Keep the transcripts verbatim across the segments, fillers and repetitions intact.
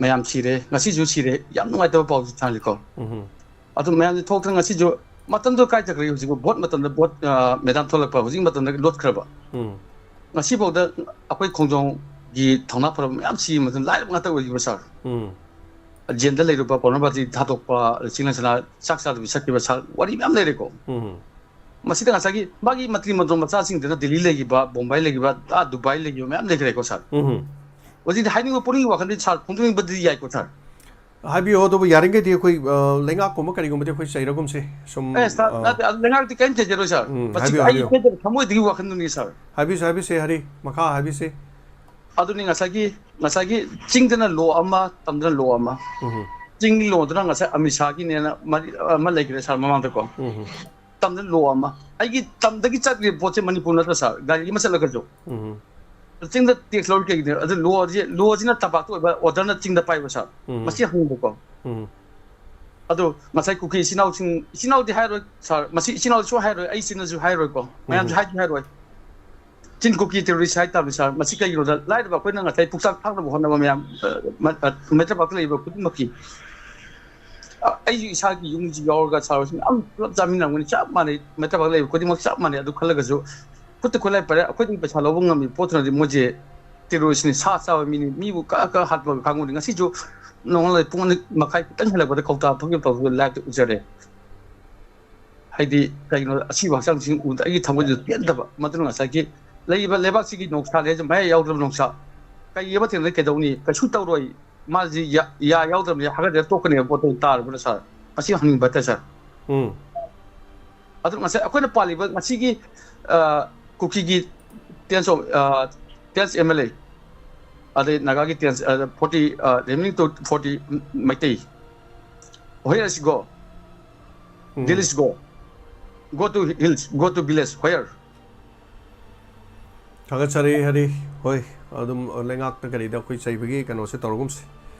ꯃꯌꯥꯝ ꯁꯤꯔꯦ, ꯉꯁꯤꯁꯨ ꯁꯤꯔꯦ, ꯌꯥꯝ ꯅꯨꯡꯉꯥꯏꯇꯕ ꯄꯥꯎꯁꯨ ꯊꯥꯡꯂꯤꯀꯣ꯫ ꯎꯝ꯫ ꯑꯗꯨ ꯃꯌꯥꯝꯁꯦ ꯊꯣꯛꯇꯅ ꯉꯁꯤꯁꯨ ꯃꯇꯝꯗꯣ ꯀꯥꯏ ꯆꯠꯈ꯭ꯔꯦ? ꯍꯧꯖꯤꯛ ꯚꯣꯠ ꯃꯇꯝꯗ ꯚꯣꯠ, ꯑ, ꯃꯦꯗꯥꯝ ꯊꯣꯛꯂꯛꯄ, ꯍꯧꯖꯤꯛ ꯃꯇꯝꯗ ꯂꯣꯠꯈ꯭ꯔꯕ꯫ ꯎꯝ꯫ ꯉꯁꯤꯐꯥꯎꯗ ꯑꯩꯈꯣꯏ ꯈꯣꯡꯖꯣꯝꯒꯤ ꯊꯧꯅꯥ ꯐꯔꯕ ꯃꯌꯥꯝ ꯁꯤ ꯃꯇꯝ ꯂꯥꯏꯔꯕ ꯉꯥꯛꯇ ꯑꯣꯏꯈꯤꯕ ꯁꯥꯔ꯫ ꯎꯝ꯫ ꯖꯦꯜꯗ ꯂꯩꯔꯨꯕ, ꯄꯣꯔꯅꯣꯒ꯭ꯔꯥꯐꯤ ꯊꯥꯗꯣꯛꯄ, ꯆꯤꯡꯂꯦꯟ ꯁꯅꯥ ꯆꯥꯛ ꯆꯥꯗꯕꯤ ꯆꯠꯈꯤꯕ ꯁꯥꯔ, ꯋꯥꯔꯤ ꯃꯌꯥꯝ ꯂꯩꯔꯦꯀꯣ꯫ ꯎꯝ꯫ ꯃꯁꯤꯗ ꯉꯁꯥꯏꯒꯤ ꯃꯥꯒꯤ ꯃꯟꯇ꯭ꯔꯤ ꯃꯟꯗꯣꯟ ꯃꯆꯥꯁꯤꯡꯗꯨꯅ ꯗꯤꯜꯂꯤ ꯂꯩꯈꯤꯕ, ꯕꯣꯝꯕꯥꯏ ꯂꯩꯈꯤꯕ, ꯑꯥ ꯗꯨꯕꯥꯏ ꯂꯩꯈꯤꯕ ꯃꯌꯥꯝ ꯂꯩꯈ꯭ꯔꯦꯀꯣ ꯁꯥꯔ꯫ ꯎꯝ꯫ ꯍꯧꯖꯤꯛꯇꯤ ꯍꯥꯏꯅꯤꯡꯕ ꯄꯣꯛꯅꯤꯡꯕ ꯋꯥꯈꯜꯗꯤ ꯁꯥꯔ ꯐꯣꯡꯗꯣꯛꯅꯤꯡꯕꯗꯤ ꯌꯥꯏꯀꯣ ꯁꯥꯔ꯫ ꯍꯥꯏꯕꯤꯌꯨ, ꯑꯗꯨꯕꯨ ꯌꯥꯔꯤꯈꯩꯗꯤ ꯑꯩꯈꯣꯏ, ꯑ, ꯂꯩꯉꯥꯛꯀꯨꯝꯕ ꯀꯔꯤꯒꯨꯝꯕꯗꯤ ꯑꯩꯈꯣꯏ ꯆꯩꯔꯒꯨꯝꯁꯦ꯫ ꯁꯨꯝ, ꯑꯦ ꯁꯥꯔ, ꯑ, ꯅꯠꯇꯦ, ꯑꯗꯨ ꯂꯩꯉꯥꯛꯇꯤ ꯀꯔꯤꯝ ꯆꯩꯖꯔꯣꯏ ꯁꯥꯔ꯫ ꯎꯝ, ꯃꯁꯤ ꯍꯥꯏꯕꯤꯌꯨ, ꯑꯩ ꯍꯥꯏꯕꯤꯌꯨ꯫ ꯈꯣꯏꯗ ꯊꯃꯣꯏꯗꯒꯤ ꯋꯥꯈꯜꯗꯨꯅꯤ ꯁꯥꯔ꯫ ꯍꯥꯏꯕꯤꯁꯦ, ꯍꯥꯏꯕꯤꯁꯦ, ꯍꯔꯤ, ꯃꯈꯥ ꯍꯥꯏꯕꯤꯁꯦ꯫ ꯑꯗꯨꯅꯤ ꯉꯁꯥꯏꯒꯤ, ꯉꯁꯥꯏꯒꯤ ꯆꯤꯡꯗꯅ ꯂꯣ ꯑꯃ, ꯇꯝꯗꯅ ꯂꯣ ꯑꯃ꯫ ꯎꯝ꯫ ꯆꯤꯡꯒꯤ ꯂꯣꯗꯨꯅ ꯉꯁꯥꯏ ꯑꯃꯤꯠ ꯁꯥꯒꯤꯅꯦꯅ ꯃꯔꯤ-, ꯑꯃ ꯂꯩꯈ꯭ꯔꯦ ꯁꯥꯔ ꯃꯃꯥꯡꯗꯀꯣ꯫ ꯎꯝ꯫ ꯇꯝꯗ ꯂꯣ ꯑꯃ꯫ ꯑꯩꯒꯤ ꯇꯝꯗꯒꯤ ꯆꯠꯂꯤꯕ ꯄꯣꯠꯁꯦ ꯃꯅꯤꯄꯨꯔ ꯅꯠꯇ꯭ꯔꯥ ꯁꯥꯔ? ꯒꯥꯔꯤ ꯑꯃ ꯆꯠꯂꯒꯁꯨ꯫ ꯎꯝ꯫ ꯆꯤꯡꯗ ꯇꯦꯛꯁ ꯂꯧꯔꯤ ꯀꯩꯒꯤꯅꯣ? ꯑꯗꯨ ꯂꯣꯁꯦ, ꯂꯣꯁꯤꯅ ꯇꯝꯄꯥꯛꯇ ꯑꯣꯏꯕ, ꯑꯣꯔꯗꯔꯅ ꯆꯤꯡꯗ ꯄꯥꯏꯕ ꯁꯥꯔ꯫ ꯎꯝ꯫ ꯃꯁꯤ ꯍꯪꯅꯤꯡꯕꯀꯣ꯫ ꯎꯝ꯫ ꯑꯗꯣ ꯉꯁꯥꯏ ꯀꯨꯀꯤ ꯏꯆꯤꯟ ꯏꯅꯥꯎꯁꯤꯡ, ꯏꯆꯤꯟ ꯏꯅꯥꯎꯗꯤ ꯍꯥꯏꯔꯣꯏ ꯁꯥꯔ, ꯃꯁꯤ ꯏꯆꯤꯟ ꯏꯅꯥꯎꯁꯨ ꯍꯥꯏꯔꯣꯏ, ꯑꯩ ꯏꯆꯤꯟꯅꯁꯨ ꯍꯥꯏꯔꯣꯏꯀꯣ, ꯃꯌꯥꯝꯁꯨ ꯎꯝ꯫ ꯍꯥꯏꯗꯤ ꯍꯥꯏꯔꯣꯏ꯫ ꯆꯤꯡ ꯀꯨꯀꯤ ꯇꯦꯔꯣꯔꯤꯁ ꯍꯥꯏ ꯇꯥꯕꯅꯤ ꯁꯥꯔ꯫ ꯃꯁꯤ ꯀꯩꯒꯤꯅꯣꯗ ꯂꯥꯏꯔꯕ ꯑꯩꯈꯣꯏꯅ ꯉꯁꯥꯏ ꯄꯨꯛꯆꯥꯛ ꯊꯥꯛꯅꯕ ꯍꯣꯠꯅꯕ ꯃꯌꯥꯝ, ꯑ, ꯃ-, ꯑ, ꯃꯩꯇ꯭ꯔꯄꯥꯛꯇ ꯂꯩꯔꯤꯕ ꯈꯨꯗꯤꯡꯃꯛꯀꯤ, ꯑ, ꯑꯩꯁꯨ ꯏꯁꯥꯒꯤ ꯌꯨꯝꯁꯤ ꯌꯥꯎꯔꯒ ꯁꯥꯔ ꯍꯣꯏꯁꯤ ꯃꯌꯥꯝ ꯄꯨꯂꯞ ꯆꯥꯃꯤꯟꯅꯔꯝꯒꯅꯤ, ꯆꯞ ꯃꯥꯟꯅꯩ, ꯃꯩꯇ꯭ꯔꯄꯥꯛꯇ ꯂꯩꯔꯤꯕ ꯈꯨꯗꯤꯡꯃꯛ ꯆꯞ ꯃꯥꯟꯅꯩ꯫ ꯑꯗꯨ ꯈꯜꯂꯒꯁꯨ ꯈꯨꯠꯇ ꯈꯨꯠꯂꯥꯏ ꯄꯥꯏꯔꯦ, ꯑꯩꯈꯣꯏꯗꯒꯤ ꯄꯩꯁꯥ ꯂꯧꯕ ꯉꯝꯃꯤ ꯄꯣꯠꯇꯨꯅꯗꯤ ꯃꯣꯏꯁꯦ ꯇꯦꯔꯣꯔꯤꯁꯅꯤ, ꯁꯥ ꯆꯥꯕ ꯃꯤꯅꯤ, ꯃꯤꯕꯨ ꯀꯛꯑ ꯀꯛꯑ ꯍꯥꯠꯄ ꯀꯥꯡꯕꯨꯅꯤ꯫ ꯉꯁꯤꯁꯨ ꯅꯣꯡꯉꯥꯜꯂ ꯄꯨꯡ ꯑꯅꯤ ꯃꯈꯥꯏ ꯈꯤꯇꯪ ꯍꯦꯜꯂꯛꯄꯗ ꯀꯧꯇꯥ ꯐꯝꯒꯦ ꯇꯧꯕꯗ ꯂꯥꯏꯞꯇ ꯎꯖꯔꯦ꯫ ꯍꯥꯏꯗꯤ ꯀꯩꯒꯤꯅꯣ, ꯑꯁꯤꯕ ꯍꯛꯆꯥꯡꯁꯤꯡ ꯎꯕꯗ ꯑꯩꯒꯤ ꯊꯃꯣꯏꯗ ꯄꯦꯟꯗꯕ꯫ ꯃꯗꯨꯅ ꯉꯁꯥꯏꯒꯤ ꯂꯩꯔꯤꯕ ꯂꯩꯕꯥꯛꯁꯤꯒꯤ ꯅꯣꯡꯁꯥꯅꯦ ꯍꯥꯏꯁꯦ, ꯃꯌꯥ ꯌꯥꯎꯗ꯭ꯔꯕ ꯅꯣꯡꯁꯥ, ꯀꯩ ꯑꯃ ꯊꯦꯡꯅꯗꯤ ꯀꯩꯗꯧꯅꯤ? ꯀꯩꯁꯨ ꯇꯧꯔꯣꯏ꯫ ꯃꯥꯁꯤ ꯌꯥ-, ꯌꯥ ꯌꯥꯎꯗ꯭ꯔꯕꯅꯤ, ꯍꯥꯒꯠꯆꯔ ꯇꯣꯛꯀꯅꯦꯕ ꯄꯣꯠꯇꯣ ꯇꯥꯔꯕꯅ ꯁꯥꯔ꯫ ꯃꯁꯤ ꯍꯪꯅꯤꯡꯕ ꯍꯥꯏꯇꯥꯔꯦ ꯁꯥꯔ꯫ ꯎꯝ꯫ ꯑꯗꯨ ꯉꯁꯥꯏ ꯑꯩꯈꯣꯏꯅ ꯄꯥꯜꯂꯤꯕ ꯉꯁꯤꯒꯤ, ꯑ, ꯀꯨꯀꯤꯒꯤ tens of, ꯑ, tens M L A, ꯑꯗꯩ ꯅꯥꯒꯥꯒꯤ tens, ꯑ, forty, ꯑ, remaining to forty Meitei. Where is go? Um. Delhi is go. Go to hills, go to village. Where? ꯊꯥꯒꯠꯆꯔꯤ, ꯍꯔꯤ꯫ ꯍꯣꯏ, ꯑꯗꯨꯝ ꯂꯩꯉꯥꯛꯇ ꯀꯔꯤꯗ ꯑꯩꯈꯣꯏ ꯆꯩꯕꯒꯤ ꯀꯩꯅꯣꯁꯦ ꯇꯧꯔꯒꯨꯝꯁꯤ꯫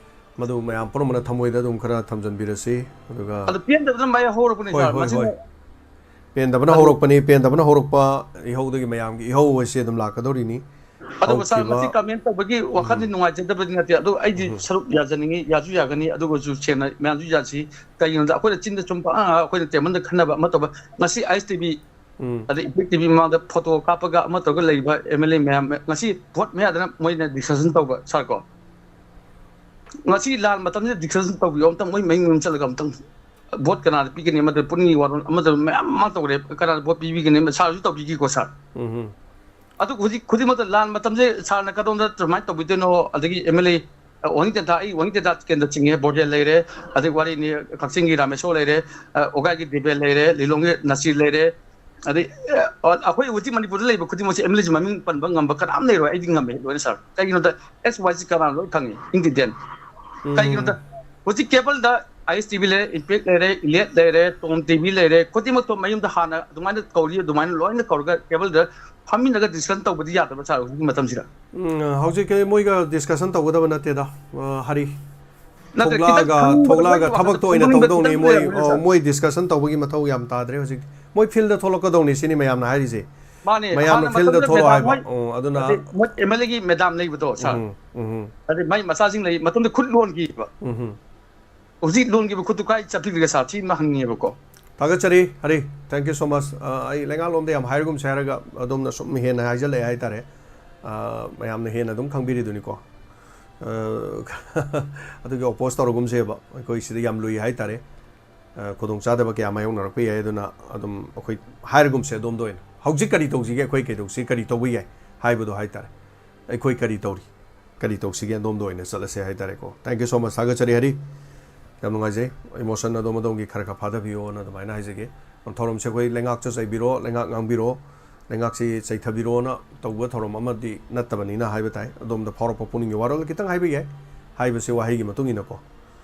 ꯃꯗꯨ ꯃꯌꯥꯝ ꯄꯨꯝꯅꯃꯛꯅ ꯊꯃꯣꯏꯗ ꯑꯗꯨꯝ ꯈꯔ ꯊꯝꯖꯤꯟꯕꯤꯔꯁꯤ꯫ ꯑꯗꯨꯒ ꯑꯗꯨ ꯄꯦꯟꯗꯕꯅ ꯃꯌꯥ ꯍꯧꯔꯛꯄꯅꯦ, ꯍꯣꯏ, ꯁꯥꯔ꯫ ꯍꯣꯏ, ꯃꯁꯤꯅ ꯍꯣꯏ꯫ ꯄꯦꯟꯗꯕꯅ ꯑꯗꯨ ꯍꯧꯔꯛꯄꯅꯤ, ꯄꯦꯟꯗꯕꯅ ꯍꯧꯔꯛꯄ ꯏꯍꯧꯗꯒꯤ ꯃꯌꯥꯝꯒꯤ ꯏꯍꯧ ꯍꯥꯏꯁꯤ ꯑꯗꯨꯝ ꯂꯥꯛꯀꯗꯧꯔꯤꯅꯤ꯫ ꯑꯗꯨꯒ ꯁꯥꯔ, ꯃꯁꯤ ꯍꯧꯈꯤꯕ ꯀꯃꯦꯟ ꯇꯧꯕꯒꯤ ꯋꯥꯈꯜꯗꯤ ꯎꯝ꯫ ꯅꯨꯡꯉꯥꯏꯖꯗꯕꯗꯤ ꯅꯠꯇꯦ, ꯑꯗꯨ ꯑꯩꯗꯤ ꯎꯝ꯫ ꯁꯔꯨꯛ ꯌꯥꯖꯅꯤꯡꯉꯤ, ꯌꯥꯁꯨ ꯌꯥꯒꯅꯤ, ꯑꯗꯨꯒꯁꯨ ꯁꯦꯡꯅ ꯃꯌꯥꯝꯁꯨ ꯌꯥꯁꯤ꯫ ꯀꯩꯒꯤꯅꯣꯗ ꯑꯩꯈꯣꯏꯅ ꯆꯤꯟꯗ ꯁꯨꯝ ꯄꯪꯉꯥꯡ ꯉꯥꯡꯉꯒ ꯑꯩꯈꯣꯏꯅ ꯇꯦꯕꯜꯗ ꯈꯟꯅꯕ ꯑꯃ ꯇꯧꯕ꯫ ꯉꯁꯤ ꯑꯥꯏ ꯑꯦꯁ ꯇꯤ ꯚꯤ ꯎꯝ꯫ ꯑꯗꯩ ꯏꯝꯄꯦꯛ ꯇꯤ ꯚꯤ ꯃꯃꯥꯡꯗ ꯐꯣꯇꯣ ꯀꯥꯞꯄꯒ ꯑꯃ ꯇꯧꯔꯒ ꯂꯩꯔꯤꯕ ꯑꯦꯝ ꯑꯦꯜ ꯑꯦ ꯃꯌꯥꯝ ꯉꯁꯤ ꯚꯣꯠ ꯃꯌꯥꯗꯅ ꯃꯣꯏꯅ ꯗꯤꯁꯀꯁꯟ ꯇꯧꯕ ꯁꯥꯔ ꯀꯣ꯫ ꯉꯁꯤ ꯂꯥꯟ ꯃꯇꯝꯁꯤꯗ ꯗꯤꯁꯀꯁꯟ ꯇꯧꯕꯤꯌꯣ ꯑꯝꯇꯪ, ꯃꯣꯏ ꯃꯌꯨꯝ ꯃꯌꯨꯝ ꯆꯠꯂꯒ ꯑꯝꯇꯪ꯫ ꯚꯣꯠ ꯀꯅꯥꯗ ꯄꯤꯒꯅꯤ, ꯑꯃꯗ ꯄꯨꯛꯅꯤꯡꯒꯤ ꯋꯥꯔꯣꯜ, ꯑꯃꯗ ꯃꯌꯥꯝ ꯑꯃ ꯇꯧꯔꯦ, ꯀꯅꯥꯗ ꯚꯣꯠ ꯄꯤꯕꯤꯒꯅꯤ, ꯁꯥꯔꯁꯨ ꯇꯧꯕꯤꯈꯤꯀꯣ ꯁꯥꯔ꯫ ꯎꯝ꯫ ꯑꯗꯨ ꯍꯧꯖꯤꯛ ꯈꯨꯗꯤꯡꯃꯛꯇ ꯂꯥꯟ ꯃꯇꯝꯁꯦ ꯁꯥꯔꯅ ꯀꯗꯣꯝꯗ ꯀꯃꯥꯏꯅ ꯇꯧꯕꯤꯗꯣꯏꯅꯣ? ꯑꯗꯒꯤ ꯑꯦꯝ ꯑꯦꯜ ꯑꯦ ꯋꯥꯍꯤꯡ ꯇꯦꯟꯊꯥ, ꯑꯩ ꯋꯥꯍꯤꯡ ꯇꯦꯟꯊꯥ ꯀꯦꯟꯗ꯭ꯔ ꯆꯤꯡꯉꯦ, ꯕꯣꯔꯗꯦꯜ ꯂꯩꯔꯦ, ꯑꯗꯩ ꯋꯥꯔꯤꯅꯤ ꯀꯛꯆꯤꯡꯒꯤ ꯔꯥꯃꯦꯁꯣꯔ ꯂꯩꯔꯦ, ꯑ, ꯑꯣꯒꯥꯏꯒꯤ ꯗꯤꯕꯦꯜ ꯂꯩꯔꯦ, ꯂꯤꯂꯣꯡꯒꯤ ꯅꯁꯤꯔ ꯂꯩꯔꯦ, ꯑꯗꯩ, ꯑ, ꯑꯩꯈꯣꯏ ꯍꯧꯖꯤꯛ ꯃꯅꯤꯄꯨꯔꯗ ꯂꯩꯕ ꯈꯨꯗꯤꯡꯃꯛꯁꯦ ꯑꯦꯝ ꯑꯦꯜ ꯑꯦꯁꯤ ꯃꯃꯤꯡ ꯄꯟꯕ ꯉꯝꯕ ꯀꯅꯥꯝ ꯂꯩꯔꯣꯏ, ꯑꯩꯗꯤ ꯉꯝꯃꯦ ꯂꯣꯏꯅ ꯁꯥꯔ꯫ ꯀꯩꯒꯤꯅꯣꯗ ꯑꯦꯁ ꯋꯥꯏ ꯁꯤ ꯀꯅꯥꯅ ꯂꯣꯏ ꯈꯪꯉꯤ, ꯏꯪ ꯗꯤꯇꯦꯜ꯫ ꯎꯝ꯫ ꯀꯩꯒꯤꯅꯣꯗ ꯍꯧꯖꯤꯛ ꯀꯦꯕꯜꯗ ꯑꯥꯏ ꯑꯦꯁ ꯇꯤ ꯚꯤ ꯂꯩꯔꯦ, ꯏꯝꯄꯦꯛ ꯂꯩꯔꯦ, ꯏꯂꯦꯠ ꯂꯩꯔꯦ, ꯇꯣꯝ ꯇꯤ ꯚꯤ ꯂꯩꯔꯦ, ꯈꯨꯗꯤꯡꯃꯛꯇꯣ ꯃꯌꯨꯝꯗ ꯍꯥꯟꯅ ꯑꯗꯨꯃꯥꯏꯅ ꯀꯧꯔꯤ, ꯑꯗꯨꯃꯥꯏꯅ ꯂꯣꯏꯅ ꯀꯧꯔꯒ ꯀꯦꯕꯜꯗ ꯐꯝꯃꯤꯟꯅꯒ ꯗꯤꯁꯀꯁꯟ ꯇꯧꯕꯗꯤ ꯌꯥꯗꯕ꯭ꯔꯥ ꯁꯥꯔ ꯍꯧꯖꯤꯛꯀꯤ ꯃꯇꯝꯁꯤꯗ? ꯎꯝ, ꯍꯧꯖꯤꯛ ꯃꯣꯏꯒ ꯗꯤꯁꯀꯁꯟ ꯇꯧꯒꯗꯕ ꯅꯠꯇꯦꯗ, ꯑ, ꯍꯔꯤ꯫ ꯅꯠꯇꯦ, ꯈꯤꯇꯪ ꯊꯣꯛꯂꯛꯑꯒ ꯈꯪꯅꯤꯡꯕꯗꯣ, ꯊꯣꯛꯂꯛꯑꯒ ꯃꯣꯏꯒꯤ ꯋꯥꯈꯜ ꯊꯕꯛꯇ ꯑꯣꯏꯅ ꯈꯪꯅꯤꯡꯕ ꯇꯧꯗꯧꯅꯤ꯫ ꯈꯤꯇꯪ ꯃꯣꯏ, ꯂꯩꯔꯝꯒꯅꯤ ꯑ, ꯁꯥꯔ꯫ ꯃꯣꯏ ꯗꯤꯁꯀꯁꯟ ꯇꯧꯕꯒꯤ ꯃꯊꯧ ꯌꯥꯝ ꯇꯥꯗ꯭ꯔꯦ ꯍꯧꯖꯤꯛ꯫ ꯃꯣꯏ ꯐꯤꯜꯗ ꯊꯣꯛꯂꯛꯀꯗꯧꯅꯤ ꯁꯤꯅꯤ ꯃꯌꯥꯝꯅ ꯍꯥꯏꯔꯤꯁꯦ꯫ ꯃꯥꯅꯦ, ꯃꯌꯥꯝꯅ ꯍꯥꯟꯅ ꯐꯤꯜꯗ ꯃꯇꯝꯗ ꯊꯣꯛꯂꯛꯑꯣ ꯃꯦꯗꯥꯝ ꯍꯥꯏꯕ꯫ ꯍꯣꯏ, ꯑꯣ, ꯑꯗꯨꯅ ꯑꯗꯩ ꯃꯣꯏ ꯑꯦꯝ ꯑꯦꯜ ꯑꯦꯒꯤ ꯃꯦꯗꯥꯝ ꯂꯩꯕꯗꯣ ꯁꯥꯔ, ꯎꯝ, ꯎꯝ, ꯑꯗꯩ ꯃꯥꯏ ꯃꯆꯥꯁꯤꯡ ꯂꯩ, ꯃꯇꯝꯗ ꯈꯨꯠ ꯂꯣꯟꯈꯤꯕ꯫ ꯎꯝ꯫ ꯍꯧꯖꯤꯛ ꯂꯣꯟꯈꯤꯕ ꯈꯨꯠꯇꯨ ꯀꯥꯏ ꯆꯠꯄꯤꯈ꯭ꯔꯒꯦ ꯁꯥꯔ? ꯁꯤ ꯑꯃ ꯍꯪꯅꯤꯡꯉꯦꯕꯀꯣ꯫ ꯊꯥꯒꯠꯆꯔꯤ Harry, thank you so much꯫ ꯑ, ꯑꯩ ꯂꯩꯉꯥꯛꯂꯣꯝꯗ ꯌꯥꯝ ꯍꯥꯏꯔꯒꯨꯝꯁꯦ ꯍꯥꯏꯔꯒ ꯑꯗꯣꯝꯅ ꯁꯨꯝ ꯍꯦꯟꯅ ꯍꯥꯏꯖꯜꯂꯛꯑꯦ ꯍꯥꯏꯇꯥꯔꯦ꯫ ꯑ, ꯃꯌꯥꯝꯅ ꯍꯦꯟꯅ ꯑꯗꯨꯝ ꯈꯪꯕꯤꯔꯤꯗꯨꯅꯤꯀꯣ꯫ ꯑ, ꯑꯗꯨꯒꯤ ꯑꯣꯄꯣꯁ ꯇꯧꯔꯒꯨꯝꯁꯦꯕ, ꯑꯩꯈꯣꯏ ꯁꯤꯗ ꯌꯥꯝ ꯂꯨꯏ ꯍꯥꯏꯇꯥꯔꯦ꯫ ꯑ, ꯈꯨꯗꯣꯡꯆꯥꯗꯕ ꯀꯌꯥ ꯃꯥꯌꯣꯛꯅꯔꯛꯄ ꯌꯥꯏ, ꯑꯗꯨꯅ ꯑꯗꯨꯝ ꯑꯩꯈꯣꯏ ꯍꯥꯏꯔꯒꯨꯝꯁꯦ ꯑꯗꯣꯝꯗ ꯑꯣꯏꯅ꯫ ꯍꯧꯖꯤꯛ ꯀꯔꯤ ꯇꯧꯁꯤꯒꯦ, ꯑꯩꯈꯣꯏ ꯀꯩꯗꯧꯁꯤ, ꯀꯔꯤ ꯇꯧꯕ ꯌꯥꯏ ꯍꯥꯏꯕꯗꯣ ꯍꯥꯏꯇꯥꯔꯦ꯫ ꯑꯩꯈꯣꯏ ꯀꯔꯤ ꯇꯧꯔꯤ, ꯀꯔꯤ ꯇꯧꯁꯤꯒꯦ, ꯑꯗꯣꯝꯗ ꯑꯣꯏꯅ ꯆꯠꯂꯁꯦ ꯍꯥꯏꯇꯥꯔꯦꯀꯣ꯫ Thank you so much, ꯊꯥꯒꯠꯆꯔꯤ ꯍꯔꯤ꯫ ꯌꯥꯝ ꯅꯨꯡꯉꯥꯏꯖꯩ꯫ ꯏꯃꯣꯁꯟ ꯑꯗꯣꯝ ꯑꯗꯣꯝꯒꯤ ꯈꯔ ꯈꯔ ꯐꯥꯊꯕꯤꯌꯣꯅ ꯑꯗꯨꯃꯥꯏꯅ ꯍꯥꯏꯖꯒꯦ꯫ ꯊꯧꯔꯝꯁꯦ ꯑꯩꯈꯣꯏ ꯂꯩꯉꯥꯛꯁꯨ ꯆꯩꯕꯤꯔꯣ, ꯂꯩꯉꯥꯛ ꯉꯥꯡꯕꯤꯔꯣ, ꯂꯩꯉꯥꯛꯁꯤ ꯆꯩꯊꯕꯤꯔꯣꯅ ꯇꯧꯕ ꯊꯧꯔꯝ ꯑꯃꯗꯤ ꯅꯠꯇꯕꯅꯤꯅ ꯍꯥꯏꯕ ꯇꯥꯏ꯫ ꯑꯗꯣꯝꯗ ꯐꯥꯎꯔꯛꯄ ꯄꯨꯛꯅꯤꯡꯒꯤ ꯋꯥꯔꯣꯜ ꯈꯤꯇꯪ ꯍꯥꯏꯕ ꯌꯥꯏ, ꯍꯥꯏꯕꯁꯤ ꯋꯥꯍꯩꯒꯤ ꯃꯇꯨꯡ ꯏꯟꯅꯀꯣ꯫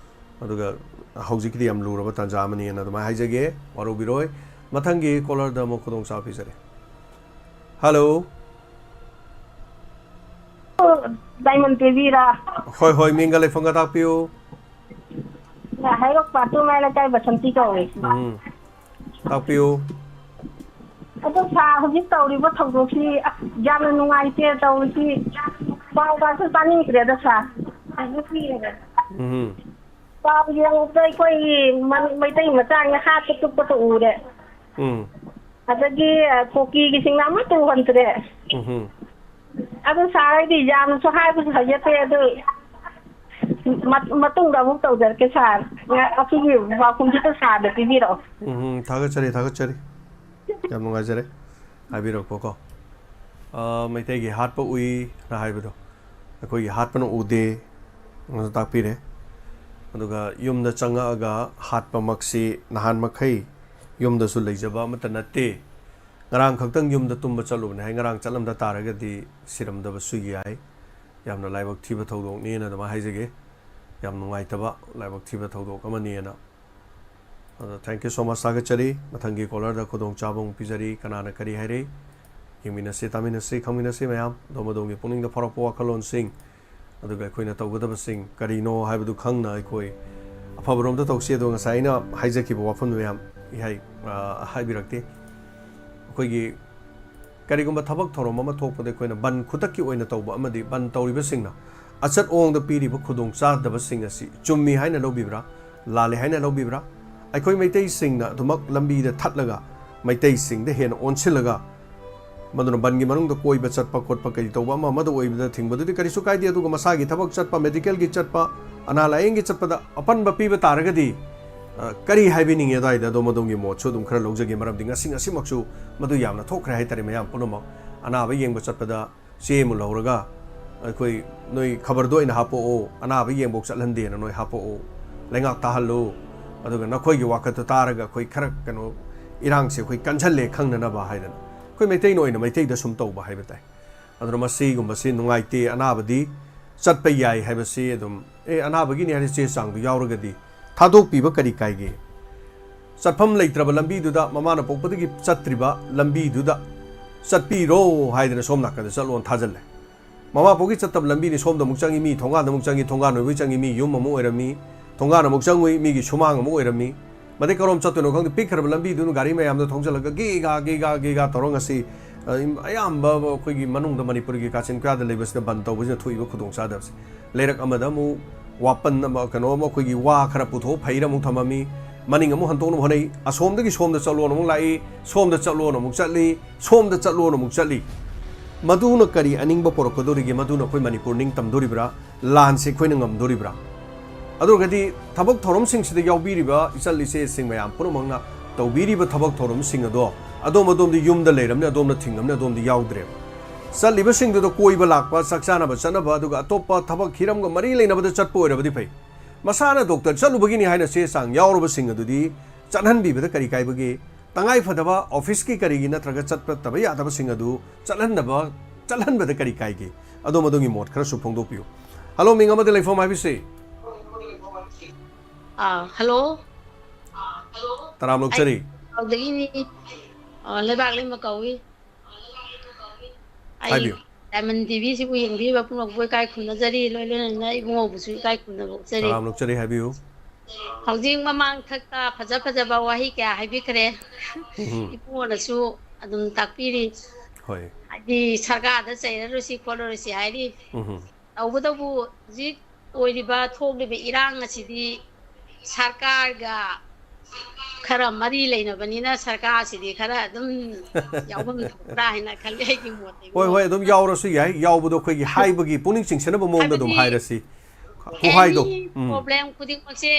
ꯑꯗꯨꯒ ꯍꯧꯖꯤꯛꯀꯤꯗꯤ ꯌꯥꯝ ꯂꯨꯔꯕ ꯇꯥꯟꯖꯥ ꯑꯃꯅꯤꯅ ꯑꯗꯨꯃꯥꯏꯅ ꯍꯥꯏꯖꯒꯦ, ꯋꯥꯔꯧꯕꯤꯔꯣꯏ꯫ ꯃꯊꯪꯒꯤ ꯀꯣꯂꯔꯗ ꯑꯃꯨꯛ ꯈꯨꯗꯣꯡꯆꯥꯕ ꯄꯤꯖꯔꯤ꯫ ꯍꯜꯂꯣ꯫ ꯗꯥꯏꯃꯟ ꯇꯦꯕꯤꯔꯥ? ꯍꯣꯏ, ꯍꯣꯏ, ꯃꯤꯡꯒ ꯂꯩꯐꯝꯒ ꯇꯥꯛꯄꯤꯌꯨ꯫ ꯍꯩꯔꯣꯛ ꯄꯥꯠꯇꯨ ꯃꯌꯥꯏ ꯂꯩꯀꯥꯏ ꯕꯁꯟꯇꯤ ꯀꯧꯏ꯫ ꯎꯝ꯫ ꯇꯥꯛꯄꯤꯌꯨ꯫ ꯑꯗꯣ ꯁꯥꯔ, ꯍꯧꯖꯤꯛ ꯇꯧꯔꯤꯕ ꯊꯧꯗꯣꯛꯁꯤ ꯑꯁ ꯌꯥꯝꯅ ꯅꯨꯡꯉꯥꯏꯇꯦ ꯇꯧꯔꯤꯁꯤ꯫ ꯄꯥꯎꯒꯁꯨ ꯇꯥꯅꯤꯡꯗ꯭ꯔꯦꯗ ꯁꯥꯔ꯫ ꯎꯝ꯫ ꯄꯥꯎ ꯌꯦꯡꯕꯗ ꯑꯩꯈꯣꯏꯒꯤ ꯃ-, ꯃꯩꯇꯩ ꯃꯆꯥꯅ ꯍꯥꯠꯄ ꯇꯨꯞꯄꯇ ꯎꯔꯦ꯫ ꯎꯝ꯫ ꯑꯗꯒꯤ, ꯑ, ꯀꯨꯀꯤꯒꯤꯁꯤꯡꯅ ꯑꯃꯠꯇ ꯎꯍꯟꯗ꯭ꯔꯦ꯫ ꯎꯝ꯫ ꯑꯗꯨ ꯁꯥꯔ, ꯑꯩꯗꯤ ꯌꯥꯝꯅꯁꯨ ꯍꯥꯏꯕꯁꯨ ꯍꯩꯖꯗꯦ꯫ ꯑꯗꯨ ꯃ-, ꯃꯇꯨꯡꯗ ꯑꯃꯨꯛ ꯇꯧꯖꯔꯛꯀꯦ ꯁꯥꯔ꯫ ꯉ-, ꯑꯁꯤꯒꯤ ꯄꯥꯎꯈꯨꯝꯁꯤꯗ ꯁꯥꯔꯗ ꯄꯤꯕꯤꯔꯛꯑꯣ꯫ ꯎꯝ, ꯊꯥꯒꯠꯆꯔꯤ, ꯊꯥꯒꯠꯆꯔꯤ꯫ ꯌꯥꯝ ꯅꯨꯡꯉꯥꯏꯖꯔꯦ ꯍꯥꯏꯕꯤꯔꯛꯄꯀꯣ꯫ ꯑ, ꯃꯩꯇꯩꯒꯤ ꯍꯥꯠꯄ ꯎꯏꯅ ꯍꯥꯏꯕꯗꯣ ꯑꯩꯈꯣꯏꯒꯤ ꯍꯥꯠꯄꯅ ꯎꯗꯦ ꯑꯅꯁꯨ ꯇꯥꯛꯄꯤꯔꯦ꯫ ꯑꯗꯨꯒ ꯌꯨꯝꯗ ꯆꯪꯉꯛꯑꯒ ꯍꯥꯠꯄꯃꯛꯁꯤ ꯅꯍꯥꯟ ꯃꯈꯩ ꯌꯨꯝꯗꯁꯨ ꯂꯩꯖꯕ ꯑꯃꯠꯇ ꯅꯠꯇꯦ꯫ ꯉꯔꯥꯡ ꯈꯛꯇꯪ ꯌꯨꯝꯗ ꯇꯨꯝꯕ ꯆꯠꯂꯨꯕꯅꯦ ꯍꯥꯏ, ꯉꯔꯥꯡ ꯆꯠꯂꯝꯗ ꯇꯥꯔꯒꯗꯤ ꯁꯤꯔꯝꯗꯕꯁꯨ ꯌꯥꯏ꯫ ꯌꯥꯝꯅ ꯂꯥꯏꯕꯛ ꯊꯤꯕ ꯊꯧꯗꯣꯛꯅꯦꯅ ꯑꯗꯨꯃꯥꯏꯅ ꯍꯥꯏꯖꯒꯦ꯫ ꯌꯥꯝ ꯅꯨꯡꯉꯥꯏꯇꯕ ꯂꯥꯏꯕꯛ ꯊꯤꯕ ꯊꯧꯗꯣꯛ ꯑꯃꯅꯦꯅ꯫ ꯑꯗꯣ thank you so much, ꯊꯥꯒꯠꯆꯔꯤ꯫ ꯃꯊꯪꯒꯤ caller ꯗ ꯈꯨꯗꯣꯡꯆꯥꯕ ꯑꯃꯨꯛ ꯄꯤꯖꯔꯤ꯫ ꯀꯅꯥꯅ ꯀꯔꯤ ꯍꯥꯏꯔꯤ? ꯌꯦꯡꯃꯤꯟꯅꯁꯤ, ꯇꯥꯃꯤꯟꯅꯁꯤ, ꯈꯪꯃꯤꯟꯅꯁꯤ ꯃꯌꯥꯝ꯫ ꯑꯗꯣꯝ ꯑꯗꯣꯝꯒꯤ ꯄꯨꯛꯅꯤꯡꯗ ꯐꯥꯎꯔꯛꯄ ꯋꯥꯈꯜꯂꯣꯟꯁꯤꯡ, ꯑꯗꯨꯒ ꯑꯩꯈꯣꯏꯅ ꯇꯧꯒꯗꯕꯁꯤꯡ ꯀꯔꯤꯅꯣ ꯍꯥꯏꯕꯗꯨ ꯈꯪꯅ ꯑꯩꯈꯣꯏ ꯑꯐꯕꯔꯣꯝꯗ ꯇꯧꯁꯤ꯫ ꯑꯗꯣ ꯉꯁꯥꯏ ꯑꯩꯅ ꯍꯥꯏꯖꯈꯤꯕ ꯋꯥꯐꯝꯗꯨ ꯃꯌꯥꯝ ꯏꯍꯥꯏ, ꯑ, ꯍꯥꯏꯕꯤꯔꯛꯇꯦ꯫ ꯑꯩꯈꯣꯏꯒꯤ ꯀꯔꯤꯒꯨꯝꯕ ꯊꯕꯛ ꯊꯧꯔꯝ ꯑꯃ ꯊꯣꯛꯄꯗ ꯑꯩꯈꯣꯏꯅ ꯕꯟ ꯈꯨꯗꯛꯀꯤ ꯑꯣꯏꯅ ꯇꯧꯕ ꯑꯃꯗꯤ ꯕꯟ ꯇꯧꯔꯤꯕꯁꯤꯡꯅ ꯑꯆꯠ ꯑꯋꯣꯡꯗ ꯄꯤꯔꯤꯕ ꯈꯨꯗꯣꯡꯆꯥꯗꯕꯁꯤꯡ ꯑꯁꯤ ꯆꯨꯝꯃꯤ ꯍꯥꯏꯅ ꯂꯧꯕꯤꯕ꯭ꯔꯥ, ꯂꯥꯜꯂꯦ ꯍꯥꯏꯅ ꯂꯧꯕꯤꯕ꯭ꯔꯥ? ꯑꯩꯈꯣꯏ ꯃꯩꯇꯩꯁꯤꯡꯅ ꯑꯗꯨꯃꯛ ꯂꯝꯕꯤꯗ ꯊꯠꯂꯒ ꯃꯩꯇꯩꯁꯤꯡꯗ ꯍꯦꯟꯅ ꯑꯣꯟꯁꯤꯜꯂꯒ, ꯃꯗꯨꯅ ꯕꯟꯒꯤ ꯃꯅꯨꯡꯗ ꯀꯣꯏꯕ ꯆꯠꯄ ꯈꯣꯠꯄ ꯀꯔꯤ ꯇꯧꯕ ꯑꯃ ꯑꯃꯗ ꯑꯣꯏꯕꯗ ꯊꯤꯡꯕꯗꯨꯗꯤ ꯀꯔꯤꯁꯨ ꯀꯥꯏꯗꯦ꯫ ꯑꯗꯨꯒ ꯃꯁꯥꯒꯤ ꯊꯕꯛ ꯆꯠꯄ, medical ꯒꯤ ꯆꯠꯄ, ꯑꯅꯥ ꯂꯥꯌꯦꯡꯒꯤ ꯆꯠꯄꯗ ꯑꯄꯟꯕ ꯄꯤꯕ ꯇꯥꯔꯒꯗꯤ, ꯑ, ꯀꯔꯤ ꯍꯥꯏꯕꯤꯅꯤꯡꯉꯤ ꯑꯗꯨꯋꯥꯏꯗ? ꯑꯗꯣꯝ ꯑꯗꯣꯝꯒꯤ ꯃꯣꯠꯁꯨ ꯑꯗꯨꯝ ꯈꯔ ꯂꯧꯖꯒꯦ, ꯃꯔꯝꯗꯤ ꯉꯁꯤ ꯉꯁꯤꯃꯛꯁꯨ ꯃꯗꯨ ꯌꯥꯝꯅ ꯊꯣꯛꯈ꯭ꯔꯦ ꯍꯥꯏꯇꯥꯔꯦ꯫ ꯃꯌꯥꯝ ꯄꯨꯝꯅꯃꯛ ꯑꯅꯥꯕ ꯌꯦꯡꯕ ꯆꯠꯄꯗ ꯆꯦ ꯑꯃ ꯂꯧꯔꯒ ꯑꯩꯈꯣꯏ ꯅꯣꯏ ꯈꯕꯔꯗ ꯑꯣꯏꯅ ꯍꯥꯞꯄꯛꯑꯣ, ꯑꯅꯥꯕ ꯌꯦꯡꯕ ꯆꯠꯍꯟꯗꯦꯅ ꯅꯣꯏ ꯍꯥꯞꯄꯛꯑꯣ, ꯂꯩꯉꯥꯛ ꯇꯥꯍꯜꯂꯨ, ꯑꯗꯨꯒ ꯅꯈꯣꯏꯒꯤ ꯋꯥꯀꯠꯇꯨ ꯇꯥꯔꯒ ꯑꯩꯈꯣꯏ ꯈꯔ ꯀꯩꯅꯣ ꯏꯔꯥꯡꯁꯦ ꯑꯩꯈꯣꯏ ꯀꯟꯁꯜꯂꯦ ꯈꯪꯅꯅꯕ ꯍꯥꯏꯗꯅ꯫ ꯑꯩꯈꯣꯏ ꯃꯩꯇꯩꯅ ꯑꯣꯏꯅ ꯃꯩꯇꯩꯗ ꯁꯨꯝ ꯇꯧꯕ ꯍꯥꯏꯕ ꯇꯥꯏ꯫ ꯑꯗꯨꯅ ꯃꯁꯤꯒꯨꯝꯕꯁꯤ ꯅꯨꯡꯉꯥꯏꯇꯦ꯫ ꯑꯅꯥꯕꯗꯤ ꯆꯠꯄ ꯌꯥꯏ ꯍꯥꯏꯕꯁꯤ ꯑꯗꯨꯝ, ꯑꯦ, ꯑꯅꯥꯕꯒꯤꯅꯤ ꯍꯥꯏꯅ ꯆꯦ ꯆꯥꯡꯗꯨ ꯌꯥꯎꯔꯒꯗꯤ ꯊꯥꯗꯣꯛꯄꯤꯕ ꯀꯔꯤ ꯀꯥꯏꯒꯦ? ꯆꯠꯐꯝ ꯂꯩꯇ꯭ꯔꯕ ꯂꯝꯕꯤꯗꯨꯗ, ꯃꯃꯥꯅ ꯄꯣꯛꯄꯗꯒꯤ ꯆꯠꯇ꯭ꯔꯤꯕ ꯂꯝꯕꯤꯗꯨꯗ ꯆꯠꯄꯤꯔꯣ ꯍꯥꯏꯗꯅ ꯁꯣꯝ ꯅꯥꯀꯟꯗ ꯆꯠꯂꯣꯅ ꯊꯥꯖꯤꯜꯂꯦ꯫ ꯃꯃꯥ ꯄꯣꯛꯀꯤ ꯆꯠꯇꯕ ꯂꯝꯕꯤꯅꯤ, ꯁꯣꯝꯗ ꯑꯃꯨꯛ ꯆꯪꯉꯤ, ꯃꯤ ꯊꯣꯡꯒꯥꯟꯗ ꯑꯃꯨꯛ ꯆꯪꯉꯤ, ꯊꯣꯡꯒꯥꯟ ꯑꯣꯏꯕꯒꯤ ꯆꯪꯉꯤ, ꯃꯤ ꯌꯨꯝ ꯑꯃꯨꯛ ꯑꯣꯏꯔꯝꯃꯤ, ꯊꯣꯡꯒꯥꯟ ꯑꯃꯨꯛ ꯆꯪꯉꯨꯏ, ꯃꯤꯒꯤ ꯁꯨꯃꯥꯡ ꯑꯃꯨꯛ ꯑꯣꯏꯔꯝꯃꯤ꯫ ꯃꯗꯩ ꯀꯔꯣꯝ ꯆꯠꯇꯣꯏꯅꯣ ꯈꯪꯗꯦ, ꯄꯤꯛꯈ꯭ꯔꯕ ꯂꯝꯕꯤꯗꯨꯅ ꯒꯥꯔꯤ ꯃꯌꯥꯝꯗꯣ ꯊꯧꯖꯤꯜꯂꯒ ꯒꯤꯒꯥ ꯒꯤꯒꯥ ꯒꯤꯒꯥ ꯇꯧꯔ ꯉꯁꯤ, ꯑ, ꯑꯌꯥꯝꯕ ꯑꯩꯈꯣꯏꯒꯤ ꯃꯅꯨꯡꯗ ꯃꯅꯤꯄꯨꯔꯒꯤ ꯀꯥꯆꯤꯟ ꯀꯣꯌꯥꯗ ꯂꯩꯕꯁꯤꯗ ꯕꯟ ꯇꯧꯕꯁꯤꯅ ꯊꯣꯛꯏꯕ ꯈꯨꯗꯣꯡꯆꯥꯗꯕꯁꯦ꯫ ꯂꯩꯔꯛ ꯑꯃꯗ ꯑꯃꯨꯛ ꯋꯥꯄꯟ ꯑꯃ, ꯀꯩꯅꯣ ꯑꯃ, ꯑꯩꯈꯣꯏꯒꯤ ꯋꯥ ꯈꯔ ꯄꯨꯊꯣꯛꯑ ꯐꯩꯔ ꯑꯃꯨꯛ ꯊꯝꯃꯝꯃꯤ, ꯃꯅꯤꯡ ꯑꯃꯨꯛ ꯍꯟꯇꯣꯛꯅꯕ ꯍꯣꯠꯅꯩ, ꯑꯁꯣꯝꯗꯒꯤ ꯁꯣꯝꯗ ꯆꯠꯂꯣꯅ ꯑꯃꯨꯛ ꯂꯥꯛꯏ, ꯁꯣꯝꯗ ꯆꯠꯂꯣꯅ ꯑꯃꯨꯛ ꯆꯠꯂꯤ, ꯁꯣꯝꯗ ꯆꯠꯂꯣꯅ ꯑꯃꯨꯛ ꯆꯠꯂꯤ꯫ ꯃꯗꯨꯅ ꯀꯔꯤ ꯑꯅꯤꯡꯕ ꯄꯣꯔꯛꯀꯗꯧꯔꯤꯒꯦ? ꯃꯗꯨꯅ ꯑꯩꯈꯣꯏ ꯃꯅꯤꯄꯨꯔ ꯅꯤꯡꯇꯝꯗꯣꯔꯤꯕ꯭ꯔꯥ? ꯂꯥꯟꯁꯦ ꯑꯩꯈꯣꯏꯅ ꯉꯝꯗꯣꯔꯤꯕ꯭ꯔꯥ? ꯑꯗꯨ ꯑꯣꯏꯔꯒꯗꯤ ꯊꯕꯛ ꯊꯧꯔꯝꯁꯤꯡꯁꯤꯗ ꯌꯥꯎꯕꯤꯔꯤꯕ ꯏꯆꯜ ꯏꯆꯦꯁꯤꯡ ꯃꯌꯥꯝ ꯄꯨꯝꯅꯃꯛꯅ ꯇꯧꯕꯤꯔꯤꯕ ꯊꯕꯛ ꯊꯧꯔꯝꯁꯤꯡ ꯑꯗꯣ ꯑꯗꯣꯝ ꯑꯗꯣꯝꯗꯤ ꯌꯨꯝꯗ ꯂꯩꯔꯕꯅꯤ, ꯑꯗꯣꯝꯅ ꯊꯤꯡꯉꯕꯅꯤ, ꯑꯗꯣꯝꯗꯤ ꯌꯥꯎꯗ꯭ꯔꯦꯕ꯫ ꯆꯠꯂꯤꯕꯁꯤꯡꯗꯨꯗ ꯀꯣꯏꯕ ꯂꯥꯛꯄ, ꯆꯥꯛ ꯆꯥꯅꯕ ꯆꯠꯅꯕ, ꯑꯗꯨꯒ ꯑꯇꯣꯞꯄ ꯊꯕꯛ ꯍꯤꯔꯝꯒ ꯃꯔꯤ ꯂꯩꯅꯕꯗ ꯆꯠꯄ ꯑꯣꯏꯔꯕꯗꯤ ꯐꯩ꯫ ꯃꯁꯥꯅ ꯗꯣꯛꯇꯔ ꯆꯠꯂꯨꯕꯒꯤꯅꯤ ꯍꯥꯏꯅ ꯆꯦ ꯆꯥꯡ ꯌꯥꯎꯔꯕꯁꯤꯡ ꯑꯗꯨꯗꯤ ꯆꯠꯍꯟꯕꯤꯕꯗ ꯀꯔꯤ ꯀꯥꯏꯕꯒꯦ? ꯇꯉꯥꯏ ꯐꯗꯕ ꯑꯣꯐꯤꯁꯀꯤ ꯀꯔꯤꯒꯤ ꯅꯠꯇ꯭ꯔꯒ ꯆꯠꯄ ꯇꯕ ꯌꯥꯗꯕꯁꯤꯡ ꯑꯗꯨ ꯆꯠꯍꯟꯗꯕ, ꯆꯠꯍꯟꯕꯗ ꯀꯔꯤ ꯀꯥꯏꯒꯦ? ꯑꯗꯣꯝ ꯑꯗꯣꯝꯒꯤ ꯃꯣꯠ ꯈꯔꯁꯨ ꯐꯣꯡꯗꯣꯛꯄꯤꯌꯨ꯫ ꯍꯜꯂꯣ, ꯃꯤꯡ ꯑꯃꯗ ꯂꯩꯐꯝ ꯍꯥꯏꯕꯁꯤ? ꯑꯥ, ꯍꯜꯂꯣ꯫ ꯇꯔꯥꯝꯅ ꯑꯣꯛꯆꯔꯤ꯫ ꯏꯝꯐꯥꯜꯗꯒꯤꯅꯤ꯫ ꯑꯥ, ꯂꯩꯕꯥꯛ ꯂꯩꯃ ꯀꯧꯏ꯫ ꯑꯩ ꯍꯥꯏꯕꯤꯌꯨ꯫ ꯗꯥꯏꯃꯟ ꯇꯤꯚꯤꯁꯤꯕꯨ ꯌꯦꯡꯕꯤꯔꯤꯕ ꯄꯨꯝꯅꯃꯛꯄꯨ ꯏꯀꯥꯏ ꯈꯨꯝꯅꯖꯔꯤ, ꯂꯣꯏ ꯂꯣꯏꯅꯅ ꯏꯕꯨꯡꯉꯣꯕꯨꯁꯨ ꯏꯀꯥꯏ ꯈꯨꯝꯅꯕ ꯎꯠꯆꯔꯤ꯫ ꯇꯔꯥꯝꯅ ꯑꯣꯛꯆꯔꯤ, ꯍꯥꯏꯕꯤꯌꯨ꯫ ꯍꯧꯖꯤꯛ ꯃꯃꯥꯡꯊꯛꯇ ꯐꯖ ꯐꯖꯕ ꯋꯥꯍꯩ ꯀꯌꯥ ꯍꯥꯏꯕꯤꯈ꯭ꯔꯦ꯫ ꯎꯝ꯫ ꯏꯄꯨꯅꯁꯨ ꯑꯗꯨꯝ ꯇꯥꯛꯄꯤꯔꯤ꯫ ꯍꯣꯏ꯫ ꯍꯥꯏꯗꯤ ꯁꯔꯀꯥꯔꯗ ꯆꯩꯔꯔꯣꯏꯁꯤ ꯈꯣꯠꯂꯔꯣꯏꯁꯤ ꯍꯥꯏꯔꯤ꯫ ꯎꯝ꯫ ꯇꯧꯕꯇꯕꯨ ꯍꯧꯖꯤꯛ ꯑꯣꯏꯔꯤꯕ ꯊꯣꯛꯂꯤꯕ ꯏꯔꯥꯡ ꯑꯁꯤꯗꯤ ꯁꯔꯀꯥꯔꯒ ꯈꯔ ꯃꯔꯤ ꯂꯩꯅꯕꯅꯤꯅ ꯁꯔꯀꯥꯔꯁꯤꯗꯤ ꯈꯔ ꯑꯗꯨꯝ ꯌꯥꯎꯐꯝ ꯊꯣꯛꯄ꯭ꯔꯥ ꯍꯥꯏꯅ ꯈꯜꯂꯤ ꯑꯩꯒꯤ ꯃꯣꯠꯇ꯫ ꯍꯣꯏ, ꯍꯣꯏ, ꯑꯗꯨꯝ ꯌꯥꯎꯔꯁꯨ ꯌꯥꯏ꯫ ꯌꯥꯎꯕꯗꯣ ꯑꯩꯈꯣꯏꯒꯤ ꯍꯥꯏꯕꯒꯤ ꯄꯨꯛꯅꯤꯡ ꯆꯤꯡꯁꯤꯟꯅꯕ ꯃꯑꯣꯡꯗ ꯑꯗꯨꯝ ꯍꯥꯏꯕꯗꯤ ꯍꯥꯏꯔꯁꯤ꯫ ꯈꯨꯍꯥꯏꯗꯣ꯫ Any ꯎꯝ꯫ Problem ꯈꯨꯗꯤꯡꯃꯛꯁꯦ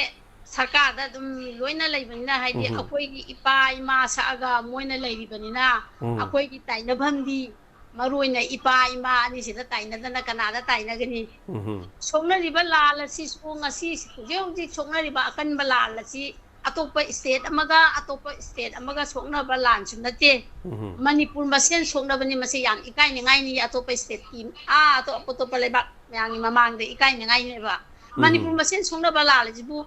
ꯁꯔꯀꯥꯔꯗ ꯑꯗꯨꯝ ꯂꯣꯏꯅ ꯂꯩꯕꯅꯤꯅ, ꯍꯥꯏꯗꯤ ꯎꯝ꯫ ꯑꯩꯈꯣꯏꯒꯤ ꯏꯄꯥ ꯏꯃꯥ ꯁꯛꯑꯒ ꯃꯣꯏꯅ ꯂꯩꯔꯤꯕꯅꯤꯅ, ꯎꯝ꯫ ꯑꯩꯈꯣꯏꯒꯤ ꯇꯥꯏꯅꯐꯝꯗꯤ ꯃꯔꯨ ꯑꯣꯏꯅ ꯏꯄꯥ ꯏꯃꯥ ꯑꯅꯤꯁꯤꯗ ꯇꯥꯏꯅꯗꯅ ꯀꯅꯥꯗ ꯇꯥꯏꯅꯒꯅꯤ? ꯎꯝ꯫ ꯁꯣꯛꯅꯔꯤꯕ ꯂꯥꯜ ꯑꯁꯤꯁꯨ ꯉꯁꯤ ꯍꯧꯖꯤꯛ ꯍꯧꯖꯤꯛ ꯁꯣꯛꯅꯔꯤꯕ ꯑꯀꯟꯕ ꯂꯥꯜ ꯑꯁꯤ ꯑꯇꯣꯞꯄ state ꯑꯃꯒ ꯑꯇꯣꯞꯄ state ꯑꯃꯒ ꯁꯣꯛꯅꯕ ꯂꯥꯟꯁꯨ ꯅꯠꯇꯦ꯫ ꯎꯝ꯫ ꯃꯅꯤꯄꯨꯔ ꯃꯁꯦꯟ ꯁꯣꯛꯅꯕꯅꯤ, ꯃꯁꯤ ꯌꯥꯝ ꯏꯀꯥꯏꯅꯤꯡꯉꯥꯏꯅꯤ꯫ ꯑꯇꯣꯞꯄ stateꯀꯤ, ꯑꯥ, ꯑꯇꯣꯞ ꯑꯇꯣꯞꯄ ꯂꯩꯕꯥꯛ ꯃꯌꯥꯝꯒꯤ ꯃꯃꯥꯡꯗ ꯏꯀꯥꯏꯅꯤꯡꯉꯥꯏꯅꯦꯕ꯫ ꯎꯝ꯫ ꯃꯅꯤꯄꯨꯔ ꯃꯁꯦꯟ ꯁꯣꯛꯅꯕ ꯂꯥꯜ ꯑꯁꯤꯕꯨ,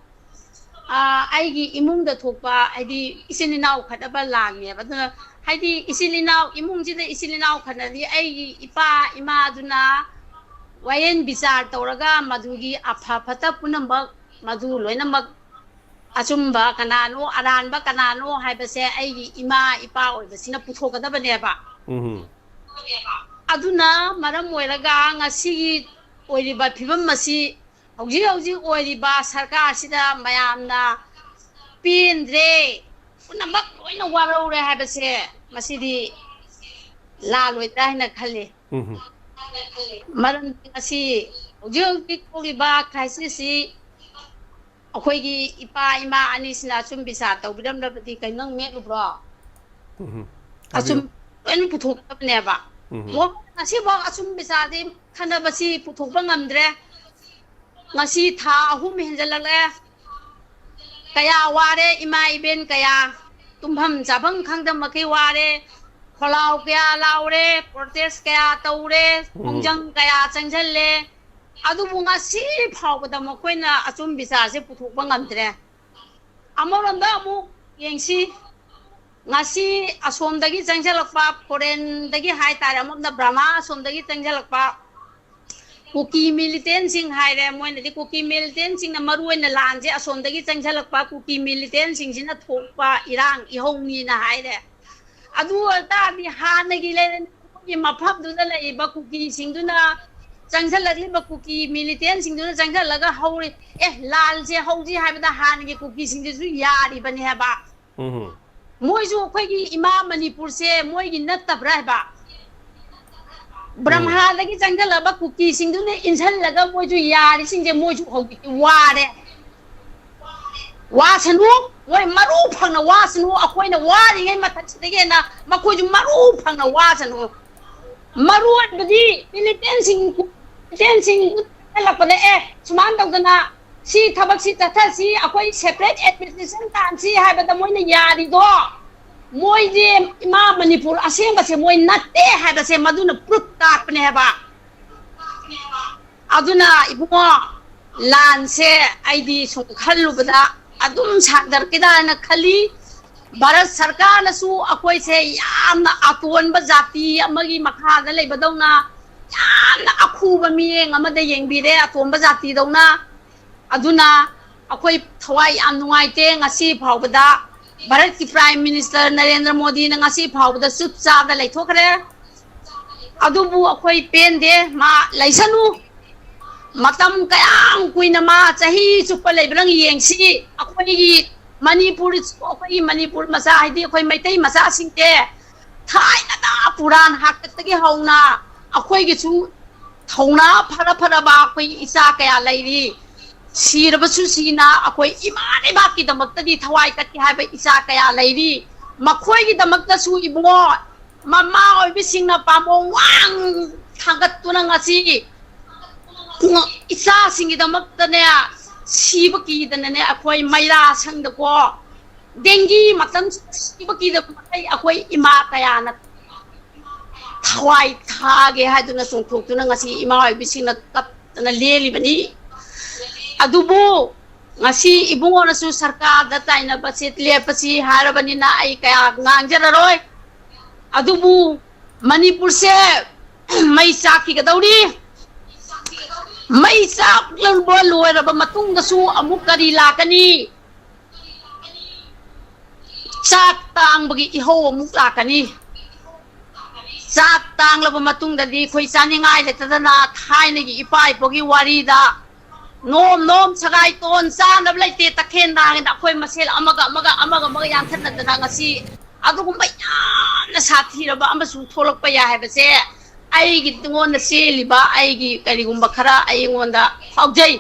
ꯑꯥ, ꯑꯩꯒꯤ ꯏꯃꯨꯡꯗ ꯊꯣꯛꯄ, ꯍꯥꯏꯗꯤ ꯏꯆꯤꯟ ꯏꯅꯥꯎ ꯈꯠꯅꯕ ꯂꯥꯟꯅꯦꯕ꯫ ꯑꯗꯨꯅ ꯍꯥꯏꯗꯤ ꯏꯆꯤꯜ ꯏꯅꯥꯎ, ꯏꯃꯨꯡꯁꯤꯗ ꯏꯆꯤꯜ ꯏꯅꯥꯎ ꯈꯠꯅꯔꯗꯤ ꯑꯩꯒꯤ ꯏꯄꯥ ꯏꯃꯥꯗꯨꯅ ꯋꯥꯌꯦꯜ ꯕꯤꯆꯥꯔ ꯇꯧꯔꯒ ꯃꯗꯨꯒꯤ ꯑꯐ ꯐꯠꯇ ꯄꯨꯝꯅꯃꯛ ꯃꯗꯨ ꯂꯣꯏꯅꯃꯛ ꯑꯆꯨꯝꯕ ꯀꯅꯥꯅꯣ, ꯑꯔꯥꯟꯕ ꯀꯅꯥꯅꯣ ꯍꯥꯏꯕꯁꯦ ꯑꯩꯒꯤ ꯏꯃꯥ ꯏꯄꯥ ꯑꯣꯏꯕꯁꯤꯅ ꯄꯨꯊꯣꯛꯀꯗꯕꯅꯦꯕ꯫ ꯎꯝ ꯑꯗꯨꯅ ꯃꯔꯝ ꯑꯣꯏꯔꯒ ꯉꯁꯤꯒꯤ ꯑꯣꯏꯔꯤꯕ ꯐꯤꯕꯝ ꯑꯁꯤ, ꯍꯧꯖꯤꯛ ꯍꯧꯖꯤꯛ ꯑꯣꯏꯔꯤꯕ ꯁꯔꯀꯥꯔꯁꯤꯗ ꯃꯌꯥꯝꯅ ꯄꯦꯟꯗ꯭ꯔꯦ, ꯄꯨꯝꯅꯃꯛ ꯂꯣꯏꯅ ꯋꯥꯔꯧꯔꯦ ꯍꯥꯏꯕꯁꯦ ꯃꯁꯤꯗꯤ ꯂꯥꯜꯂꯣꯏꯗ꯭ꯔꯥ ꯍꯥꯏꯅ ꯈꯜꯂꯤ꯫ ꯎꯝ ꯃꯔꯝꯗꯤ ꯉꯁꯤ ꯍꯧꯖꯤꯛ ꯍꯧꯖꯤꯛ ꯊꯣꯛꯂꯤꯕ ꯀ꯭ꯔꯥꯏꯁꯤꯁꯁꯤ ꯑꯩꯈꯣꯏꯒꯤ ꯏꯄꯥ ꯏꯃꯥ ꯑꯅꯤꯁꯤꯅ ꯑꯆꯨꯝ ꯕꯤꯆꯥꯔ ꯇꯧꯕꯤꯔꯝꯂꯕꯗꯤ ꯀꯩꯅꯣ ꯅꯪ ꯃꯦꯠꯂꯨꯕ꯭ꯔꯣ? ꯎꯝ ꯑꯆꯨꯝ ꯂꯣꯏꯅ ꯄꯨꯊꯣꯛꯀꯗꯕꯅꯦꯕ꯫ ꯎꯝ ꯃꯣꯏ ꯉꯁꯤꯐꯥꯎ ꯑꯆꯨꯝ ꯕꯤꯆꯥꯔꯗꯤ ꯈꯟꯅꯕꯁꯤ ꯄꯨꯊꯣꯛꯄ ꯉꯝꯗ꯭ꯔꯦ꯫ ꯉꯁꯤ ꯊꯥ ꯑꯍꯨꯝ ꯍꯦꯟꯖꯜꯂꯛꯂꯦ꯫ ꯀꯌꯥ ꯋꯥꯔꯦ ꯏꯃꯥ ꯏꯕꯦꯟ ꯀꯌꯥ, ꯇꯨꯝꯐꯝ ꯆꯥꯐꯝ ꯈꯪꯗꯕ ꯃꯈꯩ ꯋꯥꯔꯦ꯫ ꯈꯣꯜꯂꯥꯎ ꯀꯌꯥ ꯂꯥꯎꯔꯦ, ꯄ꯭ꯔꯣꯇꯦꯁ ꯀꯌꯥ ꯇꯧꯔꯦ, ꯎꯝ꯫ ꯈꯣꯡꯖꯪ ꯀꯌꯥ ꯆꯪꯁꯤꯜꯂꯦ꯫ ꯑꯗꯨꯕꯨ ꯉꯁꯤ ꯐꯥꯎꯕꯗ ꯃꯈꯣꯏꯅ ꯑꯆꯨꯝ ꯕꯤꯆꯥꯔꯁꯦ ꯄꯨꯊꯣꯛꯄ ꯉꯝꯗ꯭ꯔꯦ꯫ ꯑꯃꯔꯣꯝꯗ ꯑꯃꯨꯛ ꯌꯦꯡꯁꯤ, ꯉꯁꯤ ꯑꯁꯣꯝꯗꯒꯤ ꯆꯪꯁꯤꯜꯂꯛꯄ, ꯐꯣꯔꯦꯟꯗꯒꯤ ꯍꯥꯏꯇꯥꯔꯦ, ꯑꯃꯔꯣꯝꯗ ꯕ꯭ꯔꯍꯃꯥ ꯑꯁꯣꯝꯗꯒꯤ ꯆꯪꯁꯤꯜꯂꯛꯄ ꯀꯨꯀꯤ ꯃꯤꯂꯤꯇꯦꯟꯁꯤꯡ ꯍꯥꯏꯔꯦ, ꯃꯣꯏꯅꯗꯤ ꯀꯨꯀꯤ ꯃꯤꯂꯤꯇꯦꯟꯁꯤꯡꯅ ꯃꯔꯨ ꯑꯣꯏꯅ ꯂꯥꯟꯁꯦ ꯑꯁꯣꯝꯗꯒꯤ ꯆꯪꯁꯤꯜꯂꯛꯄ ꯀꯨꯀꯤ ꯃꯤꯂꯤꯇꯦꯟꯁꯤꯡꯁꯤꯅ ꯊꯣꯛꯄ ꯏꯔꯥꯡ ꯏꯍꯧꯅꯤꯅ ꯍꯥꯏꯔꯦ꯫ ꯑꯗꯨ ꯑꯣꯏꯇꯥꯔꯗꯤ ꯍꯥꯟꯅꯒꯤ ꯂꯩꯔꯝꯃꯤꯕ ꯃꯐꯝꯗꯨꯗ ꯂꯩꯔꯤꯕ ꯀꯨꯀꯤꯁꯤꯡꯗꯨꯅ, ꯆꯪꯁꯤꯜꯂꯛꯂꯤꯕ ꯀꯨꯀꯤ ꯃꯤꯂꯤꯇꯦꯟꯁꯤꯡꯗꯨꯅ ꯆꯪꯁꯤꯜꯂꯒ ꯍꯧꯔꯤ, ꯑꯦ, ꯂꯥꯟꯁꯦ ꯍꯧꯁꯤ ꯍꯥꯏꯕꯗ ꯍꯥꯟꯅꯒꯤ ꯀꯨꯀꯤꯁꯤꯡꯗꯨꯁꯨ ꯌꯥꯔꯤꯕꯅꯦ ꯍꯥꯏꯕ꯫ ꯎꯝ ꯃꯣꯏꯁꯨ ꯑꯩꯈꯣꯏꯒꯤ ꯏꯃꯥ ꯃꯅꯤꯄꯨꯔꯁꯦ ꯃꯣꯏꯒꯤ ꯅꯠꯇꯕ꯭ꯔꯥ ꯍꯥꯏꯕ? ꯎꯝ꯫ ꯕ꯭ꯔꯍꯃꯥꯗꯒꯤ ꯆꯪꯁꯤꯜꯂꯕ ꯀꯨꯀꯤꯁꯤꯡꯗꯨꯅ ꯏꯟꯁꯤꯜꯂꯒ ꯃꯣꯏꯁꯨ ꯌꯥꯔꯤꯁꯤꯡꯁꯦ ꯃꯣꯏꯁꯨ ꯍꯧꯖꯤꯛꯇꯤ ꯋꯥꯔꯦ꯫ ꯋꯥꯁꯅꯨ, ꯃꯣꯏ ꯃꯔꯨ ꯐꯪꯅ ꯋꯥꯁꯅꯨ, ꯑꯩꯈꯣꯏꯅ ꯋꯥꯔꯤꯉꯩ ꯃꯊꯛꯁꯤꯗꯒꯤ ꯍꯦꯟꯅ ꯃꯈꯣꯏꯁꯨ ꯃꯔꯨ ꯐꯪꯅ ꯋꯥꯁꯅꯨ꯫ ꯃꯔꯨ ꯑꯣꯏꯕꯗꯤ ꯃꯤꯂꯤꯇꯦꯟꯁꯤꯡ, ꯃꯤꯂꯤꯇꯦꯟꯁꯤꯡ ꯆꯪꯁꯤꯜꯂꯛꯄꯗ, ꯑꯦ, ꯁꯨꯃꯥꯏꯅ ꯇꯧꯗꯅ ꯁꯤ ꯊꯕꯛꯁꯤ ꯆꯠꯊꯁꯤ, ꯑꯩꯈꯣꯏ ꯁꯦꯄꯔꯦꯠ ꯑꯦꯗꯃꯤꯅꯤꯁꯇ꯭ꯔꯦꯁꯟ ꯇꯥꯟꯁꯤ ꯍꯥꯏꯕꯗ ꯃꯣꯏꯅ ꯌꯥꯔꯤꯗꯣ, ꯃꯣꯏꯁꯦ ꯏꯃꯥ ꯃꯅꯤꯄꯨꯔ ꯑꯁꯦꯡꯕꯁꯦ ꯃꯣꯏ ꯅꯠꯇꯦ ꯍꯥꯏꯕꯁꯦ ꯃꯗꯨꯅ ꯄ꯭ꯔꯨꯐ ꯇꯥꯛꯄꯅꯦ ꯍꯥꯏꯕ꯫ ꯑꯗꯨꯅ ꯏꯕꯨꯡꯉꯣ, ꯂꯥꯟꯁꯦ ꯑꯩꯗꯤ ꯁꯨꯝ ꯈꯜꯂꯨꯕꯗ ꯑꯗꯨꯝ ꯁꯥꯡꯊꯔꯛꯀꯗ꯭ꯔꯥ ꯍꯥꯏꯅ ꯈꯜꯂꯤ꯫ ꯚꯥꯔꯠ ꯁꯔꯀꯥꯔꯅꯁꯨ ꯑꯩꯈꯣꯏꯁꯦ ꯌꯥꯝꯅ ꯑꯇꯣꯟꯕ ꯖꯥꯇꯤ ꯑꯃꯒꯤ ꯃꯈꯥꯗ ꯂꯩꯕꯗꯧꯅ, ꯌꯥꯝꯅ ꯑꯈꯨꯕ ꯃꯤꯠꯌꯦꯡ ꯑꯃꯗ ꯌꯦꯡꯕꯤꯔꯦ, ꯑꯇꯣꯟꯕ ꯖꯥꯇꯤꯗꯧꯅ꯫ ꯑꯗꯨꯅ ꯑꯩꯈꯣꯏ ꯊꯋꯥꯏ ꯌꯥꯝ ꯅꯨꯡꯉꯥꯏꯇꯦ꯫ ꯉꯁꯤ ꯐꯥꯎꯕꯗ ꯚꯥꯔꯠꯀꯤ Prime Minister ꯅꯔꯦꯟꯗ꯭ꯔ ꯃꯣꯗꯤꯅ ꯉꯁꯤ ꯐꯥꯎꯕꯗ ꯆꯨꯞ ꯆꯥꯕ ꯂꯩꯊꯣꯛꯈ꯭ꯔꯦ꯫ ꯑꯗꯨꯕꯨ ꯑꯩꯈꯣꯏ ꯄꯦꯟꯗꯦ, ꯃꯥ ꯂꯩꯁꯅꯨ꯫ ꯃꯇꯝ ꯀꯌꯥꯝ ꯀꯨꯏꯅ ꯃꯥ ꯆꯍꯤ ꯆꯨꯞꯄ ꯂꯩꯕ꯭ꯔꯪ ꯌꯦꯡꯁꯤ꯫ ꯑꯩꯈꯣꯏꯒꯤ ꯃꯅꯤꯄꯨꯔ, ꯑꯩꯈꯣꯏꯒꯤ ꯃꯅꯤꯄꯨꯔ ꯃꯆꯥ, ꯍꯥꯏꯗꯤ ꯑꯩꯈꯣꯏ ꯃꯩꯇꯩ ꯃꯆꯥꯁꯤꯡꯁꯦ ꯊꯥꯏꯅꯗ ꯄꯨꯔꯥꯟ ꯍꯥꯛꯇꯛꯇꯒꯤ ꯍꯧꯅ ꯑꯩꯈꯣꯏꯒꯤꯁꯨ ꯊꯧꯅꯥ ꯐꯔ ꯐꯔꯕ ꯑꯩꯈꯣꯏ ꯏꯆꯥ ꯀꯌꯥ ꯂꯩꯔꯤ꯫ ꯁꯤꯔꯕꯁꯨ ꯁꯤꯅ ꯑꯩꯈꯣꯏ ꯏꯃꯥ ꯂꯩꯕꯥꯛꯀꯤꯗꯃꯛꯇꯗꯤ ꯊꯋꯥꯏ ꯀꯠꯀꯦ ꯍꯥꯏꯕ ꯏꯆꯥ ꯀꯌꯥ ꯂꯩꯔꯤ꯫ ꯃꯈꯣꯏꯒꯤꯗꯃꯛꯇꯁꯨ ꯏꯕꯨꯡꯉꯣ, ꯃꯃꯥ ꯑꯣꯏꯕꯁꯤꯡꯅ ꯄꯥꯝꯕꯣꯝ ꯋꯥꯡ ꯊꯥꯡꯒꯠꯇꯨꯅ ꯉꯁꯤ ꯏꯆꯥꯁꯤꯡꯒꯤꯗꯃꯛꯇꯅꯦ, ꯁꯤꯕ ꯀꯤꯗꯅꯅꯦ, ꯑꯩꯈꯣꯏ ꯃꯩꯔꯥ ꯁꯪꯗꯀꯣ, ꯗꯦꯡꯒꯤ ꯃꯇꯝꯁꯤꯗ ꯁꯤꯕ ꯀꯤꯗꯕ ꯃꯈꯩ ꯑꯩꯈꯣꯏ ꯏꯃꯥ ꯀꯌꯥꯅ ꯊꯋꯥꯏ ꯊꯥꯒꯦ ꯍꯥꯏꯗꯨꯅ ꯆꯣꯡꯊꯣꯛꯇꯨꯅ ꯉꯁꯤ ꯏꯃꯥ ꯑꯣꯏꯕꯤꯁꯤꯡꯅ ꯀꯞꯇꯅ ꯂꯦꯜꯂꯤꯕꯅꯤ꯫ ꯑꯗꯨꯕꯨ ꯉꯁꯤ ꯏꯕꯨꯡꯉꯣꯅꯁꯨ ꯁꯔꯀꯥꯔꯗ ꯇꯥꯏꯅꯕꯁꯦ ꯂꯦꯞꯄꯁꯤ ꯍꯥꯏꯔꯕꯅꯤꯅ ꯑꯩ ꯀꯌꯥ ꯉꯥꯡꯖꯔꯔꯣꯏ꯫ ꯑꯗꯨꯕꯨ ꯃꯅꯤꯄꯨꯔꯁꯦ ꯃꯩ ꯆꯥꯛꯈꯤꯒꯗꯧꯔꯤ꯫ ꯃꯩ ꯆꯥꯛꯂꯕ ꯂꯣꯏꯔꯕ ꯃꯇꯨꯡꯗꯁꯨ ꯑꯃꯨꯛ ꯀꯔꯤ ꯂꯥꯛꯀꯅꯤ? ꯆꯥꯛ ꯇꯥꯡꯕꯒꯤ ꯏꯍꯧ ꯑꯃꯨꯛ ꯂꯥꯛꯀꯅꯤ꯫ ꯆꯥꯛ ꯇꯥꯡꯂꯕ ꯃꯇꯨꯡꯗꯗꯤ ꯑꯩꯈꯣꯏ ꯆꯥꯅꯤꯡꯉꯥꯏ ꯂꯩꯇꯗꯅ ꯊꯥꯏꯅꯒꯤ ꯏꯄꯥ ꯏꯄꯨꯒꯤ ꯋꯥꯔꯤꯗ ꯅꯣꯝ ꯅꯣꯝ ꯁꯒꯥꯏ ꯇꯣꯟ ꯆꯥꯅꯕ ꯂꯩꯇꯦ, ꯇꯈꯦꯟ ꯅꯥꯒꯦꯅ ꯑꯩꯈꯣꯏ ꯃꯁꯦꯜ ꯑꯃꯒ ꯑꯃꯒ ꯑꯃꯒ ꯑꯃꯒ ꯌꯥꯟꯊꯠꯅꯗꯅ ꯉꯁꯤ ꯑꯗꯨꯒꯨꯝꯕ ꯌꯥꯝꯅ ꯁꯥꯊꯤꯔꯕ ꯑꯃꯁꯨ ꯊꯣꯛꯂꯛꯄ ꯌꯥꯏ ꯍꯥꯏꯕꯁꯦ ꯑꯩꯒꯤ ꯑꯩꯉꯣꯟꯗ ꯆꯦꯜꯂꯤꯕ ꯑꯩꯒꯤ ꯀꯔꯤꯒꯨꯝꯕ ꯈꯔ ꯑꯩꯉꯣꯟꯗ ꯐꯥꯎꯖꯩ꯫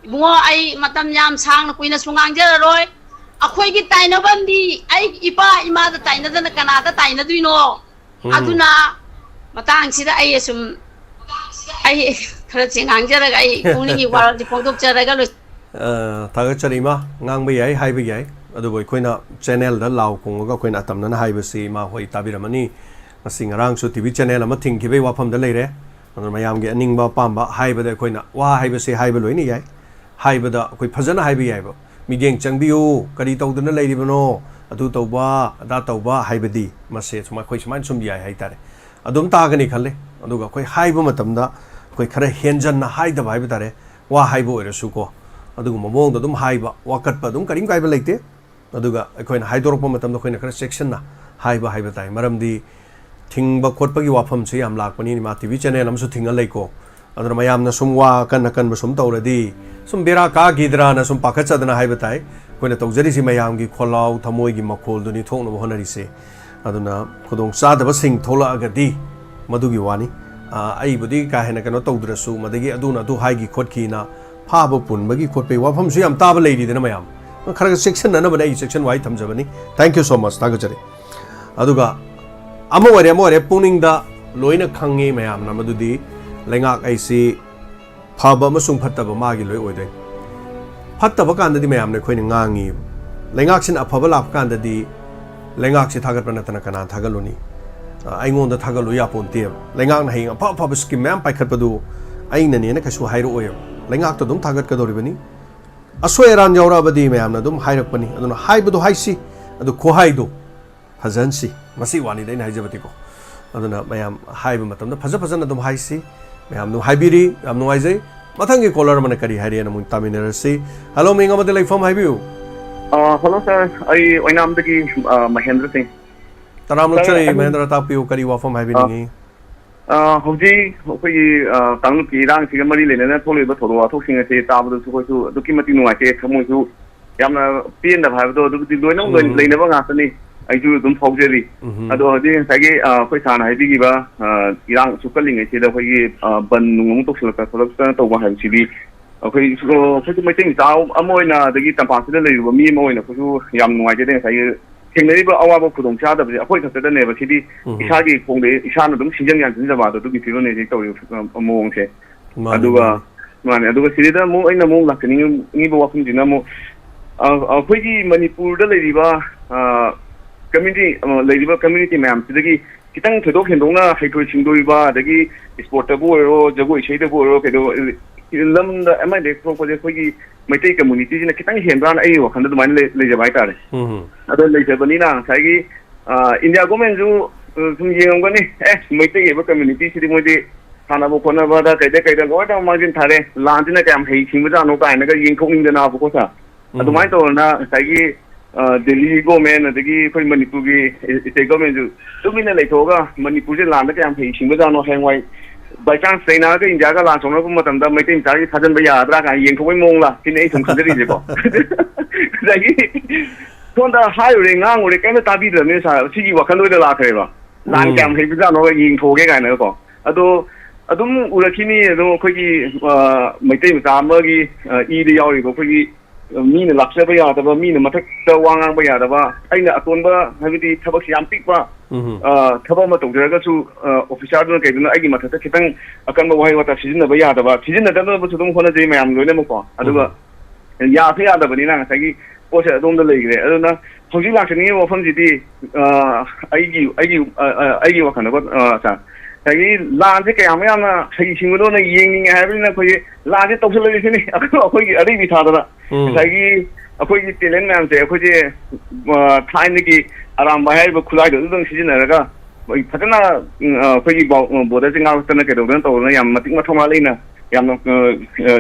ꯏꯕꯨꯡꯉꯣ, ꯑꯩ ꯃꯇꯝ ꯌꯥꯝ ꯁꯥꯡꯅ ꯀꯨꯏꯅꯁꯨ ꯉꯥꯡꯖꯔꯔꯣꯏ꯫ ꯑꯩꯈꯣꯏꯒꯤ ꯇꯥꯏꯅꯐꯝꯗꯤ ꯑꯩꯒꯤ ꯏꯄꯥ ꯏꯃꯥꯗ ꯇꯥꯏꯅꯗꯅ ꯀꯅꯥꯗ ꯇꯥꯏꯅꯗꯣꯏꯅꯣ? ꯎꯝ꯫ ꯑꯗꯨꯅ ꯃꯇꯥꯡꯁꯤꯗ ꯑꯩ ꯑꯁꯨꯝ, ꯑꯩ ꯈꯔꯁꯦ ꯉꯥꯡꯖꯔꯒ ꯑꯩ ꯄꯨꯛꯅꯤꯡꯒꯤ ꯋꯥꯔꯣꯜꯁꯦ ꯐꯣꯡꯗꯣꯛꯆꯔꯒ ꯂꯣꯏ- ꯑ, ꯊꯥꯒꯠꯆꯔꯤ ꯏꯃꯥ, ꯉꯥꯡꯕ ꯌꯥꯏ, ꯍꯥꯏꯕ ꯌꯥꯏ꯫ ꯑꯗꯨꯕꯨ ꯑꯩꯈꯣꯏꯅ ꯆꯦꯅꯦꯜꯗ ꯂꯥꯎ ꯈꯣꯡꯉꯒ ꯑꯩꯈꯣꯏꯅ ꯑꯇꯝꯅꯅ ꯍꯥꯏꯕꯁꯤ ꯏꯃꯥ ꯍꯣꯏ ꯇꯥꯕꯤꯔꯝꯃꯅꯤ꯫ ꯉꯁꯤ ꯉꯔꯥꯡꯁꯨ ꯇꯤ ꯚꯤ ꯆꯦꯅꯦꯜ ꯑꯃ ꯊꯤꯡꯈꯤꯕꯒꯤ ꯋꯥꯐꯝꯗ ꯂꯩꯔꯦ꯫ ꯑꯗꯨꯅ ꯃꯌꯥꯝꯒꯤ ꯑꯅꯤꯡꯕ ꯑꯄꯥꯝꯕ ꯍꯥꯏꯕꯗ ꯑꯩꯈꯣꯏꯅ ꯋꯥ ꯍꯥꯏꯕꯁꯤ ꯍꯥꯏꯕ ꯂꯣꯏꯅ ꯌꯥꯏ꯫ ꯍꯥꯏꯕꯗ ꯑꯩꯈꯣꯏ ꯐꯖꯅ ꯍꯥꯏꯕ ꯌꯥꯏꯕ꯫ ꯃꯤꯠꯌꯦꯡ ꯆꯪꯕꯤꯌꯨ, ꯀꯔꯤ ꯇꯧꯗꯨꯅ ꯂꯩꯔꯤꯕꯅꯣ, ꯑꯗꯨ ꯇꯧꯕ, ꯑꯗꯥ ꯇꯧꯕ ꯍꯥꯏꯕꯗꯤ ꯃꯁꯦ ꯁꯨꯃꯥꯏ-, ꯑꯩꯈꯣꯏ ꯁꯨꯃꯥꯏꯅ ꯁꯨꯝ ꯌꯥꯏ ꯍꯥꯏꯇꯥꯔꯦ꯫ ꯑꯗꯨꯝ ꯇꯥꯒꯅꯤ ꯈꯜꯂꯤ꯫ ꯑꯗꯨꯒ ꯑꯩꯈꯣꯏ ꯍꯥꯏꯕ ꯃꯇꯝꯗ ꯑꯩꯈꯣꯏ ꯈꯔ ꯍꯦꯟꯖꯟꯅ ꯍꯥꯏꯗꯕ ꯍꯥꯏꯕ ꯇꯥꯔꯦ꯫ ꯋꯥ ꯍꯥꯏꯕ ꯑꯣꯏꯔꯁꯨꯀꯣ, ꯑꯗꯨꯒꯨꯝꯕ ꯃꯑꯣꯡꯗ ꯑꯗꯨꯝ ꯍꯥꯏꯕ, ꯋꯥꯀꯠꯄ ꯑꯗꯨꯝ ꯀꯔꯤꯝ ꯀꯥꯏꯕ ꯂꯩꯇꯦ꯫ ꯑꯗꯨꯒ ꯑꯩꯈꯣꯏꯅ ꯍꯥꯏꯗꯣꯔꯛꯄ ꯃꯇꯝꯗ ꯑꯩꯈꯣꯏꯅ ꯈꯔ ꯆꯦꯛꯁꯤꯟꯅ ꯍꯥꯏꯕ ꯍꯥꯏꯕ ꯇꯥꯏ꯫ ꯃꯔꯝꯗꯤ ꯊꯤꯡꯕ ꯈꯣꯠꯄꯒꯤ ꯋꯥꯐꯝꯁꯨ ꯌꯥꯝ ꯂꯥꯛꯄꯅꯤ꯫ ꯏꯃꯥ ꯇꯤ ꯚꯤ ꯆꯦꯅꯦꯜ ꯑꯃꯁꯨ ꯊꯤꯡꯉ ꯂꯩꯀꯣ꯫ ꯑꯗꯨꯅ ꯃꯌꯥꯝꯅ ꯁꯨꯝ ꯋꯥ ꯑꯀꯟ ꯑꯀꯟꯕ ꯁꯨꯝ ꯇꯧꯔꯗꯤ ꯁꯨꯝ ꯕꯦꯔꯥ ꯀꯥꯈꯤꯗ꯭ꯔꯥꯅ ꯁꯨꯝ ꯄꯥꯈꯠꯆꯗꯅ ꯍꯥꯏꯕ ꯇꯥꯏ꯫ ꯑꯩꯈꯣꯏꯅ ꯇꯧꯖꯔꯤꯁꯤ ꯃꯌꯥꯝꯒꯤ ꯈꯣꯜꯂꯥꯎ ꯊꯃꯣꯏꯒꯤ ꯃꯈꯣꯜꯗꯨꯅꯤ ꯊꯣꯛꯅꯕ ꯍꯣꯠꯅꯔꯤꯁꯦ꯫ ꯑꯗꯨꯅ ꯈꯨꯗꯣꯡ ꯆꯥꯗꯕꯁꯤꯡ ꯊꯣꯛꯂꯛꯑꯒꯗꯤ ꯃꯗꯨꯒꯤ ꯋꯥꯅꯤ꯫ ꯑ, ꯑꯩꯕꯨꯗꯤ ꯀꯥ ꯍꯦꯟꯅ ꯀꯩꯅꯣ ꯇꯧꯗ꯭ꯔꯁꯨ, ꯃꯗꯒꯤ ꯑꯗꯨꯅ ꯑꯗꯨ ꯍꯥꯏꯒꯤ ꯈꯣꯠꯈꯤꯅ ꯐꯥꯕ ꯄꯨꯟꯕꯒꯤ ꯈꯣꯠꯄꯒꯤ ꯋꯥꯐꯝꯁꯨ ꯌꯥꯝ ꯇꯥꯕ ꯂꯩꯔꯤꯗꯅ ꯃꯌꯥꯝ꯫ ꯈꯔ ꯈꯔ ꯆꯦꯛꯁꯤꯟꯅꯅꯕꯅꯦ ꯑꯩꯒꯤ ꯆꯦꯛꯁꯤꯟ ꯋꯥꯍꯩ ꯊꯝꯖꯕꯅꯤ꯫ Thank you so much, ꯊꯥꯒꯠꯆꯔꯤ꯫ ꯑꯗꯨꯒ ꯑꯃ ꯑꯣꯏꯔꯦ, ꯑꯃ ꯑꯣꯏꯔꯦ, ꯄꯨꯛꯅꯤꯡꯗ ꯂꯣꯏꯅ ꯈꯪꯉꯤ ꯃꯌꯥꯝꯅ, ꯃꯗꯨꯗꯤ ꯂꯩꯉꯥꯛ ꯑꯩꯁꯤ ꯐꯕ ꯑꯃꯁꯨꯡ ꯐꯠꯇꯕ ꯃꯥꯒꯤ ꯂꯣꯏ ꯑꯣꯏꯗꯣꯏꯅꯤ꯫ ꯐꯠꯇꯕ ꯀꯥꯟꯗꯗꯤ ꯃꯌꯥꯝꯅ ꯑꯩꯈꯣꯏꯅ ꯉꯥꯡꯉꯤ꯫ ꯂꯩꯉꯥꯛꯁꯤꯅ ꯑꯐꯕ ꯂꯥꯛꯄ ꯀꯥꯟꯗꯗꯤ ꯂꯩꯉꯥꯛꯁꯤ ꯊꯥꯒꯠꯄ ꯅꯠꯇꯅ ꯀꯅꯥ ꯊꯥꯒꯠꯂꯨꯅꯤ? ꯑ, ꯑꯩꯉꯣꯟꯗ ꯊꯥꯒꯠꯂꯨ ꯌꯥꯄꯣꯟꯇꯦꯕ꯫ ꯂꯩꯉꯥꯛꯅ ꯍꯌꯦꯡ ꯑꯐ ꯑꯐꯕ ꯁ꯭ꯀꯤꯝ ꯃꯌꯥꯝ ꯄꯥꯏꯈꯠꯄꯗꯨ ꯑꯩꯅꯅꯦꯅ ꯀꯩꯁꯨ ꯍꯥꯏꯔꯛꯑꯣꯏꯕ꯫ ꯂꯩꯉꯥꯛꯇ ꯑꯗꯨꯝ ꯊꯥꯒꯠꯀꯗꯧꯔꯤꯕꯅꯤ꯫ ꯑꯁꯣꯏ ꯑꯔꯥꯟ ꯌꯥꯎꯔꯛꯑꯕꯗꯤ ꯃꯌꯥꯝꯅ ꯑꯗꯨꯝ ꯍꯥꯏꯔꯛꯄꯅꯤ꯫ ꯑꯗꯨꯅ ꯍꯥꯏꯕꯗꯣ ꯍꯥꯏꯁꯤ, ꯑꯗꯨ ꯈꯨꯍꯥꯏꯗꯣ ꯐꯖꯍꯟꯁꯤ꯫ ꯃꯁꯤ ꯋꯥꯅꯤꯗ ꯑꯩꯅ ꯍꯥꯏꯖꯕꯗꯤꯀꯣ꯫ ꯑꯗꯨꯅ ꯃꯌꯥꯝ ꯍꯥꯏꯕ ꯃꯇꯝꯗ ꯐꯖ ꯐꯖꯅ ꯑꯗꯨꯝ ꯍꯥꯏꯁꯤ꯫ ꯃꯌꯥꯝ ꯑꯗꯨꯝ ꯍꯥꯏꯕꯤꯔꯤ, ꯌꯥꯝ ꯅꯨꯡꯉꯥꯏꯖꯩ꯫ ꯃꯊꯪꯒꯤ ꯀꯣꯂꯔ ꯑꯃꯅ ꯀꯔꯤ ꯍꯥꯏꯔꯤꯅ ꯑꯃꯨꯛ ꯇꯥꯃꯤꯟꯅꯔꯁꯤ꯫ ꯍꯜꯂꯣ, ꯃꯤꯡ ꯑꯃꯗꯤ ꯂꯩꯐꯝ ꯍꯥꯏꯕꯤꯌꯨ꯫ ꯑ, ꯍꯜꯂꯣ ꯁꯥꯔ, ꯑꯩ ꯑꯣꯏꯅꯥꯝꯗꯒꯤ, ꯑ, ꯃꯍꯦꯟꯗ꯭ꯔ ꯁꯤꯡ꯫ ꯇꯔꯥꯝꯅ ꯁꯥꯔ, ꯑꯣꯛꯆꯔꯤ, ꯑꯩ ꯃꯍꯦꯟꯗ꯭ꯔ, ꯇꯥꯛꯄꯤꯌꯨ, ꯀꯔꯤ ꯋꯥꯐꯝ ꯑ, ꯍꯥꯏꯕꯤꯅꯤꯡꯉꯤ? ꯑ, ꯍꯧꯖꯤꯛ ꯑꯩꯈꯣꯏꯒꯤ, ꯑ, ꯀꯥꯡꯂꯨꯞꯀꯤ ꯏꯔꯥꯡꯁꯤꯒ ꯃꯔꯤ ꯂꯩꯅꯅ ꯊꯣꯛꯂꯤꯕ ꯊꯧꯗꯣꯛ ꯋꯥꯊꯣꯛꯁꯤꯡ ꯑꯁꯤ ꯇꯥꯕꯗꯁꯨ ꯑꯩꯈꯣꯏꯁꯨ ꯑꯗꯨꯛꯀꯤ ꯃꯇꯤꯛ ꯅꯨꯡꯉꯥꯏꯇꯦ, ꯊꯃꯣꯏꯁꯨ ꯌꯥꯝꯅ ꯄꯦꯟꯗꯕ ꯍꯥꯏꯕꯗꯣ ꯑꯗꯨꯕꯨꯗꯤ ꯂꯣꯏꯅꯃꯛ ꯂꯣꯏ-, ꯎꯝ꯫ ꯂꯩꯅꯕ ꯉꯥꯛꯇꯅꯤ꯫ ꯑꯩꯁꯨ ꯑꯗꯨꯝ ꯐꯥꯎꯖꯔꯤ꯫ ꯎꯝ꯫ ꯑꯗꯣ ꯍꯧꯖꯤꯛ ꯉꯁꯥꯏꯒꯤ, ꯑ, ꯑꯩꯈꯣꯏ ꯁꯥꯔꯅ ꯍꯥꯏꯕꯤꯈꯤꯕ, ꯑ, ꯏꯔꯥꯡ ꯑꯁꯨꯛ ꯀꯜꯂꯤꯉꯩꯁꯤꯗ ꯑꯩꯈꯣꯏꯒꯤ, ꯑ, ꯕꯟ ꯅꯨꯡ ꯑꯃꯨꯛ ꯇꯧꯁꯤꯜꯂꯛꯇꯅ ꯈꯣꯠꯂꯛꯇꯅ ꯇꯧꯕ ꯍꯥꯏꯕꯁꯤꯗꯤ ꯑꯩꯈꯣꯏ, ꯑꯩꯈꯣꯏꯁꯨ ꯃꯩꯇꯩ ꯃꯆꯥ ꯑꯃ ꯑꯣꯏꯅ, ꯑꯗꯒꯤ ꯇꯝꯄꯥꯛꯁꯤꯗ ꯂꯩꯔꯤꯕ ꯃꯤ ꯑꯃ ꯑꯣꯏꯅ ꯑꯩꯈꯣꯏꯁꯨ ꯌꯥꯝ ꯅꯨꯡꯉꯥꯏꯖꯗꯦ꯫ ꯉꯁꯥꯏꯒꯤ ꯊꯦꯡꯅꯔꯤꯕ ꯑꯋꯥꯕ ꯈꯨꯗꯣꯡꯆꯥꯗꯕꯁꯦ ꯑꯩꯈꯣꯏ ꯈꯛꯇꯗꯅꯦꯕ꯫ ꯁꯤꯗꯤ ꯎꯝ꯫ ꯏꯁꯥꯒꯤ ꯈꯣꯡꯗ ꯏꯁꯥꯅ ꯑꯗꯨꯝ ꯁꯤꯟꯖꯪ ꯌꯥꯟꯁꯤꯟꯖꯕ ꯑꯗꯣ ꯑꯗꯨꯒꯤ ꯐꯤꯕꯝꯅꯦ ꯍꯧꯖꯤꯛ ꯇꯧꯔꯤꯕ ꯐꯤꯕꯝ, ꯃꯑꯣꯡꯁꯦ꯫ ꯃꯥꯅꯤ, ꯑꯗꯨꯒ, ꯃꯥꯅꯤ꯫ ꯃꯥꯅꯦ, ꯑꯗꯨꯒ ꯁꯤꯗꯩꯗ ꯑꯃꯨꯛ ꯑꯩꯅ ꯑꯃꯨꯛ ꯂꯥꯛꯆꯅꯤꯡꯉꯤꯕ ꯋꯥꯐꯝꯁꯤꯅ ꯑꯃꯨꯛ, ꯑ, ꯑꯩꯈꯣꯏꯒꯤ ꯃꯅꯤꯄꯨꯔꯗ ꯂꯩꯔꯤꯕ, ꯑ, ꯀꯝꯃ꯭ꯌꯨꯅꯤꯇꯤ, ꯑ, ꯂꯩꯔꯤꯕ ꯀꯝꯃ꯭ꯌꯨꯅꯤꯇꯤ ꯃꯌꯥꯝꯁꯤꯗꯒꯤ ꯈꯤꯇꯪ ꯊꯣꯏꯗꯣꯛ ꯍꯦꯟꯗꯣꯛꯅ ꯍꯩꯊꯣꯏ ꯁꯤꯡꯊꯣꯏꯕ, ꯑꯗꯒꯤ ꯏꯁꯄꯣꯔꯠꯇꯕꯨ ꯑꯣꯏꯔꯣ, ꯖꯒꯣꯏ ꯏꯁꯩꯗꯕꯨ ꯑꯣꯏꯔꯣ, ꯀꯩꯗꯧ-, ꯂꯝꯗ ꯑꯃ ꯍꯦꯛ ꯊꯣꯛꯄꯁꯦ ꯑꯩꯈꯣꯏꯒꯤ ꯃꯩꯇꯩ ꯀꯝꯃ꯭ꯌꯨꯅꯤꯇꯤꯁꯤꯅ ꯈꯤꯇꯪ ꯍꯦꯟꯕ꯭ꯔꯥꯅ ꯑꯩꯒꯤ ꯋꯥꯈꯜꯗ ꯑꯗꯨꯃꯥꯏꯅ ꯂꯩ-, ꯂꯩꯖꯕ ꯍꯥꯏꯇꯥꯔꯦ꯫ ꯎꯝ꯫ ꯑꯗꯣ ꯂꯩꯖꯕꯅꯤꯅ ꯉꯁꯥꯏꯒꯤ, ꯑ, ꯏꯟꯗꯤꯌꯥ ꯒꯣꯔꯃꯦꯟꯁꯨ, ꯑ, ꯁꯨꯝ ꯌꯦꯡꯉꯝꯒꯅꯤ, ꯑꯦ, ꯃꯩꯇꯩ ꯑꯣꯏꯕ ꯀꯝꯃ꯭ꯌꯨꯅꯤꯇꯤꯁꯤꯗꯤ ꯃꯣꯏꯗꯤ ꯁꯥꯟꯅꯕ ꯈꯣꯠꯅꯕꯗ ꯀꯩꯗ ꯀꯩꯗ ꯂꯣꯏꯅꯃꯛ ꯃꯥꯡꯖꯤꯟ ꯊꯥꯔꯦ꯫ ꯂꯥꯟꯁꯤꯅ ꯀꯌꯥꯝ ꯍꯩ ꯁꯤꯡꯕꯖꯥꯠꯅꯣ ꯀꯥꯏꯅꯒ ꯌꯦꯡꯊꯣꯛꯅꯤꯡꯗꯅꯕꯀꯣ ꯁꯥꯔ꯫ ꯑꯗꯨꯃꯥꯏꯅ ꯇꯧꯗꯅ ꯉꯁꯥꯏꯒꯤ, ꯑ, ꯗꯦꯜꯂꯤ ꯒꯣꯔꯃꯦꯟ, ꯑꯗꯒꯤ ꯑꯩꯈꯣꯏ ꯃꯅꯤꯄꯨꯔꯒꯤ ꯏꯁꯇꯦꯠ ꯒꯣꯔꯃꯦꯟꯁꯨ ꯇꯨꯃꯤꯟꯅ ꯂꯩꯊꯣꯛꯑꯒ ꯃꯅꯤꯄꯨꯔꯁꯦ ꯂꯥꯟꯗ ꯀꯌꯥꯝ ꯍꯩ ꯁꯤꯡꯕꯖꯥꯠꯅꯣ, ꯍꯌꯦꯡꯋꯥꯏ by chance ꯆꯩꯅꯥꯒ ꯏꯟꯗꯤꯌꯥꯒ ꯂꯥꯟ ꯁꯣꯛꯅꯔꯛꯄ ꯃꯇꯝꯗ ꯃꯩꯇꯩ ꯃꯆꯥꯁꯤ ꯊꯥꯖꯤꯟꯕ ꯌꯥꯒꯗ꯭ꯔꯥ ꯀꯥꯏꯅ ꯌꯦꯡꯊꯣꯛꯄꯩ ꯃꯑꯣꯡꯂ ꯁꯤꯅꯤ ꯑꯩ ꯁꯨꯝ ꯈꯟꯖꯔꯤꯁꯦꯀꯣ꯫ ꯉꯁꯥꯏꯒꯤ ꯁꯣꯝꯗ ꯍꯥꯏꯔꯨꯔꯦ, ꯉꯥꯡꯉꯨꯔꯦ, ꯀꯩꯝꯇ ꯇꯥꯕꯤꯗ꯭ꯔꯕꯅꯤꯅ ꯁꯥꯔ, ꯁꯤꯒꯤ ꯋꯥꯈꯜ ꯂꯣꯏꯗ ꯂꯥꯛꯈ꯭ꯔꯦꯕ꯫ ꯂꯥꯟ ꯎꯝ꯫ ꯀꯌꯥꯝ ꯍꯩꯕꯖꯥꯠꯅꯣ ꯌꯦꯡꯊꯣꯛꯑꯒꯦ ꯀꯥꯏꯅꯀꯣ꯫ ꯑꯗꯣ ꯑꯗꯨꯝ ꯎꯔꯛꯈꯤꯅꯤ ꯑꯗꯨꯝ ꯑꯩꯈꯣꯏꯒꯤ, ꯑ, ꯃꯩꯇꯩ ꯃꯆꯥ ꯑꯃꯒꯤ, ꯑ, ꯏꯗ ꯌꯥꯎꯔꯤꯕ ꯑꯩꯈꯣꯏꯒꯤ, ꯑ, ꯃꯤꯅ ꯂꯥꯛꯆꯕ ꯌꯥꯗꯕ, ꯃꯤꯅ ꯃꯊꯛꯇ ꯋꯥ ꯉꯥꯡꯕ ꯌꯥꯗꯕ, ꯑꯩꯅ ꯑꯇꯣꯟꯕ, ꯍꯥꯏꯕꯗꯤ ꯊꯕꯛꯁꯤ ꯌꯥꯝ ꯄꯤꯛꯄ, ꯎꯝ꯫ ꯑ, ꯊꯕꯛ ꯑꯃ ꯇꯧꯖꯔꯒꯁꯨ, ꯑ, ꯑꯣꯐꯤꯁꯥꯔꯗꯨꯅ ꯀꯩꯗꯨꯅ ꯑꯩꯒꯤ ꯃꯊꯛꯇ ꯈꯤꯇꯪ ꯑꯀꯟꯕ ꯋꯥꯍꯩ ꯋꯥꯇꯥ ꯁꯤꯖꯤꯟꯅꯕ ꯌꯥꯗꯕ, ꯁꯤꯖꯤꯟꯅꯗꯅꯕꯁꯨ ꯑꯗꯨꯝ ꯍꯣꯠꯅꯖꯩ ꯃꯌꯥꯝ ꯂꯣꯏꯅꯃꯛꯀꯣ꯫ ꯑꯗꯨꯒ ꯎꯝ꯫ ꯌꯥꯁꯨ ꯌꯥꯗꯕꯅꯤꯅ ꯉꯁꯥꯏꯒꯤ ꯄꯣꯠꯁꯦ ꯑꯗꯣꯝꯗ ꯂꯩꯈ꯭ꯔꯦ꯫ ꯑꯗꯨꯅ ꯍꯧꯖꯤꯛ ꯂꯥꯛꯆꯅꯤꯡꯉꯤꯕ ꯋꯥꯐꯝꯁꯤꯗꯤ, ꯑ, ꯑꯩꯒꯤ, ꯑꯩꯒꯤ, ꯑ, ꯑ, ꯑꯩꯒꯤ ꯋꯥꯈꯜꯗꯀꯣ, ꯑ, ꯁꯥꯔ, ꯉꯁꯥꯏꯒꯤ ꯂꯥꯟꯁꯦ ꯀꯌꯥꯃꯨꯛ ꯌꯥꯝꯅ ꯍꯩꯁꯤꯡꯕꯅꯣꯅ ꯌꯦꯡꯅꯤꯡꯉꯦ ꯍꯥꯏꯕꯅꯤꯅ ꯑꯩꯈꯣꯏꯒꯤ ꯂꯥꯟꯁꯦ ꯇꯧꯁꯤꯜꯂꯁꯤ ꯁꯤꯅꯤ꯫ ꯑꯩꯈꯣꯏꯒꯤ ꯑꯔꯩꯕꯤ ꯊꯥꯗꯅ ꯎꯝ꯫ ꯉꯁꯥꯏꯒꯤ ꯑꯩꯈꯣꯏꯒꯤ ꯇꯦꯂꯦꯟ ꯃꯌꯥꯝꯁꯦ ꯑꯩꯈꯣꯏꯁꯦ, ꯑ, ꯊꯥꯏꯅꯒꯤ ꯑꯔꯥꯝꯕꯥꯏ ꯍꯥꯏꯔꯤꯕ ꯈꯨꯠꯂꯥꯏꯗꯣ ꯑꯗꯨꯗꯪ ꯁꯤꯖꯤꯟꯅꯔꯒ ꯑꯩꯈꯣꯏ ꯐꯖꯅ, ꯎꯝ, ꯑ, ꯑꯩꯈꯣꯏꯒꯤ ꯕꯥꯎ-, ꯕꯣꯔꯗꯔꯁꯦ ꯉꯥꯛꯇꯅ ꯀꯩꯗꯧꯗꯅ ꯇꯧꯗꯅ ꯌꯥꯝ ꯃꯇꯤꯛ ꯃꯊꯧꯅꯥ ꯂꯩꯅ ꯌꯥꯝꯅ, ꯑ, ꯑ,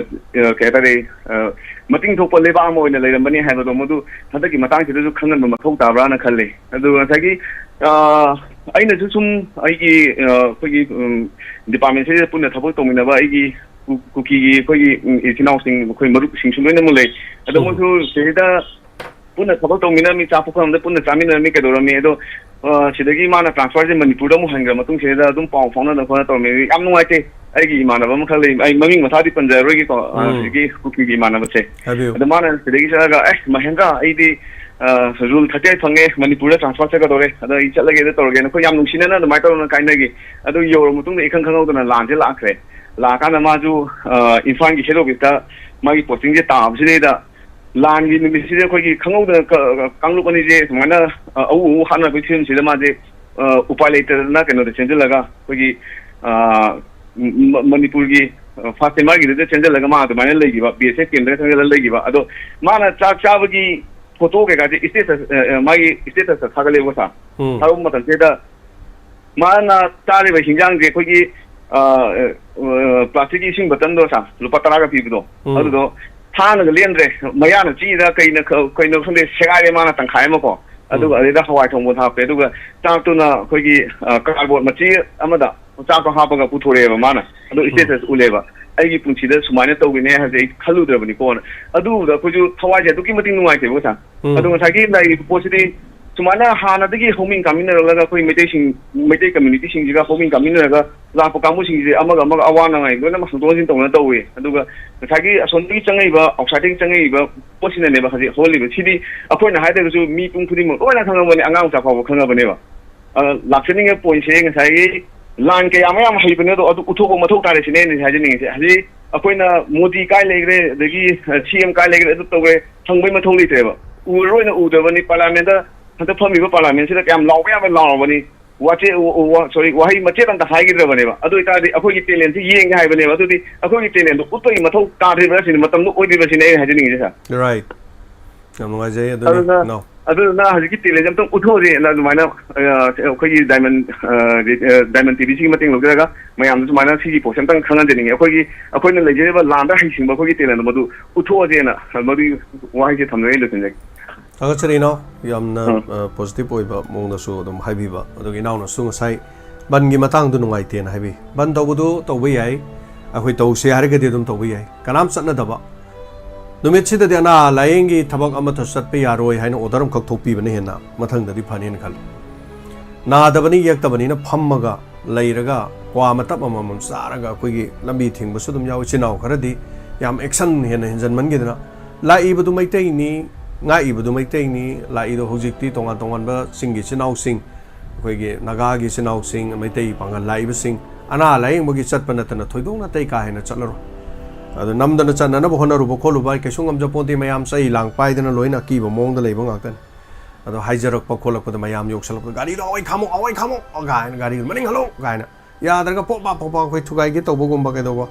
ꯑ, ꯀꯩ ꯍꯥꯏꯇꯥꯔꯦ, ꯑ, ꯃꯇꯤꯡ ꯊꯣꯛꯄ ꯂꯩꯕꯥꯛ ꯑꯃ ꯑꯣꯏꯅ ꯂꯩꯔꯝꯕꯅꯤ ꯍꯥꯏꯕꯗꯣ ꯃꯗꯨ ꯍꯟꯗꯛꯀꯤ ꯃꯇꯥꯡꯁꯤꯗꯁꯨ ꯈꯪꯍꯟꯕ ꯃꯊꯧ ꯇꯥꯕ꯭ꯔꯥꯅ ꯈꯜꯂꯤ꯫ ꯑꯗꯨꯒ ꯉꯁꯥꯏꯒꯤ, ꯑ, ꯑꯩꯅꯁꯨ ꯁꯨꯝ ꯑꯩꯒꯤ, ꯑ, ꯑꯩꯈꯣꯏꯒꯤ, ꯎꯝ, ꯗꯤꯄꯥꯔꯠꯃꯦꯟꯁꯤꯗ ꯄꯨꯟꯅ ꯊꯕꯛ ꯇꯧꯃꯤꯟꯅꯕ ꯑꯩꯒꯤ ꯀꯨ-, ꯀꯨꯀꯤꯒꯤ ꯑꯩꯈꯣꯏꯒꯤ, ꯎꯝ, ꯏꯆꯤꯟ ꯏꯅꯥꯎꯁꯤꯡ, ꯑꯩꯈꯣꯏ ꯃꯔꯨꯞꯁꯤꯡꯁꯨ ꯂꯣꯏꯅꯃꯛ ꯂꯩ꯫ ꯑꯗꯣ ꯎꯝ꯫ ꯃꯣꯏꯁꯨ ꯁꯤꯗ ꯄꯨꯟꯅ ꯊꯕꯛ ꯇꯧꯃꯤꯟꯅꯔꯝꯃꯤ, ꯆꯥꯛ ꯄꯨꯈꯝ ꯑꯃꯗ ꯄꯨꯟꯅ ꯆꯥꯃꯤꯟꯅꯔꯝꯃꯤ, ꯀꯩꯗꯧꯔꯝꯃꯤ꯫ ꯑꯗꯣ, ꯑ, ꯁꯤꯗꯒꯤ ꯃꯥꯅ ꯇ꯭ꯔꯥꯟꯁꯐꯔꯁꯦ ꯃꯅꯤꯄꯨꯔꯗ ꯑꯃꯨꯛ ꯍꯟꯈ꯭ꯔ ꯃꯇꯨꯡ ꯁꯤꯗ ꯑꯗꯨꯝ ꯄꯥꯎ ꯐꯥꯎꯅꯗꯅ ꯈꯣꯠꯅ ꯇꯧꯔꯝꯃꯤ꯫ ꯌꯥꯝ ꯅꯨꯡꯉꯥꯏꯇꯦ꯫ ꯑꯩꯒꯤ ꯏꯃꯥꯟꯅꯕ ꯑꯃꯈꯛ ꯂꯩ, ꯑꯩ ꯃꯃꯤꯡ ꯃꯊꯥꯗꯤ ꯄꯟꯖꯔꯔꯣꯏꯒꯦꯀꯣ, ꯑ, ꯎꯝ꯫ ꯍꯧꯖꯤꯛꯀꯤ ꯀꯨꯀꯤꯒꯤ ꯏꯃꯥꯟꯅꯕꯁꯦ꯫ ꯍꯥꯏꯕꯤꯌꯨ꯫ ꯑꯗꯣ ꯃꯥꯅ ꯁꯤꯗꯒꯤ ꯆꯠꯂꯒ, "ꯑꯦ, ꯃꯍꯦꯟꯗ꯭ꯔ, ꯑꯩꯗꯤ, ꯑ, ꯔꯨꯜ ꯊꯥꯔꯇꯤ ꯑꯩꯠ ꯐꯪꯉꯦ, ꯃꯅꯤꯄꯨꯔꯗ ꯇ꯭ꯔꯥꯟꯁꯐꯔ ꯆꯠꯀꯗꯧꯔꯦ, ꯑꯗꯣ ꯑꯩ ꯆꯠꯂꯒꯦ, ꯑꯗꯨ ꯇꯧꯔꯒꯦꯅ" ꯑꯩꯈꯣꯏ ꯌꯥꯝ ꯅꯨꯡꯁꯤꯅꯅ ꯑꯗꯨꯃꯥꯏꯅ ꯇꯧꯗꯅ ꯀꯥꯏꯅꯈꯤ꯫ ꯑꯗꯨ ꯌꯧꯔ ꯃꯇꯨꯡꯗ ꯏꯈꯪ ꯈꯪꯍꯧꯗꯅ ꯂꯥꯟꯁꯦ ꯂꯥꯛꯈ꯭ꯔꯦ꯫ ꯂꯥꯛꯑꯀꯥꯟꯗ ꯃꯥꯁꯨ, ꯑ, ꯏꯝꯐꯥꯜꯒꯤ ꯍꯦꯠ ꯑꯣꯐꯤꯁꯇ ꯃꯥꯒꯤ ꯄꯣꯁꯇꯤꯡꯁꯦ ꯇꯥꯕꯁꯤꯗꯩꯗ ꯂꯥꯟꯒꯤ ꯅꯨꯃꯤꯠꯁꯤꯗ ꯑꯩꯈꯣꯏꯒꯤ ꯈꯪꯍꯧꯗꯅ ꯀ-, ꯀ-, ꯀꯥꯡꯂꯨꯞ ꯑꯅꯤꯁꯦ ꯁꯨꯃꯥꯏꯅ, ꯑ, ꯑꯎ ꯑꯎ ꯍꯥꯠꯅꯕꯒꯤ ꯐꯤꯕꯝꯁꯤꯗ ꯃꯥꯁꯦ, ꯑ, ꯎꯄꯥꯏ ꯂꯩꯇꯗꯅ ꯀꯩꯅꯣꯗ ꯆꯦꯟꯁꯤꯜꯂꯒ ꯑꯩꯈꯣꯏꯒꯤ, ꯑ, ꯃ-, ꯃꯅꯤꯄꯨꯔꯒꯤ, ꯑ, ꯐꯥꯁ ꯇꯥꯏꯃꯔꯒꯤꯗꯨꯗ ꯆꯦꯟꯁꯤꯜꯂꯒ ꯃꯥ ꯑꯗꯨꯃꯥꯏꯅ ꯂꯩꯈꯤꯕ, ꯕꯤ ꯑꯦꯁ ꯑꯦꯐ ꯀꯦꯝꯗꯒ ꯆꯪꯁꯤꯜꯂꯒ ꯂꯩꯈꯤꯕ꯫ ꯑꯗꯣ ꯃꯥꯅ ꯆꯥꯛ ꯆꯥꯕꯒꯤ ꯐꯣꯇꯣ ꯀꯩꯀꯥꯁꯦ ꯏꯁꯇꯦꯇꯁ, ꯑ, ꯑ, ꯃꯥꯒꯤ ꯏꯁꯇꯦꯇꯁꯇ ꯊꯥꯒꯠꯂꯦꯕꯀꯣ ꯁꯥꯔ꯫ ꯎꯝ꯫ ꯊꯥꯒꯠꯄ ꯃꯇꯝꯁꯤꯗ ꯃꯥꯅ ꯆꯥꯔꯤꯕ ꯍꯤꯟꯖꯥꯡꯁꯦ ꯑꯩꯈꯣꯏꯒꯤ ꯄ꯭ꯂꯥꯁꯇꯤꯛꯀꯤ ꯏꯁꯤꯡ ꯕꯇꯟꯗꯣ, ꯁꯥ, ꯂꯨꯄꯥ ꯇꯔꯥꯒ ꯄꯤꯕꯗꯣ, ꯎꯝ꯫ ꯑꯗꯨꯗꯣ ꯊꯥꯅꯒ ꯂꯦꯟꯗ꯭ꯔꯦ, ꯃꯌꯥꯅ ꯆꯤꯛꯏꯔ ꯀꯩꯅ ꯈ-, ꯀꯩꯅꯣ ꯈꯪꯗꯦ, ꯁꯦꯒꯥꯏꯔꯦ ꯃꯥꯅ ꯇꯪꯈꯥꯏ ꯑꯃ ꯀꯣ꯫ ꯑꯗꯨꯒ ꯎꯝ꯫ ꯑꯗꯩꯗ ꯍꯋꯥꯏ ꯊꯣꯡꯕ ꯍꯥꯞꯄꯦ, ꯑꯗꯨꯒ ꯆꯥꯛꯇꯨꯅ ꯑꯩꯈꯣꯏꯒꯤ, ꯑ, ꯀꯥꯔꯕꯣꯔꯗ ꯃꯆꯦ ꯑꯃꯗ ꯆꯥꯛꯇꯣ ꯍꯥꯞꯄꯒ ꯄꯨꯊꯣꯔꯛꯑꯦꯕ ꯃꯥꯅ꯫ ꯑꯗꯣ ꯎꯝ꯫ ꯁ꯭ꯇꯦꯇꯁ ꯎꯠꯂꯦꯕ, "ꯑꯩꯒꯤ ꯄꯨꯟꯁꯤꯗ ꯁꯨꯃꯥꯏꯅ ꯇꯧꯒꯅꯤ ꯍꯥꯏꯕꯁꯦ ꯑꯩ ꯈꯜꯂꯨꯗ꯭ꯔꯕꯅꯤꯀꯣꯅ"꯫ ꯑꯗꯨ ꯎꯕꯗ ꯑꯩꯈꯣꯏꯁꯨ ꯊꯋꯥꯏꯁꯦ ꯑꯗꯨꯛꯀꯤ ꯃꯇꯤꯛ ꯅꯨꯡꯉꯥꯏꯇꯦꯕ, ꯁꯥ꯫ ꯎꯝ꯫ ꯑꯗꯣ ꯉꯁꯥꯏꯒꯤ ꯂꯩꯔꯤꯕ ꯄꯣꯠꯁꯤꯗꯤ ꯁꯨꯃꯥꯏꯅ ꯍꯥꯟꯅꯗꯒꯤ ꯍꯧꯃꯤꯟ ꯀꯥꯃꯤꯟꯅꯔꯛꯂꯒ, ꯑꯩꯈꯣꯏ ꯃꯩꯇꯩꯁꯤꯡ, ꯃꯩꯇꯩ ꯀꯝꯃ꯭ꯌꯨꯅꯤꯇꯤꯁꯤꯡꯁꯤꯒ ꯍꯧꯃꯤꯟ ꯀꯥꯃꯤꯟꯅꯔꯒ ꯂꯥꯛꯄ ꯀꯥꯡꯕꯨꯁꯤꯡꯁꯦ ꯑꯃꯒ ꯑꯃꯒ ꯑꯋꯥ ꯅꯨꯡꯉꯥꯏ ꯂꯣꯏꯅꯃꯛ ꯍꯪꯗꯣꯛ ꯍꯪꯖꯤꯟ ꯇꯧꯅ ꯇꯧꯋꯦ꯫ ꯑꯗꯨꯒ ꯉꯁꯥꯏꯒꯤ ꯑꯁꯣꯝꯗꯒꯤ ꯆꯪꯉꯛꯏꯕ, ꯑꯥꯎꯠꯁꯥꯏꯗꯒꯤ ꯆꯪꯉꯛꯏꯕ ꯄꯣꯠꯁꯤꯅꯅꯦꯕ ꯍꯧꯖꯤꯛ ꯍꯧꯍꯜꯂꯤꯕ꯫ ꯁꯤꯗꯤ ꯑꯩꯈꯣꯏꯅ ꯍꯥꯏꯗ꯭ꯔꯒꯁꯨ ꯃꯤꯄꯨꯝ ꯈꯨꯗꯤꯡꯃꯛ ꯂꯣꯏꯅ ꯈꯪꯉꯕꯅꯦ, ꯑꯉꯥꯡ ꯃꯆꯥ ꯐꯥꯎꯕ ꯈꯪꯉꯕꯅꯦꯕ꯫ ꯑ, ꯂꯥꯛꯆꯅꯤꯡꯉꯤꯕ ꯄꯣꯏꯟꯁꯦ ꯉꯁꯥꯏꯒꯤ ꯂꯥꯟ ꯀꯌꯥ ꯃꯌꯥꯝ ꯍꯩꯕꯅꯦ, ꯑꯗꯣ ꯑꯗꯨ ꯎꯠꯊꯣꯛꯄ ꯃꯊꯧ ꯇꯥꯔꯦ ꯁꯤꯅꯦ ꯑꯩꯅ ꯍꯥꯏꯖꯅꯤꯡꯉꯤꯁꯦ꯫ ꯍꯧꯖꯤꯛ ꯑꯩꯈꯣꯏꯅ ꯃꯣꯗꯤ ꯀꯥꯏ ꯂꯩꯈ꯭ꯔꯦ, ꯑꯗꯒꯤ, ꯑ, ꯁꯤ ꯑꯦꯝ ꯀꯥꯏ ꯂꯩꯈ꯭ꯔꯦ, ꯑꯗꯨ ꯇꯧꯈ꯭ꯔꯦ, ꯍꯪꯕꯩ ꯃꯊꯧ ꯂꯩꯇ꯭ꯔꯦꯕ꯫ ꯎꯔꯔꯣꯏꯅ ꯎꯗꯕꯅꯤ, ꯄꯥꯔꯂꯤꯌꯥꯃꯦꯟꯗ ꯍꯟꯗꯛ ꯐꯝꯃꯤꯕ ꯄꯥꯔꯂꯤꯌꯥꯃꯦꯟꯁꯤꯗ ꯀꯌꯥꯝ ꯂꯥꯎꯕ ꯌꯥꯕ ꯂꯥꯎꯔꯕꯅꯤ꯫ ꯋꯥꯆꯦ-, ꯋꯥ-, ꯋꯥ-, ꯁꯣꯔꯤ, ꯋꯥꯍꯩ ꯃꯆꯦꯠ ꯑꯝꯇ ꯍꯥꯏꯈꯤꯗ꯭ꯔꯕꯅꯦꯕ꯫ ꯑꯗꯨ ꯑꯣꯏꯇꯥꯔꯗꯤ ꯑꯩꯈꯣꯏꯒꯤ ꯇꯦꯂꯦꯟꯁꯤ ꯌꯦꯡꯒꯦ ꯍꯥꯏꯕꯅꯦꯕ꯫ ꯑꯗꯨꯗꯤ ꯑꯩꯈꯣꯏꯒꯤ ꯇꯦꯂꯦꯟꯗꯣ ꯎꯠꯄꯒꯤ ꯃꯊꯧ ꯇꯥꯗ꯭ꯔꯤꯕ꯭ꯔꯥ ꯁꯤꯅꯤ, ꯃꯇꯝꯗꯣ ꯑꯣꯏꯗ꯭ꯔꯤꯕ꯭ꯔꯥ ꯁꯤꯅꯤ ꯑꯩꯅ ꯍꯥꯏꯖꯅꯤꯡꯉꯤꯁꯦ, ꯁꯥꯔ꯫ ꯔꯥꯏꯠ꯫ ꯌꯥꯝ ꯅꯨꯡꯉꯥꯏꯖꯩ꯫ ꯑꯗꯨꯅꯤ, ꯑꯗꯨꯅ, ꯏꯅꯥꯎ꯫ ꯑꯗꯨꯗꯨꯅ ꯍꯧꯖꯤꯛꯀꯤ ꯇꯦꯂꯦꯟꯁꯦ ꯑꯝꯇꯪ ꯎꯠꯊꯣꯛꯑꯁꯦꯅ ꯑꯗꯨꯃꯥꯏꯅ, ꯑ, ꯑꯩꯈꯣꯏꯒꯤ ꯗꯥꯏꯃꯟ, ꯑ, ꯔꯦ-, ꯑ, ꯗꯥꯏꯃꯟ ꯇꯤ ꯚꯤꯁꯤꯒꯤ ꯃꯇꯦꯡ ꯂꯧꯖꯔꯒ ꯃꯌꯥꯝꯗ ꯁꯨꯃꯥꯏꯅ ꯁꯤꯒꯤ ꯄꯣꯠꯁꯦ ꯑꯝꯇꯪ ꯈꯪꯍꯟꯖꯅꯤꯡꯉꯤ꯫ ꯑꯩꯈꯣꯏꯒꯤ, ꯑꯩꯈꯣꯏꯅ ꯂꯩꯖꯔꯤꯕ ꯂꯥꯟꯗ ꯍꯩꯁꯤꯡꯕ ꯑꯩꯈꯣꯏꯒꯤ ꯇꯦꯂꯦꯟꯗꯣ ꯃꯗꯨ ꯎꯠꯊꯣꯛꯑꯁꯦꯅ ꯃꯗꯨꯒꯤ ꯋꯥꯍꯩꯁꯦ ꯊꯝꯖꯔꯒ ꯑꯩ ꯂꯣꯏꯁꯤꯟꯖꯒꯦ꯫ ꯊꯥꯒꯠꯆꯔꯤ ꯏꯅꯥꯎ, ꯌꯥꯝꯅ, ꯎꯝ꯫ ꯑ, ꯄꯣꯖꯤꯇꯤꯚ ꯑꯣꯏꯕ ꯃꯑꯣꯡꯗꯁꯨ ꯑꯗꯨꯝ ꯍꯥꯏꯕꯤꯕ꯫ ꯑꯗꯨꯒ ꯏꯅꯥꯎꯅꯁꯨ ꯉꯁꯥꯏ ꯕꯟꯒꯤ ꯃꯇꯥꯡꯗ ꯅꯨꯡꯉꯥꯏꯇꯦꯅ ꯍꯥꯏꯕꯤ꯫ ꯕꯟ ꯇꯧꯕꯗꯨ ꯇꯧꯕ ꯌꯥꯏ, ꯑꯩꯈꯣꯏ ꯇꯧꯁꯦ ꯍꯥꯏꯔꯒꯗꯤ ꯑꯗꯨꯝ ꯇꯧꯕ ꯌꯥꯏ, ꯀꯅꯥꯝ ꯆꯠꯅꯗꯕ꯫ ꯅꯨꯃꯤꯠꯁꯤꯗꯗꯤ ꯑꯅꯥ ꯂꯥꯌꯦꯡꯒꯤ ꯊꯕꯛ ꯑꯃꯠꯇ ꯆꯠꯄ ꯌꯥꯔꯣꯏ ꯍꯥꯏꯅ ꯑꯣꯔꯗꯔ ꯑꯃꯈꯛ ꯊꯣꯛꯄꯤꯕꯅ ꯍꯦꯟꯅ ꯃꯊꯪꯗꯗꯤ ꯐꯅꯦꯅ ꯈꯜꯂꯤ꯫ ꯅꯥꯗꯕꯅꯤ ꯌꯦꯛꯇꯕꯅꯤꯅ ꯐꯝꯃꯒ ꯂꯩꯔꯒ ꯀ꯭ꯋꯥ ꯃꯇꯞ ꯑꯃꯃꯝ ꯆꯥꯔꯒ ꯑꯩꯈꯣꯏꯒꯤ ꯂꯝꯕꯤ ꯊꯤꯡꯕꯁꯨ ꯑꯗꯨꯝ ꯌꯥꯎꯏ꯫ ꯏꯆꯤꯟ ꯏꯅꯥꯎ ꯈꯔꯗꯤ ꯌꯥꯝ ꯑꯦꯛꯁꯟ ꯍꯦꯟꯅ ꯍꯦꯟꯖꯟꯃꯟꯈꯤꯗꯅ, ꯂꯥꯛꯏꯕꯗꯨ ꯃꯩꯇꯩꯅꯤ, ꯉꯥꯛꯏꯕꯗꯨ ꯃꯩꯇꯩꯅꯤ, ꯂꯥꯛꯏꯗꯣ ꯍꯧꯖꯤꯛꯇꯤ ꯇꯣꯉꯥꯟ ꯇꯣꯉꯥꯟꯕ ꯆꯤꯡꯒꯤ ꯏꯆꯤꯟ ꯏꯅꯥꯎꯁꯤꯡ, ꯑꯩꯈꯣꯏꯒꯤ ꯅꯥꯒꯥꯒꯤ ꯏꯆꯤꯟ ꯏꯅꯥꯎꯁꯤꯡ, ꯃꯩꯇꯩ ꯄꯥꯡꯒꯜ ꯂꯥꯛꯏꯕꯁꯤꯡ, ꯑꯅꯥ ꯂꯥꯌꯦꯡꯕꯒꯤ ꯆꯠꯄ ꯅꯠꯇꯅ ꯊꯣꯏꯗꯣꯛꯅ ꯑꯇꯩ ꯀꯥ ꯍꯦꯟꯅ ꯆꯠꯂꯔꯣꯏ꯫ ꯑꯗꯣ ꯅꯝꯗꯅ ꯆꯠꯅꯅꯕ ꯍꯣꯠꯅꯔꯨꯕ ꯈꯣꯠꯂꯨꯕ ꯑꯩ ꯀꯩꯁꯨ ꯉꯝꯖꯄꯣꯟꯇꯦ, ꯃꯌꯥꯝ ꯆꯩ ꯂꯥꯡ ꯄꯥꯏꯗꯅ ꯂꯣꯏꯅ ꯑꯀꯤꯕ ꯃꯑꯣꯡꯗ ꯂꯩꯕ ꯉꯥꯛꯇꯅꯤ꯫ ꯑꯗꯣ ꯍꯥꯏꯖꯔꯛꯄ ꯈꯣꯠꯂꯛꯄꯗ ꯃꯌꯥꯝ ꯌꯧꯁꯜꯂꯛꯄꯗ "ꯒꯥꯔꯤꯗꯣ ꯑꯋꯥꯏ ꯈꯥꯝꯃꯣ, ꯑꯋꯥꯏ ꯈꯥꯝꯃꯣ" ꯀꯥꯏꯅ, "ꯒꯥꯔꯤꯗꯣ ꯃꯅꯤꯡ ꯍꯜꯂꯣ" ꯀꯥꯏꯅ ꯌꯥꯗ꯭ꯔꯒ ꯄꯣꯞ ꯄꯥ ꯄꯣꯞ ꯄꯥ ꯑꯩꯈꯣꯏ ꯊꯨꯒꯥꯏꯒꯦ ꯇꯧꯕꯒꯨꯝꯕ ꯀꯩꯗꯧꯕ,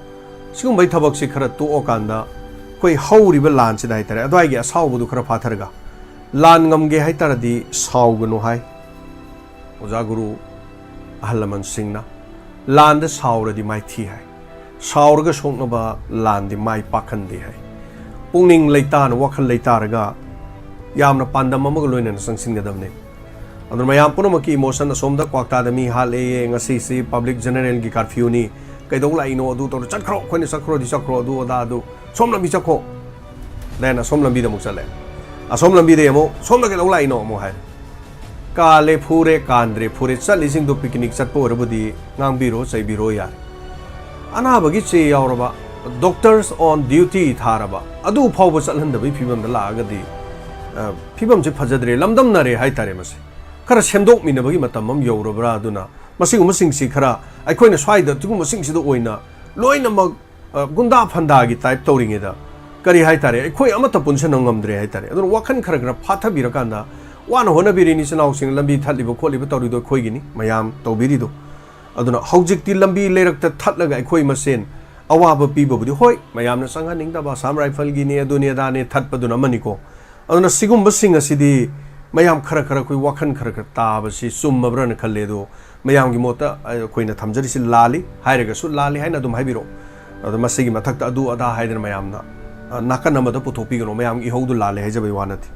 ꯁꯤꯒꯨꯝꯕꯒꯤ ꯊꯕꯛꯁꯤ ꯈꯔ ꯇꯣꯛꯑꯀꯥꯟꯗ ꯑꯩꯈꯣꯏ ꯍꯧꯔꯤꯕ ꯂꯥꯟꯁꯤꯗ ꯍꯥꯏꯇꯥꯔꯦ, ꯑꯗꯨꯋꯥꯏꯒꯤ ꯑꯁꯥꯎꯕꯗꯨ ꯈꯔ ꯐꯥꯊꯔꯒ ꯂꯥꯟ ꯉꯝꯒꯦ ꯍꯥꯏꯇꯥꯔꯗꯤ ꯁꯥꯎꯒꯅꯨ ꯍꯥꯏ ꯑꯣꯖꯥ ꯒꯨꯔꯨ ꯑꯍꯜ ꯂꯃꯟꯁꯤꯡꯅ꯫ ꯂꯥꯟꯗ ꯁꯥꯎꯔꯗꯤ ꯃꯥꯏꯊꯤ ꯍꯥꯏ, ꯁꯥꯎꯔꯒ ꯁꯣꯛꯅꯕ ꯂꯥꯟꯗꯤ ꯃꯥꯏ ꯄꯥꯛꯍꯟꯗꯦ ꯍꯥꯏ꯫ ꯄꯨꯛꯅꯤꯡ ꯂꯩꯇꯥꯅ, ꯋꯥꯈꯜ ꯂꯩꯇꯥꯔꯒ ꯌꯥꯝꯅ ꯄꯥꯟꯗꯝ ꯑꯃꯒ ꯂꯣꯏꯅꯅ ꯆꯪꯁꯤꯟꯒꯗꯕꯅꯤ꯫ ꯑꯗꯨꯅ ꯃꯌꯥꯝ ꯄꯨꯝꯅꯃꯛꯀꯤ emotion, ꯑꯁꯣꯝꯗ ꯀ꯭ꯋꯥꯛꯇꯥꯗ ꯃꯤ ꯍꯥꯠꯂꯦꯌꯦ, ꯉꯁꯤꯁꯤ public generalꯒꯤ curfewꯅꯤ, ꯀꯩꯗꯧ ꯂꯥꯛꯏꯅꯣ, ꯑꯗꯨ ꯇꯧꯔꯣ, ꯆꯠꯈ꯭ꯔꯣ, ꯑꯩꯈꯣꯏꯅ ꯆꯠꯈ꯭ꯔꯣꯗꯤ ꯆꯠꯈ꯭ꯔꯣ, ꯑꯗꯨ ꯑꯗꯥ ꯑꯗꯨ, ꯁꯣꯝ ꯂꯝꯕꯤ ꯆꯠꯈꯣ꯫ Then ꯑꯁꯣꯝ ꯂꯝꯕꯤꯗ ꯑꯃꯨꯛ ꯆꯠꯂꯦ꯫ ꯑꯁꯣꯝ ꯂꯝꯕꯤꯗꯩ ꯑꯃꯨꯛ, "ꯁꯣꯝꯗ ꯀꯩꯗꯧ ꯂꯥꯛꯏꯅꯣ?" ꯑꯃꯨꯛ ꯍꯥꯏꯔꯦ꯫ ꯀꯥꯜꯂꯦ ꯐꯨꯔꯦ, ꯀꯥꯟꯗ꯭ꯔꯦ ꯐꯨꯔꯦ, ꯆꯠꯂꯤꯁꯤꯡꯗꯣ picnic ꯆꯠꯄ ꯑꯣꯏꯔꯕꯨꯗꯤ ꯉꯥꯡꯕꯤꯔꯣ, ꯆꯩꯕꯤꯔꯣ ꯌꯥꯔꯦ꯫ ꯑꯅꯥꯕꯒꯤ ꯆꯦ ꯌꯥꯎꯔꯕ, doctors on duty ꯊꯥꯔꯕ, ꯑꯗꯨ ꯐꯥꯎꯕ ꯆꯠꯍꯟꯗꯕꯒꯤ ꯐꯤꯕꯝꯗ ꯂꯥꯛꯑꯒꯗꯤ, ꯑ, ꯐꯤꯕꯝꯁꯦ ꯐꯖꯗ꯭ꯔꯦ, ꯂꯝꯗꯝꯅꯔꯦ ꯍꯥꯏꯇꯥꯔꯦ꯫ ꯃꯁꯤ ꯈꯔ ꯁꯦꯝꯗꯣꯛꯃꯤꯟꯅꯕꯒꯤ ꯃꯇꯝ ꯑꯃ ꯌꯧꯔꯕ꯭ꯔꯥ? ꯑꯗꯨꯅ ꯃꯁꯤꯒꯨꯝꯕꯁꯤꯡꯁꯤ ꯈꯔ ꯑꯩꯈꯣꯏꯅ ꯁ꯭ꯋꯥꯏꯗ ꯁꯤꯒꯨꯝꯕꯁꯤꯡꯁꯤꯗ ꯑꯣꯏꯅ ꯂꯣꯏꯅꯃꯛ, ꯑ, ꯒꯨꯟꯗꯥ ꯐꯟꯗꯥꯒꯤ type ꯇꯧꯔꯤꯉꯩꯗ, ꯀꯔꯤ ꯍꯥꯏꯇꯥꯔꯦ, ꯑꯩꯈꯣꯏ ꯑꯃꯠꯇ ꯄꯨꯟꯁꯤꯟꯅ ꯉꯝꯗ꯭ꯔꯦ ꯍꯥꯏꯇꯥꯔꯦ꯫ ꯑꯗꯨꯅ ꯋꯥꯈꯜ ꯈꯔ ꯈꯔ ꯐꯥꯊꯕꯤꯔꯀꯥꯟꯗ, ꯋꯥꯅ ꯍꯣꯠꯅꯕꯤꯔꯤꯅꯤ ꯏꯆꯤꯜ ꯏꯅꯥꯎꯁꯤꯡꯅ, ꯂꯝꯕꯤ ꯊꯠꯂꯤꯕ ꯈꯣꯠꯂꯤꯕ ꯇꯧꯔꯤꯗꯣ ꯑꯩꯈꯣꯏꯒꯤꯅꯤ, ꯃꯌꯥꯝ ꯇꯧꯕꯤꯔꯤꯗꯣ꯫ ꯑꯗꯨꯅ ꯍꯧꯖꯤꯛꯇꯤ ꯂꯝꯕꯤ ꯂꯩꯔꯛꯇ ꯊꯠꯂꯒ ꯑꯩꯈꯣꯏ ꯃꯁꯦꯟ ꯑꯋꯥꯕ ꯄꯤꯕꯕꯨꯗꯤ, ꯍꯣꯏ, ꯃꯌꯥꯝꯅ ꯆꯪꯍꯟꯅꯤꯡꯗꯕ, Assam Rifleꯒꯤꯅꯤ, ꯑꯗꯨꯅꯤ ꯑꯗꯥꯅꯤ, ꯊꯠꯄꯗꯨꯅ ꯑꯃꯅꯤꯀꯣ꯫ ꯑꯗꯨꯅ ꯁꯤꯒꯨꯝꯕꯁꯤꯡ ꯑꯁꯤꯗꯤ ꯃꯌꯥꯝ ꯈꯔ ꯈꯔ ꯑꯩꯈꯣꯏ ꯋꯥꯈꯜ ꯈꯔ ꯈꯔ ꯇꯥꯕꯁꯤ ꯆꯨꯝꯃꯕ꯭ꯔꯥꯅ ꯈꯜꯂꯦ꯫ ꯑꯗꯣ ꯃꯌꯥꯝꯒꯤ ꯃꯣꯠꯇ ꯑꯩꯈꯣꯏꯅ ꯊꯝꯖꯔꯤꯁꯤ ꯂꯥꯜꯂꯤ ꯍꯥꯏꯔꯒꯁꯨ ꯂꯥꯜꯂꯤ ꯍꯥꯏꯅ ꯑꯗꯨꯝ ꯍꯥꯏꯕꯤꯔꯛꯑꯣ꯫ ꯑꯗꯣ ꯃꯁꯤꯒꯤ ꯃꯊꯛꯇ ꯑꯗꯨ ꯑꯗꯥ ꯍꯥꯏꯗꯅ ꯃꯌꯥꯝꯅ, ꯑ, ꯅꯥꯀꯟ ꯑꯃꯗ ꯄꯨꯊꯣꯛꯄꯤꯒꯅꯨ꯫ ꯃꯌꯥꯝꯒꯤ ꯏꯍꯧꯗꯨ ꯂꯥꯜꯂꯦ ꯍꯥꯏꯖꯕꯩ ꯋꯥ ꯅꯠꯇꯦ꯫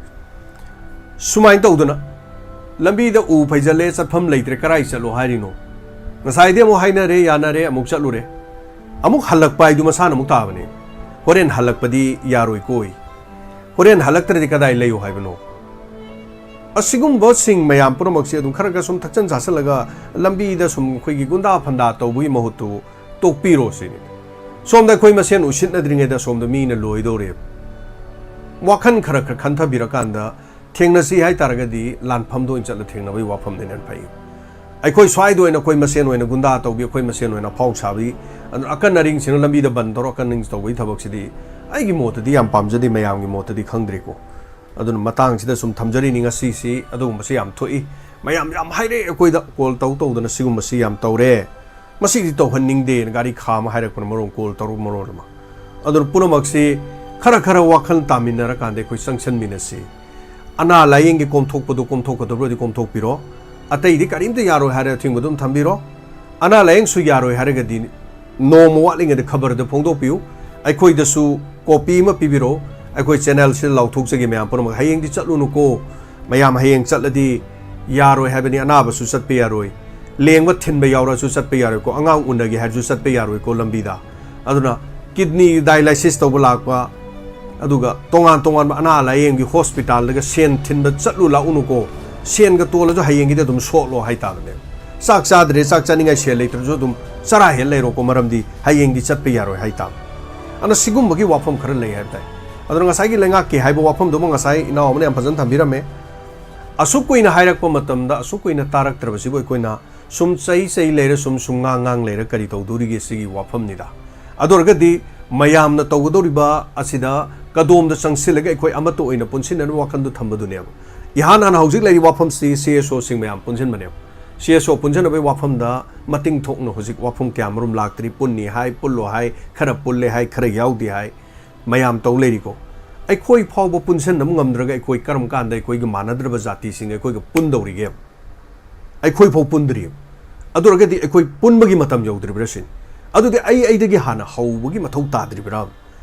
ꯁꯨꯃꯥꯏꯅ ꯇꯧꯗꯅ ꯂꯝꯕꯤꯗ ꯎ ꯐꯩꯖꯜꯂꯦ, ꯆꯠꯐꯝ ꯂꯩꯇ꯭ꯔꯦ, ꯀꯔꯥꯏ ꯆꯠꯂꯣ ꯍꯥꯏꯔꯤꯅꯣ? ꯉꯁꯥꯏꯗꯤ ꯑꯃꯨꯛ ꯍꯥꯏꯅꯔꯦ, ꯌꯥꯅꯔꯦ, ꯑꯃꯨꯛ ꯆꯠꯂꯨꯔꯦ꯫ ꯑꯃꯨꯛ ꯍꯜꯂꯛꯄ ꯍꯥꯏꯗꯨ ꯃꯁꯥꯅ ꯑꯃꯨꯛ ꯇꯥꯕꯅꯦ꯫ ꯍꯣꯔꯦꯟ ꯍꯜꯂꯛꯄꯗꯤ ꯌꯥꯔꯣꯏꯀꯣꯏ꯫ ꯍꯣꯔꯦꯟ ꯍꯜꯂꯛꯇ꯭ꯔꯗꯤ ꯀꯗꯥꯏ ꯂꯩꯌꯨ ꯍꯥꯏꯕꯅꯣ? ꯑꯁꯤꯒꯨꯝꯕꯁꯤꯡ ꯃꯌꯥꯝ ꯄꯨꯝꯅꯃꯛꯁꯤ ꯑꯗꯨꯝ ꯈꯔ ꯈꯔ ꯁꯨꯝ ꯊꯛꯆꯟ ꯆꯥꯁꯤꯜꯂꯒ ꯂꯝꯕꯤꯗ ꯁꯨꯝ ꯑꯩꯈꯣꯏꯒꯤ ꯒꯨꯟꯗꯥ ꯐꯟꯗꯥ ꯇꯧꯕꯒꯤ ꯃꯍꯨꯠꯇꯨ ꯇꯣꯛꯄꯤꯔꯣ ꯁꯤꯅꯤ꯫ ꯁꯣꯝꯗ ꯑꯩꯈꯣꯏ ꯃꯁꯦꯟ ꯎꯁꯤꯠꯅꯗ꯭ꯔꯤꯉꯩꯗ ꯁꯣꯝꯗ ꯃꯤꯅ ꯂꯣꯏꯗꯧꯔꯦꯕ꯫ ꯋꯥꯈꯜ ꯈꯔ ꯈꯔ ꯈꯟꯊꯕꯤꯔꯀꯥꯟꯗ ꯊꯦꯡꯅꯁꯤ ꯍꯥꯏꯇꯥꯔꯒꯗꯤ ꯂꯥꯟꯐꯝꯗ ꯑꯣꯏꯅ ꯆꯠꯂ ꯊꯦꯡꯅꯕꯒꯤ ꯋꯥꯐꯝꯗꯨꯅ ꯍꯦꯟꯅ ꯐꯩ꯫ ꯑꯩꯈꯣꯏ ꯁ꯭ꯋꯥꯏꯗ ꯑꯣꯏꯅ ꯑꯩꯈꯣꯏ ꯃꯁꯦꯟ ꯑꯣꯏꯅ ꯒꯨꯟꯗꯥ ꯇꯧꯕꯤ, ꯑꯩꯈꯣꯏ ꯃꯁꯦꯟ ꯑꯣꯏꯅ ꯑꯐꯥꯎ ꯁꯥꯕꯤ, ꯑꯗꯨꯅ ꯑꯀꯟ ꯑꯔꯤꯡꯁꯤꯅ ꯂꯝꯕꯤꯗ ꯕꯟ ꯇꯧꯔ ꯑꯀꯟ ꯑꯔꯤꯡ ꯇꯧꯕꯒꯤ ꯊꯕꯛꯁꯤꯗꯤ ꯑꯩꯒꯤ ꯃꯣꯠꯇꯗꯤ ꯌꯥꯝ ꯄꯥꯝꯖꯗꯦ, ꯃꯌꯥꯝꯒꯤ ꯃꯣꯠꯇꯗꯤ ꯈꯪꯗ꯭ꯔꯦꯀꯣ꯫ ꯑꯗꯨꯅ ꯃꯇꯥꯡꯁꯤꯗ ꯁꯨꯝ ꯊꯝꯖꯔꯤꯅꯤ ꯉꯁꯤꯁꯤ꯫ ꯑꯗꯨꯒꯨꯝꯕꯁꯤ ꯌꯥꯝ ꯊꯣꯛꯏ, ꯃꯌꯥꯝ ꯌꯥꯝ ꯍꯥꯏꯔꯛꯑꯦ ꯑꯩꯈꯣꯏꯗ, call ꯇꯧ ꯇꯧꯗꯅ ꯁꯤꯒꯨꯝꯕꯁꯤ ꯌꯥꯝ ꯇꯧꯔꯦ꯫ ꯃꯁꯤꯗꯤ ꯇꯧꯍꯟꯅꯤꯡꯗꯦꯅ ꯒꯥꯔꯤ ꯈꯥꯝꯃ ꯍꯥꯏꯔꯛꯄꯅ ꯃꯔꯣꯟ, call ꯇꯧꯔꯛ ꯃꯔꯣꯟ ꯑꯃ꯫ ꯑꯗꯨꯅ ꯄꯨꯝꯅꯃꯛꯁꯤ ꯈꯔ ꯈꯔ ꯋꯥꯈꯜ ꯇꯥꯃꯤꯟꯅꯔꯀꯥꯟꯗ ꯑꯩꯈꯣꯏ ꯆꯪꯁꯟꯃꯤꯟꯅꯁꯤ꯫ ꯑꯅꯥ ꯂꯥꯌꯦꯡꯒꯤ ꯀꯣꯝꯊꯣꯛꯄꯗꯨ ꯀꯣꯝꯊꯣꯛꯀꯗꯕ꯭ꯔꯗꯤ ꯀꯣꯝꯊꯣꯛꯄꯤꯔꯣ꯫ ꯑꯇꯩꯗꯤ ꯀꯔꯤꯝꯇ ꯌꯥꯔꯣꯏ ꯍꯥꯏꯔꯦ ꯑꯊꯤꯡꯕ ꯑꯗꯨꯝ ꯊꯝꯕꯤꯔꯣ꯫ ꯑꯅꯥ ꯂꯥꯌꯦꯡꯁꯨ ꯌꯥꯔꯣꯏ ꯍꯥꯏꯔꯒꯗꯤ ꯅꯣꯡꯃ ꯋꯥꯠꯂꯤꯉꯩꯗ ꯈꯕꯔꯗ ꯐꯣꯡꯗꯣꯛꯄꯤꯌꯨ꯫ ꯑꯩꯈꯣꯏꯗꯁꯨ ꯀꯣꯄꯤ ꯑꯃ ꯄꯤꯕꯤꯔꯛꯑꯣ꯫ ꯑꯩꯈꯣꯏ ꯆꯦꯅꯦꯜꯁꯤꯗ ꯂꯥꯎꯊꯣꯛꯆꯒꯦ ꯃꯌꯥꯝ ꯄꯨꯝꯅꯃꯛ꯫ ꯍꯌꯦꯡꯗꯤ ꯆꯠꯂꯨꯅꯨꯀꯣ, ꯃꯌꯥꯝ ꯍꯌꯦꯡ ꯆꯠꯂꯗꯤ ꯌꯥꯔꯣꯏ ꯍꯥꯏꯕꯅꯤ꯫ ꯑꯅꯥꯕꯁꯨ ꯆꯠꯄ ꯌꯥꯔꯣꯏ, ꯂꯦꯡꯕ ꯊꯤꯟꯕ ꯌꯥꯎꯔꯁꯨ ꯆꯠꯄ ꯌꯥꯔꯣꯏꯀꯣ, ꯑꯉꯥꯡ ꯎꯅꯒꯦ ꯍꯥꯏꯔꯁꯨ ꯆꯠꯄ ꯌꯥꯔꯣꯏꯀꯣ ꯂꯝꯕꯤꯗ꯫ ꯑꯗꯨꯅ ꯀꯤꯗꯅꯤ ꯗꯥꯏꯂꯥꯏꯁꯤꯁ ꯇꯧꯕ ꯂꯥꯛꯄ, ꯑꯗꯨꯒ ꯇꯣꯉꯥꯟ ꯇꯣꯉꯥꯟꯕ ꯑꯅꯥ ꯂꯥꯌꯦꯡꯒꯤ ꯍꯣꯁꯄꯤꯇꯥꯜꯗꯒ ꯁꯦꯟ ꯊꯤꯟꯕ ꯆꯠꯂꯨ ꯂꯥꯛꯎꯅꯨꯀꯣ꯫ ꯁꯦꯟꯒ ꯇꯣꯜꯂꯁꯨ ꯍꯌꯦꯡꯒꯤꯗꯤ ꯑꯗꯨꯝ ꯁꯣꯛꯂꯣ ꯍꯥꯏꯇꯥꯕꯅꯦꯕ꯫ ꯆꯥꯛ ꯆꯥꯗ꯭ꯔꯦ, ꯆꯥꯛ ꯆꯥꯅꯤꯡꯉꯥꯏ ꯁꯦꯜ ꯂꯩꯇ꯭ꯔꯁꯨ ꯑꯗꯨꯝ ꯆꯔꯥ ꯍꯦꯜ ꯂꯩꯔꯣꯀꯣ, ꯃꯔꯝꯗꯤ ꯍꯌꯦꯡꯗꯤ ꯆꯠꯄ ꯌꯥꯔꯣꯏ ꯍꯥꯏꯇꯥꯕ꯫ ꯑꯗꯨꯅ ꯁꯤꯒꯨꯝꯕꯒꯤ ꯋꯥꯐꯝ ꯈꯔ ꯂꯩ ꯍꯥꯏꯕ ꯇꯥꯏ꯫ ꯑꯗꯨꯅ ꯉꯁꯥꯏꯒꯤ ꯂꯩꯉꯥꯛꯀꯤ ꯍꯥꯏꯕ ꯋꯥꯐꯝꯗꯨꯃ ꯉꯁꯥꯏ ꯏꯅꯥꯎ ꯑꯃꯅ ꯌꯥꯝ ꯐꯖꯅ ꯊꯝꯕꯤꯔꯝꯃꯦ꯫ ꯑꯁꯨꯛ ꯀꯨꯏꯅ ꯍꯥꯏꯔꯛꯄ ꯃꯇꯝꯗ ꯑꯁꯨꯛ ꯀꯨꯏꯅ ꯇꯥꯔꯛꯇ꯭ꯔꯕꯁꯤꯕꯨ ꯑꯩꯈꯣꯏꯅ ꯁꯨꯝ ꯆꯩ ꯆꯩ ꯂꯩꯔ, ꯁꯨꯝ ꯁꯨꯝ ꯉꯥꯡ ꯉꯥꯡ ꯂꯩꯔ ꯀꯔꯤ ꯇꯧꯗꯣꯔꯤꯒꯦ ꯁꯤꯒꯤ ꯋꯥꯐꯝꯅꯤꯗ꯫ ꯑꯗꯨ ꯑꯣꯏꯔꯒꯗꯤ ꯃꯌꯥꯝꯅ ꯇꯧꯒꯗꯧꯔꯤꯕ ꯑꯁꯤꯗ ꯀꯗꯣꯝꯗ ꯆꯪꯁꯤꯜꯂꯒ ꯑꯩꯈꯣꯏ ꯑꯃꯠꯇ ꯑꯣꯏꯅ ꯄꯨꯟꯁꯤꯟꯅꯅꯕ ꯋꯥꯈꯜꯗꯨ ꯊꯝꯕꯗꯨꯅꯦꯕ꯫ ꯏꯍꯥꯟ ꯍꯥꯟꯅ ꯍꯧꯖꯤꯛ ꯂꯩꯔꯤꯕ ꯋꯥꯐꯝꯁꯤ ꯁꯤ ꯑꯦꯁ ꯑꯣꯁꯤꯡ ꯃꯌꯥꯝ ꯄꯨꯟꯁꯤꯟꯕꯅꯦꯕ꯫ ꯁꯤ ꯑꯦꯁ ꯑꯣ ꯄꯨꯟꯁꯤꯟꯅꯕꯒꯤ ꯋꯥꯐꯝꯗ ꯃꯇꯤꯡ ꯊꯣꯛꯅ ꯍꯧꯖꯤꯛ ꯋꯥꯐꯝ ꯀꯌꯥ ꯃꯔꯨꯝ ꯂꯥꯛꯇ꯭ꯔꯤ꯫ ꯄꯨꯟꯅꯤ ꯍꯥꯏ, ꯄꯨꯜꯂꯣ ꯍꯥꯏ, ꯈꯔ ꯄꯨꯜꯂꯦ ꯍꯥꯏ, ꯈꯔ ꯌꯥꯎꯗꯦ ꯍꯥꯏ, ꯃꯌꯥꯝ ꯇꯧ ꯂꯩꯔꯤꯀꯣ꯫ ꯑꯩꯈꯣꯏ ꯐꯥꯎꯕ ꯄꯨꯟꯁꯤꯟꯅꯕ ꯉꯝꯗ꯭ꯔꯒ ꯑꯩꯈꯣꯏ ꯀꯔꯝ ꯀꯥꯟꯗ ꯑꯩꯈꯣꯏꯒꯤ ꯃꯥꯟꯅꯗ꯭ꯔꯕ ꯖꯥꯇꯤꯁꯤꯡ ꯑꯩꯈꯣꯏꯒ ꯄꯨꯟꯗꯧꯔꯤꯒꯦ? ꯑꯩꯈꯣꯏ ꯐꯥꯎ ꯄꯨꯟꯗ꯭ꯔꯤ꯫ ꯑꯗꯨ ꯑꯣꯏꯔꯒꯗꯤ ꯑꯩꯈꯣꯏ ꯄꯨꯟꯕꯒꯤ ꯃꯇꯝ ꯌꯧꯗ꯭ꯔꯤꯕ꯭ꯔꯥ ꯁꯤꯅꯤ꯫ ꯑꯗꯨꯗꯤ ꯑꯩ ꯑꯩꯗꯒꯤ ꯍꯥꯟꯅ ꯍꯧꯕꯒꯤ ꯃꯊꯧ ꯇꯥꯗ꯭ꯔꯤꯕ꯭ꯔꯥ?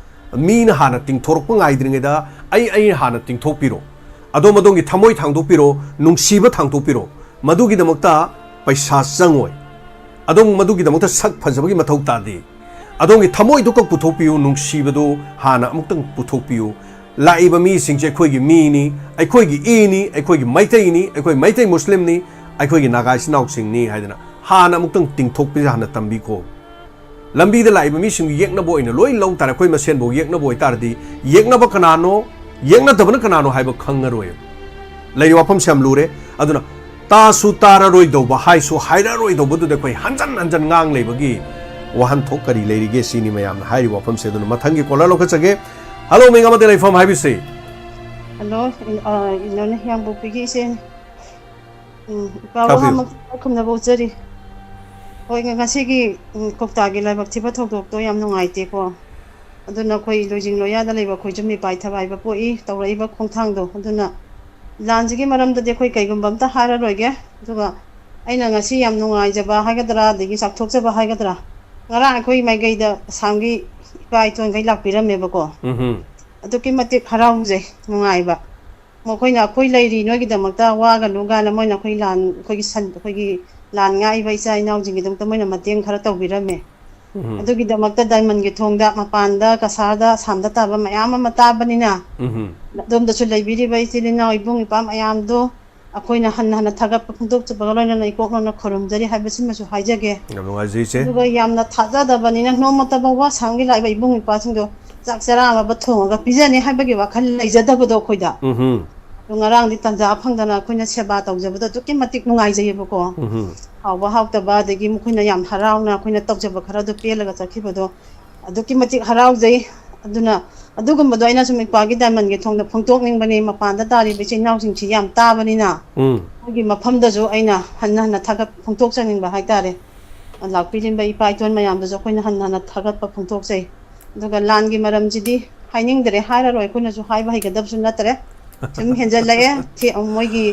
ꯃꯤꯅ ꯍꯥꯟꯅ ꯇꯤꯡꯊꯣꯔꯛꯄ ꯉꯥꯏꯗ꯭ꯔꯤꯉꯩꯗ ꯑꯩ ꯑꯩꯅ ꯍꯥꯟꯅ ꯇꯤꯡꯊꯣꯛꯄꯤꯔꯣ꯫ ꯑꯗꯣꯝ ꯑꯗꯣꯝꯒꯤ ꯊꯃꯣꯏ ꯊꯥꯡꯗꯣꯛꯄꯤꯔꯣ, ꯅꯨꯡꯁꯤꯕ ꯊꯥꯡꯗꯣꯛꯄꯤꯔꯣ꯫ ꯃꯗꯨꯒꯤꯗꯃꯛꯇ ꯄꯩꯁꯥ ꯆꯪꯉꯣꯏ꯫ ꯑꯗꯣꯝ ꯃꯗꯨꯒꯤꯗꯃꯛꯇ ꯁꯛ ꯐꯖꯕꯒꯤ ꯃꯊꯧ ꯇꯥꯗꯦ꯫ ꯑꯗꯣꯝꯒꯤ ꯊꯃꯣꯏꯗꯨ ꯈꯛ ꯄꯨꯊꯣꯛꯄꯤꯌꯨ, ꯅꯨꯡꯁꯤꯕꯗꯨ ꯍꯥꯟꯅ ꯑꯃꯨꯛꯇꯪ ꯄꯨꯊꯣꯛꯄꯤꯌꯨ꯫ ꯂꯥꯛꯏꯕ ꯃꯤꯁꯤꯡꯁꯦ ꯑꯩꯈꯣꯏꯒꯤ ꯃꯤꯅꯤ, ꯑꯩꯈꯣꯏꯒꯤ ꯏꯅꯤ, ꯑꯩꯈꯣꯏꯒꯤ ꯃꯩꯇꯩꯅꯤ, ꯑꯩꯈꯣꯏ ꯃꯩꯇꯩ ꯃꯨꯁꯂꯤꯝꯅꯤ, ꯑꯩꯈꯣꯏꯒꯤ ꯅꯥꯒꯥ ꯏꯆꯤꯟ ꯏꯅꯥꯎꯁꯤꯡꯅꯤ ꯍꯥꯏꯗꯅ ꯍꯥꯟꯅ ꯑꯃꯨꯛꯇꯪ ꯇꯤꯡꯊꯣꯛꯄꯤꯁꯦ ꯍꯥꯟꯅ ꯇꯝꯕꯤꯈꯣ꯫ ꯂꯝꯕꯤꯗ ꯂꯥꯛꯏꯕ ꯃꯤꯁꯤꯡꯕꯨ ꯌꯦꯛꯅꯕ ꯑꯣꯏꯅ ꯂꯣꯏ ꯂꯧ ꯇꯥꯔꯦ꯫ ꯑꯩꯈꯣꯏ ꯃꯁꯦꯟꯕꯨ ꯌꯦꯛꯅꯕ ꯑꯣꯏꯇꯥꯔꯗꯤ ꯌꯦꯛꯅꯕ ꯀꯅꯥꯅꯣ, ꯌꯦꯛꯅꯗꯕꯅ ꯀꯅꯥꯅꯣ ꯍꯥꯏꯕ ꯈꯪꯉꯔꯣꯏ꯫ ꯂꯩꯔꯤꯕ ꯋꯥꯐꯝꯁꯦ ꯌꯥꯝ ꯂꯨꯔꯦ꯫ ꯑꯗꯨꯅ ꯇꯥꯁꯨ ꯇꯥꯔꯔꯣꯏꯗꯧꯕ, ꯍꯥꯏꯁꯨ ꯍꯥꯏꯔꯔꯣꯏꯗꯧꯕꯗꯨꯗ ꯑꯩꯈꯣꯏ ꯍꯟꯖꯟ ꯍꯟꯖꯟ ꯉꯥꯡ ꯂꯩꯕꯒꯤ ꯋꯥꯍꯟꯊꯣꯛ ꯀꯔꯤ ꯂꯩꯔꯤꯒꯦ ꯁꯤꯅꯤ ꯃꯌꯥꯝꯅ ꯍꯥꯏꯔꯤꯕ ꯋꯥꯐꯝꯁꯦ꯫ ꯑꯗꯨꯅ ꯃꯊꯪꯒꯤ ꯀꯣꯂꯔ ꯂꯧꯈꯠꯆꯒꯦ꯫ ꯍꯜꯂꯣ, ꯃꯤꯡ ꯑꯃꯗꯤ ꯂꯩꯐꯝ ꯍꯥꯏꯕꯤꯁꯤ꯫ ꯍꯜꯂꯣ, ꯑ, ꯏꯅꯣꯅꯦ ꯍꯤꯌꯥꯡꯄꯣꯛꯄꯤꯒꯤ ꯏꯆꯦꯅꯦ꯫ ꯎꯝ, ꯏꯄꯥꯕꯨ ꯇꯥꯛꯄꯤꯌꯨ꯫ ꯍꯥꯃꯛ ꯈꯨꯝꯅꯕ ꯎꯠꯆꯔꯤ꯫ ꯍꯣꯏ, ꯉ-, ꯉꯁꯤꯒꯤ, ꯎꯝ, ꯀꯧꯇꯥꯒꯤ ꯂꯥꯏꯕꯛ ꯊꯤꯕ ꯊꯧꯗꯣꯛꯇꯣ ꯌꯥꯝ ꯅꯨꯡꯉꯥꯏꯇꯦꯀꯣ꯫ ꯑꯗꯨꯅ ꯑꯩꯈꯣꯏ ꯂꯣꯏꯖꯤꯡ ꯂꯣꯌꯥꯗ ꯂꯩꯕ ꯑꯩꯈꯣꯏꯁꯨ ꯃꯤꯄꯥꯏ ꯊꯕꯥꯏꯕ ꯄꯣꯛꯏ, ꯇꯧꯔꯛꯏꯕ ꯈꯣꯡꯊꯥꯡꯗꯣ꯫ ꯑꯗꯨꯅ ꯂꯥꯟꯁꯤꯒꯤ ꯃꯔꯝꯗꯗꯤ ꯑꯩꯈꯣꯏ ꯀꯩꯒꯨꯝꯕ ꯑꯝꯇ ꯍꯥꯏꯔꯔꯣꯏꯒꯦ꯫ ꯑꯗꯨꯒ ꯑꯩꯅ ꯉꯁꯤ ꯌꯥꯝ ꯅꯨꯡꯉꯥꯏꯖꯕ ꯍꯥꯏꯒꯗ꯭ꯔꯥ, ꯑꯗꯒꯤ ꯆꯥꯎꯊꯣꯛꯆꯕ ꯍꯥꯏꯒꯗ꯭ꯔꯥ, ꯉꯔꯥꯡ ꯑꯩꯈꯣꯏ ꯃꯥꯏꯀꯩꯗ ꯑꯁꯥꯝꯒꯤ ꯏꯄꯥ ꯏꯇꯣꯟꯈꯩ ꯂꯥꯛꯄꯤꯔꯝꯃꯦꯕꯀꯣ꯫ ꯎꯝ ꯑꯗꯨꯛꯀꯤ ꯃꯇꯤꯛ ꯍꯔꯥꯎꯖꯩ, ꯅꯨꯡꯉꯥꯏꯕ꯫ ꯃꯈꯣꯏꯅ "ꯑꯩꯈꯣꯏ ꯂꯩꯔꯤ, ꯅꯣꯏꯒꯤꯗꯃꯛꯇ ꯋꯥꯒꯅꯨ" ꯀꯥꯏꯅ ꯃꯣꯏꯅ ꯑꯩꯈꯣꯏ ꯂꯥꯟ, ꯑꯩꯈꯣꯏꯒꯤ ꯁꯟ-, ꯑꯩꯈꯣꯏꯒꯤ ꯂꯥꯟ ꯉꯥꯛꯏꯕ ꯏꯆꯥ ꯏꯅꯥꯎꯁꯤꯡꯒꯤꯗꯃꯛꯇ ꯃꯣꯏꯅ ꯃꯇꯦꯡ ꯈꯔ ꯇꯧꯕꯤꯔꯝꯃꯦ꯫ ꯎꯝ ꯑꯗꯨꯒꯤꯗꯃꯛꯇ ꯗꯥꯏꯃꯟꯒꯤ ꯊꯣꯡꯗ, ꯃꯄꯥꯟꯗ, ꯀꯁꯥꯔꯗ, ꯑꯁꯥꯝꯗ ꯇꯥꯕ ꯃꯌꯥꯝ ꯑꯃ ꯇꯥꯕꯅꯤꯅ, ꯎꯝ ꯑꯗꯣꯝꯗꯁꯨ ꯂꯩꯕꯤꯔꯤꯕ ꯏꯆꯤꯜ ꯏꯅꯥꯎ, ꯏꯕꯨꯡ ꯏꯄ꯭ꯋꯥ ꯃꯌꯥꯝꯗꯣ ꯑꯩꯈꯣꯏꯅ ꯍꯟꯅ ꯍꯟꯅ ꯊꯥꯒꯠꯄ ꯐꯣꯡꯗꯣꯛꯆꯕꯒ ꯂꯣꯏꯅꯅ ꯏꯀꯣꯛ ꯂꯣꯟꯅ ꯈꯨꯔꯨꯝꯖꯔꯤ ꯍꯥꯏꯕꯁꯤꯃꯁꯨ ꯍꯥꯏꯖꯒꯦ꯫ ꯌꯥꯝ ꯅꯨꯡꯉꯥꯏꯖꯩ ꯏꯆꯦ꯫ ꯑꯗꯨꯒ ꯌꯥꯝꯅ ꯊꯥꯖꯗꯕꯅꯤꯅ, ꯅꯣꯡꯃꯇ ꯐꯥꯎꯕ ꯑꯁꯥꯝꯒꯤ ꯂꯥꯛꯏꯕ ꯏꯕꯨꯡ ꯏꯄ꯭ꯋꯥꯁꯤꯡꯗꯣ ꯆꯥꯛ ꯆꯔꯥ ꯑꯃꯕꯨ ꯊꯣꯡꯉꯒ ꯄꯤꯖꯅꯤ ꯍꯥꯏꯕꯒꯤ ꯋꯥꯈꯜ ꯂꯩꯖꯗꯕꯗꯣ ꯑꯩꯈꯣꯏꯗ꯫ ꯎꯝ ꯑꯗꯣ ꯉꯔꯥꯡꯗꯤ ꯇꯥꯟꯖꯥ ꯐꯪꯗꯅ ꯑꯩꯈꯣꯏꯅ ꯁꯦꯕꯥ ꯇꯧꯖꯕꯗꯣ ꯑꯗꯨꯛꯀꯤ ꯃꯇꯤꯛ ꯅꯨꯡꯉꯥꯏꯖꯩꯌꯦꯕꯀꯣ꯫ ꯎꯝ ꯍꯥꯎꯕ ꯍꯥꯎꯇꯕ, ꯑꯗꯒꯤ ꯃꯈꯣꯏꯅ ꯌꯥꯝ ꯍꯔꯥꯎꯅ ꯑꯩꯈꯣꯏꯅ ꯇꯧꯖꯕ ꯈꯔꯗꯣ ꯄꯦꯜꯂꯒ ꯆꯠꯈꯤꯕꯗꯣ ꯑꯗꯨꯛꯀꯤ ꯃꯇꯤꯛ ꯍꯔꯥꯎꯖꯩ꯫ ꯑꯗꯨꯅ ꯑꯗꯨꯒꯨꯝꯕꯗꯣ ꯑꯩꯅ ꯁꯨꯝ ꯏꯄ꯭ꯋꯥꯒꯤ ꯗꯥꯏꯃꯟꯒꯤ ꯊꯣꯡꯗ ꯐꯣꯡꯗꯣꯛꯅꯤꯡꯕꯅꯤ, ꯃꯄꯥꯟꯗ ꯇꯥꯔꯤꯕ ꯏꯆꯤꯜ ꯏꯅꯥꯎꯁꯤꯡꯁꯤ ꯌꯥꯝ ꯇꯥꯕꯅꯤꯅ꯫ ꯎꯝ ꯑꯩꯈꯣꯏꯒꯤ ꯃꯐꯝꯗꯁꯨ ꯑꯩꯅ ꯍꯟꯅ ꯍꯟꯅ ꯊꯥꯒꯠ ꯐꯣꯡꯗꯣꯛꯆꯅꯤꯡꯕ ꯍꯥꯏꯇꯥꯔꯦ꯫ ꯂꯥꯛꯄꯤꯔꯤꯕ ꯏꯄꯥ ꯏꯇꯣꯟ ꯃꯌꯥꯝꯗꯁꯨ ꯑꯩꯈꯣꯏꯅ ꯍꯟꯅ ꯍꯟꯅ ꯊꯥꯒꯠꯄ ꯐꯣꯡꯗꯣꯛꯆꯩ꯫ ꯑꯗꯨꯒ ꯂꯥꯟꯒꯤ ꯃꯔꯝꯁꯤꯗꯤ ꯍꯥꯏꯅꯤꯡꯗ꯭ꯔꯦ, ꯍꯥꯏꯔꯔꯣꯏ, ꯑꯩꯈꯣꯏꯅꯁꯨ ꯍꯥꯏꯕ ꯍꯩꯒꯗꯕꯁꯨ ꯅꯠꯇ꯭ꯔꯦ꯫ ꯁꯨꯝ ꯍꯦꯟꯖꯜꯂꯛꯑꯦ꯫ ꯊꯤ-, ꯃꯣꯏꯒꯤ,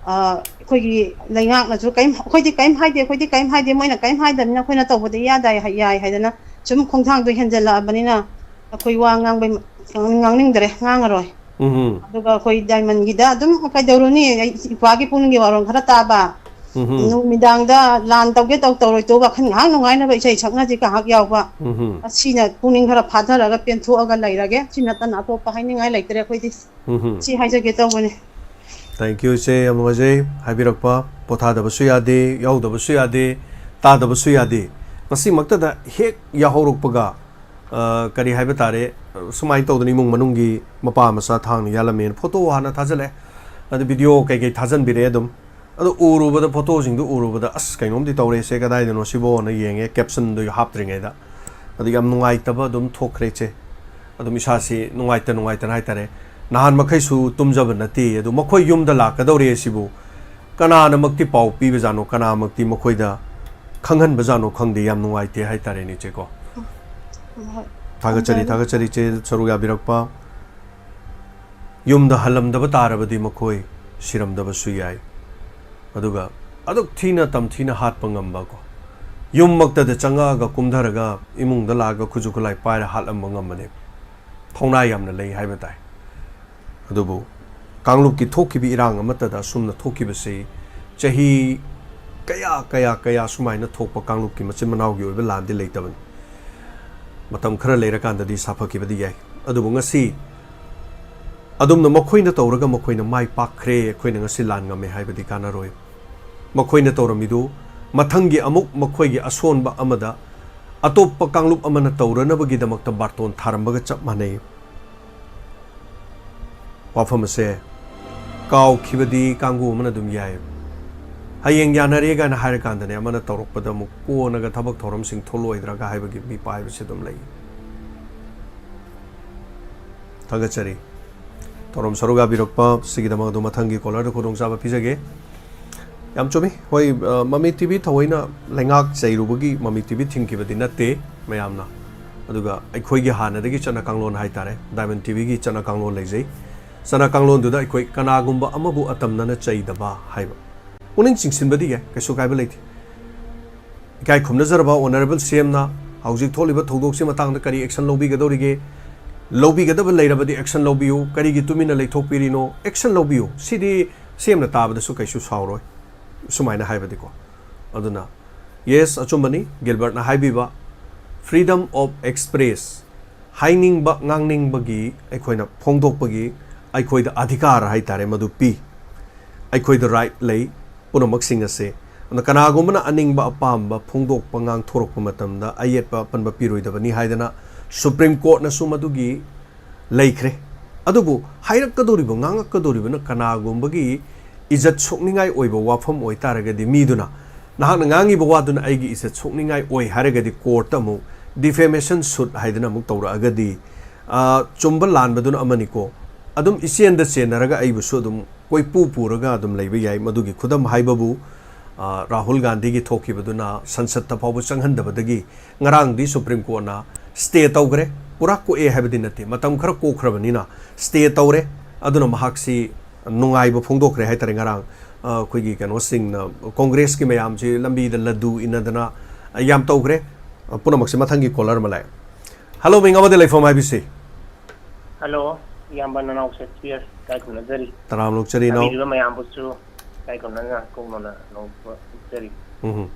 ꯑ, ꯑꯩꯈꯣꯏꯒꯤ ꯂꯩꯉꯥꯛꯅꯁꯨ ꯀꯩꯝ, "ꯑꯩꯈꯣꯏꯗꯤ ꯀꯩꯝ ꯍꯥꯏꯗꯦ, ꯑꯩꯈꯣꯏꯗꯤ ꯀꯩꯝ ꯍꯥꯏꯗꯦ, ꯃꯣꯏꯅ ꯀꯩꯝ ꯍꯥꯏꯗꯕꯅꯤꯅ ꯑꯩꯈꯣꯏꯅ ꯇꯧꯕꯗꯤ ꯏꯌꯥꯗ ꯌꯥꯏ" ꯍꯥꯏꯗꯅ ꯁꯨꯝ ꯈꯣꯡꯊꯥꯡꯗꯣ ꯍꯦꯟꯖꯜꯂꯛꯑꯕꯅꯤꯅ ꯑꯩꯈꯣꯏ ꯋꯥ ꯉꯥꯡꯕꯩ, ꯉꯥꯡꯅꯤꯡꯗ꯭ꯔꯦ, ꯉꯥꯡꯉꯔꯣꯏ꯫ ꯎꯝ ꯑꯗꯨꯒ ꯑꯩꯈꯣꯏ ꯗꯥꯏꯃꯟꯒꯤꯗ ꯑꯗꯨꯝ ꯀꯩꯗꯧꯔꯨꯅꯤ, ꯑꯩ ꯏꯄꯥꯒꯤ ꯄꯨꯛꯅꯤꯡꯒꯤ ꯋꯥꯔꯣꯜ ꯈꯔ ꯇꯥꯕ, ꯎꯝ ꯅꯨꯃꯤꯗꯥꯡꯗ ꯂꯥꯟ ꯇꯧꯒꯦ ꯇꯧ ꯇꯧꯔꯣꯏ ꯇꯣꯛ ꯋꯥꯈꯜ ꯉꯥꯏꯍꯥꯛ ꯅꯨꯡꯉꯥꯏꯅꯕ ꯏꯁꯩ ꯁꯛꯅꯁꯤ ꯉꯥꯏꯍꯥꯛ ꯌꯥꯎꯕ, ꯎꯝ ꯑꯁꯤꯅ ꯄꯨꯛꯅꯤꯡ ꯈꯔ ꯐꯥꯊꯔꯒ ꯄꯦꯟꯊꯣꯛꯑꯒ ꯂꯩꯔꯒꯦ꯫ ꯁꯤ ꯅꯠꯇꯅ ꯑꯇꯣꯞꯄ ꯍꯥꯏꯅꯤꯡꯉꯥꯏ ꯂꯩꯇ꯭ꯔꯦ ꯑꯩꯈꯣꯏꯗꯤ꯫ ꯎꯝ ꯁꯤ ꯍꯥꯏꯖꯒꯦ ꯇꯧꯕꯅꯤ꯫ Thank you ꯏꯆꯦ, ꯌꯥꯝ ꯅꯨꯡꯉꯥꯏꯖꯩ꯫ ꯍꯥꯏꯕꯤꯔꯛꯄ, ꯄꯣꯊꯥꯗꯕꯁꯨ ꯌꯥꯗꯦ, ꯌꯥꯎꯗꯕꯁꯨ ꯌꯥꯗꯦ, ꯇꯥꯗꯕꯁꯨ ꯌꯥꯗꯦ꯫ ꯉꯁꯤꯃꯛꯇꯗ ꯍꯦꯛ ꯌꯥꯍꯧꯔꯛꯄꯒ, ꯑ, ꯀꯔꯤ ꯍꯥꯏꯕ ꯇꯥꯔꯦ, ꯁꯨꯃꯥꯏꯅ ꯇꯧꯗꯅ ꯏꯃꯨꯡ ꯃꯅꯨꯡꯒꯤ ꯃꯄꯥ ꯃꯆꯥ ꯊꯥꯡꯅ ꯌꯥꯜꯂꯝꯃꯦꯅ ꯐꯣꯇꯣ ꯍꯥꯟꯅ ꯊꯥꯖꯤꯜꯂꯛꯑꯦ, ꯑꯗꯨ ꯚꯤꯗꯤꯑꯣ ꯀꯩꯀꯩ ꯊꯥꯖꯤꯟꯕꯤꯔꯛꯑꯦ ꯑꯗꯨꯝ꯫ ꯑꯗꯨ ꯎꯔꯨꯕꯗ, ꯐꯣꯇꯣꯁꯤꯡꯗꯨ ꯎꯔꯨꯕꯗ, "ꯑꯁ, ꯀꯩꯅꯣꯝꯗꯤ ꯇꯧꯔꯦꯁꯦ, ꯀꯗꯥꯏꯗꯅꯣ ꯁꯤꯕꯣꯅ" ꯌꯦꯡꯉꯦ, ꯀꯦꯞꯁꯟꯗꯨ ꯍꯥꯞꯇ꯭ꯔꯤꯉꯩꯗ꯫ ꯑꯗꯨ ꯌꯥꯝ ꯅꯨꯡꯉꯥꯏꯇꯕ ꯑꯗꯨꯝ ꯊꯣꯛꯈ꯭ꯔꯦ ꯏꯆꯦ꯫ ꯑꯗꯨꯝ ꯏꯁꯥꯁꯤ ꯅꯨꯡꯉꯥꯏꯇ ꯅꯨꯡꯉꯥꯏꯇꯅ ꯍꯥꯏꯇꯥꯔꯦ, ꯅꯍꯥꯟ ꯃꯈꯩꯁꯨ ꯇꯨꯝꯖꯕ ꯅꯠꯇꯦ꯫ ꯑꯗꯨ ꯃꯈꯣꯏ ꯌꯨꯝꯗ ꯂꯥꯛꯀꯗꯧꯔꯦ ꯁꯤꯕꯨ ꯀꯅꯥꯅꯃꯛꯇꯤ ꯄꯥꯎ ꯄꯤꯕꯖꯥꯠꯅꯣ, ꯀꯅꯥꯃꯛꯇꯤ ꯃꯈꯣꯏꯗ ꯈꯪꯍꯟꯕꯖꯥꯠꯅꯣ ꯈꯪꯗꯦ꯫ ꯌꯥꯝ ꯅꯨꯡꯉꯥꯏꯇꯦ ꯍꯥꯏꯇꯥꯔꯦꯅꯦ ꯏꯆꯦꯀꯣ꯫ ꯍꯣꯏ꯫ ꯊꯥꯒꯠꯆꯔꯤ, ꯊꯥꯒꯠꯆꯔꯤ ꯏꯆꯦ, ꯁꯔꯨꯛ ꯌꯥꯕꯤꯔꯛꯄ꯫ ꯌꯨꯝꯗ ꯍꯜꯂꯝꯗꯕ ꯇꯥꯔꯕꯗꯤ ꯃꯈꯣꯏ ꯁꯤꯔꯝꯗꯕꯁꯨ ꯌꯥꯏ꯫ ꯑꯗꯨꯒ ꯑꯗꯨꯛ ꯊꯤꯅ ꯇꯝꯊꯤꯅ ꯍꯥꯠꯄ ꯉꯝꯕ ꯀꯣ, ꯌꯨꯝꯃꯛꯇꯗ ꯆꯪꯉꯛꯑꯒ ꯀꯨꯝꯊꯔꯒ ꯏꯃꯨꯡꯗ ꯂꯥꯛꯑꯒ ꯈꯨꯠꯁꯨ ꯈꯨꯠꯂꯥꯏ ꯄꯥꯏꯔ ꯍꯥꯠꯂꯝꯕ ꯉꯝꯕꯅꯦ꯫ ꯊꯧꯅꯥ ꯌꯥꯝꯅ ꯂꯩ ꯍꯥꯏꯕ ꯇꯥꯏ꯫ ꯑꯗꯨꯕꯨ ꯀꯥꯡꯂꯨꯞꯀꯤ ꯊꯣꯛꯈꯤꯕ ꯏꯔꯥꯡ ꯑꯃꯠꯇꯗ ꯑꯁꯨꯝꯅ ꯊꯣꯛꯈꯤꯕꯁꯤ ꯆꯍꯤ ꯀꯌꯥ ꯀꯌꯥ ꯀꯌꯥ ꯁꯨꯃꯥꯏꯅ ꯊꯣꯛꯄ ꯀꯥꯡꯂꯨꯞꯀꯤ ꯃꯆꯤꯟ ꯃꯅꯥꯎꯒꯤ ꯑꯣꯏꯕ ꯂꯥꯟꯗꯤ ꯂꯩꯇꯕꯅꯤ꯫ ꯃꯇꯝ ꯈꯔ ꯂꯩꯔꯀꯥꯟꯗꯗꯤ ꯁꯥꯐꯈꯤꯕꯗꯤ ꯌꯥꯏ꯫ ꯑꯗꯨꯕꯨ ꯉꯁꯤ ꯑꯗꯨꯝꯅ ꯃꯈꯣꯏꯅ ꯇꯧꯔꯒ ꯃꯈꯣꯏꯅ ꯃꯥꯏ ꯄꯥꯛꯈ꯭ꯔꯦ, ꯑꯩꯈꯣꯏꯅ ꯉꯁꯤ ꯂꯥꯟ ꯉꯝꯃꯦ ꯍꯥꯏꯕꯗꯤ ꯀꯥꯟꯅꯔꯣꯏ꯫ ꯃꯈꯣꯏꯅ ꯇꯧꯔꯝꯃꯤꯗꯨ ꯃꯊꯪꯒꯤ ꯑꯃꯨꯛ ꯃꯈꯣꯏꯒꯤ ꯑꯁꯣꯟꯕ ꯑꯃꯗ ꯑꯇꯣꯞꯄ ꯀꯥꯡꯂꯨꯞ ꯑꯃꯅ ꯇꯧꯔꯅꯕꯒꯤꯗꯃꯛꯇ ꯕꯥꯔꯇꯣꯟ ꯊꯥꯔꯝꯕꯒ ꯆꯞ ꯃꯥꯟꯅꯩ꯫ ꯋꯥꯐꯝ ꯑꯁꯦ ꯀꯥꯎꯈꯤꯕꯗꯤ ꯀꯥꯡꯕꯨ ꯑꯃꯅ ꯑꯗꯨꯝ ꯌꯥꯏ꯫ ꯍꯌꯦꯡ ꯌꯥꯅꯔꯦ ꯀꯥꯏꯅ ꯍꯥꯏꯔꯀꯥꯟꯗꯅꯦ ꯑꯃꯅ ꯇꯧꯔꯛꯄꯗ ꯑꯃꯨꯛ ꯀꯣꯟꯅꯒ ꯊꯕꯛ ꯊꯧꯔꯝꯁꯤꯡ ꯊꯣꯛꯂꯛꯑꯣꯏꯗ꯭ꯔꯥꯒ ꯍꯥꯏꯕꯒꯤ ꯃꯤꯄꯥꯏꯕꯁꯦ ꯑꯗꯨꯝ ꯂꯩ꯫ ꯊꯥꯒꯠꯆꯔꯤ꯫ ꯊꯧꯔꯝ ꯁꯔꯨꯛ ꯌꯥꯕꯤꯔꯛꯄ ꯁꯤꯒꯤꯗꯃꯛ ꯑꯗꯨ ꯃꯊꯪꯒꯤ ꯀꯣꯂꯔꯗ ꯈꯨꯗꯣꯡꯆꯥꯕ ꯄꯤꯖꯒꯦ꯫ ꯌꯥꯝ ꯆꯨꯝꯃꯤ꯫ ꯍꯣꯏ, ꯑ, ꯃꯃꯤ ꯇꯤ ꯚꯤ ꯊꯑꯣꯏꯅ ꯂꯩꯉꯥꯛ ꯆꯩꯔꯨꯕꯒꯤ ꯃꯃꯤ ꯇꯤ ꯚꯤ ꯊꯤꯡꯈꯤꯕꯗꯤ ꯅꯠꯇꯦ ꯃꯌꯥꯝꯅ꯫ ꯑꯗꯨꯒ ꯑꯩꯈꯣꯏꯒꯤ ꯍꯥꯟꯅꯗꯒꯤ ꯆꯠꯅ ꯀꯥꯡꯂꯣꯟ ꯍꯥꯏꯇꯥꯔꯦ, ꯗꯥꯏꯃꯟ ꯇꯤ ꯚꯤꯒꯤ ꯆꯠꯅ ꯀꯥꯡꯂꯣꯟ ꯂꯩꯖꯩ꯫ ꯆꯠꯅ ꯀꯥꯡꯂꯣꯟꯗꯨꯗ ꯑꯩꯈꯣꯏ ꯀꯅꯥꯒꯨꯝꯕ ꯑꯃꯕꯨ ꯑꯇꯝꯅꯅ ꯆꯩꯗꯕ ꯍꯥꯏꯕ꯫ ꯄꯨꯛꯅꯤꯡ ꯆꯤꯡꯁꯤꯟꯕꯗꯤ ꯌꯥꯏ, ꯀꯩꯁꯨ ꯀꯥꯏꯕ ꯂꯩꯇꯦ꯫ ꯏꯀꯥꯏ ꯈꯨꯝꯅꯖꯔꯕ ꯑꯣꯅꯔꯦꯕꯜ ꯁꯤ ꯑꯦꯝꯅ ꯍꯧꯖꯤꯛ ꯊꯣꯛꯂꯤꯕ ꯊꯧꯗꯣꯛꯁꯤ ꯃꯇꯥꯡꯗ ꯀꯔꯤ ꯑꯦꯛꯁꯟ ꯂꯧꯕꯤꯒꯗꯧꯔꯤꯒꯦ? ꯂꯧꯕꯤꯒꯗꯕ ꯂꯩꯔꯕꯗꯤ ꯑꯦꯛꯁꯟ ꯂꯧꯕꯤꯌꯨ꯫ ꯀꯔꯤꯒꯤ ꯇꯨꯃꯤꯟꯅ ꯂꯩꯊꯣꯛꯄꯤꯔꯤꯅꯣ? ꯑꯦꯛꯁꯟ ꯂꯧꯕꯤꯌꯨ꯫ ꯁꯤꯗꯤ ꯁꯤ ꯑꯦꯝꯅ ꯇꯥꯕꯗꯁꯨ ꯀꯩꯁꯨ ꯁꯥꯎꯔꯣꯏ꯫ ꯁꯨꯃꯥꯏꯅ ꯍꯥꯏꯕꯗꯤꯀꯣ꯫ ꯑꯗꯨꯅ, ꯌꯦꯁ, ꯑꯆꯨꯝꯕꯅꯤ ꯒꯤꯜꯕꯔꯠꯅ ꯍꯥꯏꯕꯤꯕ, freedom of express, ꯍꯥꯏꯅꯤꯡꯕ ꯉꯥꯡꯅꯤꯡꯕꯒꯤ, ꯑꯩꯈꯣꯏꯅ ꯐꯣꯡꯗꯣꯛꯄꯒꯤ ꯑꯩꯈꯣꯏꯗ ꯑꯙꯤꯀꯥꯔ ꯍꯥꯏꯇꯥꯔꯦ, ꯃꯗꯨ ꯄꯤ꯫ ꯑꯩꯈꯣꯏꯗ ꯔꯥꯏꯠ ꯂꯩ ꯄꯨꯝꯅꯃꯛꯁꯤꯡ ꯑꯁꯦ꯫ ꯑꯗꯨꯅ ꯀꯅꯥꯒꯨꯝꯕꯅ ꯑꯅꯤꯡꯕ ꯑꯄꯥꯝꯕ ꯐꯣꯡꯗꯣꯛꯄ ꯉꯥꯡꯊꯣꯔꯛꯄ ꯃꯇꯝꯗ ꯑꯌꯦꯠꯄ ꯑꯄꯟꯕ ꯄꯤꯔꯣꯏꯗꯕꯅꯤ ꯍꯥꯏꯗꯅ ꯁꯨꯄ꯭ꯔꯤꯝ ꯀꯣꯔꯠꯅꯁꯨ ꯃꯗꯨꯒꯤ ꯂꯩꯈ꯭ꯔꯦ꯫ ꯑꯗꯨꯕꯨ ꯍꯥꯏꯔꯛꯀꯗꯧꯔꯤꯕ, ꯉꯥꯡꯉꯛꯀꯗꯧꯔꯤꯕꯅ ꯀꯅꯥꯒꯨꯝꯕꯒꯤ ꯏꯖꯠ ꯁꯣꯛꯅꯤꯡꯉꯥꯏ ꯑꯣꯏꯕ ꯋꯥꯐꯝ ꯑꯣꯏꯇꯥꯔꯒꯗꯤ, ꯃꯤꯗꯨꯅ, "ꯅꯍꯥꯛꯅ ꯉꯥꯡꯉꯤꯕ ꯋꯥꯗꯨꯅ ꯑꯩꯒꯤ ꯏꯖꯠ ꯁꯣꯛꯅꯤꯡꯉꯥꯏ ꯑꯣꯏ" ꯍꯥꯏꯔꯒꯗꯤ ꯀꯣꯔꯠꯇ ꯑꯃꯨꯛ defamation suit ꯍꯥꯏꯗꯅ ꯑꯃꯨꯛ ꯇꯧꯔꯛꯑꯒꯗꯤ, ꯑ, ꯆꯨꯝꯕ ꯂꯥꯟꯕꯗꯨꯅ ꯑꯃꯅꯤꯀꯣ, ꯑꯗꯨꯝ ꯏꯆꯦꯟꯗ ꯆꯦꯟꯅꯔꯒ ꯑꯩꯕꯨꯁꯨ ꯑꯗꯨꯝ ꯀꯣꯏꯄꯨ ꯄꯨꯔꯒ ꯑꯗꯨꯝ ꯂꯩꯕ ꯌꯥꯏ꯫ ꯃꯗꯨꯒꯤ ꯈꯨꯗꯝ ꯍꯥꯏꯕꯕꯨ, ꯑ, ꯔꯥꯍꯨꯜ ꯒꯥꯟꯙꯤꯒꯤ ꯊꯣꯛꯈꯤꯕꯗꯨꯅ ꯁꯟꯁꯠꯇ ꯐꯥꯎꯕ ꯆꯪꯍꯟꯗꯕꯗꯒꯤ ꯉꯔꯥꯡꯗꯤ ꯁꯨꯄ꯭ꯔꯤꯝ ꯀꯣꯔꯠꯅ stay ꯇꯧꯈ꯭ꯔꯦ꯫ ꯄꯨꯔꯥ ꯀꯣꯛꯑꯦ ꯍꯥꯏꯕꯗꯤ ꯅꯠꯇꯦ, ꯃꯇꯝ ꯈꯔ ꯀꯣꯛꯈ꯭ꯔꯕꯅꯤꯅ stay ꯇꯧꯔꯦ꯫ ꯑꯗꯨꯅ ꯃꯍꯥꯛꯁꯤ ꯅꯨꯡꯉꯥꯏꯕ ꯐꯣꯡꯗꯣꯛꯈ꯭ꯔꯦ ꯍꯥꯏꯇꯥꯔꯦ ꯉꯔꯥꯡ꯫ ꯑ, ꯑꯩꯈꯣꯏꯒꯤ ꯀꯩꯅꯣꯁꯤꯡꯅ, ꯀꯣꯡꯒ꯭ꯔꯦꯁꯀꯤ ꯃꯌꯥꯝꯁꯤ ꯂꯝꯕꯤꯗ ꯂꯗꯨ ꯏꯟꯅꯗꯅ, ꯑ, ꯌꯥꯝ ꯇꯧꯈ꯭ꯔꯦ꯫ ꯑ, ꯄꯨꯝꯅꯃꯛꯁꯦ ꯃꯊꯪꯒꯤ caller ꯑꯃ ꯂꯥꯛꯑꯦ꯫ Hello, ꯃꯤꯡ ꯑꯃꯗ ꯂꯩꯐꯝ ꯍꯥꯏꯕꯤꯁꯤ꯫ Hello, ꯏꯌꯥꯝꯕ ꯅꯅꯥꯎ ꯁꯦꯛꯁꯄꯤꯌꯔ, ꯏꯀꯥꯏ ꯈꯨꯝꯅꯖꯔꯤ꯫ ꯇꯔꯥꯝꯅ ꯑꯣꯛꯆꯔꯤ, ꯏꯅꯥꯎ꯫ ꯇꯥꯕꯤꯔꯤꯕ ꯃꯌꯥꯝꯕꯨꯁꯨ ꯏꯀꯥꯏ ꯈꯨꯝꯅꯅ ꯀꯣꯛꯅꯅ ꯅꯧꯕ ꯎꯠꯆꯔꯤ꯫ ꯎꯝ꯫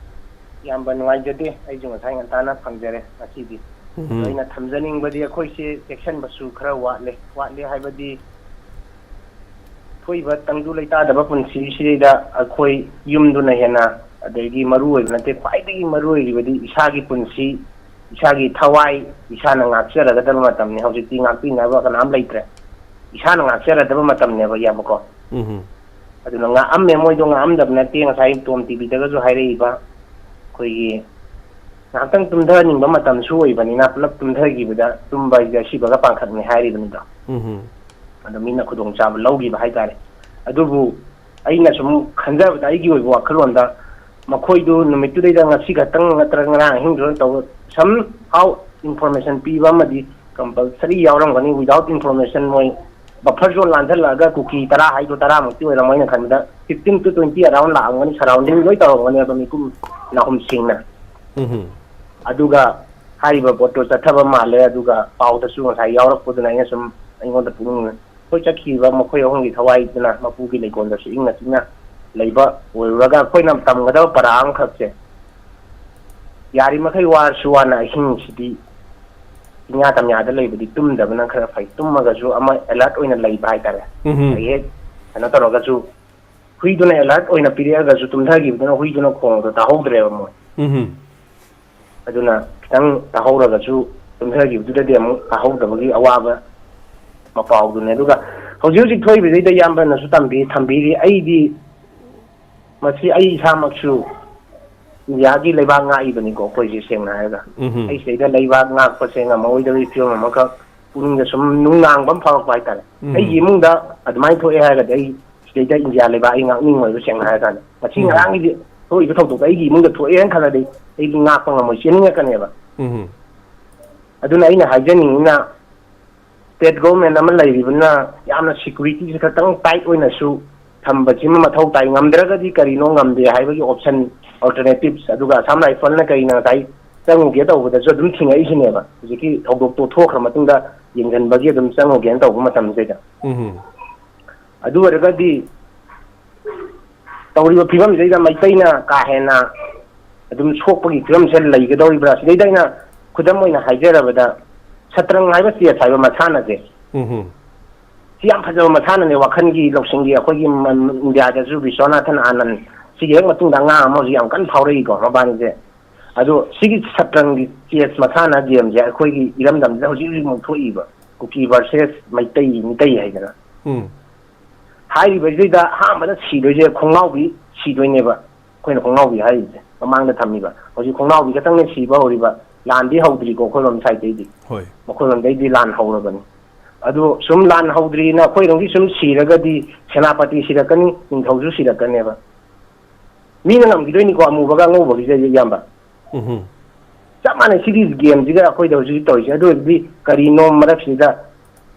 ꯏꯌꯥꯝꯕ, ꯅꯨꯡꯉꯥꯏꯖꯗꯦ, ꯑꯩꯁꯨ ꯉꯁꯥꯏ ꯉꯟꯇꯥꯅ ꯐꯪꯖꯔꯦ ꯉꯁꯤꯗꯤ꯫ ꯎꯝ꯫ ꯑꯗꯣ ꯑꯩꯅ ꯊꯝꯖꯅꯤꯡꯕꯗꯤ, ꯑꯩꯈꯣꯏꯁꯦ ꯆꯦꯛꯁꯤꯟꯕꯁꯨ ꯈꯔ ꯋꯥꯠꯂꯦ꯫ ꯋꯥꯠꯂꯦ ꯍꯥꯏꯕꯗꯤ, ꯊꯣꯛꯏꯕ ꯇꯪꯗꯨ ꯂꯩꯇꯥꯗꯕ ꯄꯨꯟꯁꯤꯁꯤꯗꯩꯗ ꯑꯩꯈꯣꯏ ꯌꯨꯝꯗꯨꯅ ꯍꯦꯟꯅ, ꯑꯗꯒꯤ ꯃꯔꯨ ꯑꯣꯏꯕ ꯅꯠꯇꯦ, ꯈ꯭ꯋꯥꯏꯗꯒꯤ ꯃꯔꯨ ꯑꯣꯏꯔꯤꯕꯗꯤ ꯏꯁꯥꯒꯤ ꯄꯨꯟꯁꯤ, ꯏꯁꯥꯒꯤ ꯊꯋꯥꯏ ꯏꯁꯥꯅ ꯉꯥꯛꯆꯔꯒꯗꯕ ꯃꯇꯝꯅꯤ꯫ ꯍꯧꯖꯤꯛꯇꯤ ꯉꯥꯛꯄꯤꯅꯕ ꯀꯅꯥꯝ ꯂꯩꯇ꯭ꯔꯦ꯫ ꯏꯁꯥꯅ ꯉꯥꯛꯆꯔꯗꯕ ꯃꯇꯝꯅꯦꯕ, ꯏꯌꯥꯝꯕꯀꯣ꯫ ꯎꯝ꯫ ꯑꯗꯨꯅ ꯉꯥꯛꯑꯝꯃꯦ, ꯃꯣꯏꯗꯣ ꯉꯥꯛꯑꯝꯗꯕ ꯅꯠꯇꯦ꯫ ꯉꯁꯥꯏ ꯇꯣꯝ ꯇꯤꯚꯤꯗꯒꯁꯨ ꯍꯥꯏꯔꯛꯏꯕ, ꯑꯩꯈꯣꯏꯒꯤ ꯉꯥꯏꯍꯥꯛꯇꯪ ꯇꯨꯝꯊꯅꯤꯡꯕ ꯃꯇꯝꯁꯨ ꯑꯣꯏꯕꯅꯤꯅ, ꯄꯨꯂꯞ ꯇꯨꯝꯊꯈꯤꯕꯗ, ꯇꯨꯝꯕ ꯍꯥꯏꯁꯤꯗꯤ ꯑꯁꯤꯕꯒ ꯄꯥꯡꯈꯛꯅꯤ ꯍꯥꯏꯔꯤꯕꯅꯤꯗꯣ꯫ ꯎꯝ꯫ ꯑꯗꯣ ꯃꯤꯅ ꯈꯨꯗꯣꯡꯆꯥꯕ ꯂꯧꯈꯤꯕ ꯍꯥꯏꯇꯥꯔꯦ꯫ ꯑꯗꯨꯕꯨ ꯑꯩꯅ ꯁꯨꯝ ꯈꯟꯖꯕꯗ, ꯑꯩꯒꯤ ꯑꯣꯏꯕ ꯋꯥꯈꯜꯂꯣꯟꯗ, ꯃꯈꯣꯏꯗꯨ ꯅꯨꯃꯤꯠꯇꯨꯗꯩꯗ ꯉꯁꯤ ꯈꯛꯇꯪ ꯅꯠꯇ꯭ꯔꯒ ꯉꯔꯥꯡ ꯑꯍꯤꯡꯗꯨꯗ ꯇꯧꯕ, somehow information ꯄꯤꯕ ꯑꯃꯗꯤ compulsory ꯌꯥꯎꯔꯝꯒꯅꯤ꯫ Without information ꯃꯣꯏ buffer zone ꯂꯥꯟꯊꯠꯂꯛꯑꯒ ꯀꯨꯀꯤ ꯇꯔꯥ ꯍꯥꯏꯗꯣ ꯇꯔꯥꯃꯨꯛꯇꯤ ꯑꯣꯏꯔꯝꯃꯣꯏ꯫ ꯑꯩꯅ ꯈꯟꯕꯗ fifteen to twenty around ꯂꯥꯛꯑꯝꯒꯅꯤ, surrounding ꯂꯣꯏ ꯇꯧꯔꯝꯒꯅꯤ꯫ ꯑꯗꯣ ꯃꯤꯄꯨꯝ ꯅꯥꯍꯨꯝꯁꯤꯡꯅ ꯎꯝ꯫ ꯑꯗꯨꯒ ꯍꯥꯏꯔꯤꯕ ꯄꯣꯠꯇꯣ ꯆꯠꯊꯕ ꯃꯥꯜꯂꯦ꯫ ꯑꯗꯨꯒ ꯄꯥꯎꯗꯁꯨ ꯉꯁꯥꯏ ꯌꯥꯎꯔꯛꯄꯗꯨꯅ ꯑꯩꯅ ꯁꯨꯝ, ꯑꯩꯉꯣꯟꯗ ꯄꯨꯛꯅꯤꯡ, ꯑꯩꯈꯣꯏ ꯆꯠꯈꯤꯕ ꯃꯈꯣꯏ ꯑꯍꯨꯝꯒꯤ ꯊꯋꯥꯏꯗꯨꯅ ꯃꯄꯨꯒꯤ ꯂꯩꯀꯣꯜꯗꯁꯨ ꯏꯪꯅ ꯆꯤꯛꯅ ꯂꯩꯕ ꯑꯣꯏꯔꯨꯔꯒ, ꯑꯩꯈꯣꯏꯅ ꯇꯝꯒꯗꯕ ꯄꯔꯥ ꯑꯃꯈꯛꯁꯦ, ꯌꯥꯔꯤꯃꯈꯩ ꯋꯥꯔꯁꯨ ꯋꯥꯅ ꯑꯍꯤꯡꯁꯤꯗꯤ ꯆꯤꯡꯌꯥ ꯇꯝꯌꯥꯗ ꯂꯩꯕꯗꯤ ꯇꯨꯝꯗꯕꯅ ꯈꯔ ꯐꯩ꯫ ꯇꯨꯝꯃꯒꯁꯨ ꯑꯃ alert ꯑꯣꯏꯅ ꯂꯩꯕ ꯍꯥꯏꯇꯥꯔꯦ꯫ ꯎꯝ꯫ ꯍꯦꯛ ꯀꯩꯅꯣ ꯇꯧꯔꯒꯁꯨ, ꯍꯨꯏꯗꯨꯅ alert ꯑꯣꯏꯅ ꯄꯤꯔꯛꯑꯒꯁꯨ, ꯇꯨꯝꯊꯈꯤꯕꯗꯨꯅ ꯍꯨꯏꯗꯨꯅ ꯈꯣꯡꯕꯗꯣ ꯇꯥꯍꯧꯗ꯭ꯔꯦꯕ ꯃꯣꯏ꯫ ꯎꯝ꯫ ꯑꯗꯨꯅ ꯈꯤꯇꯪ ꯇꯥꯍꯧꯔꯒꯁꯨ, ꯇꯨꯝꯊꯈꯤꯕꯗꯨꯗꯗꯤ ꯑꯃꯨꯛ ꯇꯥꯍꯧꯗꯕꯒꯤ ꯑꯋꯥꯕ ꯃꯄꯥꯎꯗꯨꯅꯦ꯫ ꯑꯗꯨꯒ ꯍꯧꯖꯤꯛ ꯍꯧꯖꯤꯛ ꯊꯣꯛꯏꯕꯁꯤꯗ ꯏꯌꯥꯝꯕꯅꯁꯨ ꯇꯝꯕꯤ-, ꯊꯝꯕꯤꯔꯤ꯫ ꯑꯩꯗꯤ ꯃꯁꯤ ꯑꯩ ꯏꯁꯥꯃꯛꯁꯨ ꯏꯟꯗꯤꯌꯥꯒꯤ ꯂꯩꯕꯥꯛ ꯉꯥꯛꯏꯕꯅꯤꯀꯣ, ꯑꯩꯈꯣꯏꯁꯦ ꯁꯦꯡꯅ ꯍꯥꯏꯔꯒ꯫ ꯎꯝ꯫ ꯑꯩ ꯁꯤꯗꯩꯗ ꯂꯩꯕꯥꯛ ꯉꯥꯛꯄꯁꯦ ꯉꯝꯃꯛꯑꯣꯏꯗꯕꯒꯤ ꯐꯤꯕꯝ ꯑꯃꯈꯛ ꯄꯨꯛꯅꯤꯡꯗ ꯁꯨꯝ ꯅꯨꯡꯅꯥꯡꯕ ꯑꯃ ꯐꯥꯎꯔꯛꯄ ꯍꯥꯏꯇꯥꯔꯦ꯫ ꯎꯝ꯫ ꯑꯩꯒꯤ ꯏꯃꯨꯡꯗ ꯑꯗꯨꯃꯥꯏꯅ ꯊꯣꯛꯑꯦ ꯍꯥꯏꯔꯒꯗꯤ, ꯑꯩ ꯁꯤꯗꯩꯗ ꯏꯟꯗꯤꯌꯥ ꯂꯩꯕꯥꯛ ꯑꯩ ꯉꯥꯛꯅꯤꯡꯉꯣꯏꯕ, ꯁꯦꯡꯅ ꯍꯥꯏꯔ ꯀꯥꯟꯗ꯫ ꯉꯁꯤ ꯎꯝ꯫ ꯉꯔꯥꯡꯒꯤꯗꯤ ꯊꯣꯛꯏꯕ ꯊꯧꯗꯣꯛꯇꯣ ꯑꯩꯒꯤ ꯏꯃꯨꯡꯗ ꯊꯣꯛꯑꯦꯅ ꯈꯜꯂꯗꯤ, ꯑꯩꯗꯤ ꯉꯥꯛꯄ ꯉꯝꯃꯣꯏ, ꯆꯦꯟꯅꯤꯡꯉꯛꯀꯅꯦꯕ꯫ ꯎꯝ꯫ ꯑꯗꯨꯅ ꯑꯩꯅ ꯍꯥꯏꯖꯅꯤꯡꯉꯤꯅ, state government ꯑꯃ ꯂꯩꯔꯤꯕꯅ ꯌꯥꯝꯅ security ꯁꯦ ꯈꯤꯇꯪ tight ꯑꯣꯏꯅꯁꯨ ꯊꯝꯕꯁꯤꯃ ꯃꯊꯧ ꯇꯥꯏ꯫ ꯉꯝꯗ꯭ꯔꯒꯗꯤ ꯀꯔꯤꯅꯣ ꯉꯝꯗꯦ ꯍꯥꯏꯕꯒꯤ option, alternatives, ꯑꯗꯨꯒ Assam Rifle ꯅ ꯀꯔꯤꯅ ꯉꯁꯥꯏ ꯆꯪꯉꯨꯒꯦ ꯇꯧꯕꯗꯁꯨ ꯑꯗꯨꯝ ꯊꯤꯡꯉꯛꯏꯁꯤꯅꯦꯕ꯫ ꯍꯧꯖꯤꯛꯀꯤ ꯊꯧꯗꯣꯛꯇꯣ ꯊꯣꯛꯈ꯭ꯔ ꯃꯇꯨꯡꯗ ꯌꯦꯡꯁꯤꯟꯕꯒꯤ ꯑꯗꯨꯝ ꯆꯪꯉꯨꯒꯦꯅ ꯇꯧꯕ ꯃꯇꯝꯁꯤꯗꯩꯗ꯫ ꯎꯝ꯫ ꯑꯗꯨ ꯑꯣꯏꯔꯒꯗꯤ ꯇꯧꯔꯤꯕ ꯐꯤꯕꯝꯁꯤꯗꯩꯗ ꯃꯩꯇꯩꯅ ꯀꯥ ꯍꯦꯟꯅ ꯑꯗꯨꯝ ꯁꯣꯛꯄꯒꯤ ꯐꯤꯕꯝꯁꯦ ꯂꯩꯒꯗꯧꯔꯤꯕ꯭ꯔꯥ? ꯁꯤꯗꯩꯗ ꯑꯩꯅ ꯈꯨꯗꯝ ꯑꯣꯏꯅ ꯍꯥꯏꯖꯔꯕꯗ, ꯁꯠꯇ꯭ꯔꯪ ꯍꯥꯏꯕ chess ꯍꯥꯏꯕ ꯃꯁꯥꯟꯅꯁꯦ, ꯎꯝ꯫ ꯁꯤ ꯌꯥꯝ ꯐꯖꯕ ꯃꯁꯥꯟꯅꯅꯦ, ꯋꯥꯈꯜꯒꯤ ꯂꯧꯁꯤꯡꯒꯤ ꯑꯩꯈꯣꯏꯒꯤ ꯃ-, ꯏꯟꯗꯤꯌꯥꯗꯁꯨ ꯕꯤꯁ꯭ꯋꯥꯅꯥꯊꯟ ꯑꯥꯅꯟ, ꯁꯤꯒꯤ ꯍꯦꯛ ꯃꯇꯨꯡꯗ ꯑꯉꯥꯡ ꯑꯃ ꯍꯧꯖꯤꯛ ꯌꯥꯝ ꯀꯟꯅ ꯐꯥꯎꯔꯛꯏꯀꯣ ꯃꯕꯥꯅꯤꯁꯦ꯫ ꯑꯗꯣ ꯁꯤꯒꯤ ꯁꯠꯇ꯭ꯔꯪꯒꯤ chess ꯃꯁꯥꯟꯅ game ꯁꯦ ꯑꯩꯈꯣꯏꯒꯤ ꯏꯔꯝꯗꯝꯁꯤꯗ ꯍꯧꯖꯤꯛ ꯍꯧꯖꯤꯛꯃꯛ ꯊꯣꯛꯏꯕ, ꯀꯨꯀꯤ versus ꯃꯩꯇꯩ, ꯃꯤꯇꯩ ꯍꯥꯏꯗꯅ꯫ ꯎꯝ꯫ ꯍꯥꯏꯔꯤꯕꯁꯤꯗꯩꯗ ꯑꯍꯥꯟꯕꯗ ꯁꯤꯗꯣꯏꯁꯦ ꯈꯣꯡꯅꯥꯎꯕꯤ ꯁꯤꯗꯣꯏꯅꯦꯕ꯫ ꯑꯩꯈꯣꯏꯅ ꯈꯣꯡꯅꯥꯎꯕꯤ ꯍꯥꯏꯔꯤꯁꯦ ꯃꯃꯥꯡꯗ ꯊꯝꯃꯤꯕ꯫ ꯍꯧꯖꯤꯛ ꯈꯣꯡꯅꯥꯎꯕꯤ ꯈꯛꯇꯪꯅꯦ ꯁꯤꯕ ꯍꯧꯔꯤꯕ, ꯂꯥꯟꯗꯤ ꯍꯧꯗ꯭ꯔꯤꯀꯣ ꯑꯩꯈꯣꯏꯔꯣꯝ side ꯇꯩꯗꯤ꯫ ꯍꯣꯏ꯫ ꯃꯈꯣꯏꯔꯣꯝꯗꯩꯗꯤ ꯂꯥꯟ ꯍꯧꯔꯕꯅꯤ꯫ ꯑꯗꯨ ꯁꯨꯝ ꯂꯥꯟ ꯍꯧꯗ꯭ꯔꯤꯅ ꯑꯩꯈꯣꯏꯔꯣꯝꯒꯤ ꯁꯨꯝ ꯁꯤꯔꯒꯗꯤ ꯁꯦꯅꯥꯄꯇꯤ ꯁꯤꯔꯛꯀꯅꯤ, ꯅꯤꯡꯊꯧꯁꯨ ꯁꯤꯔꯛꯀꯅꯦꯕ꯫ ꯃꯤꯅ ꯉꯝꯈꯤꯗꯣꯏꯅꯤꯀꯣ ꯑꯃꯨꯕꯒ ꯑꯉꯧꯕꯒꯤꯁꯦ, ꯏꯌꯥꯝꯕ꯫ ꯎꯝ꯫ ꯆꯞ ꯃꯥꯟꯅꯩ ꯁꯤꯒꯤ game ꯁꯤꯒ ꯑꯩꯈꯣꯏꯗ ꯍꯧꯖꯤꯛ ꯍꯧꯖꯤꯛ ꯇꯧꯔꯤꯁꯦ꯫ ꯑꯗꯨ ꯑꯣꯏꯔꯗꯤ ꯀꯔꯤꯅꯣ ꯃꯔꯛꯁꯤꯗ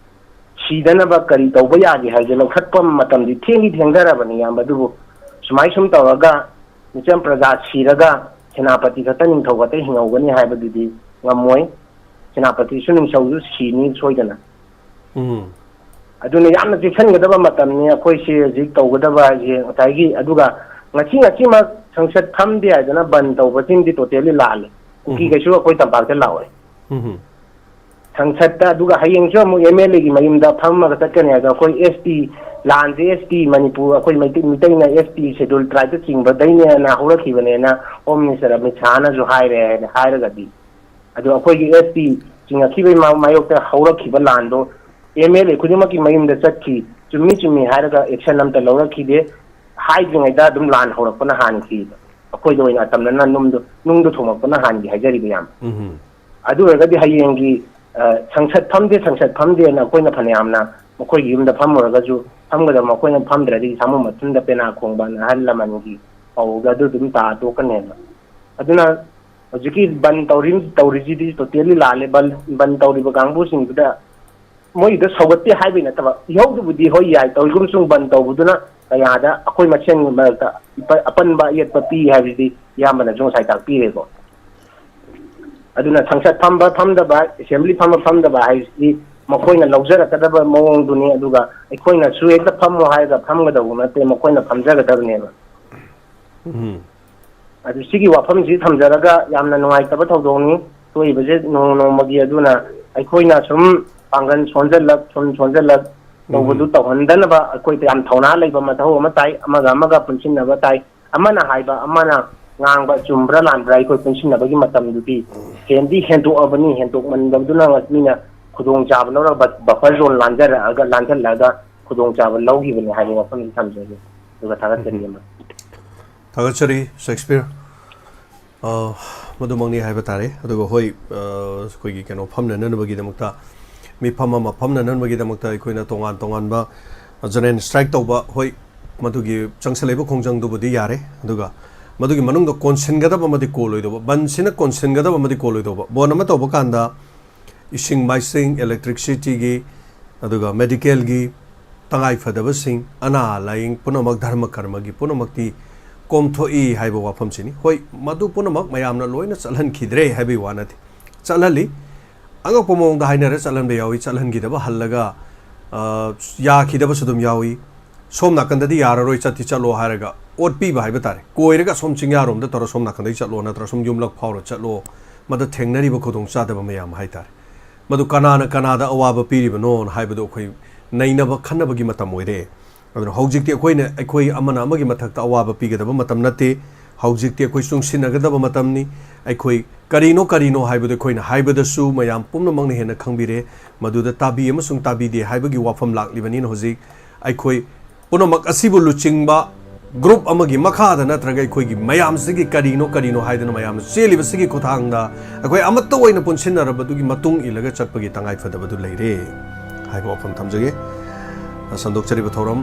ꯁꯤꯗꯅꯕ ꯀꯔꯤ ꯇꯧꯕ ꯌꯥꯒꯦ ꯍꯥꯏꯁꯦ ꯂꯧꯈꯠꯄ ꯃꯇꯝꯗꯤ ꯊꯦꯡꯗꯤ ꯊꯦꯡꯊꯔꯕꯅꯤ, ꯏꯌꯥꯝꯕ꯫ ꯑꯗꯨꯕꯨ ꯁꯨꯃꯥꯏ ꯁꯨꯝ ꯇꯧꯔꯒ ꯃꯤꯆꯝ ꯄ꯭ꯔꯖꯥ ꯁꯤꯔꯒ ꯁꯦꯅꯥꯄꯇꯤ ꯈꯛꯇ, ꯅꯤꯡꯊꯧ ꯈꯛꯇ ꯍꯤꯡꯍꯧꯒꯅꯤ ꯍꯥꯏꯕꯗꯨꯗꯤ ꯉꯝꯃꯣꯏ꯫ ꯁꯦꯅꯥꯄꯇꯤꯁꯨ ꯅꯤꯡꯊꯧꯁꯨ ꯁꯤꯅꯤ ꯁꯣꯏꯗꯅ꯫ ꯎꯝ꯫ ꯑꯗꯨꯅ ꯌꯥꯝꯅ ꯆꯦꯛꯁꯤꯟꯒꯗꯕ ꯃꯇꯝꯅꯤ꯫ ꯑꯩꯈꯣꯏꯁꯦ ꯍꯧꯖꯤꯛ ꯇꯧꯒꯗꯕ ꯍꯥꯏꯁꯦ ꯉꯁꯥꯏꯒꯤ, ꯑꯗꯨꯒ ꯉꯁꯤ ꯉꯁꯤꯃꯛ ꯁꯪꯁꯠ ꯐꯝꯗꯦ ꯍꯥꯏꯗꯅ ꯕꯟ ꯇꯧꯕꯁꯤꯃꯗꯤ totally ꯂꯥꯜꯂꯦ꯫ ꯀꯨꯀꯤ ꯎꯝ꯫ ꯀꯩꯁꯨ ꯑꯩꯈꯣꯏ ꯇꯝꯄꯥꯛꯇ ꯂꯥꯛꯑꯣꯏ꯫ ꯎꯝ꯫ ꯁꯪꯁꯠꯇ, ꯑꯗꯨꯒ ꯍꯌꯦꯡꯁꯨ ꯑꯃꯨꯛ MLA ꯒꯤ ꯃꯌꯨꯝꯗ ꯐꯝꯃꯒ ꯆꯠꯀꯅꯤ꯫ ꯑꯗꯣ ꯑꯩꯈꯣꯏ ST, ꯂꯥꯟꯁꯦ ST, ꯃꯅꯤꯄꯨꯔ, ꯑꯩꯈꯣꯏ ꯃꯩꯇꯩ, ꯃꯤꯇꯩꯅ ST schedule tribe ꯇ ꯆꯤꯡꯕꯗꯩꯅꯦꯅ ꯍꯧꯔꯛꯈꯤꯕꯅꯦꯅ Home Minister ꯑꯃꯤꯠ ꯁꯥꯍꯅꯁꯨ ꯍꯥꯏꯔꯦ ꯍꯥꯏꯅ ꯍꯥꯏꯔꯒꯗꯤ, ꯑꯗꯣ ꯑꯩꯈꯣꯏꯒꯤ ST ꯆꯤꯡꯉꯛꯈꯤꯕꯒꯤ ꯃꯥ-, ꯃꯥꯌꯣꯛꯇ ꯍꯧꯔꯛꯈꯤꯕ ꯂꯥꯟꯗꯣ MLA ꯈꯨꯗꯤꯡꯃꯛꯀꯤ ꯃꯌꯨꯝꯗ ꯆꯠꯈꯤ, ꯆꯨꯝꯃꯤ ꯆꯨꯝꯃꯤ ꯍꯥꯏꯔꯒ action ꯑꯝꯇ ꯂꯧꯔꯛꯈꯤꯗꯦ꯫ ꯍꯥꯏꯗ꯭ꯔꯤꯉꯩꯗ ꯑꯗꯨꯝ ꯂꯥꯟ ꯍꯧꯔꯛꯄꯅ ꯍꯥꯟꯈꯤꯕ꯫ ꯑꯩꯈꯣꯏꯗ ꯑꯣꯏꯅ ꯑꯇꯝꯅꯅ ꯅꯨꯡꯗꯣ, ꯅꯨꯡꯗꯣ ꯊꯣꯡꯉꯛꯄꯅ ꯍꯥꯟꯈꯤ ꯍꯥꯏꯖꯔꯤꯕ, ꯌꯥꯝ꯫ ꯎꯝ꯫ ꯑꯗꯨ ꯑꯣꯏꯔꯒꯗꯤ ꯍꯌꯦꯡꯒꯤ, ꯑ, ꯁꯪꯁꯠ ꯐꯝꯗꯦ, ꯁꯪꯁꯠ ꯐꯝꯗꯦꯅ ꯑꯩꯈꯣꯏꯅ ꯐꯅꯌꯥꯝꯅ ꯃꯈꯣꯏꯒꯤ ꯌꯨꯝꯗ ꯐꯝꯃꯨꯔꯒꯁꯨ, ꯐꯝꯒꯗꯕ ꯃꯈꯣꯏꯅ ꯐꯝꯗ꯭ꯔꯗꯤ ꯁꯥꯃꯨ ꯃꯊꯨꯟꯗ ꯄꯦꯅꯥ ꯈꯣꯡꯕꯅ ꯑꯍꯜ ꯂꯃꯟꯒꯤ ꯄꯥꯎꯔꯧꯗ ꯑꯗꯨ ꯑꯗꯨꯝ ꯇꯥ ꯇꯣꯛꯀꯅꯦꯕ꯫ ꯑꯗꯨꯅ ꯍꯧꯖꯤꯛꯀꯤ ꯕꯟ ꯇꯧꯔꯤ, ꯇꯧꯔꯤꯁꯤꯗꯤ totally ꯂꯥꯜꯂꯦ꯫ ꯕꯟ, ꯕꯟ ꯇꯧꯔꯤꯕ ꯀꯥꯡꯕꯨꯁꯤꯡꯗꯨꯗ ꯃꯣꯏꯒꯤꯗ ꯁꯧꯒꯠꯇꯦ ꯍꯥꯏꯕꯩ ꯅꯠꯇꯕ, ꯏꯍꯧꯗꯨꯕꯨꯗꯤ ꯍꯣꯏ ꯌꯥꯏ, ꯇꯧꯔꯤꯒꯨꯝꯁꯨꯡ ꯕꯟ ꯇꯧꯕꯗꯨꯅ ꯀꯌꯥꯗ ꯑꯩꯈꯣꯏ ꯃꯁꯦꯟꯒꯤ ꯃꯔꯛꯇ ꯑꯄꯟꯕ ꯑꯌꯦꯠꯄ ꯄꯤ ꯍꯥꯏꯕꯁꯤꯗꯤ ꯏꯌꯥꯝꯕꯅꯁꯨ ꯉꯁꯥꯏ ꯇꯥꯛꯄꯤꯔꯦꯀꯣ꯫ ꯑꯗꯨꯅ ꯁꯪꯁꯠ ꯐꯝꯕ ꯐꯝꯗꯕ, ꯑꯦꯁꯦꯝꯕ꯭ꯂꯤ ꯐꯝꯕ ꯐꯝꯗꯕ ꯍꯥꯏꯕꯁꯤꯗꯤ ꯃꯈꯣꯏꯅ ꯂꯧꯖꯔꯛꯀꯗꯕ ꯃꯑꯣꯡꯗꯨꯅꯤ꯫ ꯑꯗꯨꯒ ꯑꯩꯈꯣꯏꯅꯁꯨ ꯍꯦꯛꯇ ꯐꯝꯃꯣ ꯍꯥꯏꯔꯒ ꯐꯝꯒꯗꯧꯕ ꯅꯠꯇꯦ, ꯃꯈꯣꯏꯅ ꯐꯝꯖꯒꯗꯕꯅꯦꯕ꯫ ꯑꯗꯨ ꯁꯤꯒꯤ ꯋꯥꯐꯝꯁꯤ ꯊꯝꯖꯔꯒ, ꯌꯥꯝꯅ ꯅꯨꯡꯉꯥꯏꯇꯕ ꯊꯧꯗꯣꯛꯅꯤ ꯊꯣꯛꯏꯕꯁꯦ ꯅꯣꯡꯃ ꯅꯣꯡꯃꯒꯤ꯫ ꯑꯗꯨꯅ ꯑꯩꯈꯣꯏꯅ ꯁꯨꯝ ꯄꯥꯡꯒꯜ ꯁꯣꯟꯖꯜꯂꯛ, ꯁꯨꯝ ꯁꯣꯟꯖꯜꯂꯛ ꯇꯧꯕꯗꯨ ꯇꯧꯍꯟꯗꯅꯕ ꯑꯩꯈꯣꯏꯗ ꯌꯥꯝ ꯊꯧꯅꯥ ꯂꯩꯕ ꯃꯊꯧ ꯑꯃ ꯇꯥꯏ꯫ ꯑꯃꯒ ꯑꯃꯒ ꯄꯨꯟꯁꯤꯟꯅꯕ ꯇꯥꯏ꯫ ꯑꯃꯅ ꯍꯥꯏꯕ, ꯑꯃꯅ ꯉꯥꯡꯕ ꯆꯨꯝꯕ꯭ꯔꯥ ꯂꯥꯟꯕ꯭ꯔꯥ ꯑꯩꯈꯣꯏ ꯄꯨꯟꯁꯤꯟꯅꯕꯒꯤ ꯃꯇꯝꯗꯨꯗꯤ ꯍꯦꯟꯗꯤ ꯍꯦꯟꯗꯣꯛꯑꯕꯅꯤ꯫ ꯍꯦꯟꯗꯣꯛꯃꯟꯕꯗꯨꯅ ꯃꯤꯅ ꯈꯨꯗꯣꯡꯆꯥꯕ ꯂꯧꯔꯒ ꯕꯐꯔ ꯖꯣꯟ ꯂꯥꯟꯖꯔꯛꯑꯒ, ꯂꯥꯟꯖꯜꯂꯛꯑꯒ ꯈꯨꯗꯣꯡꯆꯥꯕ ꯂꯧꯈꯤꯕꯅꯤ ꯍꯥꯏꯕ ꯋꯥꯐꯝꯁꯤ ꯊꯝꯖꯒꯦ꯫ ꯑꯗꯨꯒ ꯊꯥꯒꯠꯆꯔꯤ ꯑꯃ꯫ ꯊꯥꯒꯠꯆꯔꯤ ꯁꯦꯛꯁꯄꯤꯌꯔ꯫ ꯑ, ꯃꯗꯨꯃꯛꯅꯤ ꯍꯥꯏꯕ ꯇꯥꯔꯦ꯫ ꯑꯗꯨꯒ ꯍꯣꯏ, ꯑ, ꯑꯩꯈꯣꯏꯒꯤ ꯀꯩꯅꯣ ꯐꯝꯅꯅꯕꯒꯤꯗꯃꯛꯇ, ꯃꯤꯐꯝ ꯑꯃ ꯐꯝꯅꯅꯕꯒꯤꯗꯃꯛꯇ ꯑꯩꯈꯣꯏꯅ ꯇꯣꯉꯥꯟ ꯇꯣꯉꯥꯟꯕ ꯖꯦꯅꯔꯦꯜ ꯁ꯭ꯇ꯭ꯔꯥꯏꯛ ꯇꯧꯕ, ꯍꯣꯏ, ꯃꯗꯨꯒꯤ ꯆꯪꯁꯜꯂꯛꯏꯕ ꯈꯣꯡꯖꯪꯗꯨꯕꯨꯗꯤ ꯌꯥꯔꯦ꯫ ꯑꯗꯨꯒ ꯃꯗꯨꯒꯤ ꯃꯅꯨꯡꯗ ꯀꯣꯟꯁꯤꯟꯒꯗꯕ ꯑꯃꯗꯤ ꯀꯣꯜꯂꯣꯏꯗꯧꯕ, ꯕꯟꯁꯤꯅ ꯀꯣꯟꯁꯤꯟꯒꯗꯕ ꯑꯃꯗꯤ ꯀꯣꯜꯂꯣꯏꯗꯧꯕ꯫ ꯕꯣꯟ ꯑꯃ ꯇꯧꯕ ꯀꯥꯟꯗ ꯏꯁꯤꯡ ꯃꯥꯏꯁꯤꯡ, ꯏꯂꯦꯛꯇ꯭ꯔꯤꯛꯁꯤꯇꯤꯒꯤ, ꯑꯗꯨꯒ ꯃꯦꯗꯤꯀꯦꯜꯒꯤ, ꯇꯉꯥꯏ ꯐꯗꯕꯁꯤꯡ, ꯑꯅꯥ ꯂꯥꯏꯌꯦꯡ ꯄꯨꯝꯅꯃꯛ, ꯙꯔꯃ ꯀꯔꯃꯒꯤ ꯄꯨꯝꯅꯃꯛꯇꯤ ꯀꯣꯝꯊꯣꯛꯏ ꯍꯥꯏꯕ ꯋꯥꯐꯝꯁꯤꯅꯤ꯫ ꯍꯣꯏ, ꯃꯗꯨ ꯄꯨꯝꯅꯃꯛ ꯃꯌꯥꯝꯅ ꯂꯣꯏꯅ ꯆꯠꯍꯟꯈꯤꯗ꯭ꯔꯦ ꯍꯥꯏꯕꯒꯤ ꯋꯥ ꯅꯠꯇꯦ꯫ ꯆꯠꯍꯜꯂꯤ꯫ ꯑꯉꯛꯄ ꯃꯑꯣꯡꯗ ꯍꯥꯏꯅꯔ ꯆꯠꯍꯟꯕ ꯌꯥꯎꯏ, ꯆꯠꯍꯟꯈꯤꯗꯕ ꯍꯜꯂꯒ, ꯑ, ꯌꯥꯈꯤꯗꯕꯁꯨ ꯑꯗꯨꯝ ꯌꯥꯎꯏ꯫ ꯁꯣꯝ ꯅꯥꯀꯟꯗꯗꯤ ꯌꯥꯔꯔꯣꯏ, ꯆꯠꯇꯤ ꯆꯠꯂꯣ ꯍꯥꯏꯔꯒ ꯑꯣꯠꯄꯤꯕ ꯍꯥꯏꯕ ꯇꯥꯔꯦ꯫ ꯀꯣꯏꯔꯒ ꯑꯁꯣꯝ ꯆꯤꯡꯌꯥꯔꯣꯝꯗ ꯇꯧꯔ ꯁꯣꯝ ꯅꯥꯀꯟꯗꯒꯤ ꯆꯠꯂꯣ, ꯅꯠꯇ꯭ꯔ ꯁꯨꯝ ꯌꯨꯝꯂꯛ ꯐꯥꯎꯔ ꯆꯠꯂꯣ, ꯃꯗꯨ ꯊꯦꯡꯅꯔꯤꯕ ꯈꯨꯗꯣꯡꯆꯥꯗꯕ ꯃꯌꯥꯝ ꯍꯥꯏ ꯇꯥꯔꯦ꯫ ꯃꯗꯨ ꯀꯅꯥꯅ ꯀꯅꯥꯗ ꯑꯋꯥꯕ ꯄꯤꯔꯤꯕꯅꯣ ꯍꯥꯏꯕꯗꯨ ꯑꯩꯈꯣꯏ ꯅꯩꯅꯕ ꯈꯟꯅꯕꯒꯤ ꯃꯇꯝ ꯑꯣꯏꯔꯦ꯫ ꯑꯗꯨꯅ ꯍꯧꯖꯤꯛꯇꯤ ꯑꯩꯈꯣꯏꯅ, ꯑꯩꯈꯣꯏ ꯑꯃꯅ ꯑꯃꯒꯤ ꯃꯊꯛꯇ ꯑꯋꯥꯕ ꯄꯤꯒꯗꯕ ꯃꯇꯝ ꯅꯠꯇꯦ꯫ ꯍꯧꯖꯤꯛꯇꯤ ꯑꯩꯈꯣꯏ ꯆꯨꯡꯁꯤꯟꯅꯒꯗꯕ ꯃꯇꯝꯅꯤ꯫ ꯑꯩꯈꯣꯏ ꯀꯔꯤꯅꯣ, ꯀꯔꯤꯅꯣ ꯍꯥꯏꯕꯗꯨ ꯑꯩꯈꯣꯏꯅ ꯍꯥꯏꯕꯗꯁꯨ ꯃꯌꯥꯝ ꯄꯨꯝꯅꯃꯛꯅ ꯍꯦꯟꯅ ꯈꯪꯕꯤꯔꯦ꯫ ꯃꯗꯨꯗ ꯇꯥꯕꯤ ꯑꯃꯁꯨꯡ ꯇꯥꯕꯤꯗꯦ ꯍꯥꯏꯕꯒꯤ ꯋꯥꯐꯝ ꯂꯥꯛꯂꯤꯕꯅꯤꯅ ꯍꯧꯖꯤꯛ ꯑꯩꯈꯣꯏ ꯄꯨꯝꯅꯃꯛ ꯑꯁꯤꯕꯨ ꯂꯨꯆꯤꯡꯕ ꯒ꯭ꯔꯨꯞ ꯑꯃꯒꯤ ꯃꯈꯥꯗ ꯅꯠꯇ꯭ꯔꯒ ꯑꯩꯈꯣꯏꯒꯤ ꯃꯌꯥꯝꯁꯤꯒꯤ ꯀꯔꯤꯅꯣ, ꯀꯔꯤꯅꯣ ꯍꯥꯏꯗꯨꯅ ꯃꯌꯥꯝꯅ ꯆꯦꯜꯂꯤꯕꯁꯤꯒꯤ ꯈꯨꯠꯊꯥꯡꯗ ꯑꯩꯈꯣꯏ ꯑꯃꯠꯇ ꯑꯣꯏꯅ ꯄꯨꯟꯁꯤꯟꯅꯔꯕꯗꯨꯒꯤ ꯃꯇꯨꯡ ꯏꯜꯂꯒ ꯆꯠꯄꯒꯤ ꯇꯉꯥꯏ ꯐꯗꯕꯗꯨ ꯂꯩꯔꯦ ꯍꯥꯏꯕ ꯋꯥꯐꯝ ꯊꯝꯖꯒꯦ꯫ ꯁꯟꯗꯣꯛꯆꯔꯤꯕ ꯊꯧꯔꯝ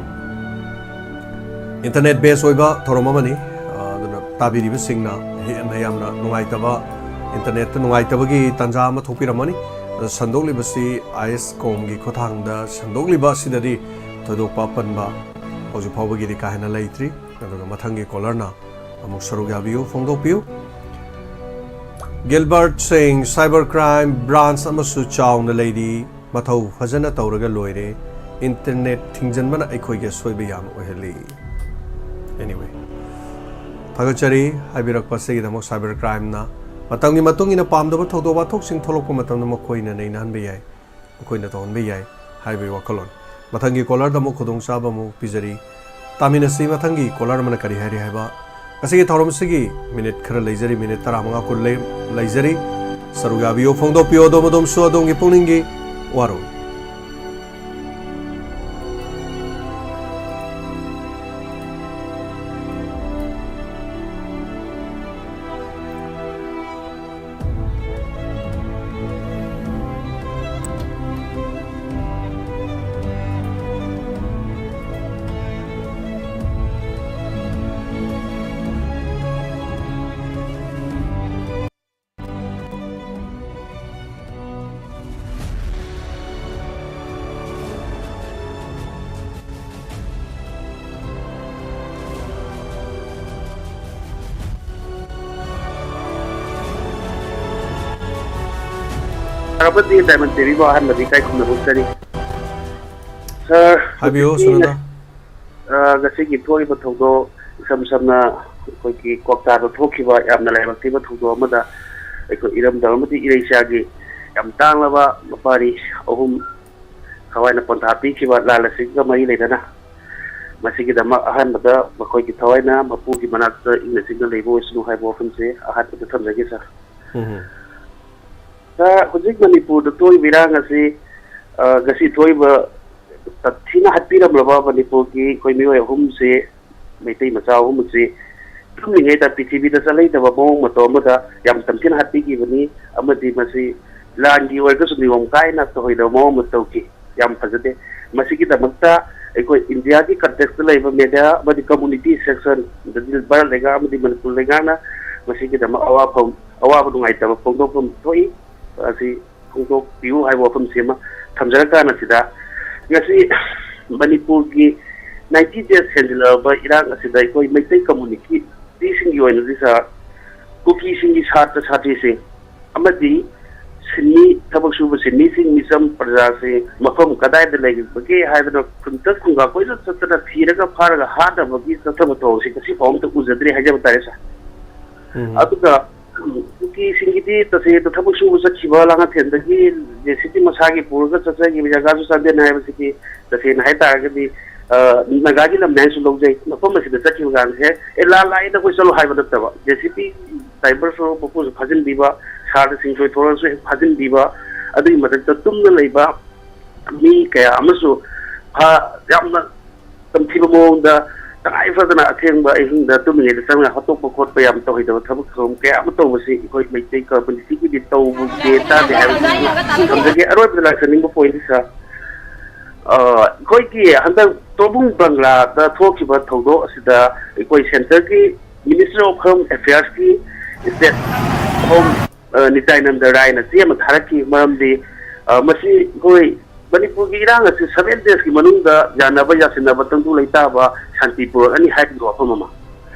ꯏꯟꯇꯔꯅꯦꯠ ꯕꯦꯁ ꯑꯣꯏꯕ ꯊꯧꯔꯝ ꯑꯃꯅꯤ꯫ ꯑ, ꯑꯗꯨꯅ ꯇꯥꯕꯤꯔꯤꯕꯁꯤꯡꯅ ꯍꯦꯟꯅ ꯌꯥꯝꯅ ꯅꯨꯡꯉꯥꯏꯇꯕ, ꯏꯟꯇꯔꯅꯦꯠꯇ ꯅꯨꯡꯉꯥꯏꯇꯕꯒꯤ ꯇꯥꯟꯖꯥ ꯑꯃ ꯊꯣꯛꯄꯤꯔꯝꯃꯅꯤ꯫ ꯑꯗ ꯁꯟꯗꯣꯛꯂꯤꯕꯁꯤ ꯑꯥꯏ ꯑꯦꯁ ꯀꯣꯝꯒꯤ ꯈꯨꯠꯊꯥꯡꯗ ꯁꯟꯗꯣꯛꯂꯤꯕ ꯑꯁꯤꯗꯗꯤ ꯊꯣꯏꯗꯣꯛꯄ ꯑꯄꯟꯕ ꯍꯧꯖꯤꯛ ꯐꯥꯎꯕꯒꯤꯗꯤ ꯀꯥ ꯍꯦꯟꯅ ꯂꯩꯇ꯭ꯔꯤ꯫ ꯑꯗꯨꯒ ꯃꯊꯪꯒꯤ ꯀꯣꯂꯔꯅ ꯑꯃꯨꯛ ꯁꯔꯨꯛ ꯌꯥꯕꯤꯌꯨ, ꯐꯣꯡꯗꯣꯛꯄꯤꯌꯨ꯫ ꯒꯤꯜꯕꯔꯠ ꯁꯤꯡ, cyber crime branch ꯑꯃꯁꯨ ꯆꯥꯎꯅ ꯂꯩꯔꯤ꯫ ꯃꯊꯧ ꯐꯖꯅ ꯇꯧꯔꯒ ꯂꯣꯏꯔꯦ꯫ ꯏꯟꯇꯔꯅꯦꯠ ꯊꯤꯡꯖꯤꯟꯕꯅ ꯑꯩꯈꯣꯏꯒꯤ ꯑꯁꯣꯏꯕ ꯌꯥꯝꯅ ꯑꯣꯏꯍꯜꯂꯤ꯫ Anyway, ꯊꯥꯒꯠꯆꯔꯤ ꯍꯥꯏꯕꯤꯔꯛꯄ ꯑꯁꯤꯒꯤꯗꯃꯛ꯫ Cyber crimeꯅ ꯃꯇꯝꯒꯤ ꯃꯇꯨꯡ ꯏꯟꯅ ꯄꯥꯝꯗꯕ ꯊꯧꯗꯣꯛ ꯋꯥꯊꯣꯛꯁꯤꯡ ꯊꯣꯛꯂꯛꯄ ꯃꯇꯝꯗ ꯃꯈꯣꯏꯅ ꯅꯩꯅꯍꯟꯕ ꯌꯥꯏ, ꯃꯈꯣꯏꯅ ꯇꯧꯍꯟꯕ ꯌꯥꯏ ꯍꯥꯏꯕꯒꯤ ꯋꯥꯈꯜꯂꯣꯟ꯫ ꯃꯊꯪꯒꯤ ꯀꯣꯂꯔꯗ ꯑꯃꯨꯛ ꯈꯨꯗꯣꯡꯆꯥꯕ ꯑꯃꯨꯛ ꯄꯤꯖꯔꯤ꯫ ꯇꯥꯃꯤꯟꯅꯁꯤ ꯃꯊꯪꯒꯤ ꯀꯣꯂꯔ ꯑꯃꯅ ꯀꯔꯤ ꯍꯥꯏꯔꯤ ꯍꯥꯏꯕ꯫ ꯉꯁꯤꯒꯤ ꯊꯧꯔꯝꯁꯤꯒꯤ ꯃꯤꯅꯤꯠ ꯈꯔ ꯂꯩꯖꯔꯤ, ꯃꯤꯅꯤꯠ ꯇꯔꯥꯃꯉꯥ ꯀꯨꯟ ꯂꯩ-, ꯂꯩꯖꯔꯤ꯫ ꯁꯔꯨꯛ ꯌꯥꯕꯤꯌꯨ, ꯐꯣꯡꯗꯣꯛꯄꯤꯌꯨ ꯑꯗꯣꯝ ꯑꯗꯣꯝꯁꯨ ꯑꯗꯣꯝꯒꯤ ꯄꯨꯛꯅꯤꯡꯒꯤ ꯋꯥꯔꯣꯜ꯫ ꯇꯥꯔꯕꯗꯤ ꯗꯥꯏꯃꯟ ꯇꯤꯚꯤꯕꯨ ꯑꯍꯥꯟꯕꯗꯤ ꯏꯀꯥꯏ ꯈꯨꯝꯅꯕ ꯎꯠꯆꯔꯤ꯫ ꯁꯥꯔ, ꯍꯥꯏꯕꯤꯌꯨ, ꯍꯧꯖꯤꯛꯀꯤ ꯁꯨꯅꯟꯗ꯫ ꯑ, ꯉꯁꯤꯒꯤ ꯊꯣꯛꯏꯕ ꯊꯧꯗꯣꯛ, ꯏꯁꯝ ꯁꯝꯅ ꯑꯩꯈꯣꯏꯒꯤ ꯀ꯭ꯋꯥꯛꯇꯥꯗ ꯊꯣꯛꯈꯤꯕ ꯌꯥꯝꯅ ꯂꯥꯏꯕꯛ ꯊꯤꯕ ꯊꯧꯗꯣꯛ ꯑꯃꯗ, ꯑꯩꯈꯣꯏ ꯏꯔꯝꯗꯝ ꯑꯃꯗꯤ ꯏꯔꯩꯆꯥꯒꯤ ꯌꯥꯝ ꯇꯥꯡꯂꯕ ꯃꯄꯥꯔꯤ ꯑꯍꯨꯝ ꯊꯋꯥꯏꯅ ꯄꯣꯟꯊꯥ ꯄꯤꯈꯤꯕ ꯂꯥꯜ ꯑꯁꯤꯒ ꯃꯔꯤ ꯂꯩꯅꯅ, ꯃꯁꯤꯒꯤꯗꯃꯛ ꯑꯍꯥꯟꯕꯗ ꯃꯈꯣꯏꯒꯤ ꯊꯋꯥꯏꯅ ꯃꯄꯨꯒꯤ ꯃꯅꯥꯛꯇ ꯏꯪꯅ ꯆꯤꯛꯅ ꯂꯩꯕ ꯑꯣꯏꯁꯅꯨ ꯍꯥꯏꯕ ꯋꯥꯐꯝꯁꯦ ꯑꯍꯥꯟꯕꯗ ꯊꯝꯖꯒꯦ, ꯁꯥꯔ꯫ ꯎꯝ꯫ ꯁꯥꯔ, ꯍꯧꯖꯤꯛ ꯃꯅꯤꯄꯨꯔꯗ ꯊꯣꯛꯏꯕ ꯏꯔꯥꯡ ꯑꯁꯤ, ꯑ, ꯉꯁꯤ ꯊꯣꯛꯏꯕ ꯇꯝꯊꯤꯅ ꯍꯥꯠꯄꯤꯔꯝꯂꯕ ꯃꯅꯤꯄꯨꯔꯒꯤ ꯑꯩꯈꯣꯏ ꯃꯤꯑꯣꯏ ꯑꯍꯨꯝꯁꯦ, ꯃꯩꯇꯩ ꯃꯆꯥ ꯑꯍꯨꯝ ꯑꯁꯤ ꯇꯨꯝꯂꯤꯉꯩꯗ ꯄ꯭ꯔꯤꯊꯤꯕꯤꯗ ꯆꯠꯂꯩꯇꯕ ꯃꯑꯣꯡ ꯃꯇꯧ ꯑꯃꯗ ꯌꯥꯝ ꯇꯝꯊꯤꯅ ꯍꯥꯠꯄꯤꯈꯤꯕꯅꯤ꯫ ꯑꯃꯗꯤ ꯃꯁꯤ ꯂꯥꯟꯒꯤ ꯑꯣꯏꯔꯒꯁꯨ ꯅꯤꯌꯣꯝ ꯀꯥꯏꯅ ꯇꯧꯍꯩꯗꯕ ꯃꯑꯣꯡ ꯑꯃ ꯇꯧꯈꯤ꯫ ꯌꯥꯝ ꯐꯖꯗꯦ꯫ ꯃꯁꯤꯒꯤꯗꯃꯛꯇ ꯑꯩꯈꯣꯏ ꯏꯟꯗꯤꯌꯥꯒꯤ ꯀꯟꯇꯦꯛꯁꯇ ꯂꯩꯕ ꯃꯦꯗꯤꯌꯥ ꯑꯃꯗꯤ ꯀꯝꯃꯨꯅꯤꯇꯤ ꯁꯦꯛꯁꯟ, ꯑꯗꯒꯤ ꯚꯥꯔꯠ ꯂꯩꯉꯥꯛ ꯑꯃꯗꯤ ꯃꯅꯤꯄꯨꯔ ꯂꯩꯉꯥꯛꯅ ꯃꯁꯤꯒꯤꯗꯃꯛ ꯑꯋꯥꯐꯝ, ꯑꯋꯥꯕ ꯅꯨꯡꯉꯥꯏꯇꯕ ꯐꯣꯡꯗꯣꯛꯐꯝ ꯊꯣꯛꯏ꯫ ꯑꯁꯤ ꯐꯣꯡꯗꯣꯛꯄꯤꯌꯨ ꯍꯥꯏꯕ ꯋꯥꯐꯝꯁꯤ ꯑꯃ ꯊꯝꯖꯔꯀꯥꯟ ꯑꯁꯤꯗ, ꯉꯁꯤ ꯃꯅꯤꯄꯨꯔꯒꯤ ꯅꯥꯏꯟꯇꯤ ꯗꯦꯖ ꯍꯦꯟꯖꯤꯜꯂꯛꯂꯕ ꯏꯔꯥꯡ ꯑꯁꯤꯗ ꯑꯩꯈꯣꯏ ꯃꯩꯇꯩ ꯀꯝꯃ꯭ꯌꯨꯅꯤꯇꯤꯁꯤꯡꯒꯤ ꯑꯣꯏꯅꯗꯤ ꯁꯥꯔ, ꯀꯨꯀꯤꯁꯤꯡꯒꯤ ꯁꯥꯇ꯭ꯔ ꯁꯥꯇ꯭ꯔꯤꯁꯤꯡ ꯑꯃꯗꯤ ꯁꯤꯟꯃꯤ, ꯊꯕꯛ ꯁꯨꯕ ꯁꯤꯟꯃꯤꯁꯤꯡ, ꯃꯤꯆꯝ ꯄ꯭ꯔꯖꯥꯁꯤꯡ ꯃꯐꯝ ꯀꯗꯥꯏꯗ ꯂꯩꯔꯤꯕꯒꯦ ꯍꯥꯏꯗꯅ ꯈꯨꯟꯇ ꯈꯨꯡꯒꯥ ꯀꯣꯏꯆꯠ ꯆꯠꯇꯅ ꯊꯤꯔꯒ ꯐꯥꯔꯒ ꯍꯥꯠꯅꯕꯒꯤ ꯆꯠꯊꯕ ꯊꯧꯑꯣꯡꯁꯤ ꯉꯁꯤ ꯐꯥꯎ ꯑꯝꯇ ꯎꯖꯗ꯭ꯔꯤ ꯍꯥꯏꯖꯕ ꯇꯥꯔꯦ ꯁꯥꯔ꯫ ꯎꯝ꯫ ꯑꯗꯨꯒ ꯀꯨꯀꯤꯁꯤꯡꯒꯤꯗꯤ ꯇꯁꯦꯡꯅ ꯊꯕꯛ ꯁꯨꯕ ꯆꯠꯈꯤꯕ ꯂꯥꯡꯉꯊꯦꯜꯗꯒꯤ ꯖꯦ ꯁꯤ ꯕꯤ ꯃꯁꯥꯒꯤ ꯄꯨꯔꯒ ꯆꯠꯆꯈꯤꯕ ꯖꯒꯥꯁꯨ ꯆꯥꯟꯗꯦꯜ ꯍꯥꯏꯕꯁꯤꯗꯤ ꯇꯁꯦꯡꯅ ꯍꯥꯏꯇꯥꯔꯒꯗꯤ, ꯑ, ꯅꯥꯒꯥꯒꯤ ꯂꯝꯅꯦ ꯍꯥꯏꯅꯁꯨ ꯂꯧꯖꯩ꯫ ꯃꯐꯝ ꯑꯁꯤꯗ ꯆꯠꯈꯤꯕ ꯀꯥꯟꯗ ꯍꯦꯛ, "ꯑꯦ, ꯂꯥ ꯂꯥꯛꯑꯦꯅ ꯑꯩꯈꯣꯏ ꯆꯠꯂꯣ" ꯍꯥꯏꯕ ꯅꯠꯇꯕ, ꯖꯦ ꯁꯤ ꯕꯤ ꯗ꯭ꯔꯥꯏꯚꯔꯁꯨ ꯃꯄꯨꯁꯨ ꯐꯥꯖꯤꯟꯕꯤꯕ, ꯁꯥꯔꯗ ꯁꯤꯡꯊꯣꯏ ꯊꯣꯔꯛꯑꯁꯨ ꯍꯦꯛ ꯐꯥꯖꯤꯟꯕꯤꯕ, ꯑꯗꯨꯒꯤ ꯃꯊꯛꯇ ꯇꯨꯝꯅ ꯂꯩꯕ ꯃꯤ ꯀꯌꯥ ꯑꯃꯁꯨ ꯐꯥ-, ꯌꯥꯝꯅ ꯇꯝꯊꯤꯕ ꯃꯑꯣꯡꯗ ꯇꯉꯥꯏ ꯐꯗꯅ ꯑꯊꯦꯡꯕ ꯑꯍꯤꯡꯗ ꯇꯨꯝꯃꯤꯉꯩꯗ ꯆꯪꯉꯒ ꯍꯥꯠꯇꯣꯛꯄ ꯈꯣꯠꯄ ꯌꯥꯝ ꯇꯧꯍꯩꯗꯕ ꯊꯕꯛ ꯊꯧꯔꯝ ꯀꯌꯥ ꯑꯃ ꯇꯧꯕꯁꯤ ꯑꯩꯈꯣꯏ ꯃꯩꯇꯩ ꯀꯝꯃ꯭ꯌꯨꯅꯤꯇꯤꯒꯤꯗꯤ ꯇꯧꯕꯒꯦ ꯇꯥꯗꯦ ꯍꯥꯏꯕꯁꯤ ꯊꯝꯖꯒꯦ꯫ ꯑꯔꯣꯏꯕꯗ ꯂꯥꯛꯆꯅꯤꯡꯕ ꯄꯣꯏꯟꯠꯁꯤ ꯁꯥꯔ, ꯑ, ꯑꯩꯈꯣꯏꯒꯤ ꯍꯟꯗꯛ ꯇꯣꯕꯨꯡ ꯕꯪꯒ꯭ꯂꯥꯗ ꯊꯣꯛꯈꯤꯕ ꯊꯧꯗꯣꯛ ꯑꯁꯤꯗ ꯑꯩꯈꯣꯏ ꯁꯦꯟꯇꯔꯒꯤ ꯃꯤꯅꯤꯁꯇ꯭ꯔꯤ ꯑꯣꯐ ꯍꯣꯝ ꯑꯦꯐꯤꯌꯔꯁꯀꯤ ꯁ꯭ꯇꯦꯠ ꯍꯣꯝ, ꯑ, ꯅꯤꯇꯥꯏꯅꯟꯗ ꯔꯥꯏꯅ ꯆꯦ ꯑꯃ ꯊꯥꯔꯛꯈꯤ꯫ ꯃꯔꯝꯗꯤ, ꯑ, ꯃꯁꯤ ꯑꯩꯈꯣꯏ ꯃꯅꯤꯄꯨꯔꯒꯤ ꯏꯔꯥꯡ ꯑꯁꯤ ꯁꯚꯦꯟ ꯗꯦꯖꯀꯤ ꯃꯅꯨꯡꯗ ꯌꯥꯅꯕ ꯌꯥꯁꯤꯟꯅꯕ ꯇꯪꯗꯨ ꯂꯩꯇꯥꯕ ꯁꯥꯟꯇꯤ ꯄꯨꯔꯛꯑꯅꯤ ꯍꯥꯏꯕꯒꯤ ꯋꯥꯐꯝ ꯑꯃ꯫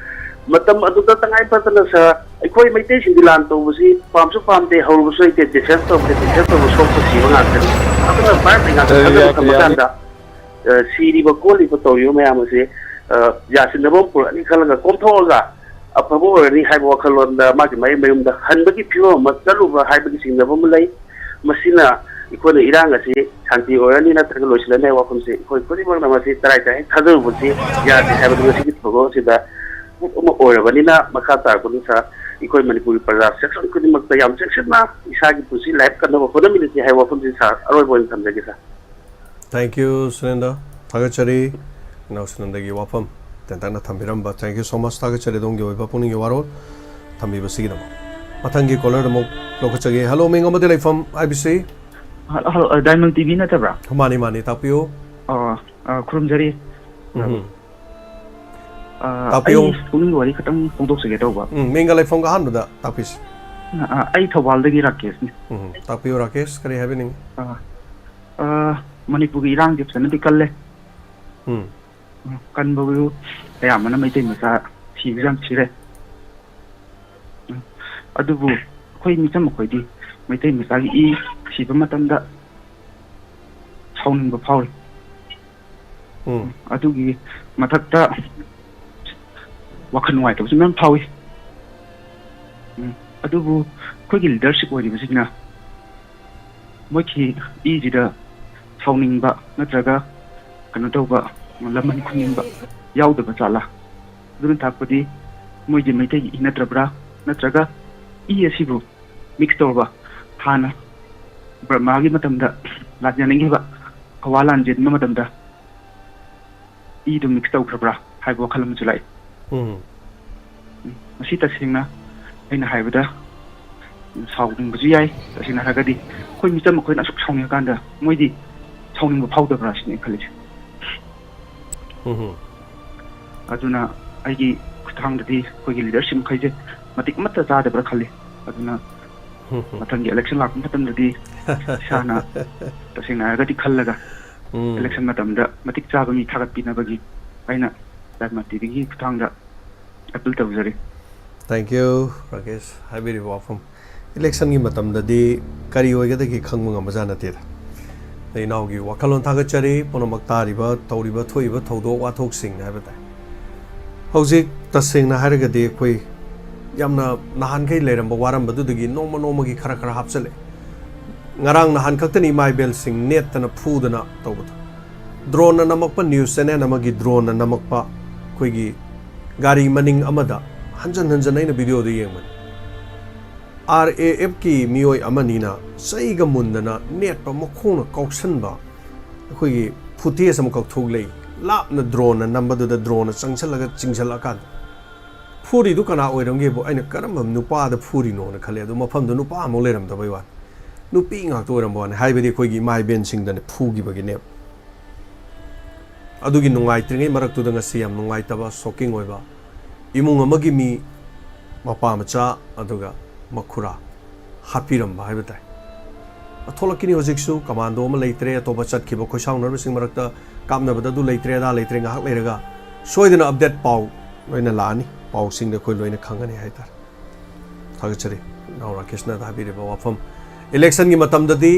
ꯃꯇꯝ ꯑꯗꯨꯗ ꯇꯉꯥꯏ ꯐꯗꯅ ꯁꯥꯔ, ꯑꯩꯈꯣꯏ ꯃꯩꯇꯩꯁꯤꯡꯗꯤ ꯂꯥꯟ ꯇꯧꯕꯁꯤ ꯄꯥꯝꯁꯨ ꯄꯥꯝꯗꯦ, ꯍꯧꯔꯨꯕꯁꯨ ꯍꯩꯇꯦ, ꯗꯤꯐꯦꯟꯁ ꯇꯧꯕꯗ ꯗꯤꯐꯦꯟꯁ ꯇꯧꯕ ꯁꯣꯛꯄ ꯁꯤꯕ ꯉꯥꯛꯇꯅꯤ꯫ ꯑꯗꯨꯅ ꯚꯥꯔꯠ ꯂꯩꯉꯥꯛꯇ ꯑꯦ, ꯊꯥꯖꯕ ꯌꯥ-, ꯊꯝꯕ ꯌꯥꯅꯤ꯫ ꯀꯥꯟꯗ, ꯑ, ꯁꯤꯔꯤꯕ ꯈꯣꯠꯂꯤꯕ ꯇꯧꯔꯤꯕ ꯃꯌꯥꯝ ꯑꯁꯤ, ꯑ, ꯌꯥꯁꯤꯟꯅꯕ ꯑꯃ ꯄꯨꯔꯛꯑꯅꯤ ꯈꯜꯂꯒ ꯀꯣꯝꯊꯣꯛꯑꯒ ꯑꯐꯕ ꯑꯣꯏꯔꯅꯤ ꯍꯥꯏꯕ ꯋꯥꯈꯜꯂꯣꯟꯗ ꯃꯥꯒꯤ ꯃꯥꯒꯤ ꯃꯌꯨꯝꯗ ꯍꯟꯕꯒꯤ ꯐꯤꯕꯝ ꯑꯃ ꯆꯠꯂꯨꯕ ꯍꯥꯏꯕꯒꯤ ꯆꯤꯡꯅꯕ ꯑꯃ ꯂꯩ꯫ ꯃꯁꯤꯅ ꯑꯩꯈꯣꯏꯅ ꯏꯔꯥꯡ ꯑꯁꯤ ꯁꯥꯟꯇꯤ ꯑꯣꯏꯔꯅꯤ ꯅꯠꯇ꯭ꯔꯒ ꯂꯣꯏꯁꯤꯜꯂꯅꯤ ꯍꯥꯏꯕ ꯋꯥꯐꯝꯁꯤ ꯑꯩꯈꯣꯏ ꯈꯨꯗꯤꯡꯃꯛꯅ ꯃꯁꯤ ꯇꯔꯥꯏ ꯇꯔꯥꯏ ꯍꯦꯛ ꯊꯥꯖꯔꯨꯕꯁꯤ ꯌꯥꯗꯦ ꯍꯥꯏꯕꯗꯨ ꯉꯁꯤꯒꯤ ꯊꯧꯗꯣꯛ ꯑꯁꯤꯗ ꯄ꯭ꯔꯨꯐ ꯑꯃ ꯑꯣꯏꯔꯕꯅꯤꯅ ꯃꯈꯥ ꯇꯥꯔꯛꯄꯗꯨ ꯁꯥꯔ, ꯑꯩꯈꯣꯏ ꯃꯅꯤꯄꯨꯔꯒꯤ ꯄ꯭ꯔꯖꯥ ꯁꯦꯛꯁꯟ ꯈꯨꯗꯤꯡꯃꯛꯇ ꯌꯥꯝ ꯆꯦꯛꯁꯤꯟꯅ ꯏꯁꯥꯒꯤ ꯄꯨꯟꯁꯤ ꯂꯥꯏꯐ ꯀꯟꯅꯕ ꯍꯣꯠꯅꯃꯤꯟꯅꯁꯤ ꯍꯥꯏꯕ ꯋꯥꯐꯝꯁꯤ ꯁꯥꯔ ꯑꯔꯣꯏꯕ ꯑꯣꯏꯅ ꯊꯝꯖꯒꯦ ꯁꯥꯔ꯫ Thank you, ꯁꯨꯅꯦꯟꯗ꯭ꯔ꯫ ꯊꯥꯒꯠꯆꯔꯤ꯫ ꯏꯅꯥꯎ ꯁꯨꯅꯦꯟꯗ꯭ꯔꯒꯤ ꯋꯥꯐꯝ ꯇꯦꯟꯇꯛꯅ ꯊꯝꯕꯤꯔꯝꯕ꯫ Thank you so much꯫ ꯊꯥꯒꯠꯆꯔꯤ ꯑꯗꯣꯝꯒꯤ ꯑꯣꯏꯕ ꯄꯨꯛꯅꯤꯡꯒꯤ ꯋꯥꯔꯣꯜ ꯊꯝꯕꯤꯕꯁꯤꯒꯤꯗꯃꯛ꯫ ꯃꯊꯪꯒꯤ ꯀꯣꯂꯔꯗ ꯑꯃꯨꯛ ꯂꯧꯈꯠꯆꯒꯦ꯫ ꯍꯜꯂꯣ, ꯃꯤꯡ ꯑꯃꯗꯤ ꯂꯩꯐꯝ ꯍꯥꯏꯕꯁꯤ? ꯍꯜꯂꯣ, ꯍꯜꯂꯣ, ꯑ, ꯗꯥꯏꯃꯟ ꯇꯤ ꯚꯤ ꯅꯠꯇꯕ꯭ꯔꯥ? ꯃꯥꯅꯤ, ꯃꯥꯅꯤ, ꯇꯥꯛꯄꯤꯌꯨ꯫ ꯑꯣ, ꯑ, ꯈꯨꯔꯨꯝꯖꯔꯤ꯫ ꯎꯝ꯫ ꯑ, ꯇꯥꯛꯄꯤꯌꯨ꯫ ꯑꯩ ꯄꯨꯛꯅꯤꯡꯒꯤ ꯋꯥꯔꯤ ꯈꯇꯪ ꯐꯣꯡꯗꯣꯛꯆꯒꯦ ꯇꯧꯕ꯫ ꯎꯝ, ꯃꯤꯡꯒ ꯂꯩꯐꯝꯒ ꯑꯍꯥꯟꯕꯗ ꯇꯥꯛꯄꯤꯁꯤ꯫ ꯑ, ꯑ, ꯑꯩ ꯊꯧꯕꯥꯜꯗꯒꯤ ꯔꯥꯀꯦꯁꯅꯤ꯫ ꯎꯝ, ꯇꯥꯛꯄꯤꯌꯨ ꯔꯥꯀꯦꯁ, ꯀꯔꯤ ꯍꯥꯏꯕꯤꯅꯤꯡꯉꯤ? ꯑ, ꯑ, ꯃꯅꯤꯄꯨꯔꯒꯤ ꯏꯔꯥꯡꯁꯦ ꯐꯖꯅꯗꯤ ꯀꯜꯂꯦ꯫ ꯎꯝ꯫ ꯀꯟꯕꯕꯨ ꯑꯌꯥꯝꯕꯅ ꯃꯩꯇꯩ ꯃꯆꯥ ꯊꯤꯕꯁꯨ ꯌꯥꯝ ꯊꯤꯔꯦ꯫ ꯎꯝ, ꯑꯗꯨꯕꯨ ꯑꯩꯈꯣꯏ ꯃꯤꯆꯝ ꯑꯩꯈꯣꯏꯗꯤ ꯃꯩꯇꯩ ꯃꯆꯥꯒꯤ ꯏ ꯊꯤꯕ ꯃꯇꯝꯗ ꯁꯥꯎꯅꯤꯡꯕ ꯐꯥꯎꯏ꯫ ꯎꯝ ꯑꯗꯨꯒꯤ ꯃꯊꯛꯇ ꯋꯥꯈꯜ ꯅꯨꯡꯉꯥꯏꯇꯕꯁꯨ ꯃꯌꯥꯝ ꯐꯥꯎꯏ꯫ ꯎꯝ, ꯑꯗꯨꯕꯨ ꯑꯩꯈꯣꯏꯒꯤ ꯂꯤꯗꯔꯁꯤꯞ ꯑꯣꯏꯔꯤꯕꯁꯤꯡꯅ ꯃꯣꯏꯒꯤ ꯏꯁꯤꯗ ꯁꯥꯎꯅꯤꯡꯕ ꯅꯠꯇ꯭ꯔꯒ ꯀꯩꯅꯣ ꯇꯧꯕ, ꯂꯃꯟ ꯈꯨꯝꯅꯤꯡꯕ ꯌꯥꯎꯗꯕ ꯖꯥꯠꯂꯥ? ꯑꯗꯨꯅ ꯇꯥꯛꯄꯗꯤ ꯃꯣꯏꯁꯦ ꯃꯩꯇꯩꯒꯤ ꯏ ꯅꯠꯇ꯭ꯔꯕ꯭ꯔꯥ? ꯅꯠꯇ꯭ꯔꯒ ꯏ ꯑꯁꯤꯕꯨ ꯃꯤꯛꯁ ꯇꯧꯔꯕ? ꯍꯥꯟꯅ ꯕꯔꯃꯥꯒꯤ ꯃꯇꯝꯗ ꯂꯥꯟꯖꯦꯟꯅꯈꯤꯕ ꯍꯋꯥ ꯂꯥꯟꯖꯦꯟꯕ ꯃꯇꯝꯗ ꯏꯗꯨ ꯃꯤꯛꯁ ꯇꯧꯈ꯭ꯔꯕ꯭ꯔꯥ ꯍꯥꯏꯕ ꯋꯥꯈꯜ ꯑꯃꯁꯨ ꯂꯥꯛꯏ꯫ ꯎꯝ ꯎꯝ, ꯃꯁꯤ ꯇꯁꯦꯡꯅ ꯑꯩꯅ ꯍꯥꯏꯕꯗ ꯁꯥꯎꯅꯤꯡꯕꯁꯨ ꯌꯥꯏ꯫ ꯇꯁꯦꯡꯅ ꯍꯥꯏꯔꯒꯗꯤ ꯑꯩꯈꯣꯏ ꯃꯤꯆꯝ ꯑꯩꯈꯣꯏꯅ ꯑꯁꯨꯛ ꯁꯥꯎꯅꯤꯡꯉꯀꯥꯟꯗ ꯃꯣꯏꯗꯤ ꯁꯥꯎꯅꯤꯡꯕ ꯐꯥꯎꯗꯕ꯭ꯔꯥ ꯁꯤꯅꯤ ꯑꯩꯅ ꯈꯜꯂꯤꯁꯦ꯫ ꯎꯝ ꯑꯗꯨꯅ ꯑꯩꯒꯤ ꯈꯨꯠꯊꯥꯡꯗꯗꯤ ꯑꯩꯈꯣꯏꯒꯤ ꯂꯤꯗꯔꯁꯤꯞ ꯃꯈꯩꯁꯦ ꯃꯇꯤꯛ ꯑꯃꯠꯇ ꯆꯥꯗꯕ꯭ꯔꯥ ꯈꯜꯂꯤ꯫ ꯑꯗꯨꯅ ꯎꯝ ꯃꯊꯪꯒꯤ ꯏꯂꯦꯛꯁꯟ ꯂꯥꯛꯄ ꯃꯇꯝꯗꯗꯤ ꯏꯁꯥꯅ ꯇꯁꯦꯡꯅ ꯍꯥꯏꯔꯒꯗꯤ ꯈꯜꯂꯒ ꯎꯝ ꯏꯂꯦꯛꯁꯟ ꯃꯇꯝꯗ ꯃꯇꯤꯛ ꯆꯥꯕ ꯃꯤ ꯊꯥꯒꯠꯄꯤꯅꯕꯒꯤ ꯑꯩꯅ ꯗꯥꯏꯃꯟ ꯇꯤꯚꯤꯒꯤ ꯈꯨꯠꯊꯥꯡꯗ ꯑꯄꯤꯜ ꯇꯧꯖꯔꯤ꯫ Thank you, Rakesh. ꯍꯥꯏꯕꯤꯔꯤꯕ ꯋꯥꯐꯝ, ꯏꯂꯦꯛꯁꯟꯒꯤ ꯃꯇꯝꯗꯗꯤ ꯀꯔꯤ ꯑꯣꯏꯒꯗꯒꯦ ꯈꯪꯕ ꯉꯝꯕꯖꯥꯠ ꯅꯠꯇꯦꯗ꯫ ꯑꯗ ꯏꯅꯥꯎꯒꯤ ꯋꯥꯈꯜꯂꯣꯟ ꯊꯥꯒꯠꯆꯔꯤ꯫ ꯄꯨꯝꯅꯃꯛ ꯇꯥꯔꯤꯕ, ꯇꯧꯔꯤꯕ, ꯊꯣꯛꯏꯕ ꯊꯧꯗꯣꯛ ꯋꯥꯊꯣꯛꯁꯤꯡ ꯍꯥꯏꯕ ꯇꯥꯏ꯫ ꯍꯧꯖꯤꯛ ꯇꯁꯦꯡꯅ ꯍꯥꯏꯔꯒꯗꯤ ꯑꯩꯈꯣꯏ ꯌꯥꯝꯅ ꯅꯍꯥꯟꯈꯩ ꯂꯩꯔꯝꯕ ꯋꯥꯔꯝꯕꯗꯨꯗꯒꯤ ꯅꯣꯡꯃ ꯅꯣꯡꯃꯒꯤ ꯈꯔ ꯈꯔ ꯍꯥꯞꯆꯤꯜꯂꯛꯑꯦ꯫ ꯉꯔꯥꯡ ꯅꯍꯥꯟ ꯈꯛꯇꯅꯤ ꯏꯃꯥ ꯏꯕꯦꯜꯁꯤꯡ ꯅꯦꯠꯇꯅ ꯐꯨꯗꯅ ꯇꯧꯕꯗꯣ꯫ ꯗ꯭ꯔꯣꯟꯅ ꯅꯝꯃꯛꯄ, ꯅ꯭ꯌꯨꯁ ꯆꯦꯅꯦꯜ ꯑꯃꯒꯤ ꯗ꯭ꯔꯣꯟꯅ ꯅꯝꯃꯛꯄ ꯑꯩꯈꯣꯏꯒꯤ ꯒꯥꯔꯤ ꯃꯅꯤꯡ ꯑꯃꯗ ꯍꯟꯖꯟ ꯍꯟꯖꯟ ꯑꯩꯅ ꯚꯤꯗꯤꯑꯣꯗ ꯌꯦꯡꯕꯅꯤ꯫ ꯑꯥꯔ ꯑꯦ ꯑꯦꯐꯀꯤ ꯃꯤꯑꯣꯏ ꯑꯃꯅꯤꯅ ꯆꯩꯒ ꯃꯨꯟꯗꯅ ꯅꯦꯠꯄ, ꯃꯈꯣꯡꯅ ꯀꯥꯎꯁꯟꯕ ꯑꯩꯈꯣꯏꯒꯤ ꯐꯨꯇꯦꯖ ꯑꯃꯈꯛ ꯊꯣꯛꯂꯛꯏ꯫ ꯂꯥꯞꯅ ꯗ꯭ꯔꯣꯟꯅ ꯅꯝꯕꯗꯨꯗ ꯗ꯭ꯔꯣꯟꯅ ꯆꯪꯁꯜꯂꯒ ꯆꯤꯡꯁꯜꯂꯛꯑꯀꯥꯟꯗ ꯐꯨꯔꯤꯗꯨ ꯀꯅꯥ ꯑꯣꯏꯔꯝꯒꯦꯕꯨ ꯑꯩꯅ ꯀꯔꯝꯕ ꯅꯨꯄꯥꯗ ꯐꯨꯔꯤꯅꯣꯅ ꯈꯜꯂꯦ꯫ ꯑꯗꯨ ꯃꯐꯝꯗꯨ ꯅꯨꯄꯥ ꯑꯃꯐꯥꯎ ꯂꯩꯔꯝꯗꯕꯩ ꯋꯥꯅꯤ, ꯅꯨꯄꯤ ꯉꯥꯛꯇ ꯑꯣꯏꯔꯝꯕ ꯋꯥꯅꯤ꯫ ꯍꯥꯏꯕꯗꯤ ꯑꯩꯈꯣꯏꯒꯤ ꯏꯃꯥ ꯏꯕꯦꯟꯁꯤꯡꯗꯅꯦ ꯐꯨꯈꯤꯕꯒꯤꯅꯦꯕ꯫ ꯑꯗꯨꯒꯤ ꯅꯨꯡꯉꯥꯏꯇ꯭ꯔꯤꯉꯩ ꯃꯔꯛꯇꯨꯗ ꯉꯁꯤ ꯌꯥꯝ ꯅꯨꯡꯉꯥꯏꯇꯕ, ꯁꯣꯛꯀꯤꯡ ꯑꯣꯏꯕ, ꯏꯃꯨꯡ ꯑꯃꯒꯤ ꯃꯤ, ꯃꯄꯥ ꯃꯆꯥ ꯑꯗꯨꯒ ꯃꯈꯨꯔꯥ ꯍꯥꯠꯄꯤꯔꯝꯕ ꯍꯥꯏꯕ ꯇꯥꯏ꯫ ꯊꯣꯛꯂꯛꯈꯤꯅꯤ꯫ ꯍꯧꯖꯤꯛꯁꯨ ꯀꯃꯥꯟꯗꯣ ꯑꯃ ꯂꯩꯇ꯭ꯔꯦ, ꯑꯇꯣꯞꯄ ꯆꯠꯈꯤꯕ ꯈꯣꯏꯁꯥꯎꯅꯔꯕꯁꯤꯡ ꯃꯔꯛꯇ ꯀꯥꯞꯅꯕꯗ ꯑꯗꯨ ꯂꯩꯇ꯭ꯔꯦ, ꯑꯗꯥ ꯂꯩꯇ꯭ꯔꯦ, ꯉꯥꯏꯍꯥꯛ ꯂꯩꯔꯒ ꯁꯣꯏꯗꯅ ꯑꯞꯗꯦꯠ ꯄꯥꯎ ꯂꯣꯏꯅ ꯂꯥꯛꯑꯅꯤ, ꯄꯥꯎꯁꯤꯡꯗ ꯑꯩꯈꯣꯏ ꯂꯣꯏꯅ ꯈꯪꯒꯅꯤ ꯍꯥꯏꯇꯥꯔꯦ꯫ ꯊꯥꯒꯠꯆꯔꯤ ꯏꯅꯥꯎ ꯔꯥꯀꯦꯁꯅ ꯍꯥꯏꯕꯤꯔꯤꯕ ꯋꯥꯐꯝ꯫ ꯏꯂꯦꯛꯁꯟꯒꯤ ꯃꯇꯝꯗꯗꯤ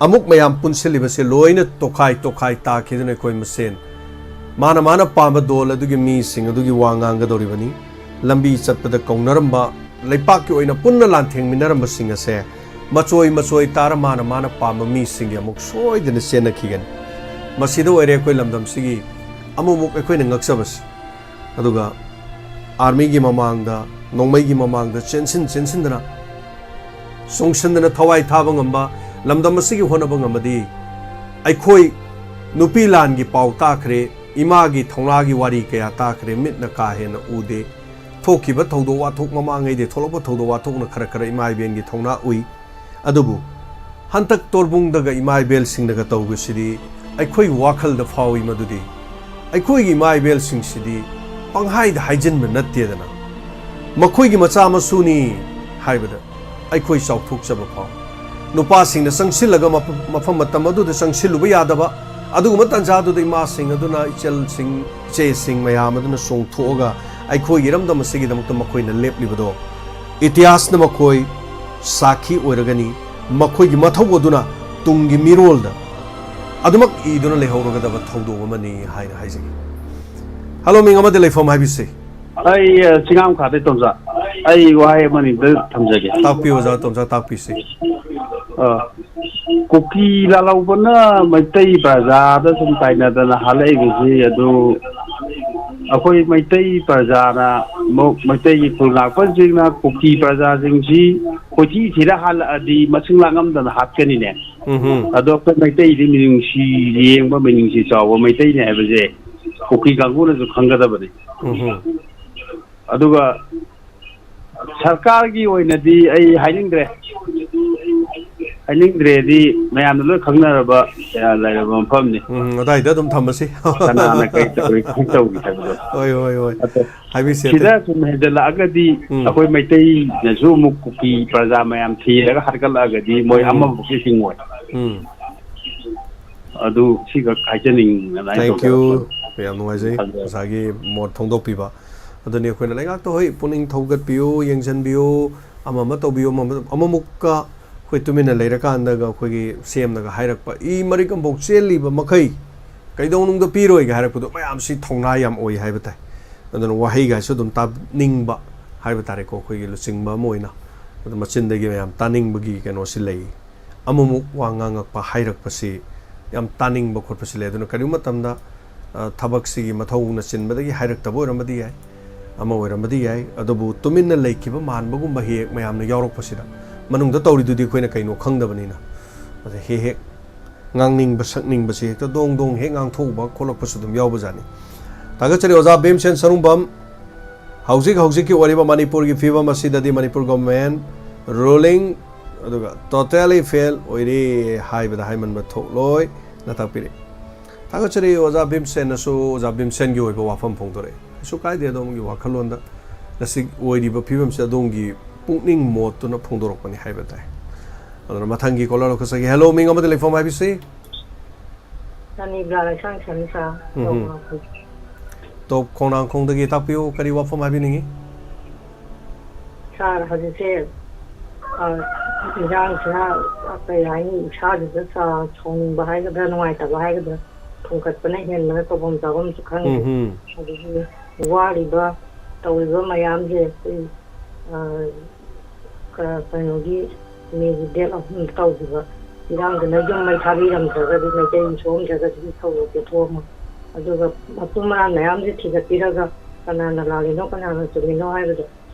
ꯑꯃꯨꯛ ꯃꯌꯥꯝ ꯄꯨꯟꯁꯤꯜꯂꯤꯕꯁꯦ ꯂꯣꯏꯅ ꯇꯣꯈꯥꯏ ꯇꯣꯈꯥꯏ ꯇꯥꯈꯤꯗꯨꯅ ꯑꯩꯈꯣꯏ ꯃꯁꯦꯟ ꯃꯥꯅ ꯃꯥꯅ ꯄꯥꯝꯕ ꯗꯣꯜ ꯑꯗꯨꯒꯤ ꯃꯤꯁꯤꯡ ꯑꯗꯨꯒꯤ ꯋꯥ ꯉꯥꯡꯒꯗꯧꯔꯤꯕꯅꯤ꯫ ꯂꯝꯕꯤ ꯆꯠꯄꯗ ꯀꯧꯅꯔꯝꯕ, ꯂꯩꯄꯥꯛꯀꯤ ꯑꯣꯏꯅ ꯄꯨꯟꯅ ꯂꯥꯟꯊꯦꯡꯃꯤꯟꯅꯔꯝꯕꯁꯤꯡ ꯑꯁꯦ ꯃꯆꯣꯏ ꯃꯆꯣꯏ ꯇꯥꯔ ꯃꯥꯅ ꯃꯥꯅ ꯄꯥꯝꯕ ꯃꯤꯁꯤꯡꯒꯤ ꯑꯃꯨꯛ ꯁꯣꯏꯗꯅ ꯆꯦꯟꯅꯈꯤꯒꯅꯤ꯫ ꯃꯁꯤꯗ ꯑꯣꯏꯔꯦ ꯑꯩꯈꯣꯏ ꯂꯝꯗꯝꯁꯤꯒꯤ ꯑꯃꯨꯛ ꯑꯃꯨꯛ ꯑꯩꯈꯣꯏꯅ ꯉꯛꯆꯕꯁꯤ꯫ ꯑꯗꯨꯒ ꯑꯥꯔꯃꯤꯒꯤ ꯃꯃꯥꯡꯗ, ꯅꯣꯡꯃꯩꯒꯤ ꯃꯃꯥꯡꯗ ꯆꯦꯟꯁꯤꯟ ꯆꯦꯟꯁꯤꯟꯗꯅ, ꯆꯣꯡꯁꯤꯟꯗꯅ ꯊꯋꯥꯏ ꯊꯥꯕ ꯉꯝꯕ, ꯂꯝꯗꯝ ꯑꯁꯤꯒꯤ ꯍꯣꯠꯅꯕ ꯉꯝꯕꯗꯤ ꯑꯩꯈꯣꯏ ꯅꯨꯄꯤ ꯂꯥꯟꯒꯤ ꯄꯥꯎ ꯇꯥꯈ꯭ꯔꯦ, ꯏꯃꯥꯒꯤ ꯊꯧꯅꯥꯒꯤ ꯋꯥꯔꯤ ꯀꯌꯥ ꯇꯥꯈ꯭ꯔꯦ, ꯃꯤꯠꯅ ꯀꯥ ꯍꯦꯟꯅ ꯎꯗꯦ꯫ ꯊꯣꯛꯈꯤꯕ ꯊꯧꯗꯣꯛ ꯋꯥꯊꯣꯛ, ꯃꯃꯥꯡꯉꯩꯗꯤ ꯊꯣꯛꯂꯛꯄ ꯊꯧꯗꯣꯛ ꯋꯥꯊꯣꯛꯅ ꯈꯔ ꯈꯔ ꯏꯃꯥ ꯏꯕꯦꯟꯒꯤ ꯊꯧꯅꯥ ꯎꯏ꯫ ꯑꯗꯨꯕꯨ ꯍꯟꯇꯛ ꯇꯣꯔꯕꯨꯡꯗꯒ ꯏꯃꯥ ꯏꯕꯦꯜꯁꯤꯡꯅꯒ ꯇꯧꯕꯁꯤꯗꯤ ꯑꯩꯈꯣꯏ ꯋꯥꯈꯜꯗ ꯐꯥꯎꯏ ꯃꯗꯨꯗꯤ ꯑꯩꯈꯣꯏꯒꯤ ꯏꯃꯥ ꯏꯕꯦꯜꯁꯤꯡꯁꯤꯗꯤ ꯄꯪꯍꯥꯏꯗ ꯍꯥꯏꯖꯤꯟꯕ ꯅꯠꯇꯦꯗꯅ꯫ ꯃꯈꯣꯏꯒꯤ ꯃꯆꯥ ꯃꯁꯨꯅꯤ ꯍꯥꯏꯕꯗ ꯑꯩꯈꯣꯏ ꯆꯥꯎꯊꯣꯛꯆꯕ ꯐꯥꯎꯏ꯫ ꯅꯨꯄꯥꯁꯤꯡꯅ ꯆꯪꯁꯤꯜꯂꯒ ꯃꯐꯝ ꯃꯇꯝ ꯑꯗꯨꯗ ꯆꯪꯁꯤꯜꯂꯨꯕ ꯌꯥꯗꯕ ꯑꯗꯨꯒꯨꯝꯕ ꯇꯥꯟꯖꯥꯗꯨꯗ ꯏꯃꯥꯁꯤꯡ ꯑꯗꯨꯅ, ꯏꯆꯜꯁꯤꯡ, ꯏꯆꯦꯁꯤꯡ ꯃꯌꯥꯝ ꯑꯗꯨꯅ ꯆꯣꯡꯊꯣꯛꯑꯒ ꯑꯩꯈꯣꯏꯒꯤ ꯏꯔꯝꯗꯝ ꯑꯁꯤꯒꯤꯗꯃꯛꯇ ꯃꯈꯣꯏꯅ ꯂꯦꯞꯂꯤꯕꯗꯣ ꯏꯇꯤꯍꯥꯁꯅ ꯃꯈꯣꯏ ꯁꯥꯈꯤ ꯑꯣꯏꯔꯒꯅꯤ꯫ ꯃꯈꯣꯏꯒꯤ ꯃꯊꯧ ꯑꯗꯨꯅ ꯇꯨꯡꯒꯤ ꯃꯤꯔꯣꯜꯗ ꯑꯗꯨꯃꯛ ꯏꯗꯨꯅ ꯂꯩꯍꯧꯔꯒꯗꯕ ꯊꯧꯗꯣꯛ ꯑꯃꯅꯤ ꯍꯥꯏꯅ ꯍꯥꯏꯖꯒꯦ꯫ ꯍꯜꯂꯣ, ꯃꯤꯡ ꯑꯃꯗꯤ ꯂꯩꯐꯝ ꯍꯥꯏꯕꯤꯁꯤ꯫ ꯑꯩ, ꯑ, ꯆꯤꯡꯉꯥꯝꯈꯥꯗꯩ ꯇꯣꯝꯆꯥ꯫ ꯑꯩ ꯋꯥꯍꯩ ꯑꯃꯅꯤꯗ ꯊꯝꯖꯒꯦ꯫ ꯇꯥꯛꯄꯤꯌꯨ ꯑꯣꯖꯥ ꯇꯣꯝꯆꯥ, ꯇꯥꯛꯄꯤꯁꯤ꯫ ꯑ, ꯀꯨꯀꯤ ꯂꯥꯜꯍꯧꯕꯅ ꯃꯩꯇꯩ ꯄ꯭ꯔꯖꯥꯗ ꯁꯨꯝ ꯇꯥꯏꯅꯗꯅ ꯍꯥꯠꯂꯛꯏꯕꯁꯤ ꯑꯗꯨ ꯑꯩꯈꯣꯏ ꯃꯩꯇꯩ ꯄ꯭ꯔꯖꯥꯅ, ꯃꯩꯇꯩꯒꯤ ꯈꯨꯜ ꯉꯥꯛꯄꯁꯤꯡꯅ ꯀꯨꯀꯤ ꯄ꯭ꯔꯖꯥꯁꯤꯡꯁꯤ ꯀꯣꯏꯊꯤ ꯊꯤꯔ ꯍꯥꯠꯂꯛꯑꯗꯤ ꯃꯁꯤꯡ ꯂꯥꯡ ꯉꯝꯗꯅ ꯍꯥꯠꯀꯅꯤꯅꯦ꯫ ꯎꯝꯍꯨꯝ꯫ ꯑꯗꯣ ꯑꯩꯈꯣꯏ ꯃꯩꯇꯩꯗꯤ ꯃꯤꯅꯨꯡꯁꯤ ꯂꯦꯡꯕ, ꯃꯤꯅꯨꯡꯁꯤ ꯆꯥꯎꯕ ꯃꯩꯇꯩꯅꯦ ꯍꯥꯏꯕꯁꯦ ꯀꯨꯀꯤ ꯀꯥꯡꯕꯨꯅꯁꯨ ꯈꯪꯒꯗꯕꯅꯤ꯫ ꯎꯝꯍꯨꯝ꯫ ꯑꯗꯨꯒ ꯁꯔꯀꯥꯔꯒꯤ ꯑꯣꯏꯅꯗꯤ ꯑꯩ ꯍꯥꯏꯅꯤꯡꯗ꯭ꯔꯦ꯫ ꯍꯥꯏꯅꯤꯡꯗ꯭ꯔꯦꯗꯤ, ꯃꯌꯥꯝꯅ ꯂꯣꯏ ꯈꯪꯅꯔꯕ, ꯑ, ꯂꯩꯔꯕ ꯃꯐꯝꯅꯤ꯫ ꯎꯝ, ꯑꯗꯥꯏꯗ ꯑꯗꯨꯝ ꯊꯝꯃꯁꯤ꯫ ꯀꯅꯥꯅ ꯀꯩ ꯇꯧꯔꯤ, ꯀꯃꯥꯏꯅ ꯇꯧꯔꯤ ꯍꯥꯏꯕꯗꯣ꯫ ꯍꯣꯏ, ꯍꯣꯏ, ꯍꯣꯏ꯫ ꯑꯗꯣ ꯍꯥꯏꯕꯤꯁꯦ, ꯁꯤꯗ ꯑꯇꯩ꯫ ꯁꯨꯝ ꯍꯦꯟꯖꯜꯂꯛꯑꯒꯗꯤ, ꯎꯝ꯫ ꯑꯩꯈꯣꯏ ꯃꯩꯇꯩꯅꯁꯨ ꯑꯃꯨꯛ ꯀꯨꯀꯤ ꯄ꯭ꯔꯖꯥ ꯃꯌꯥꯝ ꯊꯤꯔꯒ ꯍꯥꯠꯀꯠꯂꯛꯑꯒꯗꯤ ꯃꯣꯏ ꯎꯝ꯫ ꯑꯃꯕꯨꯛꯁꯨ ꯍꯤꯡꯉꯣꯏ꯫ ꯎꯝ꯫ ꯑꯗꯨ ꯁꯤꯈꯛ ꯍꯥꯏꯖꯅꯤꯡꯗꯅ ꯑꯩ Thank you꯫ ꯇꯧꯖꯔꯛꯄꯅꯤ꯫ ꯌꯥꯝ ꯅꯨꯡꯉꯥꯏꯖꯩ ꯊꯝꯖꯔꯦ꯫ ꯑꯣꯖꯥꯒꯤ ꯃꯣꯠ ꯐꯣꯡꯗꯣꯛꯄꯤꯕ꯫ ꯑꯗꯨꯅꯤ ꯑꯩꯈꯣꯏꯅ ꯂꯩꯉꯥꯛꯇ, ꯍꯣꯏ, ꯄꯨꯛꯅꯤꯡ ꯊꯧꯒꯠꯄꯤꯌꯨ, ꯌꯦꯡꯁꯤꯟꯕꯤꯌꯨ, ꯑꯃ ꯑꯃ ꯇꯧꯕꯤꯌꯨ, ꯑꯃ ꯑꯃ-, ꯑꯃꯃꯨꯛꯀ ꯑꯩꯈꯣꯏ ꯇꯨꯃꯤꯟꯅ ꯂꯩꯔꯀꯥꯟꯗꯒ ꯑꯩꯈꯣꯏꯒꯤ ꯁꯤ ꯑꯦꯝꯅꯒ ꯍꯥꯏꯔꯛꯄ, "ꯏ ꯃꯔꯤꯛ ꯑꯃꯐꯥꯎ ꯆꯦꯜꯂꯤꯕ ꯃꯈꯩ ꯀꯩꯗꯧꯅꯨꯡꯗ ꯄꯤꯔꯣꯏꯒ" ꯍꯥꯏꯔꯛꯄꯗꯣ, ꯃꯌꯥꯝꯁꯤ ꯊꯧꯅꯥ ꯌꯥꯝ ꯑꯣꯏ ꯍꯥꯏꯕ ꯇꯥꯏ꯫ ꯑꯗꯨꯅ ꯋꯥꯍꯩꯒꯥꯏꯁꯨ ꯑꯗꯨꯝ ꯇꯥꯅꯤꯡꯕ ꯍꯥꯏꯕ ꯇꯥꯔꯦꯀꯣ, ꯑꯩꯈꯣꯏꯒꯤ ꯂꯨꯆꯤꯡꯕ ꯑꯃ ꯑꯣꯏꯅ꯫ ꯑꯗꯨ ꯃꯆꯤꯟꯗꯒꯤ ꯃꯌꯥꯝ ꯇꯥꯅꯤꯡꯕꯒꯤ ꯀꯩꯅꯣꯁꯤ ꯂꯩ꯫ ꯑꯃꯃꯨꯛ ꯋꯥ ꯉꯥꯡꯉꯛꯄ, ꯍꯥꯏꯔꯛꯄꯁꯤ ꯌꯥꯝ ꯇꯥꯅꯤꯡꯕ ꯈꯣꯠꯄꯁꯤ ꯂꯩ꯫ ꯑꯗꯨꯅ ꯀꯔꯤꯒꯨꯝꯕ ꯃꯇꯝꯗ, ꯑ, ꯊꯕꯛꯁꯤꯒꯤ ꯃꯊꯧꯅ ꯆꯤꯟꯕꯗꯒꯤ ꯍꯥꯏꯔꯛꯇꯕ ꯑꯣꯏꯔꯝꯕꯗꯤ ꯌꯥꯏ, ꯑꯃ ꯑꯣꯏꯔꯝꯕꯗꯤ ꯌꯥꯏ, ꯑꯗꯨꯕꯨ ꯇꯨꯃꯤꯟꯅ ꯂꯩꯈꯤꯕ ꯃꯥꯟꯕꯒꯨꯝꯕ ꯍꯦꯛ ꯃꯌꯥꯝꯅ ꯌꯥꯎꯔꯛꯄꯁꯤꯗ, ꯃꯅꯨꯡꯗ ꯇꯧꯔꯤꯗꯨꯗꯤ ꯑꯩꯈꯣꯏꯅ ꯀꯩꯅꯣ ꯈꯪꯗꯕꯅꯤꯅ, ꯑꯗ ꯍꯦꯛ ꯍꯦꯛ ꯉꯥꯡꯅꯤꯡꯕ, ꯁꯛꯅꯤꯡꯕꯁꯤ ꯍꯦꯛꯇ ꯗꯣꯡ ꯗꯣꯡ ꯍꯦꯛ ꯉꯥꯡꯊꯣꯛꯎꯕ ꯈꯣꯠꯂꯛꯄꯁꯨ ꯑꯗꯨꯝ ꯌꯥꯎꯕꯖꯥꯠꯅꯤ꯫ ꯊꯥꯒꯠꯆꯔꯤ ꯑꯣꯖꯥ ꯚꯤꯝꯁꯦꯟ ꯁꯔꯨꯡꯕꯝ꯫ ꯍꯧꯖꯤꯛ ꯍꯧꯖꯤꯛꯀꯤ ꯑꯣꯏꯔꯤꯕ ꯃꯅꯤꯄꯨꯔꯒꯤ ꯐꯤꯕꯝ ꯑꯁꯤꯗꯗꯤ ꯃꯅꯤꯄꯨꯔ government ruling ꯑꯗꯨꯒ totally fail ꯑꯣꯏꯔꯦ ꯍꯥꯏꯕꯗ ꯍꯥꯏꯃꯟꯕ ꯊꯣꯛꯂꯣꯏꯅ ꯇꯥꯛꯄꯤꯔꯛꯏ꯫ ꯊꯥꯒꯠꯆꯔꯤ ꯑꯣꯖꯥ ꯚꯤꯝꯁꯦꯟꯅꯁꯨ ꯑꯣꯖꯥ ꯚꯤꯝꯁꯦꯟꯒꯤ ꯑꯣꯏꯕ ꯋꯥꯐꯝ ꯐꯣꯡꯗꯣꯔꯛꯑꯦ꯫ ꯀꯩꯁꯨ ꯀꯥꯏꯗꯦ, ꯑꯗꯣꯝꯒꯤ ꯋꯥꯈꯜꯂꯣꯟꯗ ꯉꯁꯤ ꯑꯣꯏꯔꯤꯕ ꯐꯤꯕꯝꯁꯤ ꯑꯗꯣꯝꯒꯤ ꯄꯨꯛꯅꯤꯡ ꯃꯣꯠꯇꯨꯅ ꯐꯣꯡꯗꯣꯔꯛꯄꯅꯤ ꯍꯥꯏꯕ ꯇꯥꯏ꯫ ꯑꯗꯨꯅ ꯃꯊꯪꯒꯤ caller ꯂꯧꯈꯠꯆꯒꯦ꯫ Hello, ꯃꯤꯡ ꯑꯃꯗꯤ ꯂꯩꯐꯝ ꯍꯥꯏꯕꯤꯁꯤ꯫ ꯔꯥꯅꯤ ꯕ꯭ꯂꯥ ꯂꯩꯁꯥꯡ ꯁꯦꯝꯁꯥ ꯎꯝ, ꯎꯝ꯫ ꯇꯧꯕ꯫ ꯇꯣꯞ ꯈꯣꯡꯅꯥꯡꯈꯣꯡꯗꯒꯤ ꯇꯥꯛꯄꯤꯌꯨ, ꯀꯔꯤ ꯋꯥꯐꯝ ꯍꯥꯏꯕꯤꯅꯤꯡꯉꯤ? ꯁꯥꯔ, ꯍꯧꯖꯤꯛꯁꯦ, ꯑ, ꯏꯟꯖꯥꯡꯁꯤꯅ, ꯀꯩ ꯍꯥꯏꯅꯤ, ꯏꯁꯥꯁꯤꯗ ꯆꯥ ꯁꯥꯎꯅꯤꯡꯕ ꯍꯥꯏꯒꯗ꯭ꯔꯥ, ꯅꯨꯡꯉꯥꯏꯇꯕ ꯍꯥꯏꯒꯗ꯭ꯔꯥ, ꯊꯣꯡꯒꯠꯄꯅ ꯍꯦꯟꯕꯅ ꯇꯧꯐꯝ ꯆꯥꯐꯝꯁꯨ ꯈꯪꯗꯦ꯫ ꯎꯝ, ꯎꯝ꯫ ꯑꯗꯒꯤ ꯋꯥꯔꯤꯕ, ꯇꯧꯔꯤꯕ ꯃꯌꯥꯝꯁꯦ ꯑꯩꯈꯣꯏ, ꯑ, ꯀ-, ꯀꯩꯅꯣꯒꯤ ꯃꯦꯒꯤ date ꯑꯍꯨꯝꯗ ꯇꯧꯈꯤꯕ ꯏꯔꯥꯡꯗꯨꯅ ꯌꯨꯝ ꯃꯩ ꯊꯥꯕꯤꯔꯝꯗ꯭ꯔꯒꯗꯤ, ꯃꯩꯇꯩ ꯁꯣꯛꯑꯝꯗ꯭ꯔꯒꯗꯤ ꯊꯧꯑꯣꯏꯗꯦ ꯊꯣꯛꯑꯝꯃꯣꯏ꯫ ꯑꯗꯨꯒ ꯃꯄꯨ ꯃꯔꯥ ꯃꯌꯥꯝꯁꯦ ꯊꯤꯒꯠꯄꯤꯔꯒ ꯀꯅꯥꯅ ꯂꯥꯜꯂꯤꯅꯣ, ꯀꯅꯥꯅ ꯆꯨꯝꯃꯤꯅꯣ ꯍꯥꯏꯕꯗꯣ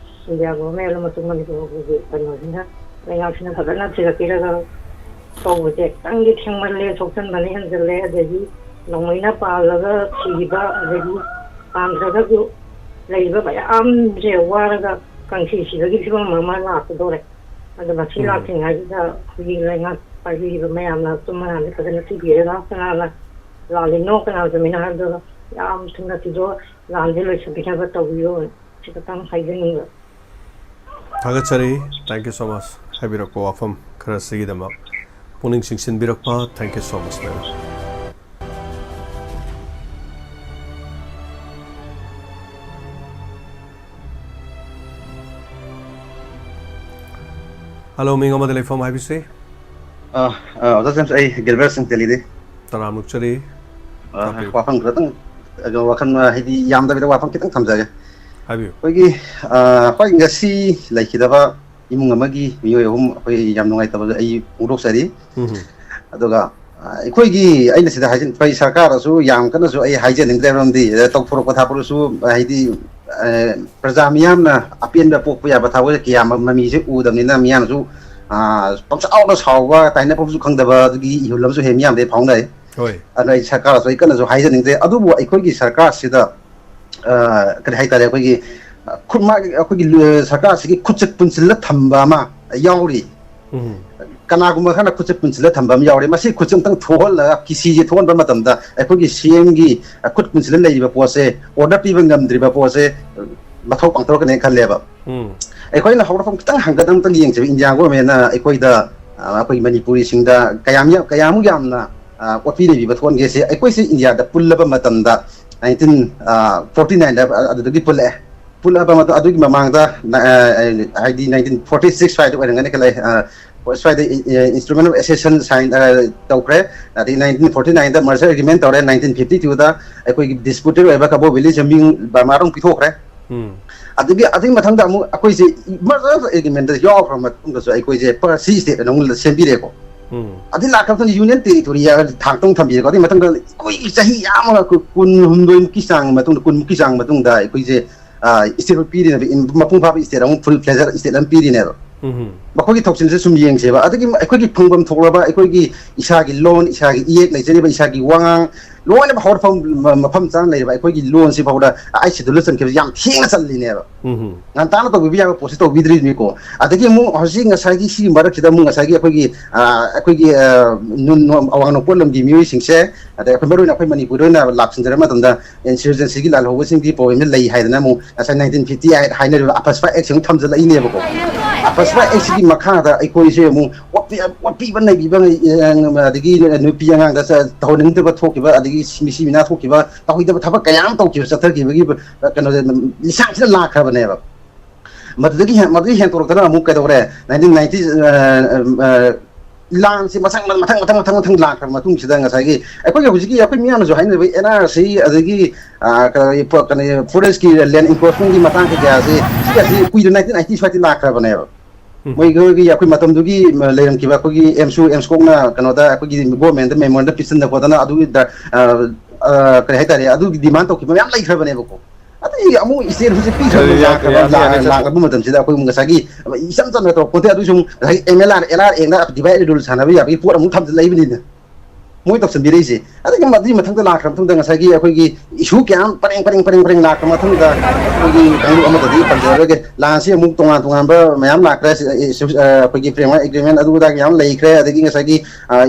ꯏꯟꯗꯤꯌꯥ government ꯑꯃꯁꯨꯡ ꯃꯅꯤꯄꯨꯔꯒꯤ ꯀꯩꯅꯣꯁꯤꯅ, ꯂꯩꯉꯥꯛꯁꯤꯅ ꯐꯖꯅ ꯊꯤꯒꯠꯄꯤꯔꯒ ꯇꯧꯕꯁꯦ ꯈꯤꯇꯪꯗꯤ ꯊꯦꯡꯃꯜꯂꯦ, ꯁꯣꯛꯆꯟꯕꯅ ꯍꯦꯟꯖꯜꯂꯦ꯫ ꯑꯗꯒꯤ ꯅꯣꯡꯃꯩꯅ ꯄꯥꯜꯂꯒ ꯁꯤꯈꯤꯕ, ꯑꯗꯒꯤ ꯄꯥꯟꯗ꯭ꯔꯒꯁꯨ ꯂꯩꯔꯤꯕ ꯃꯌꯥꯝꯁꯦ ꯋꯥꯔꯒ ꯀꯥꯡꯁꯤ ꯁꯤꯕꯒꯤ ꯐꯤꯕꯝ ꯑꯃ ꯂꯥꯛꯀꯗꯧꯔꯦ꯫ ꯑꯗꯣ ꯃꯁꯤ ꯎꯝ꯫ ꯂꯥꯛꯇ꯭ꯔꯤꯉꯩꯁꯤꯗ ꯑꯩꯈꯣꯏꯒꯤ ꯂꯩꯉꯥꯛ ꯄꯥꯏꯕꯤꯔꯤꯕ ꯃꯌꯥꯝꯅ ꯑꯆꯨꯝ ꯑꯔꯥꯟꯁꯦ ꯐꯖꯅ ꯊꯤꯕꯤꯔꯒ ꯀꯅꯥꯅ ꯂꯥꯜꯂꯤꯅꯣ, ꯀꯅꯥ ꯆꯨꯝꯃꯤꯅꯣ ꯍꯥꯏꯕꯗꯣ ꯌꯥꯝ ꯊꯨꯅ ꯊꯤꯗꯣꯛꯑ ꯂꯥꯟꯁꯦ ꯂꯣꯏꯁꯤꯟꯕꯤꯅꯕ ꯇꯧꯕꯤꯌꯣ꯫ ꯁꯤ ꯈꯛꯇꯪ ꯍꯥꯏꯖꯅꯤꯡꯕ꯫ ꯊꯥꯒꯠꯆꯔꯤ꯫ Thank you so much꯫ ꯍꯥꯏꯕꯤꯔꯛꯄ ꯋꯥꯐꯝ ꯈꯔꯁꯤꯒꯤꯗꯃꯛ ꯄꯨꯛꯅꯤꯡ ꯆꯤꯡꯁꯤꯟꯕꯤꯔꯛꯄ꯫ Thank you so much, madam꯫ Hello, ꯃꯤꯡ ꯑꯃꯗ ꯂꯩꯐꯝ ꯍꯥꯏꯕꯤꯁꯤ꯫ ꯑ, ꯑ, ꯑꯣꯖꯥ ꯖꯦꯝꯁ, ꯑꯩ ꯒꯤꯜꯕꯔꯠ ꯁꯤꯡ ꯗꯦꯜꯂꯤꯗꯒꯤ꯫ ꯇꯔꯥꯝꯅ ꯑꯣꯛꯆꯔꯤ꯫ ꯑ, ꯇꯥꯛꯄꯤꯌꯨ꯫ ꯋꯥꯐꯝ ꯈꯔꯇꯪ, ꯑ, ꯋꯥꯈꯜ, ꯑ, ꯍꯥꯏꯗꯤ ꯌꯥꯝꯗꯕꯤꯗ ꯋꯥꯐꯝ ꯈꯤꯇꯪ ꯊꯝꯖꯒꯦ꯫ ꯍꯥꯏꯕꯤꯌꯨ꯫ ꯑꯩꯈꯣꯏꯒꯤ, ꯑ, ꯍꯣꯏ, ꯉꯁꯤ ꯂꯩꯈꯤꯗꯕ ꯏꯃꯨꯡ ꯑꯃꯒꯤ ꯃꯤꯑꯣꯏ ꯑꯍꯨꯝ ꯑꯩꯈꯣꯏ ꯌꯥꯝ ꯅꯨꯡꯉꯥꯏꯇꯕ ꯑꯩ ꯐꯣꯡꯗꯣꯛꯆꯔꯤ꯫ ꯎꯝ꯫ ꯑꯗꯨꯒ, ꯑ, ꯑꯩꯈꯣꯏꯒꯤ, ꯑꯩꯅ ꯁꯤꯗ ꯍꯥꯏꯖꯅꯤꯡ-, ꯑꯩꯈꯣꯏ ꯁꯔꯀꯥꯔꯗꯁꯨ ꯌꯥꯝ ꯀꯟꯅꯁꯨ ꯑꯩ ꯍꯥꯏꯖꯅꯤꯡꯗ꯭ꯔꯦ, ꯃꯔꯝꯗꯤ, ꯑ, ꯇꯧꯊꯣꯔꯛꯄ ꯊꯥꯛꯄꯗꯁꯨ, ꯑ, ꯍꯥꯏꯗꯤ, ꯑ, ꯄ꯭ꯔꯖꯥ ꯃꯤꯌꯥꯝꯅ ꯑꯄꯦꯟꯕ ꯄꯣꯛꯄ ꯌꯥꯕ ꯊꯕꯛ ꯀꯌꯥ ꯃ-, ꯃꯃꯤꯁꯦ ꯎꯗꯕꯅꯤꯅ ꯃꯤꯌꯥꯝꯅꯁꯨ, ꯑ, ꯄꯪꯁꯥꯎꯗ ꯁꯥꯎꯕ, ꯇꯥꯏꯅꯐꯝꯁꯨ ꯈꯪꯗꯕ ꯑꯗꯨꯒꯤ ꯏꯍꯨꯜ ꯑꯃꯁꯨ ꯍꯦꯛ ꯃꯤꯌꯥꯝꯗꯒꯤ ꯐꯥꯎꯅꯩ꯫ ꯍꯣꯏ꯫ ꯑꯗꯨꯅ ꯑꯩ ꯁꯔꯀꯥꯔꯗꯁꯨ ꯑꯩ ꯀꯟꯅꯁꯨ ꯍꯥꯏꯖꯅꯤꯡꯗꯦ꯫ ꯑꯗꯨꯕꯨ ꯑꯩꯈꯣꯏꯒꯤ ꯁꯔꯀꯥꯔꯁꯤꯗ, ꯑ, ꯀꯔꯤ ꯍꯥꯏꯇꯥꯔꯦ, ꯑꯩꯈꯣꯏꯒꯤ, ꯑ, ꯈꯨꯠ-, ꯃꯥꯒꯤ, ꯑꯩꯈꯣꯏꯒꯤ ꯂꯨ-, ꯁꯔꯀꯥꯔꯁꯤꯒꯤ ꯈꯨꯠꯆꯠ ꯄꯨꯟꯁꯤꯜꯂ ꯊꯝꯕ ꯑꯃ ꯌꯥꯎꯔꯤ꯫ ꯎꯝ꯫ ꯀꯅꯥꯒꯨꯝꯕ ꯈꯔꯅ ꯈꯨꯠꯆꯠ ꯄꯨꯟꯁꯤꯜꯂ ꯊꯝꯕ ꯑꯃ ꯌꯥꯎꯔꯤ꯫ ꯃꯁꯤ ꯈꯨꯠꯁꯦ ꯑꯝꯇꯪ ꯊꯣꯛꯍꯜꯂꯒ, ꯀꯤꯁꯤꯁꯦ ꯊꯣꯛꯍꯟꯕ ꯃꯇꯝꯗ ꯑꯩꯈꯣꯏꯒꯤ ꯁꯤ ꯑꯦꯝꯒꯤ ꯈꯨꯠ ꯄꯨꯟꯁꯤꯜꯂ ꯂꯩꯔꯤꯕ ꯄꯣꯠꯁꯦ, ꯑꯣꯔꯗꯔ ꯄꯤꯕ ꯉꯝꯗ꯭ꯔꯤꯕ ꯄꯣꯠꯁꯦ ꯃꯊꯧ ꯄꯥꯡꯊꯣꯔꯛꯀꯅꯦꯅ ꯈꯜꯂꯦꯕ꯫ ꯎꯝ꯫ ꯑꯩꯈꯣꯏꯅ ꯍꯧꯔꯛꯐꯝ ꯈꯤꯇꯪ ꯍꯪꯒꯠ ꯑꯃꯇꯪ ꯌꯦꯡꯁꯦꯕ꯫ ꯏꯟꯗꯤꯌꯥ ꯒꯣꯔꯃꯦꯟꯅ ꯑꯩꯈꯣꯏꯗ, ꯑ, ꯑꯩꯈꯣꯏ ꯃꯅꯤꯄꯨꯔꯤꯁꯤꯡꯗ ꯀꯌꯥꯝ ꯌꯥꯝ-, ꯀꯌꯥꯃꯨꯛ ꯌꯥꯝꯅ, ꯑ, ꯑꯣꯠꯄꯤ ꯅꯩꯕꯤꯕ ꯊꯣꯛꯍꯟꯒꯦ ꯁꯤ ꯑꯩꯈꯣꯏꯁꯦ ꯏꯟꯗꯤꯌꯥꯗ ꯄꯨꯜꯂꯕ ꯃꯇꯝꯗ nineteen, ꯑ, forty nineꯗ ꯑꯗꯨꯗꯒꯤ ꯄꯨꯜꯂꯛꯑꯦ꯫ ꯄꯨꯜꯂꯛꯑꯕ ꯃꯇꯝ, ꯑꯗꯨꯒꯤ ꯃꯃꯥꯡꯗ, ꯑ, ꯍꯥꯏꯗꯤ nineteen forty six ꯁ꯭ꯋꯥꯏꯗ ꯑꯣꯏꯔꯝꯒꯅꯤ ꯈꯜꯂꯦ, ꯑ, ꯁ꯭ꯋꯥꯏꯗ, ꯑ, Instrument of Accession sign, ꯑ, ꯇꯧꯈ꯭ꯔꯦ꯫ ꯑꯗꯩ nineteen forty nineꯗ merger agreement ꯇꯧꯔꯦ, nineteen fifty twoꯗ ꯑꯩꯈꯣꯏꯒꯤ disputed ꯑꯣꯏꯕ ꯀꯕꯣ ꯚꯦꯂꯤꯁꯦ ꯃꯤꯡ ꯕꯔꯃꯥꯗ ꯑꯃꯨꯛ ꯄꯤꯊꯣꯛꯈ꯭ꯔꯦ꯫ ꯎꯝ꯫ ꯑꯗꯨꯒꯤ, ꯑꯗꯨꯒꯤ ꯃꯊꯪꯗ ꯑꯃꯨꯛ ꯑꯩꯈꯣꯏꯁꯦ merger of agreement ꯌꯥꯎꯈ꯭ꯔ ꯃꯇꯨꯡꯗꯁꯨ ꯑꯩꯈꯣꯏꯁꯦ per se state ꯑꯅ ꯑꯃꯨꯛ ꯁꯦꯝꯕꯤꯔꯦꯀꯣ꯫ ꯎꯝ꯫ ꯑꯗꯨ ꯂꯥꯛꯈ꯭ꯔ ꯃꯇꯨꯡꯗ union territory ꯊꯥꯛꯇ ꯑꯃꯨꯛ ꯊꯝꯕꯤꯔꯦꯀꯣ꯫ ꯑꯗꯨꯒꯤ ꯃꯊꯪꯗ ꯑꯩꯈꯣꯏ ꯆꯍꯤ ꯌꯥꯝꯃꯒ ꯑꯩꯈꯣꯏ ꯀꯨꯟꯍꯨꯝꯗꯣꯏꯃꯨꯛꯀꯤ ꯆꯥꯡ ꯃꯇꯨꯡꯗ, ꯀꯨꯟꯃꯨꯛꯀꯤ ꯆꯥꯡ ꯃꯇꯨꯡꯗ ꯑꯩꯈꯣꯏꯁꯦ, ꯑ, state ꯑꯃ ꯄꯤꯔꯤꯅꯦꯕ, ꯏꯟ-, ꯃꯄꯨꯡ ꯐꯥꯕ state ꯑꯃꯨꯛ, full fledged state ꯑꯃ ꯄꯤꯔꯤꯅꯦꯕ꯫ ꯎꯝ꯫ ꯃꯈꯣꯏꯒꯤ ꯊꯧꯁꯤꯜꯁꯦ ꯁꯨꯝ ꯌꯦꯡꯁꯦꯕ꯫ ꯑꯗꯒꯤ ꯑꯩꯈꯣꯏꯒꯤ ꯐꯪꯐꯝ ꯊꯣꯛꯂꯕ ꯑꯩꯈꯣꯏꯒꯤ ꯏꯁꯥꯒꯤ ꯂꯣꯟ, ꯏꯁꯥꯒꯤ ꯏꯌꯦꯛ ꯂꯩꯖꯔꯤꯕ, ꯏꯁꯥꯒꯤ ꯋꯥꯉꯥꯡ, ꯂꯣꯏꯅꯃꯛ ꯍꯧꯔꯛꯐꯝ ꯃ-, ꯃꯐꯝ ꯆꯥꯅ ꯂꯩꯔꯤꯕ ꯑꯩꯈꯣꯏꯒꯤ ꯂꯣꯟꯁꯤ ꯐꯥꯎꯗ ꯑꯩꯠ ꯁꯦꯗꯨꯜꯗ ꯆꯟꯈꯤꯕꯁꯤ ꯌꯥꯝ ꯊꯦꯡꯅ ꯆꯜꯂꯤꯅꯦꯕ꯫ ꯎꯝ꯫ ꯉꯟꯇꯥꯅ ꯇꯧꯕꯤꯕ ꯌꯥꯕ ꯄꯣꯠꯁꯤ ꯇꯧꯕꯤꯗ꯭ꯔꯤꯕꯅꯤꯀꯣ꯫ ꯑꯗꯒꯤ ꯑꯃꯨꯛ ꯍꯧꯖꯤꯛ ꯉꯁꯥꯏꯒꯤ ꯁꯤꯒꯤ ꯃꯔꯛꯁꯤꯗ ꯑꯃꯨꯛ ꯉꯁꯥꯏꯒꯤ ꯑꯩꯈꯣꯏꯒꯤ, ꯑ, ꯑꯩꯈꯣꯏꯒꯤ, ꯑ, ꯅꯨ-, ꯅꯨ-, ꯑꯋꯥꯡ ꯅꯣꯡꯄꯣꯛ ꯂꯝꯒꯤ ꯃꯤꯑꯣꯏꯁꯤꯡꯁꯦ, ꯑꯗꯩ ꯑꯩꯈꯣꯏ ꯃꯔꯨꯑꯣꯏꯅ ꯑꯩꯈꯣꯏ ꯃꯅꯤꯄꯨꯔꯗ ꯑꯣꯏꯅ ꯂꯥꯛꯁꯤꯟꯖꯔꯕ ꯃꯇꯝꯗ ꯏꯟꯁꯔꯖꯦꯟꯁꯤꯒꯤ ꯂꯥꯜꯍꯧꯕꯁꯤꯡꯒꯤ ꯄ꯭ꯔꯣꯕ꯭ꯂꯦꯝꯁꯦ ꯂꯩ ꯍꯥꯏꯗꯅ ꯑꯃꯨꯛ ꯉꯁꯥꯏ ꯅꯥꯏꯟꯇꯤꯟ ꯐꯤꯐꯇꯤ ꯑꯩꯠ ꯍꯥꯏꯅꯔꯤꯕ ꯑꯐꯁꯄꯥ ꯑꯦꯛꯁꯦ ꯑꯃꯨꯛ ꯊꯝꯖꯤꯜꯂꯛꯏꯅꯦꯕꯀꯣ꯫ ꯑꯐꯁꯄꯥ ꯑꯦꯛꯁꯤꯒꯤ ꯃꯈꯥꯗ ꯑꯩꯈꯣꯏꯁꯦ ꯑꯃꯨꯛ ꯑꯣꯠꯄꯤ-, ꯑꯣꯠꯄꯤꯕ ꯅꯩꯕꯤꯕ, ꯑ, ꯑꯗꯒꯤ ꯅꯨꯄꯤ ꯑꯉꯥꯡꯗ ꯆ-, ꯇꯧꯍꯟꯅꯤꯡꯗꯕ ꯊꯣꯛꯈꯤꯕ, ꯑꯗꯒꯤ ꯃꯤꯁꯤ ꯃꯤꯅꯥ ꯊꯣꯛꯈꯤꯕ, ꯇꯧꯍꯩꯗꯕ ꯊꯕꯛ ꯀꯌꯥ ꯑꯃ ꯇꯧꯈꯤꯕ, ꯆꯠꯊꯈꯤꯕꯒꯤ, ꯑ, ꯀꯩꯅꯣꯁꯦ ꯂꯤꯁꯥꯡꯁꯤꯗ ꯂꯥꯛꯈ꯭ꯔꯕꯅꯦꯕ꯫ ꯃꯗꯨꯗꯒꯤ ꯍꯦꯟ-, ꯃꯗꯨꯗꯒꯤ ꯍꯦꯟꯗꯣꯔꯛꯇꯅ ꯑꯃꯨꯛ ꯀꯩꯗꯧꯔꯦ? ꯅꯥꯏꯟꯇꯤꯟ ꯅꯥꯏꯟꯇꯤ, ꯑ, ꯑ, ꯂꯥꯟꯁꯤ ꯃꯊꯪ ꯃꯊꯪ ꯃꯊꯪ ꯃꯊꯪ ꯃꯊꯪ ꯂꯥꯛꯈ꯭ꯔꯕ ꯃꯇꯨꯡꯁꯤꯗ ꯉꯁꯥꯏꯒꯤ ꯑꯩꯈꯣꯏꯒꯤ ꯍꯧꯖꯤꯛꯀꯤ ꯑꯩꯈꯣꯏ ꯃꯤꯌꯥꯝꯅꯁꯨ ꯍꯥꯏꯅꯔꯤꯕ ꯑꯦꯟ ꯑꯥꯔ ꯁꯤ, ꯑꯗꯒꯤ, ꯑ, ꯀꯩꯅꯣ, ꯐꯣ-, ꯀꯩꯅꯣ, ꯐꯣꯔꯦꯁꯀꯤ ꯂꯦꯟ ꯏꯟꯀ꯭ꯔꯣꯆꯃꯦꯟꯒꯤ ꯃꯇꯥꯡ ꯀꯩꯀꯥꯁꯤ, ꯁꯤꯒꯁꯤ ꯀꯨꯏꯅ ꯅꯥꯏꯟꯇꯤꯟ ꯑꯥꯏꯇꯤ ꯁ꯭ꯋꯥꯏꯗ ꯂꯥꯛꯈ꯭ꯔꯕꯅꯦꯕ꯫ ꯃꯣꯏꯒꯤ ꯑꯩꯈꯣꯏ ꯃꯇꯝꯗꯨꯒꯤ ꯂꯩꯔꯝꯈꯤꯕ ꯑꯩꯈꯣꯏꯒꯤ ꯑꯦꯝꯁꯨ, ꯑꯦꯝꯁꯀꯣꯛꯅ ꯀꯩꯅꯣꯗ ꯑꯩꯈꯣꯏꯒꯤ ꯒꯣꯔꯃꯦꯟꯗ ꯃꯦꯃꯣꯔꯦꯟꯗꯝ ꯄꯤꯁꯤꯟꯗ ꯈꯣꯠꯇꯅ ꯑꯗꯨꯒꯤ ꯗ-, ꯑ, ꯑ, ꯀꯔꯤ ꯍꯥꯏꯇꯥꯔꯦ, ꯑꯗꯨꯒꯤ ꯗꯤꯃꯥꯟ ꯇꯧꯈꯤꯕ ꯃꯌꯥꯝ ꯂꯩꯈ꯭ꯔꯕꯅꯦꯕꯀꯣ꯫ ꯑꯗꯩ ꯑꯃꯨꯛ ꯏꯁꯇꯦꯠ ꯍꯧꯖꯤꯛ ꯄꯤꯈ꯭ꯔꯕ, ꯑꯗꯨꯗꯤ ꯌꯥꯗꯦ, ꯂꯥꯛꯈ꯭ꯔꯕ, ꯌꯥꯗꯦ, ꯌꯥꯗꯦ, ꯂꯥꯛ-, ꯂꯥꯛꯂꯕ ꯃꯇꯝꯁꯤꯗ ꯑꯩꯈꯣꯏ ꯉꯁꯥꯏꯒꯤ ꯏꯆꯝ ꯆꯝꯅ ꯇꯧꯔꯛꯄ ꯄꯣꯠꯇꯤ ꯑꯗꯨꯁꯨ ꯑꯃꯨꯛ ꯉꯁꯥꯏꯒꯤ M L R, L R ꯑꯦꯛꯅ ꯗꯤꯚꯥꯏꯠ ꯑꯦꯟ ꯔꯨꯜ ꯁꯥꯟꯅꯕ ꯌꯥꯕꯒꯤ ꯄꯣꯠ ꯑꯃꯨꯛ ꯊꯝꯖꯤꯜꯂꯛꯏꯕꯅꯤꯅ꯫ ꯃꯣꯏ ꯇꯧꯁꯟꯕꯤꯔꯛꯏꯁꯦ꯫ ꯑꯗꯒꯤ ꯃꯗꯨꯒꯤ ꯃꯊꯪꯗ ꯂꯥꯛꯈ꯭ꯔ ꯃꯇꯨꯡꯗ ꯉꯁꯥꯏꯒꯤ ꯑꯩꯈꯣꯏꯒꯤ ꯏꯁꯨ ꯀꯌꯥ ꯑꯃ ꯄꯔꯦꯡ ꯄꯔꯦꯡ ꯄꯔꯦꯡ ꯄꯔꯦꯡ ꯂꯥꯛꯈ꯭ꯔ ꯃꯇꯨꯡꯗ ꯑꯩꯈꯣꯏꯒꯤ ꯀꯥꯡꯂꯨꯞ ꯑꯃꯗꯗꯤ ꯄꯟꯖꯔꯒꯦ, ꯂꯥꯟꯁꯤ ꯑꯃꯨꯛ ꯇꯣꯉꯥꯟ ꯇꯣꯉꯥꯟꯕ ꯃꯌꯥꯝ ꯂꯥꯛꯈ꯭ꯔꯦ꯫ ꯁꯤ-, ꯑꯦ, ꯁꯤ-, ꯑ, ꯑꯩꯈꯣꯏꯒꯤ ꯐ꯭ꯔꯦꯝꯋꯥꯔꯛ ꯑꯦꯒ꯭ꯔꯤꯃꯦꯟ ꯑꯗꯨ ꯑꯗꯥꯒꯤ ꯌꯥꯝ ꯂꯩꯈ꯭ꯔꯦ꯫ ꯑꯗꯒꯤ ꯉꯁꯥꯏꯒꯤ, ꯑ,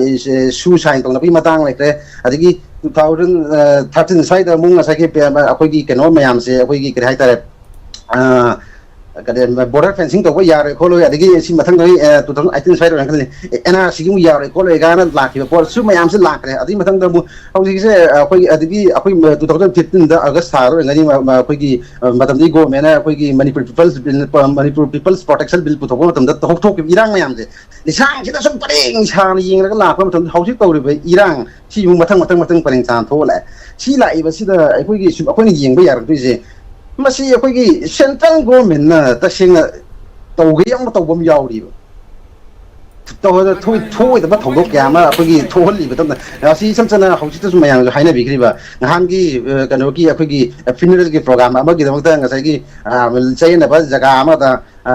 ꯁꯨ ꯁꯥꯏꯟ ꯇꯧꯅꯕꯒꯤ ꯃꯇꯥꯡ ꯂꯩꯈ꯭ꯔꯦ꯫ ꯑꯗꯒꯤ ꯇꯨ ꯊꯥꯎꯖꯟ ꯊꯥꯔꯇꯤꯟ ꯁ꯭ꯋꯥꯏꯗ ꯑꯃꯨꯛ ꯉꯁꯥꯏꯒꯤ ꯄꯦ-, ꯑꯩꯈꯣꯏꯒꯤ ꯀꯩꯅꯣ ꯃꯌꯥꯝꯁꯦ, ꯑꯩꯈꯣꯏꯒꯤ ꯀꯔꯤ ꯍꯥꯏꯇꯥꯔꯦ, ꯑ, ꯀꯔꯤ, ꯕꯣꯔꯗꯔ ꯐꯦꯟꯁꯤꯡ ꯇꯧꯕ ꯌꯥꯔꯣꯏ ꯈꯣꯠꯂꯣꯏ, ꯑꯗꯒꯤ ꯁꯤ ꯃꯊꯪꯗ, ꯑ, ꯇꯨ ꯊꯥꯎꯖꯟ ꯑꯩꯇꯤꯟ ꯁ꯭ꯋꯥꯏꯗ ꯑꯣꯏꯔꯝꯒꯅꯤ, ꯑꯦꯟ ꯑꯥꯔ ꯁꯤꯒꯤ ꯑꯃꯨꯛ ꯌꯥꯔꯣꯏ ꯈꯣꯠꯂꯣꯏ ꯀꯥꯏꯅ ꯂꯥꯛꯈꯤꯕ ꯄꯣꯠ, ꯁꯨ ꯃꯌꯥꯝꯁꯦ ꯂꯥꯛꯈ꯭ꯔꯦ꯫ ꯑꯗꯨꯒꯤ ꯃꯊꯪꯗ ꯑꯃꯨꯛ ꯍꯧꯖꯤꯛꯁꯦ ꯑꯩꯈꯣꯏꯒꯤ, ꯑꯗꯒꯤ ꯑꯩꯈꯣꯏ ꯇꯨ ꯊꯥꯎꯖꯟ ꯐꯤꯐꯇꯤꯟꯗ ꯑꯣꯒꯁ ꯊꯥꯗ ꯑꯣꯏꯔꯝꯒꯅꯤ, ꯃ-, ꯃ-, ꯑꯩꯈꯣꯏꯒꯤ, ꯑ, ꯃꯇꯝꯗꯨꯒꯤ ꯒꯣꯔꯃꯦꯟꯅ ꯑꯩꯈꯣꯏꯒꯤ Manipur people's bill, Manipur people's protection bill ꯄꯨꯊꯣꯛꯄ ꯃꯇꯝꯗ ꯊꯣꯛ-, ꯊꯣꯛꯈꯤꯕ ꯏꯔꯥꯡ ꯃꯌꯥꯝꯁꯦ, ꯂꯤꯁꯥꯡꯁꯤꯗ ꯁꯨꯝ ꯄꯔꯦꯡ ꯁꯥꯡꯅ ꯌꯦꯡꯂꯒ ꯂꯥꯛꯄ ꯃꯇꯝꯗ ꯍꯧꯖꯤꯛ ꯇꯧꯔꯤꯕ ꯏꯔꯥꯡ ꯁꯤꯕꯨ ꯃꯊꯪ ꯃꯊꯪ ꯃꯊꯪ ꯄꯔꯦꯡ ꯁꯥꯡꯅ ꯊꯣꯛꯑ ꯂꯥꯛꯑꯦ꯫ ꯁꯤ ꯂꯥꯛꯏꯕꯁꯤꯗ ꯑꯩꯈꯣꯏꯒꯤ ꯁꯨꯝ ꯑꯩꯈꯣꯏꯅ ꯌꯦꯡꯕ ꯌꯥꯔꯛꯇꯣꯏꯁꯦ, ꯃꯁꯤ ꯑꯩꯈꯣꯏꯒꯤ ꯁꯦꯟꯇ꯭ꯔꯦꯜ ꯒꯣꯔꯃꯦꯟꯅ ꯇꯁꯦꯡꯅ ꯇꯧꯒꯦ ꯌꯥꯎꯅ ꯇꯧꯕ ꯑꯃ ꯌꯥꯎꯔꯤꯕ꯫ ꯇꯧ-, ꯊꯣꯛ-, ꯊꯣꯛꯑꯣꯏꯗꯕ ꯊꯧꯗꯣꯛ ꯀꯌꯥ ꯑꯃ ꯑꯩꯈꯣꯏꯒꯤ ꯊꯣꯛꯍꯜꯂꯤꯕ ꯃꯇꯝꯗ, ꯑꯁꯤ ꯏꯁꯝ ꯁꯝꯅ ꯍꯧꯖꯤꯛꯇꯁꯨ ꯃꯌꯥꯝꯁꯨ ꯍꯥꯏꯅꯕꯤꯈ꯭ꯔꯤꯕ ꯉꯍꯥꯟꯒꯤ, ꯑ, ꯀꯩꯅꯣꯒꯤ ꯑꯩꯈꯣꯏꯒꯤ ꯐ꯭ꯌꯨꯅꯔꯦꯜꯒꯤ ꯄ꯭ꯔꯣꯒ꯭ꯔꯥꯝ ꯑꯃꯒꯤꯗꯃꯛꯇ ꯉꯁꯥꯏꯒꯤ, ꯑ, ꯆꯌꯦꯠꯅꯕ ꯖꯒꯥ ꯑꯃꯗ ꯑ,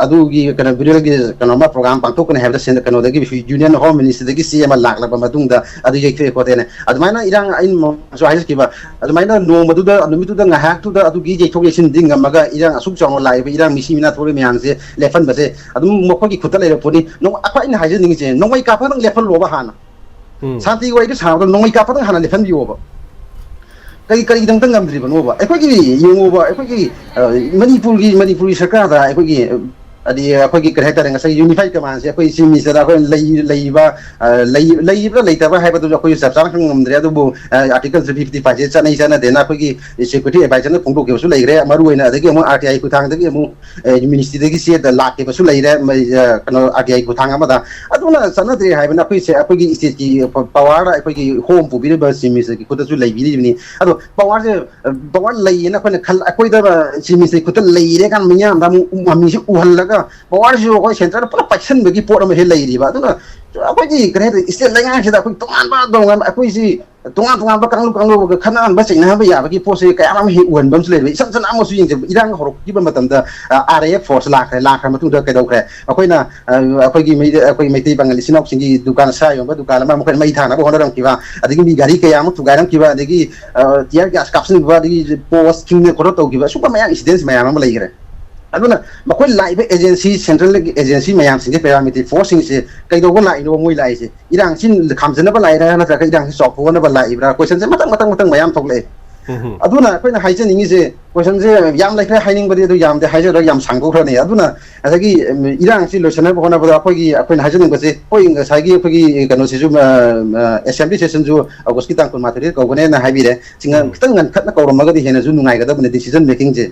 ꯑꯗꯨꯒꯤ ꯀꯩꯅꯣ ꯕ꯭ꯌꯨꯔꯦꯜꯒꯤ ꯀꯩꯅꯣ ꯑꯃ ꯄ꯭ꯔꯣꯒ꯭ꯔꯥꯝ ꯄꯥꯡꯊꯣꯛꯀꯅꯤ ꯍꯥꯏꯕꯗ ꯁꯦꯟ-, ꯀꯩꯅꯣꯗꯒꯤ ꯌꯨꯅꯤꯌꯟ ꯍꯣꯝ ꯃꯤꯅꯤꯁꯇ꯭ꯔꯤꯗꯒꯤ ꯆꯦ ꯑꯃ ꯂꯥꯛꯂꯕ ꯃꯇꯨꯡꯗ ꯑꯗꯨ ꯌꯩꯊꯣꯛꯑꯦ ꯈꯣꯠꯇꯦꯅ ꯑꯗꯨꯃꯥꯏꯅ ꯏꯔꯥꯡ ꯑꯩꯅꯁꯨ ꯍꯥꯏꯖꯈꯤꯕ꯫ ꯑꯗꯨꯃꯥꯏꯅ ꯅꯣꯡꯃꯗꯨꯗ, ꯅꯨꯃꯤꯠꯇꯨꯗ ꯉꯥꯏꯍꯥꯛꯇꯨꯗ ꯑꯗꯨꯒꯤ ꯌꯩꯊꯣꯛ ꯌꯩꯁꯤꯟꯗꯤ ꯉꯝꯃꯒ ꯏꯔꯥꯡ ꯑꯁꯨꯛ ꯆꯥꯎꯅ ꯂꯥꯛꯏꯕ ꯏꯔꯥꯡ ꯃꯤꯁꯤ ꯃꯤꯅꯥ ꯊꯣꯛꯂꯤꯕ ꯃꯌꯥꯝꯁꯦ ꯂꯦꯞꯍꯟꯕꯁꯦ ꯑꯗꯨꯝ ꯃꯈꯣꯏꯒꯤ ꯈꯨꯠꯇ ꯂꯩꯔꯕ ꯄꯣꯠꯅꯤ꯫ ꯅꯣꯡ-, ꯑꯩꯈꯣꯏ ꯑꯩꯅ ꯍꯥꯏꯖꯅꯤꯡꯉꯤꯁꯦ ꯅꯣꯡꯃꯩ ꯀꯥꯞꯄꯗꯪ ꯂꯦꯞꯍꯜꯂꯣꯕ ꯍꯥꯟꯅ꯫ ꯎꯝ꯫ ꯁꯥꯟꯇꯤ ꯋꯥꯔꯤꯗꯨ ꯁꯥꯕꯗ ꯅꯣꯡꯃꯩ ꯀꯥꯞꯄꯗꯪ ꯍꯥꯟꯅ ꯂꯦꯞꯍꯟꯕꯤꯌꯣꯕ꯫ ꯀꯔꯤ, ꯀꯔꯤꯒꯤꯗꯃꯛꯇ ꯉꯝꯗ꯭ꯔꯤꯕꯅꯣꯕ? ꯑꯩꯈꯣꯏꯒꯤ ꯌꯦꯡꯉꯣꯕ, ꯑꯩꯈꯣꯏꯒꯤ, ꯑ, ꯃꯅꯤꯄꯨꯔꯒꯤ, ꯃꯅꯤꯄꯨꯔꯒꯤ ꯁꯔꯀꯥꯔꯗ ꯑꯩꯈꯣꯏꯒꯤ, ꯑ, ꯍꯥꯏꯗꯤ ꯑꯩꯈꯣꯏꯒꯤ ꯀꯔꯤ ꯍꯥꯏꯇꯥꯔꯦ, ꯉꯁꯥꯏ ꯌꯨꯅꯤꯐꯥꯏꯠ ꯀꯃꯥꯟꯁꯦ ꯑꯩꯈꯣꯏ ꯆꯤꯐ ꯃꯤꯅꯤꯁꯇꯔꯗ ꯑꯩꯈꯣꯏ ꯂꯩ-, ꯂꯩꯔꯤꯕ, ꯑ, ꯂꯩ-, ꯂꯩꯔꯤꯕ꯭ꯔꯥ ꯂꯩꯇꯕ꯭ꯔꯥ ꯍꯥꯏꯕꯗꯨꯁꯨ ꯑꯩꯈꯣꯏꯁꯨ ꯆꯞ ꯆꯥꯅ ꯈꯪ ꯉꯝꯗ꯭ꯔꯦ꯫ ꯑꯗꯨꯕꯨ, ꯑ, ꯑꯥꯔꯇꯤꯀꯜ ꯊ꯭ꯔꯤ ꯐꯤꯐꯇꯤ ꯐꯥꯏꯚꯁꯦ ꯆꯠꯅꯩ ꯆꯠꯅꯗꯦꯅ ꯑꯩꯈꯣꯏꯒꯤ ꯁꯦꯀ꯭ꯌꯨꯔꯤꯇꯤ ꯑꯦꯗꯚꯥꯏꯖꯔꯅ ꯐꯣꯡꯗꯣꯛꯈꯤꯕꯁꯨ ꯂꯩꯈ꯭ꯔꯦ꯫ ꯃꯔꯨꯑꯣꯏꯅ ꯑꯗꯒꯤ ꯑꯃꯨꯛ ꯑꯥꯔ ꯇꯤ ꯑꯥꯏ ꯈꯨꯠꯊꯥꯡꯗꯒꯤ ꯑꯃꯨꯛ, ꯑ, ꯃꯤꯅꯤꯁꯇ꯭ꯔꯤꯗꯒꯤ ꯆꯦꯗ ꯂꯥꯛꯈꯤꯕꯁꯨ ꯂꯩꯔꯦ꯫ ꯃ-, ꯑ, ꯀꯩꯅꯣ, ꯑꯥꯔ ꯇꯤ ꯑꯥꯏ ꯈꯨꯠꯊꯥꯡ ꯑꯃꯗ꯫ ꯑꯗꯨꯅ ꯆꯠꯅꯗ꯭ꯔꯦ ꯍꯥꯏꯕꯅ ꯑꯩꯈꯣꯏꯁꯦ, ꯑꯩꯈꯣꯏꯒꯤ ꯁ꯭ꯇꯦꯠꯀꯤ ꯄ-, ꯄꯋꯥꯔꯗ ꯑꯩꯈꯣꯏꯒꯤ ꯍꯣꯝ ꯄꯨꯕꯤꯔꯤꯕ ꯆꯤꯐ ꯃꯤꯅꯤꯁꯇꯔꯒꯤ ꯈꯨꯠꯇꯁꯨ ꯂꯩꯕꯤꯔꯤꯕꯅꯤ꯫ ꯑꯗꯣ ꯄꯋꯥꯔꯁꯦ, ꯑ, ꯄꯋꯥꯔ ꯂꯩꯌꯦꯅ ꯑꯩꯈꯣꯏꯅ ꯈꯜ-, ꯑꯩꯈꯣꯏꯗ ꯆꯤꯐ ꯃꯤꯅꯤꯁꯇꯔꯒꯤ ꯈꯨꯠꯇ ꯂꯩꯔꯦ ꯀꯥꯟꯗ ꯃꯤꯌꯥꯝꯗ ꯑꯃꯨꯛ ꯃꯃꯤꯁꯦ ꯎꯍꯜꯂꯒ ꯄꯋꯥꯔꯁꯤꯁꯨ ꯑꯩꯈꯣꯏ ꯁꯦꯟꯇꯔꯗ ꯄꯨꯂꯞ ꯄꯥꯏꯁꯟꯕꯒꯤ ꯄꯣꯠ ꯑꯃ ꯍꯦꯛ ꯂꯩꯔꯤꯕ꯫ ꯑꯗꯨꯅ ꯑꯩꯈꯣꯏꯒꯤ ꯀꯔꯤ ꯍꯥꯏꯇꯥꯔꯦ, ꯁ꯭ꯇꯦꯠ ꯂꯩꯉꯥꯛꯁꯤꯗ ꯑꯩꯈꯣꯏ ꯇꯣꯉꯥꯟꯕ, ꯇꯣꯉꯥꯟꯕ ꯑꯩꯈꯣꯏꯁꯤ ꯇꯣꯉꯥꯟ ꯇꯣꯉꯥꯟꯕ ꯀꯥꯡꯂꯨꯞ ꯀꯥꯡꯂꯨꯞꯀ ꯈꯠꯅꯍꯟꯕ ꯆꯩꯅꯍꯟꯕ ꯌꯥꯕꯒꯤ ꯄꯣꯠꯁꯦ ꯀꯌꯥ ꯑꯃ ꯍꯦꯛ ꯎꯍꯟꯕ ꯑꯃꯁꯨ ꯂꯩꯕ꯫ ꯏꯁꯝ ꯁꯝꯅ ꯑꯃꯁꯨ ꯌꯦꯡꯖꯕ, ꯏꯔꯥꯡ ꯍꯧꯔꯛꯈꯤꯕ ꯃꯇꯝꯗ, ꯑ, ꯑꯥꯔ ꯑꯦ ꯑꯦꯐ ꯐꯣꯔꯁ ꯂꯥꯛꯈ꯭ꯔꯦ꯫ ꯂꯥꯛꯈ꯭ꯔ ꯃꯇꯨꯡꯗ ꯀꯩꯗꯧꯈ꯭ꯔꯦ? ꯑꯩꯈꯣꯏꯅ, ꯑ, ꯑꯩꯈꯣꯏꯒꯤ ꯃꯩ-, ꯑꯩꯈꯣꯏ ꯃꯩꯇꯩ ꯄꯥꯉꯜ ꯏꯆꯤꯟ ꯏꯅꯥꯎꯁꯤꯡꯒꯤ ꯗꯨꯀꯥꯟ, ꯁꯥ ꯌꯣꯟꯕ ꯗꯨꯀꯥꯟ ꯑꯃ ꯃꯈꯣꯏꯅ ꯃꯩ ꯊꯥꯅꯕ ꯍꯣꯠꯅꯔꯝꯈꯤꯕ, ꯑꯗꯒꯤ ꯃꯤ ꯒꯥꯔꯤ ꯀꯌꯥ ꯑꯃ ꯊꯨꯒꯥꯏꯔꯝꯈꯤꯕ, ꯑꯗꯒꯤ, ꯑ, tear gas ꯀꯥꯞꯁꯤꯟꯕ, ꯑꯗꯒꯤ ꯄꯣꯁ ꯈꯤꯡꯗꯅ ꯈꯣꯠꯇꯅ ꯇꯧꯈꯤꯕ, ꯑꯁꯨꯝꯕ ꯃꯌꯥꯝ ꯏꯟꯁꯤꯗꯦꯟꯁ ꯃꯌꯥꯝ ꯑꯃ ꯂꯩꯈ꯭ꯔꯦ꯫ ꯑꯗꯨꯅ ꯃꯈꯣꯏ ꯂꯥꯛꯏꯕ ꯑꯦꯖꯦꯟꯁꯤ, ꯁꯦꯟꯇ꯭ꯔꯦꯜꯒꯤ ꯑꯦꯖꯦꯟꯁꯤ ꯃꯌꯥꯝꯁꯤꯡꯁꯦ, ꯄꯦꯔꯥꯃꯤꯂꯤꯇꯔꯤ ꯐꯣꯔꯁꯁꯤꯡꯁꯦ ꯀꯩꯗꯧꯕ ꯂꯥꯛꯏꯅꯣ ꯃꯣꯏ ꯂꯥꯛꯏꯁꯦ? ꯏꯔꯥꯡꯁꯤ ꯈꯥꯝꯖꯅꯕ ꯂꯥꯛꯏꯔꯥ ꯅꯠꯇ꯭ꯔꯒ ꯏꯔꯥꯡꯁꯤ ꯆꯥꯎꯊꯣꯛꯍꯟꯅꯕ ꯂꯥꯛꯏꯕ꯭ꯔꯥ? ꯀꯣꯏꯁꯟꯁꯦ ꯃꯊꯪ, ꯃꯊꯪ, ꯃꯊꯪ ꯃꯌꯥꯝ ꯊꯣꯛꯂꯛꯑꯦ꯫ ꯎꯝ꯫ ꯑꯗꯨꯅ ꯑꯩꯈꯣꯏꯅ ꯍꯥꯏꯖꯅꯤꯡꯉꯤꯁꯦ, ꯀꯣꯏꯁꯟꯁꯦ ꯌꯥꯝ ꯂꯩꯈ꯭ꯔꯦ ꯍꯥꯏꯅꯤꯡꯕꯗꯤ, ꯑꯗꯨ ꯌꯥꯝꯗꯤ ꯍꯥꯏꯖꯔꯣꯏ, ꯌꯥꯝ ꯁꯥꯡꯗꯣꯛꯈ꯭ꯔꯅꯤ꯫ ꯑꯗꯨꯅ ꯉꯁꯥꯏꯒꯤ, ꯎꯝ, ꯏꯔꯥꯡꯁꯤ ꯂꯣꯏꯁꯤꯟꯅꯕ ꯍꯣꯠꯅꯕꯗ ꯑꯩꯈꯣꯏꯒꯤ, ꯑꯩꯈꯣꯏꯅ ꯍꯥꯏꯖꯅꯤꯡꯕꯁꯦ, ꯑꯩꯈꯣꯏ ꯉꯁꯥꯏꯒꯤ ꯑꯩꯈꯣꯏꯒꯤ ꯀꯩꯅꯣꯁꯤꯁꯨ, ꯑ, ꯑ, ꯑꯦꯁꯦꯝꯕ꯭ꯂꯤ ꯁꯦꯁꯟꯁꯨ ꯑꯣꯒꯁꯀꯤ ꯇꯥꯡ ꯀꯨꯟꯃꯥꯊꯣꯏꯗ ꯀꯧꯒꯅꯦꯅ ꯍꯥꯏꯕꯤꯔꯦ꯫ ꯁꯤꯡꯉ-, ꯎꯝ꯫ ꯈꯤꯇꯪ ꯉꯟꯈꯠꯅ ꯀꯧꯔꯝꯃꯒꯗꯤ ꯍꯦꯟꯅꯁꯨ ꯅꯨꯡꯉꯥꯏꯒꯗꯕꯅꯦ ꯗꯤꯁꯤꯖꯟ ꯃꯦꯀꯤꯡꯁꯦ꯫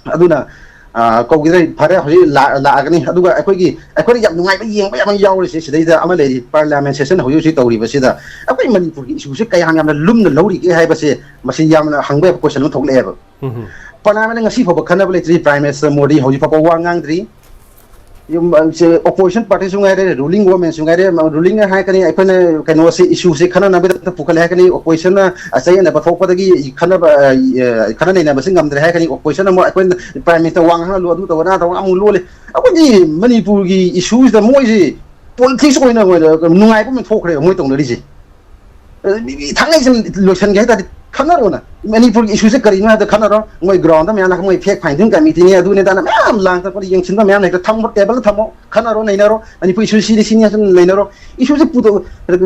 ꯑꯗꯨꯅ, ꯑ, ꯀꯧꯈꯤꯗ꯭ꯔꯦ, ꯐꯔꯦ, ꯍꯧꯖꯤꯛ ꯂꯥ-, ꯂꯥꯛꯑꯒꯅꯤ꯫ ꯑꯗꯨꯒ ꯑꯩꯈꯣꯏꯒꯤ, ꯑꯩꯈꯣꯏꯅ ꯌꯥꯝ ꯅꯨꯡꯉꯥꯏꯕ ꯌꯦꯡꯕ ꯌꯥꯝ ꯌꯥꯎꯔꯤꯁꯦ, ꯁꯤꯗꯩꯗ ꯑꯃ ꯂꯩꯔꯤ, ꯄꯥꯔꯂꯤꯌꯥꯃꯦꯟ ꯁꯦꯁꯟ ꯍꯧꯖꯤꯛ ꯍꯧꯖꯤꯛ ꯇꯧꯔꯤꯕꯁꯤꯗ ꯑꯩꯈꯣꯏ ꯃꯅꯤꯄꯨꯔꯒꯤ ꯏꯁꯨꯁꯦ ꯀꯌꯥꯝ ꯌꯥꯝꯅ ꯂꯨꯝꯅ ꯂꯧꯔꯤꯒꯦ ꯍꯥꯏꯕꯁꯦ, ꯃꯁꯤ ꯌꯥꯝꯅ ꯍꯪꯕ ꯌꯥꯕ ꯀꯣꯏꯁꯟ ꯑꯃ ꯊꯣꯛꯂꯛꯑꯦꯕ꯫ ꯎꯝ꯫ ꯄꯥꯔꯂꯤꯌꯥꯃꯦꯟꯗ ꯉꯁꯤ ꯐꯥꯎꯕ ꯈꯟꯅꯕ ꯂꯩꯇ꯭ꯔꯤ꯫ ꯄ꯭ꯔꯥꯏꯝ ꯃꯤꯅꯤꯁꯇꯔ ꯃꯣꯗꯤ ꯍꯧꯖꯤꯛ ꯐꯥꯎꯕ ꯋꯥ ꯉꯥꯡꯗ꯭ꯔꯤ꯫ ꯑꯣꯄꯣꯖꯤꯁꯟ ꯄꯥꯔꯇꯤꯁꯨ ꯉꯥꯏꯔꯦ, ꯔꯨꯂꯤꯡ ꯒꯣꯔꯃꯦꯟꯁꯨ ꯉꯥꯏꯔꯦ, ꯔꯨꯂꯤꯡꯅ ꯍꯥꯏꯔꯛꯀꯅꯤ ꯑꯩꯈꯣꯏꯅ ꯀꯩꯅꯣꯁꯦ, ꯏꯁꯨꯁꯦ ꯈꯟꯅꯅꯕꯒꯤꯗꯃꯛꯇ ꯄꯨꯈꯠꯂꯦ ꯍꯥꯏꯔꯛꯀꯅꯤ, ꯑꯣꯄꯣꯖꯤꯁꯟꯅ ꯆꯌꯦꯠꯅꯕ ꯊꯣꯛꯄꯗꯒꯤ ꯈꯟꯅꯕ, ꯑ, ꯈꯟꯅ ꯅꯩꯅꯕꯁꯤ ꯉꯝꯗ꯭ꯔꯦ ꯍꯥꯏꯔꯛꯀꯅꯤ, ꯑꯣꯄꯣꯖꯤꯁꯟꯅ ꯑꯃꯨꯛ ꯑꯩꯈꯣꯏꯅ ꯄ꯭ꯔꯥꯏꯝ ꯃꯤꯅꯤꯁꯇꯔ ꯋꯥ ꯉꯥꯡꯍꯜꯂꯨ, ꯑꯗꯨ ꯇꯧꯕ ꯑꯗꯥ ꯇꯧꯕ ꯑꯃꯨꯛ ꯂꯣꯜꯂꯦ꯫ ꯑꯩꯈꯣꯏꯒꯤ ꯃꯅꯤꯄꯨꯔꯒꯤ ꯏꯁꯨꯁꯤꯗ ꯃꯣꯏꯁꯤ ꯄꯣꯂꯤꯇꯤꯛꯁ ꯑꯣꯏꯅ, ꯑꯣꯏꯅ ꯅꯨꯡꯉꯥꯏꯕ ꯑꯃ ꯊꯣꯛꯈ꯭ꯔꯦꯕ ꯃꯣꯏ ꯇꯧꯅꯔꯤꯁꯦ꯫ ꯑꯗ ꯃꯤ, ꯃꯤ ꯊꯥꯡꯉꯩꯁꯦꯡꯅ ꯂꯣꯏꯁꯟꯒꯦ ꯍꯥꯏ ꯇꯥꯔꯗꯤ ꯈꯟꯅꯔꯣꯅ꯫ ꯃꯅꯤꯄꯨꯔꯒꯤ ꯏꯁꯨꯁꯦ ꯀꯔꯤꯅꯣ ꯍꯥꯏꯕꯗ ꯈꯟꯅꯔꯣ꯫ ꯃꯣꯏ ꯒ꯭ꯔꯥꯎꯟꯗ ꯃꯌꯥꯝ ꯂꯥꯛꯑꯒ ꯃꯣꯏ ꯐꯦꯛ ꯐꯥꯏꯟꯗꯤꯡ ꯀꯃꯤꯇꯤꯅꯤ, ꯑꯗꯨꯅꯤ ꯑꯗꯥꯅ ꯃꯌꯥꯝ ꯂꯥꯡ ꯊꯛꯄꯗ ꯌꯦꯡꯁꯤꯟꯕ ꯃꯌꯥꯝ ꯂꯩꯇ꯭ꯔꯥ? ꯊꯝꯃꯣ, ꯇꯦꯕꯜꯗ ꯊꯝꯃꯣ, ꯈꯟꯅꯔꯣ, ꯅꯩꯅꯔꯣ꯫ ꯃꯅꯤꯄꯨꯔ ꯏꯁꯨ ꯁꯤꯅꯤ, ꯁꯤꯅꯤ ꯍꯥꯏꯅ ꯂꯩꯅꯔꯣ꯫ ꯏꯁꯨꯁꯦ ꯄꯨꯊꯣꯛ-,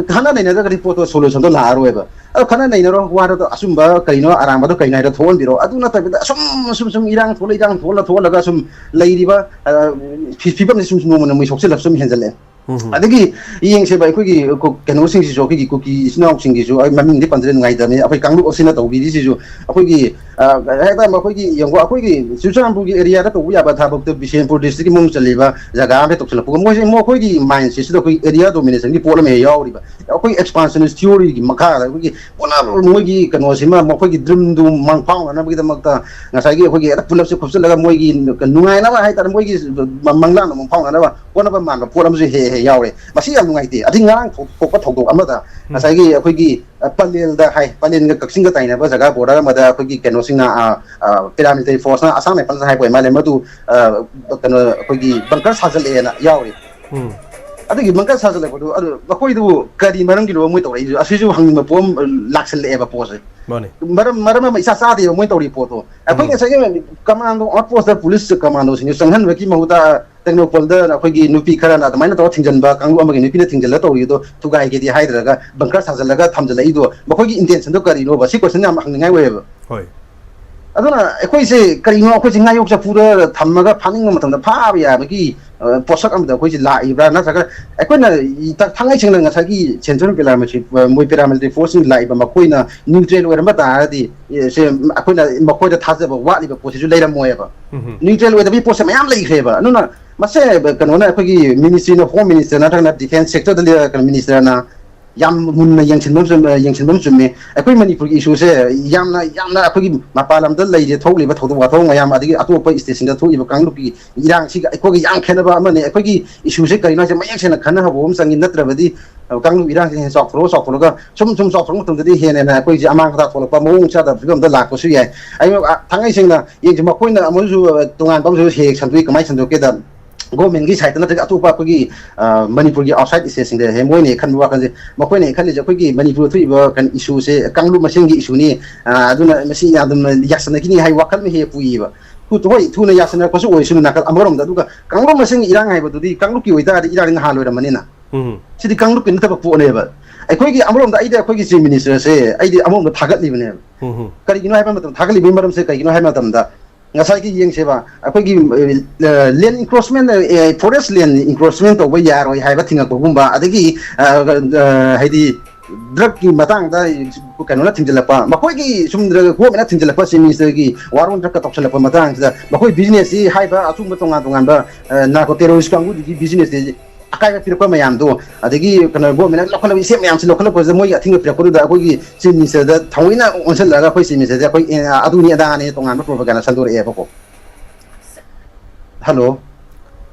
ꯈꯟꯅ ꯅꯩꯅꯗ꯭ꯔꯒꯗꯤ ꯄꯣꯠꯇꯣ ꯁꯣꯂꯨꯁꯟꯗꯣ ꯂꯥꯛꯑꯔꯣꯏꯕ꯫ ꯑꯗꯣ ꯈꯟꯅ ꯅꯩꯅꯔꯣ, ꯋꯥꯗꯣ ꯑꯆꯨꯝꯕ ꯀꯔꯤꯅꯣ, ꯑꯔꯥꯟꯕꯗꯣ ꯀꯔꯤꯅꯣ ꯍꯥꯏꯗꯣ ꯊꯣꯛꯍꯟꯕꯤꯔꯣ꯫ ꯑꯗꯨ ꯅꯠꯇꯕꯤꯗ ꯑꯁꯨꯝ, ꯑꯁꯨꯝ, ꯁꯨꯝ ꯏꯔꯥꯡ ꯊꯣꯛꯂ, ꯏꯔꯥꯡ ꯊꯣꯛꯍꯜꯂ, ꯊꯣꯛꯍꯜꯂꯒ ꯁꯨꯝ ꯂꯩꯔꯤꯕ, ꯑ, ꯐꯤ-, ꯐꯤꯕꯝꯁꯤ ꯁꯨꯝ ꯅꯣꯡꯃ ꯅꯣꯡꯃꯒꯤ ꯁꯣꯛꯆꯤꯜꯂꯛ-, ꯁꯨꯝ ꯍꯦꯟꯖꯜꯂꯛꯑꯦ꯫ ꯎꯝ꯫ ꯑꯗꯒꯤ ꯌꯦꯡꯁꯦꯕ, ꯑꯩꯈꯣꯏꯒꯤ ꯀꯣ-, ꯀꯩꯅꯣꯁꯤꯡꯁꯤꯁꯨ, ꯑꯩꯈꯣꯏꯒꯤ ꯀꯨꯀꯤ ꯏꯆꯤꯟ ꯏꯅꯥꯎꯁꯤꯡꯒꯤꯁꯨ, ꯑꯩ ꯃꯃꯤꯡꯗꯤ ꯄꯟꯖꯔꯦ, ꯅꯨꯡꯉꯥꯏꯇꯕꯅꯤ, ꯑꯩꯈꯣꯏ ꯀꯥꯡꯂꯨꯞ ꯑꯁꯤꯅ ꯇꯧꯕꯤꯔꯤꯁꯤꯁꯨ, ꯑꯩꯈꯣꯏꯒꯤ, ꯑ, ꯍꯥꯏꯇꯥꯔꯦ, ꯑꯩꯈꯣꯏꯒꯤ ꯌꯦꯡꯉꯣ, ꯑꯩꯈꯣꯏꯒꯤ ꯆꯨꯔꯆꯥꯟꯄꯨꯔꯒꯤ ꯑꯦꯔꯤꯌꯥꯗ ꯇꯧꯕ ꯌꯥꯕ ꯊꯕꯛꯇꯣ ꯕꯤꯁꯦꯝꯄꯨꯔ ꯗꯤꯁꯇ꯭ꯔꯤꯛꯀꯤ ꯃꯅꯨꯡ ꯆꯜꯂꯤꯕ ꯖꯒꯥ ꯑꯃꯗ ꯇꯧꯁꯤꯜꯂꯛꯄꯒ, ꯃꯣꯏꯁꯦ, ꯃꯈꯣꯏꯒꯤ ꯃꯥꯏꯟ ꯁꯦꯠꯁꯤꯗ ꯑꯩꯈꯣꯏ ꯑꯦꯔꯤꯌꯥ ꯗꯣꯃꯤꯅꯦꯁꯟꯒꯤ ꯄꯣꯠ ꯑꯃ ꯍꯦꯛ ꯌꯥꯎꯔꯤꯕ꯫ ꯑꯩꯈꯣꯏ ꯑꯦꯛꯁꯄꯥꯟꯁꯟ ꯊꯤꯑꯣꯔꯤꯒꯤ ꯃꯈꯥꯗ ꯑꯩꯈꯣꯏꯒꯤ ꯄꯨꯟꯅ ꯃꯈꯣꯏꯒꯤ ꯀꯩꯅꯣꯁꯤꯃ, ꯃꯈꯣꯏꯒꯤ ꯗ꯭ꯔꯤꯝꯗꯨ ꯃꯪꯐꯥꯎꯅꯅꯕꯒꯤꯗꯃꯛꯇ ꯉꯁꯥꯏꯒꯤ ꯑꯩꯈꯣꯏꯒꯤ ꯍꯦꯛꯇ ꯄꯨꯂꯞꯁꯦ ꯈꯨꯞꯆꯜꯂꯒ ꯃꯣꯏꯒꯤ ꯅꯨꯡꯉꯥꯏꯅꯕ ꯍꯥꯏꯇꯥꯔꯦ, ꯃꯣꯏꯒꯤ ꯃꯪꯂꯥꯟꯗꯣ ꯃꯪꯐꯥꯎꯅꯅꯕ ꯍꯣꯠꯅꯕ ꯃꯥꯟꯕ ꯄꯣꯠ ꯑꯃꯁꯨ ꯍꯦꯛ ꯍꯦꯛ ꯌꯥꯎꯔꯦ꯫ ꯃꯁꯤ ꯌꯥꯝ ꯅꯨꯡꯉꯥꯏꯇꯦ꯫ ꯑꯗꯩ ꯉꯔꯥꯡ ꯊꯣꯛ-, ꯊꯣꯛꯄ ꯊꯧꯗꯣꯛ ꯑꯃꯗ ꯎꯝ꯫ ꯉꯁꯥꯏꯒꯤ ꯑꯩꯈꯣꯏꯒꯤ, ꯑ, ꯄꯂꯦꯜꯗ ꯍꯥꯏ, ꯄꯂꯦꯜꯒ ꯀꯛꯆꯤꯡꯒ ꯇꯥꯏꯅꯕ ꯖꯒꯥ ꯕꯣꯔꯗꯔ ꯑꯃꯗ ꯑꯩꯈꯣꯏꯒꯤ ꯀꯩꯅꯣꯁꯤꯡꯅ, ꯑ, ꯑ, ꯄꯦꯔꯥꯃꯤꯂꯤꯇꯔꯤ ꯐꯣꯔꯁꯅ, ꯑꯁꯥꯝ ꯔꯥꯏꯐꯜꯁꯅ ꯍꯥꯏꯕ ꯑꯣꯏ ꯃꯥꯜꯂꯦ, ꯃꯗꯨ, ꯑ, ꯀꯩꯅꯣ, ꯑꯩꯈꯣꯏꯒꯤ ꯕꯪꯀꯔ ꯁꯥꯖꯤꯜꯂꯛꯑꯦꯅ ꯌꯥꯎꯔꯤ꯫ ꯎꯝ꯫ ꯑꯗꯨꯒꯤ ꯕꯪꯀꯔ ꯁꯥꯖꯤꯜꯂꯛꯄꯗꯨ, ꯑꯗꯨ ꯃꯈꯣꯏꯗꯨ ꯀꯔꯤ ꯃꯔꯝꯒꯤꯅꯣ ꯃꯣꯏ ꯇꯧꯔꯛꯏꯁꯦ? ꯑꯁꯤꯁꯨ ꯍꯪꯅꯤꯡꯕ ꯄꯣꯠ ꯑꯃ ꯂꯥꯛꯁꯜꯂꯛꯑꯦꯕ ꯄꯣꯠꯁꯦ꯫ ꯃꯥꯅꯤ꯫ ꯃꯔꯝ, ꯃꯔꯝ ꯑꯃ ꯏꯆꯥ ꯆꯥꯗꯦꯕ ꯃꯣꯏ ꯇꯧꯔꯤ ꯄꯣꯠꯇꯣ꯫ ꯑꯩꯈꯣꯏ ꯎꯝ꯫ ꯉꯁꯥꯏꯒꯤ ꯀꯃꯥꯟꯗꯣ ꯑꯥꯎꯠ ꯄꯣꯁꯇ ꯄꯨꯂꯤꯁ ꯀꯃꯥꯟꯗꯣꯁꯤꯡꯁꯦ ꯆꯪꯍꯟꯕꯒꯤ ꯃꯍꯨꯠꯇ ꯇꯦꯡꯅꯧꯄꯜꯗ ꯑꯩꯈꯣꯏꯒꯤ ꯅꯨꯄꯤ ꯈꯔꯅ ꯑꯗꯨꯃꯥꯏꯅ ꯇꯧꯔ ꯊꯤꯡꯖꯤꯟꯕ, ꯀꯥꯡꯂꯨꯞ ꯑꯃꯒꯤ ꯅꯨꯄꯤꯅ ꯊꯤꯡꯖꯤꯜꯂ ꯇꯧꯔꯤꯗꯣ ꯊꯨꯒꯥꯏꯒꯦꯗꯤ ꯍꯥꯏꯗ꯭ꯔꯒ ꯕꯪꯀꯔ ꯁꯥꯖꯤꯜꯂꯒ ꯊꯝꯖꯤꯜꯂꯛꯏꯗꯣ, ꯃꯈꯣꯏꯒꯤ ꯏꯟꯇꯦꯟꯁꯟꯗꯣ ꯀꯔꯤꯅꯣꯕ? ꯁꯤ ꯀꯣꯏꯁꯟ ꯌꯥꯝ ꯍꯪꯅꯤꯡꯉꯥꯏ ꯑꯣꯏꯌꯦꯕ꯫ ꯍꯣꯏ꯫ ꯑꯗꯨꯅ ꯑꯩꯈꯣꯏꯁꯦ ꯀꯔꯤꯅꯣ, ꯑꯩꯈꯣꯏꯁꯦ ꯉꯥꯌꯣꯛ ꯆꯐꯨꯗ ꯊꯝꯃꯒ ꯐꯥꯅꯤꯡꯕ ꯃꯇꯝꯗ ꯐꯥꯕ ꯌꯥꯕꯒꯤ, ꯑ, ꯄꯣꯠꯁꯛ ꯑꯃꯗ ꯑꯩꯈꯣꯏꯁꯦ ꯂꯥꯛꯏꯕ꯭ꯔꯥ? ꯅꯠꯇ꯭ꯔꯒ ꯑꯩꯈꯣꯏꯅ ꯊꯥꯡꯉꯩ ꯁꯦꯡꯅ ꯉꯁꯥꯏꯒꯤ ꯁꯦꯟꯇ꯭ꯔꯦꯜ ꯄꯦꯔꯥꯃꯤꯂꯤꯇꯔꯤ, ꯑ, ꯃꯣꯏ ꯄꯦꯔꯥꯃꯤꯂꯤꯇꯔꯤ ꯐꯣꯔꯁꯁꯤꯡ ꯂꯥꯛꯏꯕ ꯃꯈꯣꯏꯅ ꯅ꯭ꯌꯨꯇ꯭ꯔꯦꯜ ꯑꯣꯏꯔꯝꯕ ꯇꯥꯔꯒꯗꯤ, ꯑꯦ, ꯁꯦ ꯑꯩꯈꯣꯏꯅ ꯃꯈꯣꯏꯗ ꯊꯥꯖꯕ ꯋꯥꯠꯂꯤꯕ ꯄꯣꯠꯁꯤꯁꯨ ꯂꯩꯔꯝꯃꯣꯏꯕ꯫ ꯎꯝ꯫ ꯅ꯭ꯌꯨꯇ꯭ꯔꯦꯜ ꯑꯣꯏꯗꯕꯒꯤ ꯄꯣꯠꯁꯦ ꯃꯌꯥꯝ ꯂꯩꯈ꯭ꯔꯦꯕ꯫ ꯑꯗꯨꯅ ꯃꯁꯦ ꯀꯩꯅꯣꯅ, ꯑꯩꯈꯣꯏꯒꯤ ꯃꯤꯅꯤꯁꯇ꯭ꯔꯤꯅ, ꯍꯣꯝ ꯃꯤꯅꯤꯁꯇꯔ ꯅꯠꯇ꯭ꯔꯒꯅ ꯗꯤꯐꯦꯟꯁ ꯁꯦꯛꯇꯔꯗ ꯂꯩ-, ꯀꯩꯅꯣ, ꯃꯤꯅꯤꯁꯇꯔꯅ ꯌꯥꯝ ꯃꯨꯟꯅ ꯌꯦꯡꯁꯤꯟꯕ ꯑꯃ ꯆꯨꯝ-, ꯌꯦꯡꯁꯤꯟꯕ ꯑꯃ ꯆꯨꯝꯃꯤ꯫ ꯑꯩꯈꯣꯏ ꯃꯅꯤꯄꯨꯔꯒꯤ ꯏꯁꯨꯁꯦ ꯌꯥꯝꯅ, ꯌꯥꯝꯅ ꯑꯩꯈꯣꯏꯒꯤ ꯃꯄꯥꯟ ꯂꯝꯗ ꯂꯩꯔꯤꯕ, ꯊꯣꯛꯂꯤꯕ ꯊꯧꯗꯣꯛ ꯋꯥꯊꯣꯛ ꯃꯌꯥꯝ, ꯑꯗꯒꯤ ꯑꯇꯣꯞꯄ ꯁ꯭ꯇꯦꯠꯁꯤꯡꯗ ꯊꯣꯛꯏꯕ ꯀꯥꯡꯂꯨꯞꯀꯤ ꯏꯔꯥꯡꯁꯤꯒ ꯑꯩꯈꯣꯏꯒ ꯌꯥꯝ ꯈꯦꯠꯅꯕ ꯑꯃꯅꯤ꯫ ꯑꯩꯈꯣꯏꯒꯤ ꯏꯁꯨꯁꯦ ꯀꯔꯤꯅꯣ ꯍꯥꯏꯁꯦ ꯃꯌꯦꯛ ꯁꯦꯡꯅ ꯈꯟꯅꯍꯧꯕ ꯑꯃ ꯆꯪꯉꯤ꯫ ꯅꯠꯇ꯭ꯔꯕꯗꯤ, ꯑ, ꯀꯥꯡꯂꯨꯞ ꯏꯔꯥꯡꯁꯦ ꯍꯦꯟꯅ ꯆꯥꯎꯊꯣꯔꯛꯑ, ꯆꯥꯎꯊꯣꯔꯛꯑꯒ ꯁꯨꯝ, ꯁꯨꯝ ꯆꯥꯎꯊꯣꯔꯛꯄ ꯃꯇꯝꯗꯗꯤ ꯍꯦꯟꯅ ꯍꯦꯟꯅ ꯑꯩꯈꯣꯏꯁꯦ ꯑꯃꯥꯡ ꯑꯇꯥ ꯊꯣꯛꯂꯛꯄ, ꯃꯑꯣꯡ ꯆꯥꯗꯕ ꯐꯤꯕꯝꯗ ꯂꯥꯛꯄꯁꯨ ꯌꯥꯏ꯫ ꯑꯩ, ꯑ, ꯊꯥꯡꯉꯩ ꯁꯦꯡꯅ ꯌꯦꯡꯁꯤ, ꯃꯈꯣꯏꯅ ꯑꯃꯁꯨ, ꯑ, ꯇꯣꯉꯥꯟꯕ ꯑꯃꯁꯨ ꯍꯦꯛ ꯍꯦꯛ ꯁꯟꯗꯣꯛꯏ꯫ ꯀꯃꯥꯏꯅ ꯁꯟꯗꯣꯛꯀꯦꯗ, ꯒꯣꯔꯃꯦꯟꯒꯤ ꯁꯥꯏꯠꯇ ꯅꯠꯇ꯭ꯔꯒ ꯑꯇꯣꯞꯄ ꯑꯩꯈꯣꯏꯒꯤ, ꯑ, ꯃꯅꯤꯄꯨꯔꯒꯤ ꯑꯥꯎꯠꯁꯥꯏꯠ ꯁ꯭ꯇꯦꯠꯁꯤꯡꯗ ꯍꯦꯛ ꯃꯣꯏꯅ ꯍꯦꯛ ꯈꯟꯕ ꯋꯥꯈꯜꯁꯦ, ꯃꯈꯣꯏꯅ ꯍꯦꯛ ꯈꯜꯂꯤꯁꯦ ꯑꯩꯈꯣꯏꯒꯤ ꯃꯅꯤꯄꯨꯔꯗ ꯊꯣꯛꯏꯕ ꯀꯩꯅꯣ ꯏꯁꯨꯁꯦ ꯀꯥꯡꯂꯨꯞ ꯃꯁꯦꯟꯒꯤ ꯏꯁꯨꯅꯤ, ꯑ, ꯑꯗꯨꯅ ꯃꯁꯤ ꯌꯥꯝꯅ ꯌꯥꯁꯟꯅꯈꯤꯅꯤ ꯍꯥꯏꯕ ꯋꯥꯈꯜ ꯑꯃ ꯍꯦꯛ ꯄꯨꯏꯌꯦꯕ꯫ ꯍꯣꯏ, ꯊꯨꯅ ꯌꯥꯁꯟꯅꯔꯛꯄꯁꯨ ꯑꯣꯏꯁꯅꯨ ꯅꯥꯀꯜ ꯑꯃꯔꯣꯝꯗ, ꯑꯗꯨꯒ ꯀꯥꯡꯂꯨꯞ ꯃꯁꯦꯟꯒꯤ ꯏꯔꯥꯡ ꯍꯥꯏꯕꯗꯨꯗꯤ ꯀꯥꯡꯂꯨꯞꯀꯤ ꯑꯣꯏꯇꯥꯔꯗꯤ ꯏꯔꯥꯡꯗꯤ ꯅꯍꯥꯟ ꯂꯣꯏꯔꯝꯃꯅꯤꯅ꯫ ꯎꯝ꯫ ꯁꯤꯗꯤ ꯀꯥꯡꯂꯨꯞꯀꯤ ꯅꯠꯇꯕ ꯄꯣꯠꯅꯦꯕ꯫ ꯑꯩꯈꯣꯏꯒꯤ ꯑꯃꯔꯣꯝꯗ, ꯑꯩꯗꯤ ꯑꯩꯈꯣꯏꯒꯤ ꯆꯤꯐ ꯃꯤꯅꯤꯁꯇꯔꯁꯦ ꯑꯩꯗꯤ ꯑꯃꯔꯣꯝꯗ ꯊꯥꯒꯠꯂꯤꯕꯅꯦꯕ꯫ ꯎꯝ꯫ ꯀꯔꯤꯒꯤꯅꯣ ꯍꯥꯏꯕ ꯃꯇꯝꯗ, ꯊꯥꯒꯠꯂꯤꯕꯒꯤ ꯃꯔꯝꯁꯦ ꯀꯩꯒꯤꯅꯣ ꯍꯥꯏꯕ ꯃꯇꯝꯗ, ꯉꯁꯥꯏꯒꯤ ꯌꯦꯡꯁꯦꯕ, ꯑꯩꯈꯣꯏꯒꯤ, ꯑ, ꯂꯦꯟ ꯏꯟꯀ꯭ꯔꯣꯆꯃꯦꯟ, ꯑ, ꯐꯣꯔꯦꯁ ꯂꯦꯟ ꯏꯟꯀ꯭ꯔꯣꯆꯃꯦꯟ ꯇꯧꯕ ꯌꯥꯔꯣꯏ ꯍꯥꯏꯕ ꯊꯤꯡꯉꯛꯄꯒꯨꯝꯕ, ꯑꯗꯒꯤ, ꯑ, ꯑ, ꯍꯥꯏꯗꯤ ꯗ꯭ꯔꯒꯀꯤ ꯃꯇꯥꯡꯗ ꯀꯩꯅꯣꯅ ꯊꯤꯡꯖꯤꯜꯂꯛꯄ, ꯃꯈꯣꯏꯒꯤ ꯁꯨꯝ ꯒꯣꯔꯃꯦꯟꯅ ꯊꯤꯡꯖꯤꯜꯂꯛꯄ, ꯆꯤꯐ ꯃꯤꯅꯤꯁꯇꯔꯒꯤ ꯋꯥꯔꯣꯟ ꯗ꯭ꯔꯒꯀ ꯇꯧꯁꯜꯂꯛꯄ ꯃꯇꯥꯡꯁꯤꯗ, ꯃꯈꯣꯏ ꯕꯤꯖꯤꯅꯦꯁꯁꯤ ꯍꯥꯏꯕ ꯑꯆꯨꯝꯕ ꯇꯣꯉꯥꯟ ꯇꯣꯉꯥꯟꯕ, ꯑ, ꯅꯥꯔꯀꯣ ꯇꯦꯔꯣꯔꯤꯁ ꯀꯥꯡꯕꯨꯗꯨꯒꯤ ꯕꯤꯖꯤꯅꯦꯁꯁꯤ ꯑꯀꯥꯏꯕ ꯄꯤꯔꯛꯄ ꯃꯌꯥꯝꯗꯣ, ꯑꯗꯒꯤ ꯀꯩꯅꯣ, ꯒꯣꯔꯃꯦꯟꯅ ꯂꯧꯈꯠꯂꯕ ꯏꯁꯇꯦꯞ ꯃꯌꯥꯝꯁꯤ ꯂꯧꯈꯠꯂꯛꯄꯁꯤꯗ ꯃꯣꯏꯒꯤ ꯑꯊꯤꯡꯕ ꯄꯤꯔꯛꯄꯗꯨꯗ ꯑꯩꯈꯣꯏꯒꯤ ꯆꯤꯐ ꯃꯤꯅꯤꯁꯇꯔꯗ ꯊꯑꯣꯏꯅ ꯑꯣꯟꯁꯤꯜꯂꯒ ꯑꯩꯈꯣꯏ ꯆꯤꯐ ꯃꯤꯅꯤꯁꯇꯔꯁꯦ ꯑꯩꯈꯣꯏ, ꯑꯦ, ꯑꯗꯨꯅꯤ ꯑꯗꯥꯅꯤ ꯇꯣꯉꯥꯟꯕ ꯄ꯭ꯔꯣꯄꯒꯥꯟꯗ ꯁꯟꯗꯣꯔꯛꯑꯦꯕꯀꯣ꯫ ꯍꯜꯂꯣ꯫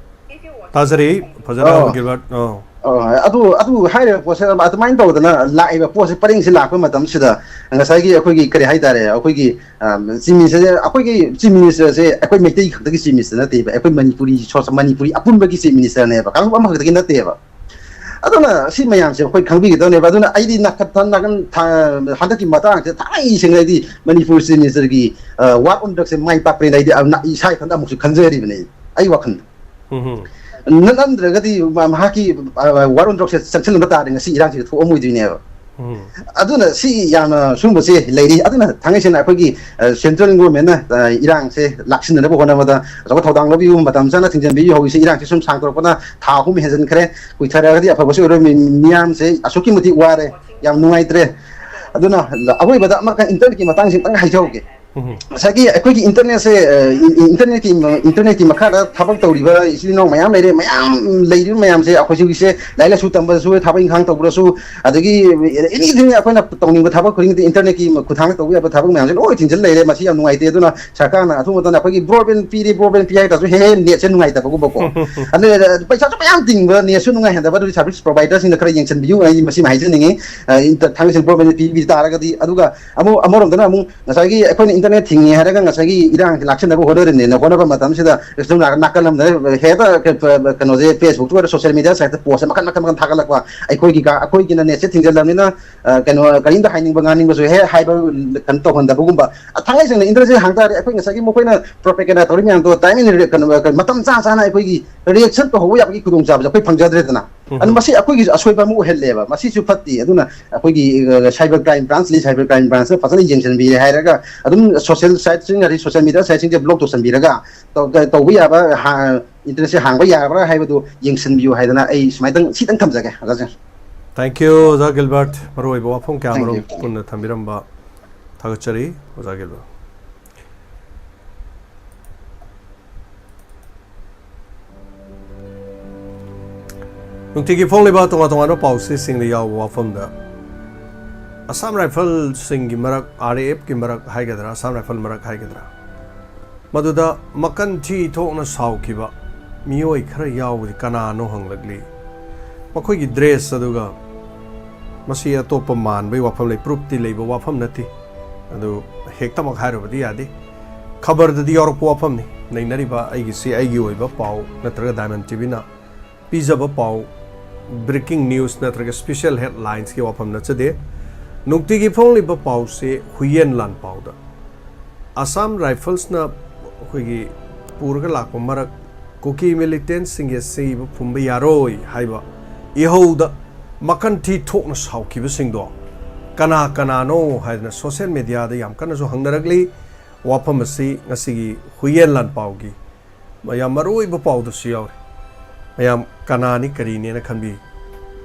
ꯇꯥꯖꯔꯤ꯫ ꯐꯖꯅ ꯑꯣ꯫ ꯍꯪꯉꯣ, ꯒꯤꯜꯕꯔꯠ꯫ ꯑꯣ꯫ ꯑꯣ, ꯑꯗꯨ, ꯑꯗꯨ ꯍꯥꯏꯔꯤꯕ ꯄꯣꯠꯁꯦ ꯑꯗꯨꯃꯥꯏꯅ ꯇꯧꯗꯅ ꯂꯥꯛꯏꯕ ꯄꯣꯠꯁꯦ, ꯄꯔꯦꯡꯁꯦ ꯂꯥꯛꯄ ꯃꯇꯝꯁꯤꯗ ꯉꯁꯥꯏꯒꯤ ꯑꯩꯈꯣꯏꯒꯤ ꯀꯔꯤ ꯍꯥꯏꯇꯥꯔꯦ, ꯑꯩꯈꯣꯏꯒꯤ, ꯑ, ꯆꯤꯐ ꯃꯤꯅꯤꯁꯇꯔꯁꯦ, ꯑꯩꯈꯣꯏꯒꯤ ꯆꯤꯐ ꯃꯤꯅꯤꯁꯇꯔꯁꯦ ꯑꯩꯈꯣꯏ ꯃꯩꯇꯩ ꯈꯛꯇꯒꯤ ꯆꯤꯐ ꯃꯤꯅꯤꯁꯇꯔ ꯅꯠꯇꯦꯕ, ꯑꯩꯈꯣꯏ ꯃꯅꯤꯄꯨꯔꯤ ꯁꯣꯁ-, ꯃꯅꯤꯄꯨꯔꯤ ꯑꯄꯨꯟꯕꯒꯤ ꯆꯤꯐ ꯃꯤꯅꯤꯁꯇꯔꯅꯦꯕ, ꯀꯥꯡꯂꯨꯞ ꯑꯃꯈꯛꯇꯒꯤ ꯅꯠꯇꯦꯕ꯫ ꯑꯗꯨꯅ ꯁꯤ ꯃꯌꯥꯝꯁꯦ ꯑꯩꯈꯣꯏ ꯈꯪꯕꯤꯒꯗꯕꯅꯦꯕ꯫ ꯑꯗꯨꯅ ꯑꯩꯗꯤ ꯅꯥꯀꯟ, ꯅꯥꯀꯟ ꯊꯥ-, ꯍꯟꯗꯛꯀꯤ ꯃꯇꯥꯡꯁꯦ ꯊꯥꯡꯉꯩ ꯁꯦꯡꯅ ꯑꯩꯗꯤ ꯃꯅꯤꯄꯨꯔ ꯆꯤꯐ ꯃꯤꯅꯤꯁꯇꯔꯒꯤ, ꯑ, ꯋꯥꯔ ꯑꯣꯟ ꯗ꯭ꯔꯒꯁꯦ ꯃꯥꯏ ꯄꯥꯛꯄꯅꯦꯅ ꯑꯩꯗꯤ, ꯑ, ꯏꯁꯥ ꯏꯊꯟꯇ ꯑꯃꯨꯛꯁꯨ ꯈꯟꯖꯔꯤꯕꯅꯦ ꯑꯩ ꯋꯥꯈꯜꯗ꯫ ꯎꯝ꯫ ꯅꯠꯂꯝꯗ꯭ꯔꯒꯗꯤ ꯃꯥ-, ꯃꯍꯥꯛꯀꯤ, ꯑ, ꯋꯥꯔꯣꯟ ꯗ꯭ꯔꯒꯁꯦ ꯆꯪꯁꯤꯜꯂꯝꯕ ꯇꯥꯔꯗꯤ ꯉꯁꯤ ꯏꯔꯥꯡꯁꯤꯗ ꯊꯣꯛꯑꯝꯃꯣꯏꯗꯣꯏꯅꯦꯕ꯫ ꯎꯝ꯫ ꯑꯗꯨꯅ ꯁꯤ ꯌꯥꯝꯅ ꯁꯨꯝꯕꯁꯦ ꯂꯩꯔꯤ꯫ ꯑꯗꯨꯅ ꯊꯥꯡꯉꯩ ꯁꯦꯡꯅ ꯑꯩꯈꯣꯏꯒꯤ, ꯑ, ꯁꯦꯟꯇ꯭ꯔꯦꯜ ꯒꯣꯔꯃꯦꯟꯅ, ꯑ, ꯏꯔꯥꯡꯁꯦ ꯂꯥꯛꯁꯤꯟꯅꯅꯕ ꯍꯣꯠꯅꯕꯗ ꯑꯆꯧꯕ ꯊꯧꯗꯥꯡ ꯂꯧꯕꯤꯌꯨ, ꯃꯇꯝ ꯆꯥꯅ ꯊꯤꯡꯖꯤꯟꯕꯤꯌꯨ꯫ ꯍꯧꯖꯤꯛꯁꯦ ꯏꯔꯥꯡꯁꯦ ꯁꯨꯝ ꯁꯥꯡꯗꯣꯔꯛꯄꯅ ꯊꯥ ꯑꯍꯨꯝ ꯍꯦꯟꯖꯤꯟꯈ꯭ꯔꯦ꯫ ꯀꯨꯏꯊꯔꯛꯑꯒꯗꯤ ꯑꯐꯕꯁꯨ ꯑꯣꯏꯔꯣꯏ꯫ ꯃꯤ-, ꯃꯤꯌꯥꯝꯁꯦ ꯑꯁꯨꯛꯀꯤ ꯃꯇꯤꯛ ꯋꯥꯔꯦ, ꯌꯥꯝ ꯅꯨꯡꯉꯥꯏꯇ꯭ꯔꯦ꯫ ꯑꯗꯨꯅ ꯑꯔꯣꯏꯕꯗ ꯑꯃꯈꯛ ꯏꯟꯇꯔꯅꯦꯠꯀꯤ ꯃꯇꯥꯡꯁꯦ ꯑꯝꯇꯪ ꯍꯥꯏꯖꯍꯧꯒꯦ꯫ ꯉꯁꯥꯏꯒꯤ ꯑꯩꯈꯣꯏꯒꯤ internetꯁꯦ, internetꯀꯤ internetꯀꯤ ꯃꯈꯥꯗ ꯊꯕꯛ ꯇꯧꯔꯤꯕ ꯏꯆꯤꯜ ꯏꯅꯥꯎ ꯃꯌꯥꯝ ꯂꯩꯔꯦ꯫ ꯃꯌꯥꯝ ꯂꯩꯔꯤꯕ ꯃꯌꯥꯝꯁꯦ ꯑꯩꯈꯣꯏꯁꯨ ꯍꯧꯖꯤꯛꯁꯦ ꯂꯥꯏꯔꯤꯛ ꯂꯥꯏꯁꯨ ꯇꯝꯕꯗꯁꯨ, ꯊꯕꯛ ꯏꯪꯈꯥꯡ ꯇꯧꯕꯗꯁꯨ, ꯑꯗꯒꯤ anything ꯑꯩꯈꯣꯏꯅ ꯇꯧꯅꯤꯡꯕ ꯊꯕꯛ ꯈꯨꯗꯤꯡꯃꯛꯇ internetꯀꯤ ꯈꯨꯠꯊꯥꯡꯗ ꯇꯧꯕ ꯌꯥꯕ ꯊꯕꯛ ꯃꯌꯥꯝꯁꯦ ꯂꯣꯏ ꯊꯤꯡꯖꯤꯜ ꯂꯩꯔꯦ꯫ ꯃꯁꯤ ꯌꯥꯝ ꯅꯨꯡꯉꯥꯏꯇꯦ꯫ ꯑꯗꯨꯅ ꯁꯔꯀꯥꯔꯅ ꯑꯊꯨꯕ ꯃꯇꯝꯗ ꯑꯩꯈꯣꯏꯒꯤ broadband ꯄꯤꯔꯦ, broadband ꯄꯤ ꯍꯥꯏ ꯇꯥꯔꯁꯨ ꯍꯦꯛ ꯍꯦꯛ netꯁꯦ ꯅꯨꯡꯉꯥꯏꯇꯕꯒꯨꯝꯕꯀꯣ꯫ ꯑꯗꯨꯅ ꯄꯩꯁꯥꯁꯨ ꯃꯌꯥꯝ ꯇꯤꯡꯕ, netꯁꯨ ꯅꯨꯡꯉꯥꯏꯍꯟꯗꯕ꯫ ꯑꯗꯨꯒꯤ service providerꯁꯤꯡꯅ ꯈꯔ ꯌꯦꯡꯁꯤꯟꯕꯤꯌꯨ, ꯑꯩ ꯃꯁꯤꯃ ꯍꯥꯏꯖꯅꯤꯡꯉꯤ꯫ ꯊꯥꯡꯃꯩꯁꯦꯡ broadband ꯄꯤꯕꯤ ꯇꯥꯔꯒꯗꯤ꯫ ꯑꯗꯨꯒ ꯑꯃꯨꯛ ꯑꯃꯔꯣꯝꯗꯅ ꯑꯃꯨꯛ ꯉꯁꯥꯏꯒꯤ ꯑꯩꯈꯣꯏꯅ internet ꯊꯤꯡꯉꯦ ꯍꯥꯏꯔꯒ ꯉꯁꯥꯏꯒꯤ ꯏꯔꯥꯡꯁꯦ ꯂꯥꯛꯁꯤꯟꯅꯕ ꯍꯣꯠꯅꯔꯤꯅꯦꯅ ꯍꯣꯠꯅꯕ ꯃꯇꯝꯁꯤꯗ ꯁꯣꯝ ꯅꯥꯀꯟ, ꯅꯥꯀꯜ ꯑꯃꯗ ꯍꯦꯛꯇ ꯀꯩꯅꯣꯁꯦ, Facebookꯇ ꯑꯣꯏꯔꯣ, social media siteꯇ post ꯃꯈꯟ ꯃꯈꯟ ꯃꯈꯟ ꯊꯥꯒꯠꯂꯛꯄ, ꯑꯩꯈꯣꯏꯒꯤ ꯀ-, ꯑꯩꯈꯣꯏꯒꯤꯅ netꯁꯦ ꯊꯤꯡꯖꯤꯜꯂꯕꯅꯤꯅ, ꯑ, ꯀꯩꯅꯣ, ꯀꯔꯤꯝꯇ ꯍꯥꯏꯅꯤꯡꯕ ꯉꯥꯡꯅꯤꯡꯕꯁꯨ ꯍꯦꯛ ꯍꯥꯏꯕ ꯀꯩꯅꯣ ꯇꯧꯍꯟꯗꯕꯒꯨꯝꯕ꯫ ꯑ, ꯊꯥꯡꯃꯩꯁꯦꯡꯅ internetꯁꯦ ꯍꯥꯡ ꯇꯥꯔꯗꯤ ꯑꯩꯈꯣꯏ ꯉꯁꯥꯏꯒꯤ ꯃꯈꯣꯏꯅ propaganda ꯇꯧꯔꯤ ꯃꯌꯥꯝꯗꯣ time and re-, ꯀꯩꯅꯣ, ꯀꯩꯅꯣ, ꯃꯇꯝ ꯆꯥ ꯆꯥꯅ ꯑꯩꯈꯣꯏꯒꯤ reaction ꯇꯧꯍꯧꯕ ꯌꯥꯕꯒꯤ ꯈꯨꯗꯣꯡꯆꯥꯕꯁꯦ ꯑꯩꯈꯣꯏ ꯐꯪꯖꯗ꯭ꯔꯦꯗꯅ꯫ ꯑꯗꯨ ꯃꯁꯤ ꯑꯩꯈꯣꯏꯒꯤꯁꯨ ꯑꯁꯣꯏꯕ ꯑꯃ ꯑꯣꯏꯍꯜꯂꯦꯕ꯫ ꯃꯁꯤꯁꯨ ꯐꯠꯇꯦ꯫ ꯑꯗꯨꯅ ꯑꯩꯈꯣꯏꯒꯤ, ꯑ, cyber crime branch ꯂꯩ, cyber crime branchꯅ ꯐꯖꯅ ꯌꯦꯡꯁꯤꯟꯕꯤꯔꯦ ꯍꯥꯏꯔꯒ ꯑꯗꯨꯝ social siteꯁꯤꯡ ꯑꯗꯩ social media siteꯁꯤꯡꯁꯦ block ꯇꯧꯁꯟꯕꯤꯔꯒ ꯇꯧ-, ꯇꯧꯕ ꯌꯥꯕ ꯍꯥ-, internetꯁꯦ ꯍꯥꯡꯕ ꯌꯥꯕ꯭ꯔꯥ ꯍꯥꯏꯕꯗꯨ ꯌꯦꯡꯁꯤꯟꯕꯤꯌꯨ ꯍꯥꯏꯗꯅ ꯑꯩ ꯁꯨꯃꯥꯏꯅ ꯁꯤꯇꯪ ꯊꯝꯖꯒꯦ, ꯑꯣꯖꯥꯁꯤꯡ꯫ Thank you, ꯑꯣꯖꯥ ꯒꯤꯜꯕꯔꯠ꯫ ꯃꯔꯨꯑꯣꯏꯕ ꯋꯥꯐꯝ ꯀꯌꯥ Thank you, ꯃꯔꯨꯝ thank you. ꯄꯨꯟꯅ ꯊꯝꯕꯤꯔꯝꯕ ꯊꯥꯒꯠꯆꯔꯤ, ꯑꯣꯖꯥ ꯒꯤꯜꯕꯔꯠ꯫ ꯅꯨꯡꯇꯤꯒꯤ ꯐꯣꯡꯂꯤꯕ ꯇꯣꯉꯥꯟ ꯇꯣꯉꯥꯟꯕ ꯄꯥꯎꯆꯦꯁꯤꯡꯗ ꯌꯥꯎꯕ ꯋꯥꯐꯝꯗ, ꯑꯁꯥꯝ ꯔꯥꯏꯐꯜꯁꯤꯡꯒꯤ ꯃꯔꯛ, RAFꯀꯤ ꯃꯔꯛ ꯍꯥꯏꯒꯗ꯭ꯔꯥ, ꯑꯁꯥꯝ ꯔꯥꯏꯐꯜ ꯃꯔꯛ ꯍꯥꯏꯒꯗ꯭ꯔꯥ, ꯃꯗꯨꯗ ꯃꯀꯟ ꯊꯤ ꯊꯣꯛꯅ ꯁꯥꯎꯈꯤꯕ ꯃꯤꯑꯣꯏ ꯈꯔ ꯌꯥꯎꯕꯁꯤ ꯀꯅꯥꯅꯣ ꯍꯪꯂꯛꯂꯤ꯫ ꯃꯈꯣꯏꯒꯤ dress ꯑꯗꯨꯒ ꯃꯁꯤ ꯑꯇꯣꯞꯄ ꯃꯥꯟꯕꯒꯤ ꯋꯥꯐꯝ ꯂꯩ, proofꯇꯤ ꯂꯩꯕ ꯋꯥꯐꯝ ꯅꯠꯇꯦ꯫ ꯑꯗꯨ ꯍꯦꯛꯇꯃꯛ ꯍꯥꯏꯔꯨꯕꯗꯤ ꯌꯥꯗꯦ꯫ ꯈꯕꯔꯗꯗꯤ ꯌꯥꯎꯔꯛꯄ ꯋꯥꯐꯝꯅꯤ꯫ ꯅꯩꯅꯔꯤꯕ ꯑꯩꯒꯤꯁꯤ ꯑꯩꯒꯤ ꯑꯣꯏꯕ ꯄꯥꯎ ꯅꯠꯇ꯭ꯔꯒ Diamond TVꯅ ꯄꯤꯖꯕ ꯄꯥꯎ, breaking news ꯅꯠꯇ꯭ꯔꯒ special headlinesꯀꯤ ꯋꯥꯐꯝ ꯅꯠꯆꯗꯦ꯫ ꯅꯨꯡꯇꯤꯒꯤ ꯐꯣꯡꯂꯤꯕ ꯄꯥꯎꯁꯦ ꯍꯨꯏꯌꯦꯟ ꯂꯥꯟꯄꯥꯎꯗ ꯑꯁꯥꯝ ꯔꯥꯏꯐꯜꯁꯅ ꯑꯩꯈꯣꯏꯒꯤ ꯄꯨꯔꯒ ꯂꯥꯛꯄ ꯃꯔꯛ ꯀꯨꯀꯤ militantꯁꯤꯡꯒꯤ ꯑꯁꯤꯕ ꯐꯨꯝꯕ ꯌꯥꯔꯣꯏ ꯍꯥꯏꯕ ꯏꯍꯧꯗ ꯃꯀꯟ ꯊꯤ ꯊꯣꯛꯅ ꯁꯥꯎꯈꯤꯕꯁꯤꯡꯗꯣ ꯀꯅꯥ ꯀꯅꯥꯅꯣ ꯍꯥꯏꯗꯅ social mediaꯗ ꯌꯥꯝ ꯀꯟꯅꯁꯨ ꯍꯪꯅꯔꯛꯂꯤ꯫ ꯋꯥꯐꯝ ꯑꯁꯤ ꯉꯁꯤꯒꯤ ꯍꯨꯏꯌꯦꯟ ꯂꯥꯟꯄꯥꯎꯒꯤ ꯃꯌꯥꯝ ꯃꯔꯨꯑꯣꯏꯕ ꯄꯥꯎꯗꯁꯨ ꯌꯥꯎꯔꯤ꯫ ꯃꯌꯥꯝ ꯀꯅꯥꯅꯤ ꯀꯔꯤꯅꯦꯅ ꯈꯟꯕꯤ꯫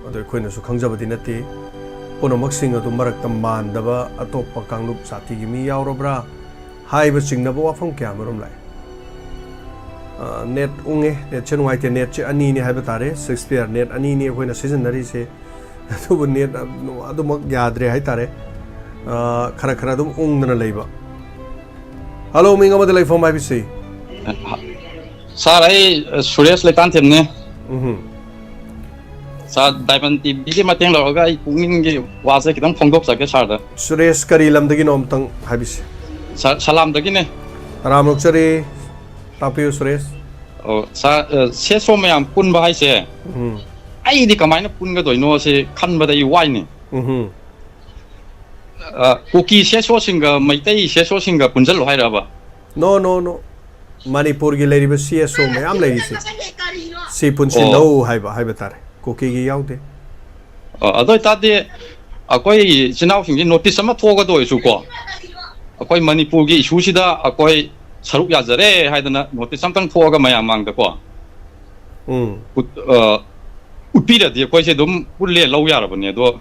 ꯑꯗꯣ ꯑꯩꯈꯣꯏꯅꯁꯨ ꯈꯪꯖꯕꯗꯤ ꯅꯠꯇꯦ꯫ ꯄꯨꯝꯅꯃꯛꯁꯤꯡ ꯑꯗꯨ ꯃꯔꯛꯇ ꯃꯥꯟꯗꯕ ꯑꯇꯣꯞꯄ ꯀꯥꯡꯂꯨꯞ ꯖꯥꯇꯤꯒꯤ ꯃꯤ ꯌꯥꯎꯔꯕ꯭ꯔꯥ? ꯍꯥꯏꯕ ꯆꯤꯡꯅꯕ ꯋꯥꯐꯝ ꯀꯌꯥ ꯃꯔꯨꯝ ꯂꯥꯛꯏ꯫ ꯑ, ꯅꯦꯠ ꯎꯪꯉꯦ, ꯅꯦꯠꯁꯦ ꯅꯨꯡꯉꯥꯏꯇꯦ, ꯅꯦꯠꯁꯦ ꯑꯅꯤꯅꯦ ꯍꯥꯏꯕ ꯇꯥꯔꯦ, ꯁꯤꯛꯁ ꯄꯤꯌꯔ ꯅꯦꯠ ꯑꯅꯤꯅꯤ ꯑꯩꯈꯣꯏꯅ ꯁꯤꯖꯤꯟꯅꯔꯤꯁꯦ꯫ ꯑꯗꯨꯕꯨ ꯅꯦꯠ ꯑꯗꯨꯃꯛ ꯌꯥꯗ꯭ꯔꯦ ꯍꯥꯏꯇꯥꯔꯦ꯫ ꯑ, ꯈꯔ ꯈꯔ ꯑꯗꯨꯝ ꯎꯪꯗꯅ ꯂꯩꯕ꯫ ꯍꯜꯂꯣ, ꯃꯤꯡ ꯑꯃꯗ ꯂꯩꯐꯝ ꯍꯥꯏꯕꯁꯤ꯫ ꯁꯥꯔ, ꯑꯩ ꯁꯨꯔꯦꯁ ꯂꯩꯇꯥꯟꯊꯦꯝꯅꯦ꯫ ꯎꯝ꯫ ꯁꯥꯔ, ꯗꯥꯏꯃꯟ ꯇꯤꯚꯤꯒꯤ ꯃꯇꯦꯡ ꯂꯧꯔꯒ ꯑꯩ ꯄꯨꯛꯅꯤꯡꯒꯤ ꯋꯥꯁꯦ ꯈꯤꯇꯪ ꯐꯣꯡꯗꯣꯛꯆꯒꯦ ꯁꯥꯔꯗ꯫ ꯁꯨꯔꯦꯁ, ꯀꯔꯤ ꯂꯝꯗꯒꯤꯅꯣ ꯑꯝꯇꯪ ꯍꯥꯏꯕꯤꯁꯤ꯫ ꯁꯥꯔ, ꯁꯂꯥꯝꯗꯒꯤꯅꯦ꯫ ꯇꯔꯥꯝ ꯑꯣꯛꯆꯔꯤ꯫ ꯇꯥꯛꯄꯤꯌꯨ ꯁꯨꯔꯦꯁ꯫ ꯑꯣ, ꯁꯥꯔ, ꯑ, ꯁꯦꯁꯣ ꯃꯌꯥꯝ ꯄꯨꯟꯕ ꯍꯥꯏꯁꯦ ꯎꯝ꯫ ꯑꯩꯗꯤ ꯀꯃꯥꯏꯅ ꯄꯨꯟꯒꯗꯣꯏꯅꯣ ꯁꯤ ꯈꯟꯕꯗ ꯑꯩ ꯋꯥꯏꯅꯦ꯫ ꯎꯝ꯫ ꯑ, ꯀꯨꯀꯤ ꯁꯦꯁꯣꯁꯤꯡꯒ ꯃꯩꯇꯩ ꯁꯦꯁꯣꯁꯤꯡꯒ ꯄꯨꯟꯁꯤꯜꯂꯣ ꯍꯥꯏꯔꯕ? ꯅꯣ, ꯅꯣ, ꯅꯣ꯫ ꯃꯅꯤꯄꯨꯔꯒꯤ ꯂꯩꯔꯤꯕ ꯁꯤ ꯑꯦꯁ ꯑꯣ ꯃꯌꯥꯝ ꯂꯩꯔꯤꯁꯦ, ꯁꯤ ꯄꯨꯟꯁꯤꯜꯂꯧ ꯍꯥꯏꯕ, ꯍꯥꯏꯕ ꯇꯥꯔꯦ꯫ ꯀꯨꯀꯤꯒꯤ ꯌꯥꯎꯗꯦ꯫ ꯑ, ꯑꯗꯨ ꯑꯣꯏꯇꯥꯔꯗꯤ ꯑꯩꯈꯣꯏ ꯏꯆꯤꯟ ꯏꯅꯥꯎꯁꯤꯡꯁꯤ ꯅꯣꯇꯤꯁ ꯑꯃ ꯊꯣꯛꯑꯒꯗ ꯑꯣꯏꯔꯁꯨꯀꯣ, ꯑꯩꯈꯣꯏ ꯃꯅꯤꯄꯨꯔꯒꯤ ꯏꯁꯨꯁꯤꯗ ꯑꯩꯈꯣꯏ ꯁꯔꯨꯛ ꯌꯥꯖꯔꯦ ꯍꯥꯏꯗꯅ ꯅꯣꯇꯤꯁ ꯑꯝꯇꯪ ꯊꯣꯛꯑꯒ ꯃꯌꯥꯝ ꯃꯥꯡꯗꯀꯣ ꯎꯝ꯫ ꯎꯠ-, ꯑ, ꯎꯠꯄꯤꯔꯗꯤ ꯑꯩꯈꯣꯏꯁꯦ ꯑꯗꯨꯝ ꯄꯨꯜꯂꯦ ꯂꯧ ꯌꯥꯔꯕꯅꯦ꯫ ꯑꯗꯣ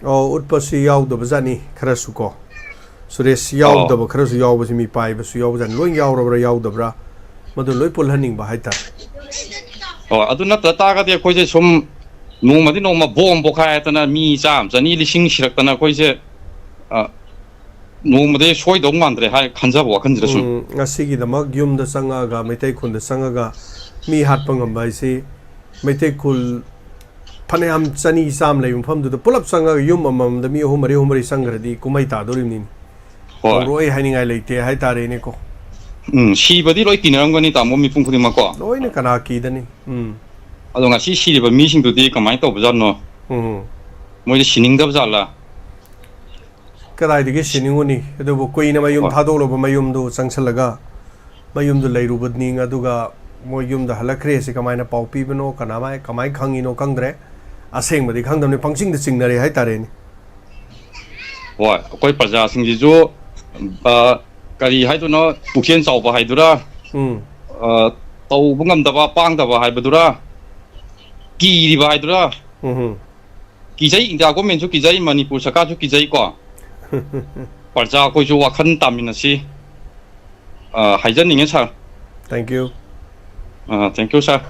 ꯑꯣ, ꯎꯠꯄꯁꯤ ꯌꯥꯎꯗꯕ ꯖꯥꯠꯅꯤ ꯈꯔꯁꯨ ꯀꯣ꯫ ꯁꯨꯔꯦꯁ, ꯑꯣ꯫ ꯌꯥꯎꯗꯕ ꯈꯔꯁꯨ ꯌꯥꯎꯕꯁꯤ ꯃꯤ ꯄꯥꯏꯕꯁꯨ ꯌꯥꯎꯕ ꯖꯥꯠꯅꯤ꯫ ꯂꯣꯏ ꯌꯥꯎꯔꯕ꯭ꯔꯥ ꯌꯥꯎꯗꯕ꯭ꯔꯥ, ꯃꯗꯨ ꯂꯣꯏ ꯄꯨꯜꯍꯟꯅꯤꯡꯕ ꯍꯥꯏꯇꯥꯔꯦ꯫ ꯑꯣ, ꯑꯗꯨ ꯅꯠꯇ ꯇꯥꯔꯒꯗꯤ ꯑꯩꯈꯣꯏꯁꯦ ꯁꯨꯝ ꯅꯣꯡꯃꯗꯤ ꯅꯣꯡꯃ ꯕꯣꯝ ꯄꯣꯈꯥꯏꯗꯅ ꯃꯤ ꯆꯥꯝ ꯆꯅꯤ ꯂꯤꯁꯤꯡ ꯁꯤꯔꯛꯇꯅ ꯑꯩꯈꯣꯏꯁꯦ, ꯑ, ꯅꯣꯡꯃꯗꯤ ꯁꯣꯏꯗꯧ ꯃꯥꯟꯗ꯭ꯔꯦ ꯍꯥꯏ ꯈꯟꯖꯕ ꯋꯥꯈꯜꯁꯤꯗ ꯁꯨꯝ꯫ ꯎꯝ, ꯉꯁꯤꯒꯤꯗꯃꯛ ꯌꯨꯝꯗ ꯆꯪꯉꯛꯑꯒ, ꯃꯩꯇꯩ ꯈꯨꯜꯗ ꯆꯪꯉꯒ ꯃꯤ ꯍꯥꯠꯄ ꯉꯝꯕ ꯍꯥꯏꯁꯤ, ꯃꯩꯇꯩ ꯈꯨꯜ ꯐꯅꯌꯥꯝ ꯆꯅꯤ ꯆꯥꯝ ꯂꯩꯕ ꯃꯐꯝꯗꯨꯗ ꯄꯨꯂꯞ ꯆꯪꯉꯒ ꯌꯨꯝ ꯑꯃꯃꯝꯗ ꯃꯤ ꯑꯍꯨꯝ ꯃꯔꯤ, ꯑꯍꯨꯝ ꯃꯔꯤ ꯆꯪꯈ꯭ꯔꯗꯤ ꯀꯨꯝꯍꯩ ꯇꯥꯗꯣꯔꯤꯕꯅꯤꯅꯦ꯫ ꯍꯣꯏ꯫ ꯇꯧꯔꯣꯏ ꯍꯥꯏꯅꯤꯡꯉꯥꯏ ꯂꯩꯇꯦ ꯍꯥꯏꯇꯥꯔꯦꯅꯦꯀꯣ꯫ ꯎꯝ, ꯁꯤꯕꯗꯤ ꯂꯣꯏ ꯀꯤꯅꯔꯝꯒꯅꯤ, ꯇꯥꯃꯣ, ꯃꯤꯄꯨꯝ ꯈꯨꯗꯤꯡꯃꯛꯀꯣ꯫ ꯂꯣꯏꯅ ꯀꯅꯥ ꯀꯤꯗꯅꯤ? ꯎꯝ꯫ ꯑꯗꯣ ꯉꯁꯤ ꯁꯤꯔꯤꯕ ꯃꯤꯁꯤꯡꯗꯨꯗꯤ ꯀꯃꯥꯏꯅ ꯇꯧꯕꯖꯥꯠꯅꯣ? ꯎꯝ꯫ ꯃꯣꯏꯗꯤ ꯁꯤꯅꯤꯡꯗꯕ ꯖꯥꯠꯂꯥ? ꯀꯗꯥꯏꯗꯒꯤ ꯁꯤꯅꯤꯡꯉꯨꯅꯤ? ꯑꯗꯨꯕꯨ ꯀꯨꯏꯅ ꯃꯌꯨꯝ ꯍꯣꯏ꯫ ꯊꯥꯗꯣꯛꯂꯕ ꯃꯌꯨꯝꯗꯨ ꯆꯪꯁꯤꯜꯂꯒ ꯃꯌꯨꯝꯗꯨ ꯂꯩꯔꯨꯕꯅꯤ, ꯑꯗꯨꯒ ꯃꯣꯏ ꯌꯨꯝꯗ ꯍꯜꯂꯛꯈ꯭ꯔꯦ ꯁꯤ ꯀꯃꯥꯏꯅ ꯄꯥꯎ ꯄꯤꯕꯅꯣ, ꯀꯅꯥꯃꯥꯏ-, ꯀꯃꯥꯏꯅ ꯈꯪꯉꯤꯅꯣ ꯈꯪꯗ꯭ꯔꯦ꯫ ꯑꯁꯦꯡꯕꯗꯤ ꯈꯪꯗꯕꯅꯤ, ꯄꯪꯆꯤꯡꯗ ꯆꯤꯡꯅꯔꯦ ꯍꯥꯏꯇꯥꯔꯦꯅꯦ꯫ ꯍꯣꯏ, ꯑꯩꯈꯣꯏ ꯄ꯭ꯔꯖꯥꯁꯤꯡꯁꯤꯁꯨ, ꯑ, ꯀꯔꯤ ꯍꯥꯏꯗꯣꯏꯅꯣ, ꯄꯨꯛꯆꯦꯜ ꯆꯥꯎꯕ ꯍꯥꯏꯗꯨꯔꯥ, ꯎꯝ꯫ ꯑ, ꯇꯧꯕ ꯉꯝꯗꯕ, ꯄꯥꯡꯗꯕ ꯍꯥꯏꯕꯗꯨꯔꯥ, ꯀꯤꯔꯤꯕ ꯍꯥꯏꯗꯨꯔꯥ, ꯎꯝ꯫ ꯀꯤꯖꯩ, ꯏꯟꯗꯤꯌꯥ ꯒꯣꯔꯃꯦꯟꯁꯨ ꯀꯤꯖꯩ, ꯃꯅꯤꯄꯨꯔ ꯁꯔꯀꯥꯔꯁꯨ ꯀꯤꯖꯩꯀꯣ꯫ ꯄ꯭ꯔꯖꯥ ꯑꯩꯈꯣꯏꯁꯨ ꯋꯥꯈꯜ ꯇꯥꯃꯤꯟꯅꯁꯤ꯫ ꯑ, ꯍꯥꯏꯖꯅꯤꯡꯉꯤ ꯁꯥꯔ꯫ Thank you. ꯑ, thank you ꯁꯥꯔ꯫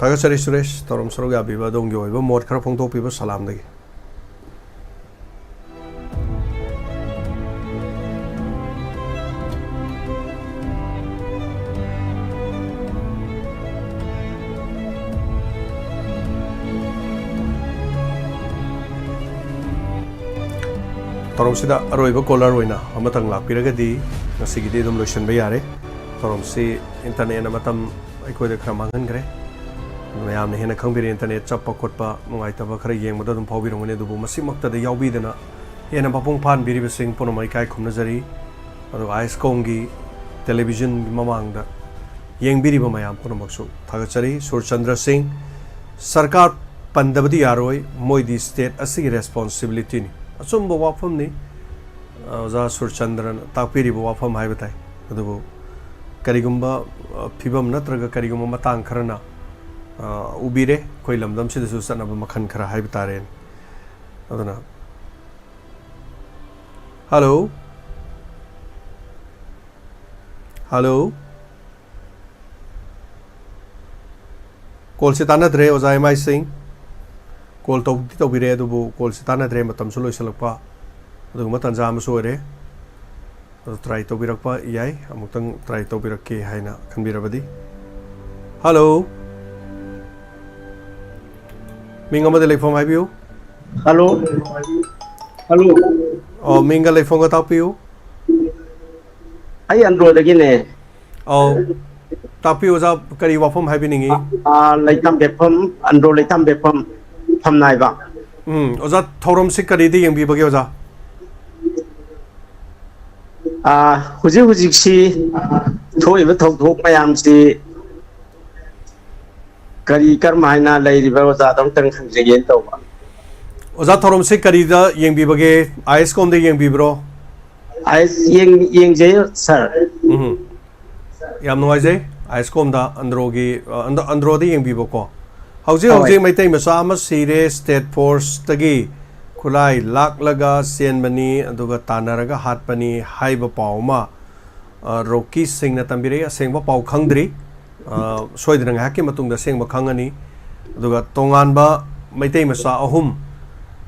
ꯊꯥꯒꯠꯆꯔꯤ ꯁꯨꯔꯦꯁ, ꯊꯧꯔꯝ ꯁꯔꯨꯛ ꯌꯥꯕꯤꯕ ꯑꯗꯣꯝꯒꯤ ꯑꯣꯏꯕ ꯃꯣꯠ ꯈꯔ ꯐꯣꯡꯗꯣꯛꯄꯤꯕ ꯁꯂꯥꯝꯗꯒꯤ꯫ ꯊꯧꯔꯝꯁꯤꯗ ꯑꯔꯣꯏꯕ ꯀꯣꯂꯔ ꯑꯣꯏꯅ ꯑꯃꯇꯪ ꯂꯥꯛꯄꯤꯔꯒꯗꯤ ꯉꯁꯤꯒꯤꯗꯤ ꯑꯗꯨꯝ ꯂꯣꯏꯁꯤꯟꯕ ꯌꯥꯔꯦ꯫ ꯊꯧꯔꯝꯁꯤ ꯏꯟꯇꯔꯅꯦꯠꯅ ꯃꯇꯝ ꯑꯩꯈꯣꯏꯗ ꯈꯔ ꯃꯥꯡꯍꯟꯈ꯭ꯔꯦ꯫ ꯃꯌꯥꯝꯅ ꯍꯦꯟꯅ ꯈꯪꯕꯤꯔꯦ, ꯏꯟꯇꯔꯅꯦꯠ ꯆꯞꯄ ꯈꯣꯠꯄ ꯅꯨꯡꯉꯥꯏꯇꯕ ꯈꯔ ꯌꯦꯡꯕꯗ ꯑꯗꯨꯝ ꯐꯥꯎꯕꯤꯔꯝꯒꯅꯤ꯫ ꯑꯗꯨꯕꯨ ꯃꯁꯤꯃꯛꯇꯗ ꯌꯥꯎꯕꯤꯗꯅ ꯍꯦꯟꯅ ꯃꯄꯨꯡ ꯐꯥꯍꯟꯕꯤꯔꯤꯕꯁꯤꯡ ꯄꯨꯝꯅꯃꯛ ꯏꯀꯥꯏ ꯈꯨꯝꯅꯖꯔꯤ꯫ ꯑꯗꯨꯒ ꯑꯥꯏꯁꯀꯣꯝꯒꯤ ꯇꯦꯂꯤꯚꯤꯖꯟꯒꯤ ꯃꯃꯥꯡꯗ ꯌꯦꯡꯕꯤꯔꯤꯕ ꯃꯌꯥꯝ ꯄꯨꯝꯅꯃꯛꯁꯨ ꯊꯥꯒꯠꯆꯔꯤ꯫ ꯁꯨꯔꯆꯟꯗ꯭ꯔ ꯁꯤꯡ, ꯁꯔꯀꯥꯔ ꯄꯟꯗꯕꯗꯤ ꯌꯥꯔꯣꯏ, ꯃꯣꯏꯗꯤ ꯁ꯭ꯇꯦꯠ ꯑꯁꯤꯒꯤ ꯔꯦꯁꯄꯣꯟꯁꯤꯕꯤꯂꯤꯇꯤꯅꯤ꯫ ꯑꯆꯨꯝꯕ ꯋꯥꯐꯝꯅꯤ꯫ ꯑꯣꯖꯥ ꯁꯨꯔꯆꯟꯗ꯭ꯔꯅ ꯇꯥꯛꯄꯤꯔꯤꯕ ꯋꯥꯐꯝ ꯍꯥꯏꯕ ꯇꯥꯏ꯫ ꯑꯗꯨꯕꯨ ꯀꯔꯤꯒꯨꯝꯕ, ꯑ, ꯐꯤꯕꯝ ꯅꯠꯇ꯭ꯔꯒ ꯀꯔꯤꯒꯨꯝꯕ ꯃꯇꯥꯡ ꯈꯔꯅ, ꯑ, ꯎꯕꯤꯔꯦ, ꯑꯩꯈꯣꯏ ꯂꯝꯗꯝꯁꯤꯗꯁꯨ ꯆꯠꯅꯕ ꯃꯈꯜ ꯈꯔ ꯍꯥꯏꯕ ꯇꯥꯔꯦꯅꯦ꯫ ꯑꯗꯨꯅ, ꯍꯜꯂꯣ? ꯍꯜꯂꯣ? ꯀꯣꯜꯁꯦ ꯇꯥꯟꯅꯗ꯭ꯔꯦ, ꯑꯣꯖꯥ ꯑꯦꯝ ꯑꯥꯏ ꯁꯤꯡ꯫ ꯀꯣꯜ ꯇꯧꯗꯤ ꯇꯧꯕꯤꯔꯦ, ꯑꯗꯨꯕꯨ ꯀꯣꯜꯁꯦ ꯇꯥꯟꯅꯗ꯭ꯔꯦ, ꯃꯇꯝꯁꯨ ꯂꯣꯏꯁꯤꯜꯂꯛꯄ, ꯑꯗꯨꯒꯨꯝꯕ ꯇꯥꯟꯖꯥ ꯑꯃꯁꯨ ꯑꯣꯏꯔꯦ꯫ ꯑꯗꯨ ꯇ꯭ꯔꯥꯏ ꯇꯧꯕꯤꯔꯛꯄ ꯌꯥꯏ, ꯑꯃꯨꯛꯇꯪ ꯇ꯭ꯔꯥꯏ ꯇꯧꯕꯤꯔꯛꯀꯦ ꯍꯥꯏꯅ ꯈꯟꯕꯤꯔꯕꯗꯤ꯫ ꯍꯜꯂꯣ, ꯃꯤꯡ ꯑꯃꯗꯤ ꯂꯩꯐꯝ ꯍꯥꯏꯕꯤꯌꯨ꯫ ꯍꯜꯂꯣ꯫ ꯍꯜꯂꯣ꯫ ꯑꯣ, ꯃꯤꯡꯒ ꯂꯩꯐꯝꯒ ꯇꯥꯛꯄꯤꯌꯨ꯫ ꯑꯩ ꯑꯟꯗ꯭ꯔꯣꯗꯒꯤꯅꯦ꯫ ꯑꯧ, ꯇꯥꯛꯄꯤꯌꯨ ꯑꯣꯖꯥ, ꯀꯔꯤ ꯋꯥꯐꯝ ꯍꯥꯏꯕꯤꯅꯤꯡꯉꯤ? ꯑꯥ, ꯂꯩꯇꯥꯝꯕꯦꯛꯐꯝ, ꯑꯟꯗ꯭ꯔꯣ ꯂꯩꯇꯥꯝꯕꯦꯛꯐꯝ ꯐꯝꯅꯥꯏꯕ꯫ ꯎꯝ, ꯑꯣꯖꯥ, ꯊꯧꯔꯝꯁꯤ ꯀꯔꯤꯗ ꯌꯦꯡꯕꯤꯕꯒꯦ ꯑꯣꯖꯥ? ꯑꯥ, ꯍꯧꯖꯤꯛ ꯍꯧꯖꯤꯛꯁꯤ ꯊꯣꯛꯏꯕ ꯊꯧꯗꯣꯛ ꯃꯌꯥꯝꯁꯤ ꯀꯔꯤ ꯀꯔꯝ ꯍꯥꯏꯅ ꯂꯩꯔꯤꯕ ꯑꯣꯖꯥꯗ ꯑꯝꯇꯪ ꯍꯪꯖꯒꯦꯅ ꯇꯧꯕ꯫ ꯑꯣꯖꯥ, ꯊꯧꯔꯝꯁꯤ ꯀꯔꯤꯗ ꯌꯦꯡꯕꯤꯕꯒꯦ? ꯑꯥꯏ ꯑꯦꯁ ꯀꯣꯝꯗ ꯌꯦꯡꯕꯤꯕ꯭ꯔꯣ? ꯑꯩ ꯌꯦꯡ-, ꯌꯦꯡꯖꯩ ꯁꯥꯔ꯫ ꯎꯝ, ꯌꯥꯝ ꯅꯨꯡꯉꯥꯏꯖꯩ꯫ ꯑꯥꯏ ꯑꯦꯁ ꯀꯣꯝꯗ ꯑꯟꯗ꯭ꯔꯣꯒꯤ, ꯑ, ꯑꯟꯗ꯭ꯔꯣ-, ꯑꯟꯗ꯭ꯔꯣꯗ ꯌꯦꯡꯕꯤꯕꯀꯣ꯫ ꯍꯧꯖꯤꯛ ꯍꯣꯏ꯫ ꯍꯧꯖꯤꯛ ꯃꯩꯇꯩ ꯃꯆꯥ ꯑꯃ ꯁꯤꯔꯦ, ꯁ꯭ꯇꯦꯠ ꯐꯣꯔꯁꯇꯒꯤ ꯈꯨꯠꯂꯥꯏ ꯂꯥꯛꯂꯒ ꯆꯦꯟꯕꯅꯤ, ꯑꯗꯨꯒ ꯇꯥꯟꯅꯔꯒ ꯍꯥꯠꯄꯅꯤ ꯍꯥꯏꯕ ꯄꯥꯎ ꯑꯃ ꯑ, ꯔꯣꯀꯤ ꯁꯤꯡꯅ ꯇꯝꯕꯤꯔꯛꯏ, ꯑꯁꯦꯡꯕ ꯄꯥꯎ ꯈꯪꯗ꯭ꯔꯤ꯫ ꯑ, ꯁꯣꯏꯗꯅ ꯉꯥꯏꯍꯥꯛꯀꯤ ꯃꯇꯨꯡꯗ ꯑꯁꯦꯡꯕ ꯈꯪꯉꯅꯤ꯫ ꯑꯗꯨꯒ ꯇꯣꯉꯥꯟꯕ ꯃꯩꯇꯩ ꯃꯆꯥ ꯑꯍꯨꯝ,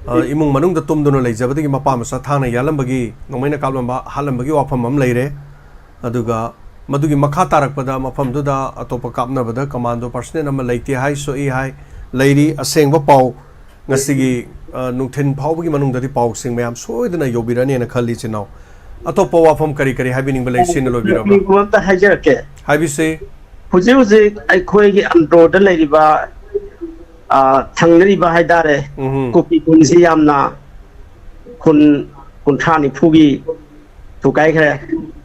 ꯑ, ꯏꯃꯨꯡ ꯃꯅꯨꯡꯗ ꯇꯨꯝꯗꯨꯅ ꯂꯩꯖꯕꯗꯒꯤ ꯃꯄꯥ ꯃꯆꯥ ꯊꯥꯡꯅ ꯌꯥꯜꯂꯝꯕꯒꯤ, ꯅꯣꯡꯃꯩꯅ ꯀꯥꯞꯂꯝꯕ, ꯍꯥꯠꯂꯝꯕꯒꯤ ꯋꯥꯐꯝ ꯑꯃ ꯂꯩꯔꯦ꯫ ꯑꯗꯨꯒ ꯃꯗꯨꯒꯤ ꯃꯈꯥ ꯇꯥꯔꯛꯄꯗ ꯃꯐꯝꯗꯨꯗ ꯑꯇꯣꯞꯄ ꯀꯥꯞꯅꯕꯗ ꯀꯃꯥꯟꯗꯣ ꯄꯥꯔꯁꯅꯦꯜ ꯑꯃ ꯂꯩꯇꯦ ꯍꯥꯏ, ꯁꯣꯛꯏ ꯍꯥꯏ, ꯂꯩꯔꯤ꯫ ꯑꯁꯦꯡꯕ ꯄꯥꯎ ꯉꯁꯤꯒꯤ, ꯑ, ꯅꯨꯡꯊꯤꯜ ꯐꯥꯎꯕꯒꯤ ꯃꯅꯨꯡꯗꯗꯤ ꯄꯥꯎꯁꯤꯡ ꯃꯌꯥꯝ ꯁꯣꯏꯗꯅ ꯌꯧꯕꯤꯔꯅꯦꯅ ꯈꯜꯂꯤ, ꯏꯆꯤꯟ ꯏꯅꯥꯎ꯫ ꯑꯇꯣꯞꯄ ꯋꯥꯐꯝ ꯀꯔꯤ ꯀꯔꯤ ꯍꯥꯏꯕꯤꯅꯤꯡꯕ ꯂꯩ? ꯁꯤꯅ ꯂꯣꯏꯕꯤꯔꯕ꯭ꯔꯥ? ꯅꯣꯛꯅꯤꯡꯕ ꯑꯝꯇ ꯍꯥꯏꯖꯔꯛꯀꯦ꯫ ꯍꯥꯏꯕꯤꯁꯤ꯫ ꯍꯧꯖꯤꯛ ꯍꯧꯖꯤꯛ ꯑꯩꯈꯣꯏꯒꯤ ꯑꯟꯗ꯭ꯔꯣꯗ ꯂꯩꯔꯤꯕ, ꯑ, ꯊꯪꯅꯔꯤꯕ ꯍꯥꯏꯇꯥꯔꯦ, ꯎꯝꯍꯨꯝ꯫ ꯀꯨꯀꯤ ꯈꯨꯟꯁꯤ ꯌꯥꯝꯅ ꯈꯨꯟ ꯀꯨꯟꯊ꯭ꯔꯥ ꯅꯤꯐꯨꯒꯤ ꯊꯨꯒꯥꯏꯈ꯭ꯔꯦ꯫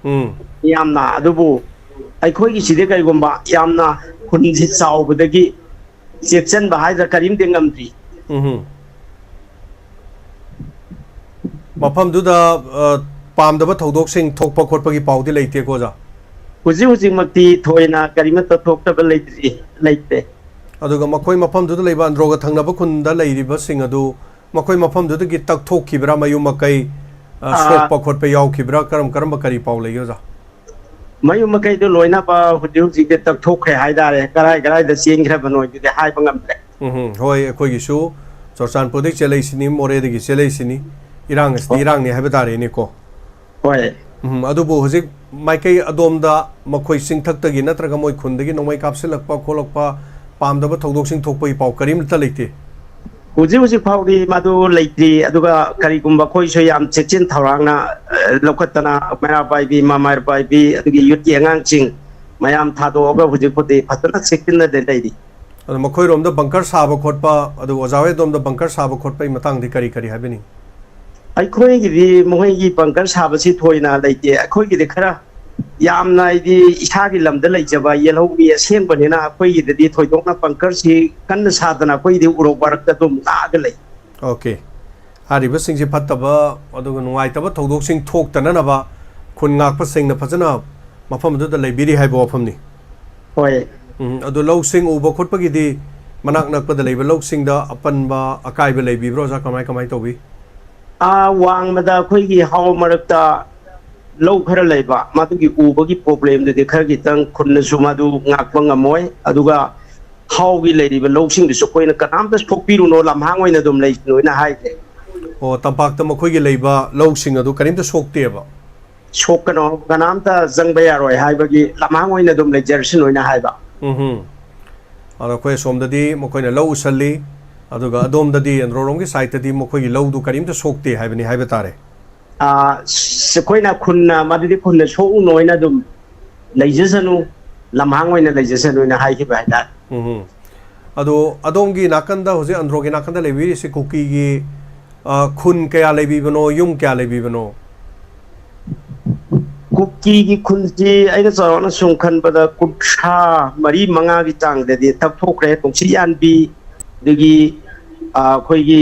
ꯎꯝ꯫ ꯌꯥꯝꯅ, ꯑꯗꯨꯕꯨ ꯑꯩꯈꯣꯏꯒꯤꯁꯤꯗꯤ ꯀꯔꯤꯒꯨꯝꯕ ꯌꯥꯝꯅ ꯈꯨꯟꯁꯤ ꯆꯥꯎꯕꯗꯒꯤ ꯆꯦꯛꯁꯤꯟꯕ ꯍꯥꯏꯗ꯭ꯔꯥ ꯀꯔꯤꯝꯇ ꯉꯝꯗ꯭ꯔꯤ꯫ ꯎꯝꯍꯨꯝ꯫ ꯃꯐꯝꯗꯨꯗ, ꯑ, ꯄꯥꯝꯗꯕ ꯊꯧꯗꯣꯛꯁꯤꯡ ꯊꯣꯛꯄ ꯈꯣꯠꯄꯒꯤ ꯄꯥꯎꯗꯤ ꯂꯩꯇꯦꯀꯣ, ꯑꯣꯖꯥ? ꯍꯧꯖꯤꯛ ꯍꯧꯖꯤꯛꯃꯛꯇꯤ ꯊꯣꯏꯅ ꯀꯔꯤꯃꯠꯇ ꯊꯣꯛꯇꯕ ꯂꯩꯇ꯭ꯔꯤ, ꯂꯩꯇꯦ꯫ ꯑꯗꯨꯒ ꯃꯈꯣꯏ ꯃꯐꯝꯗꯨꯗ ꯂꯩꯕ, ꯑꯟꯗ꯭ꯔꯣꯒ ꯊꯪꯅꯕ ꯈꯨꯟꯗ ꯂꯩꯔꯤꯕꯁꯤꯡ ꯑꯗꯨ ꯃꯈꯣꯏ ꯃꯐꯝꯗꯨꯗꯒꯤ ꯇꯛꯊꯣꯛꯈꯤꯕ꯭ꯔꯥ? ꯃꯌꯨꯝ ꯃꯀꯩ, ꯑ, ꯑꯥ꯫ ꯁꯣꯛꯄ ꯈꯣꯠꯄ ꯌꯥꯎꯈꯤꯕ꯭ꯔꯥ? ꯀꯔꯝ ꯀꯔꯝꯕ ꯀꯔꯤ ꯄꯥꯎ ꯂꯩꯒꯦ, ꯑꯣꯖꯥ? ꯃꯌꯨꯝ ꯃꯀꯩꯗꯣ ꯂꯣꯏꯅꯕ ꯍꯧꯖꯤꯛ ꯍꯧꯖꯤꯛꯇꯤ ꯇꯛꯊꯣꯛꯈ꯭ꯔꯦ ꯍꯥꯏꯇꯥꯔꯦ, ꯀꯔꯥꯏ ꯀꯔꯥꯏꯗ ꯆꯦꯟꯈ꯭ꯔꯕꯅꯣ ꯍꯥꯏꯗꯨꯗꯤ ꯍꯥꯏꯕ ꯉꯝꯗ꯭ꯔꯦ꯫ ꯎꯝꯍꯨꯝ, ꯍꯣꯏ, ꯑꯩꯈꯣꯏꯒꯤꯁꯨ ꯆꯨꯔꯆꯥꯟꯄꯨꯔꯗꯒꯤ ꯆꯦꯜꯂꯛꯏꯁꯤꯅꯤ, ꯃꯣꯔꯦꯗꯒꯤ ꯆꯦꯜꯂꯛꯏꯁꯤꯅꯤ, ꯏꯔꯥꯡ ꯑꯁꯤꯗꯤ ꯍꯣꯏ꯫ ꯏꯔꯥꯡꯅꯤ ꯍꯥꯏꯕ ꯇꯥꯔꯦꯅꯦꯀꯣ꯫ ꯍꯣꯏ꯫ ꯎꯝ, ꯑꯗꯨꯕꯨ ꯍꯧꯖꯤꯛ ꯃꯥꯏꯀꯩ ꯑꯗꯣꯝꯗ ꯃꯈꯣꯏ ꯆꯤꯡꯊꯛꯇꯒꯤ ꯅꯠꯇ꯭ꯔꯒ ꯃꯣꯏ ꯈꯨꯟꯗꯒꯤ ꯅꯣꯡꯃꯩ ꯀꯥꯞꯁꯤꯜꯂꯛꯄ ꯈꯣꯠꯂꯛꯄ, ꯄꯥꯝꯗꯕ ꯊꯧꯗꯣꯛꯁꯤꯡ ꯊꯣꯛꯄꯒꯤ ꯄꯥꯎ ꯀꯔꯤꯝꯇ ꯂꯩꯇꯦ꯫ ꯍꯧꯖꯤꯛ ꯍꯧꯖꯤꯛ ꯐꯥꯎꯗꯤ ꯃꯗꯨ ꯂꯩꯇ꯭ꯔꯤ꯫ ꯑꯗꯨꯒ ꯀꯔꯤꯒꯨꯝꯕ ꯑꯩꯈꯣꯏꯁꯨ ꯌꯥꯝ ꯆꯦꯛꯁꯤꯟ ꯊꯧꯔꯥꯡꯅ, ꯑ, ꯂꯧꯈꯠꯇꯅ ꯃꯩꯔꯥ ꯄꯥꯏꯕꯤ, ꯃꯃꯥ ꯄꯥꯏꯕꯤ, ꯑꯗꯒꯤ ꯌꯨꯠꯀꯤ ꯑꯉꯥꯡꯁꯤꯡ ꯃꯌꯥꯝ ꯊꯥꯗꯣꯛꯑꯒ ꯍꯧꯖꯤꯛ ꯐꯥꯎꯗꯤ ꯐꯖꯅ ꯆꯦꯛꯁꯤꯟꯅꯗ ꯂꯩꯔꯤ꯫ ꯑꯗꯣ ꯃꯈꯣꯏꯔꯣꯝꯗ ꯕꯪꯀꯔ ꯁꯥꯕ ꯈꯣꯠꯄ, ꯑꯗꯨꯒ ꯑꯣꯖꯥ ꯍꯣꯏ ꯑꯗꯣꯝꯗ ꯕꯪꯀꯔ ꯁꯥꯕ ꯈꯣꯠꯄꯒꯤ ꯃꯇꯥꯡꯗꯤ ꯀꯔꯤ ꯀꯔꯤ ꯍꯥꯏꯕꯤꯅꯤꯡ? ꯑꯩꯈꯣꯏꯒꯤꯗꯤ ꯃꯈꯣꯏꯒꯤ ꯕꯪꯀꯔ ꯁꯥꯕꯁꯤ ꯊꯣꯏꯅ ꯂꯩꯇꯦ꯫ ꯑꯩꯈꯣꯏꯒꯤꯗꯤ ꯈꯔ ꯌꯥꯝꯅ, ꯍꯥꯏꯗꯤ, ꯏꯁꯥꯒꯤ ꯂꯝꯗ ꯂꯩꯖꯕ ꯌꯦꯜꯍꯧꯃꯤ ꯑꯁꯦꯡꯕꯅꯤꯅ ꯑꯩꯈꯣꯏꯒꯤꯗꯗꯤ ꯊꯣꯏꯗꯣꯛꯅ ꯕꯪꯀꯔꯁꯤ ꯀꯟꯅ ꯁꯥꯗꯅ ꯑꯩꯈꯣꯏꯒꯤꯗꯤ ꯎꯔꯣꯛ ꯃꯔꯛꯇ ꯑꯗꯨꯝ ꯂꯥꯛꯑꯒ ꯂꯩ꯫ ꯑꯣꯀꯦ꯫ ꯍꯥꯏꯔꯤꯕꯁꯤꯡꯁꯦ ꯐꯠꯇꯕ ꯑꯗꯨꯒ ꯅꯨꯡꯉꯥꯏꯇꯕ ꯊꯧꯗꯣꯛꯁꯤꯡ ꯊꯣꯛꯇꯅꯅꯕ ꯈꯨꯟ ꯉꯥꯛꯄꯁꯤꯡꯅ ꯐꯖꯅ ꯃꯐꯝ ꯑꯗꯨꯗ ꯂꯩꯕꯤꯔꯤ ꯍꯥꯏꯕ ꯋꯥꯐꯝꯅꯤ꯫ ꯍꯣꯏ꯫ ꯎꯝ, ꯑꯗꯨ ꯂꯧꯁꯤꯡ ꯎꯕ ꯈꯣꯠꯄꯒꯤꯗꯤ ꯃꯅꯥꯛ ꯅꯛꯄꯗ ꯂꯩꯕ ꯂꯧꯁꯤꯡꯗ ꯑꯄꯟꯕ ꯑꯀꯥꯏꯕ ꯂꯩꯕꯤꯕ꯭ꯔꯣ, ꯑꯣꯖꯥ? ꯀꯃꯥꯏ, ꯀꯃꯥꯏ ꯇꯧꯕꯤ? ꯑꯥ, ꯋꯥꯡꯃꯗ ꯑꯩꯈꯣꯏꯒꯤ ꯍꯥꯎ ꯃꯔꯛꯇ ꯂꯧ ꯈꯔ ꯂꯩꯕ, ꯃꯗꯨꯒꯤ ꯎꯕꯒꯤ ꯄ꯭ꯔꯣꯕ꯭ꯂꯦꯝꯗꯨꯗꯤ ꯈꯔ ꯈꯤꯇꯪ ꯈꯨꯟꯅꯁꯨ ꯃꯗꯨ ꯉꯥꯛꯄ ꯉꯝꯃꯣꯏ꯫ ꯑꯗꯨꯒ ꯍꯥꯎꯒꯤ ꯂꯩꯔꯤꯕ ꯂꯧꯁꯤꯡꯗꯨꯁꯨ ꯑꯩꯈꯣꯏꯅ ꯀꯅꯥꯝꯇ ꯁꯣꯛꯄꯤꯔꯨꯅꯣ, ꯂꯝꯍꯥꯡ ꯑꯣꯏꯅ ꯑꯗꯨꯝ ꯂꯩꯁꯅꯨꯅ ꯍꯥꯏꯒꯦ꯫ ꯑꯣ, ꯇꯝꯄꯥꯛꯇ ꯃꯈꯣꯏꯒꯤ ꯂꯩꯕ ꯂꯧꯁꯤꯡ ꯑꯗꯨ ꯀꯔꯤꯝꯇ ꯁꯣꯛꯇꯦꯕ? ꯁꯣꯛꯀꯅꯣ, ꯀꯅꯥꯝꯇ ꯆꯪꯕ ꯌꯥꯔꯣꯏ ꯍꯥꯏꯕꯒꯤ, ꯂꯝꯍꯥꯡ ꯑꯣꯏꯅ ꯑꯗꯨꯝ ꯂꯩꯖꯔꯁꯅꯨꯅ ꯍꯥꯏꯕ꯫ ꯎꯝ꯫ ꯑꯗꯣ ꯑꯩꯈꯣꯏ ꯑꯁꯣꯝꯗꯗꯤ ꯃꯈꯣꯏꯅ ꯂꯧ ꯎꯁꯜꯂꯤ, ꯑꯗꯨꯒ ꯑꯗꯣꯝꯗꯗꯤ ꯑꯟꯗ꯭ꯔꯣꯔꯣꯝꯒꯤ ꯁꯥꯏꯠꯇꯗꯤ ꯃꯈꯣꯏꯒꯤ ꯂꯧꯗꯨ ꯀꯔꯤꯝꯇ ꯁꯣꯛꯇꯦ ꯍꯥꯏꯕꯅꯤ ꯍꯥꯏꯕ ꯇꯥꯔꯦ꯫ ꯑꯥ, ꯁ-, ꯑꯩꯈꯣꯏꯅ ꯈꯨꯟꯅ, ꯃꯗꯨꯗꯤ ꯈꯨꯟꯅ ꯁꯣꯛꯎꯅꯣ ꯍꯥꯏꯅ ꯑꯗꯨꯝ ꯂꯩꯖꯁꯅꯨ, ꯂꯝꯍꯥꯡ ꯑꯣꯏꯅ ꯂꯩꯖꯁꯅꯨꯅ ꯍꯥꯏꯈꯤꯕ ꯍꯥꯏꯇꯥꯔꯦ꯫ ꯎꯝ꯫ ꯑꯗꯣ ꯑꯗꯣꯝꯒꯤ ꯅꯥꯀꯟꯗ, ꯍꯧꯖꯤꯛ ꯑꯟꯗ꯭ꯔꯣꯒꯤ ꯅꯥꯀꯟꯗ ꯂꯩꯕꯤꯔꯤꯁꯤ ꯀꯨꯀꯤꯒꯤ, ꯑ, ꯈꯨꯟ ꯀꯌꯥ ꯂꯩꯕꯤꯕꯅꯣ, ꯌꯨꯝ ꯀꯌꯥ ꯂꯩꯕꯤꯕꯅꯣ? ꯀꯨꯀꯤꯒꯤ ꯈꯨꯟꯁꯤ ꯑꯩꯅ ꯆꯥꯎꯔꯥꯛꯅ ꯁꯨꯝ ꯈꯟꯕꯗ ꯀꯨꯟꯊ꯭ꯔꯥ ꯃꯔꯤ ꯃꯉꯥꯒꯤ ꯆꯥꯡꯗꯗꯤ ꯇꯛꯊꯣꯛꯈ꯭ꯔꯦ꯫ ꯅꯨꯡꯁꯤꯠ ꯌꯥꯟꯕꯤ, ꯑꯗꯒꯤ, ꯑ, ꯑꯩꯈꯣꯏꯒꯤ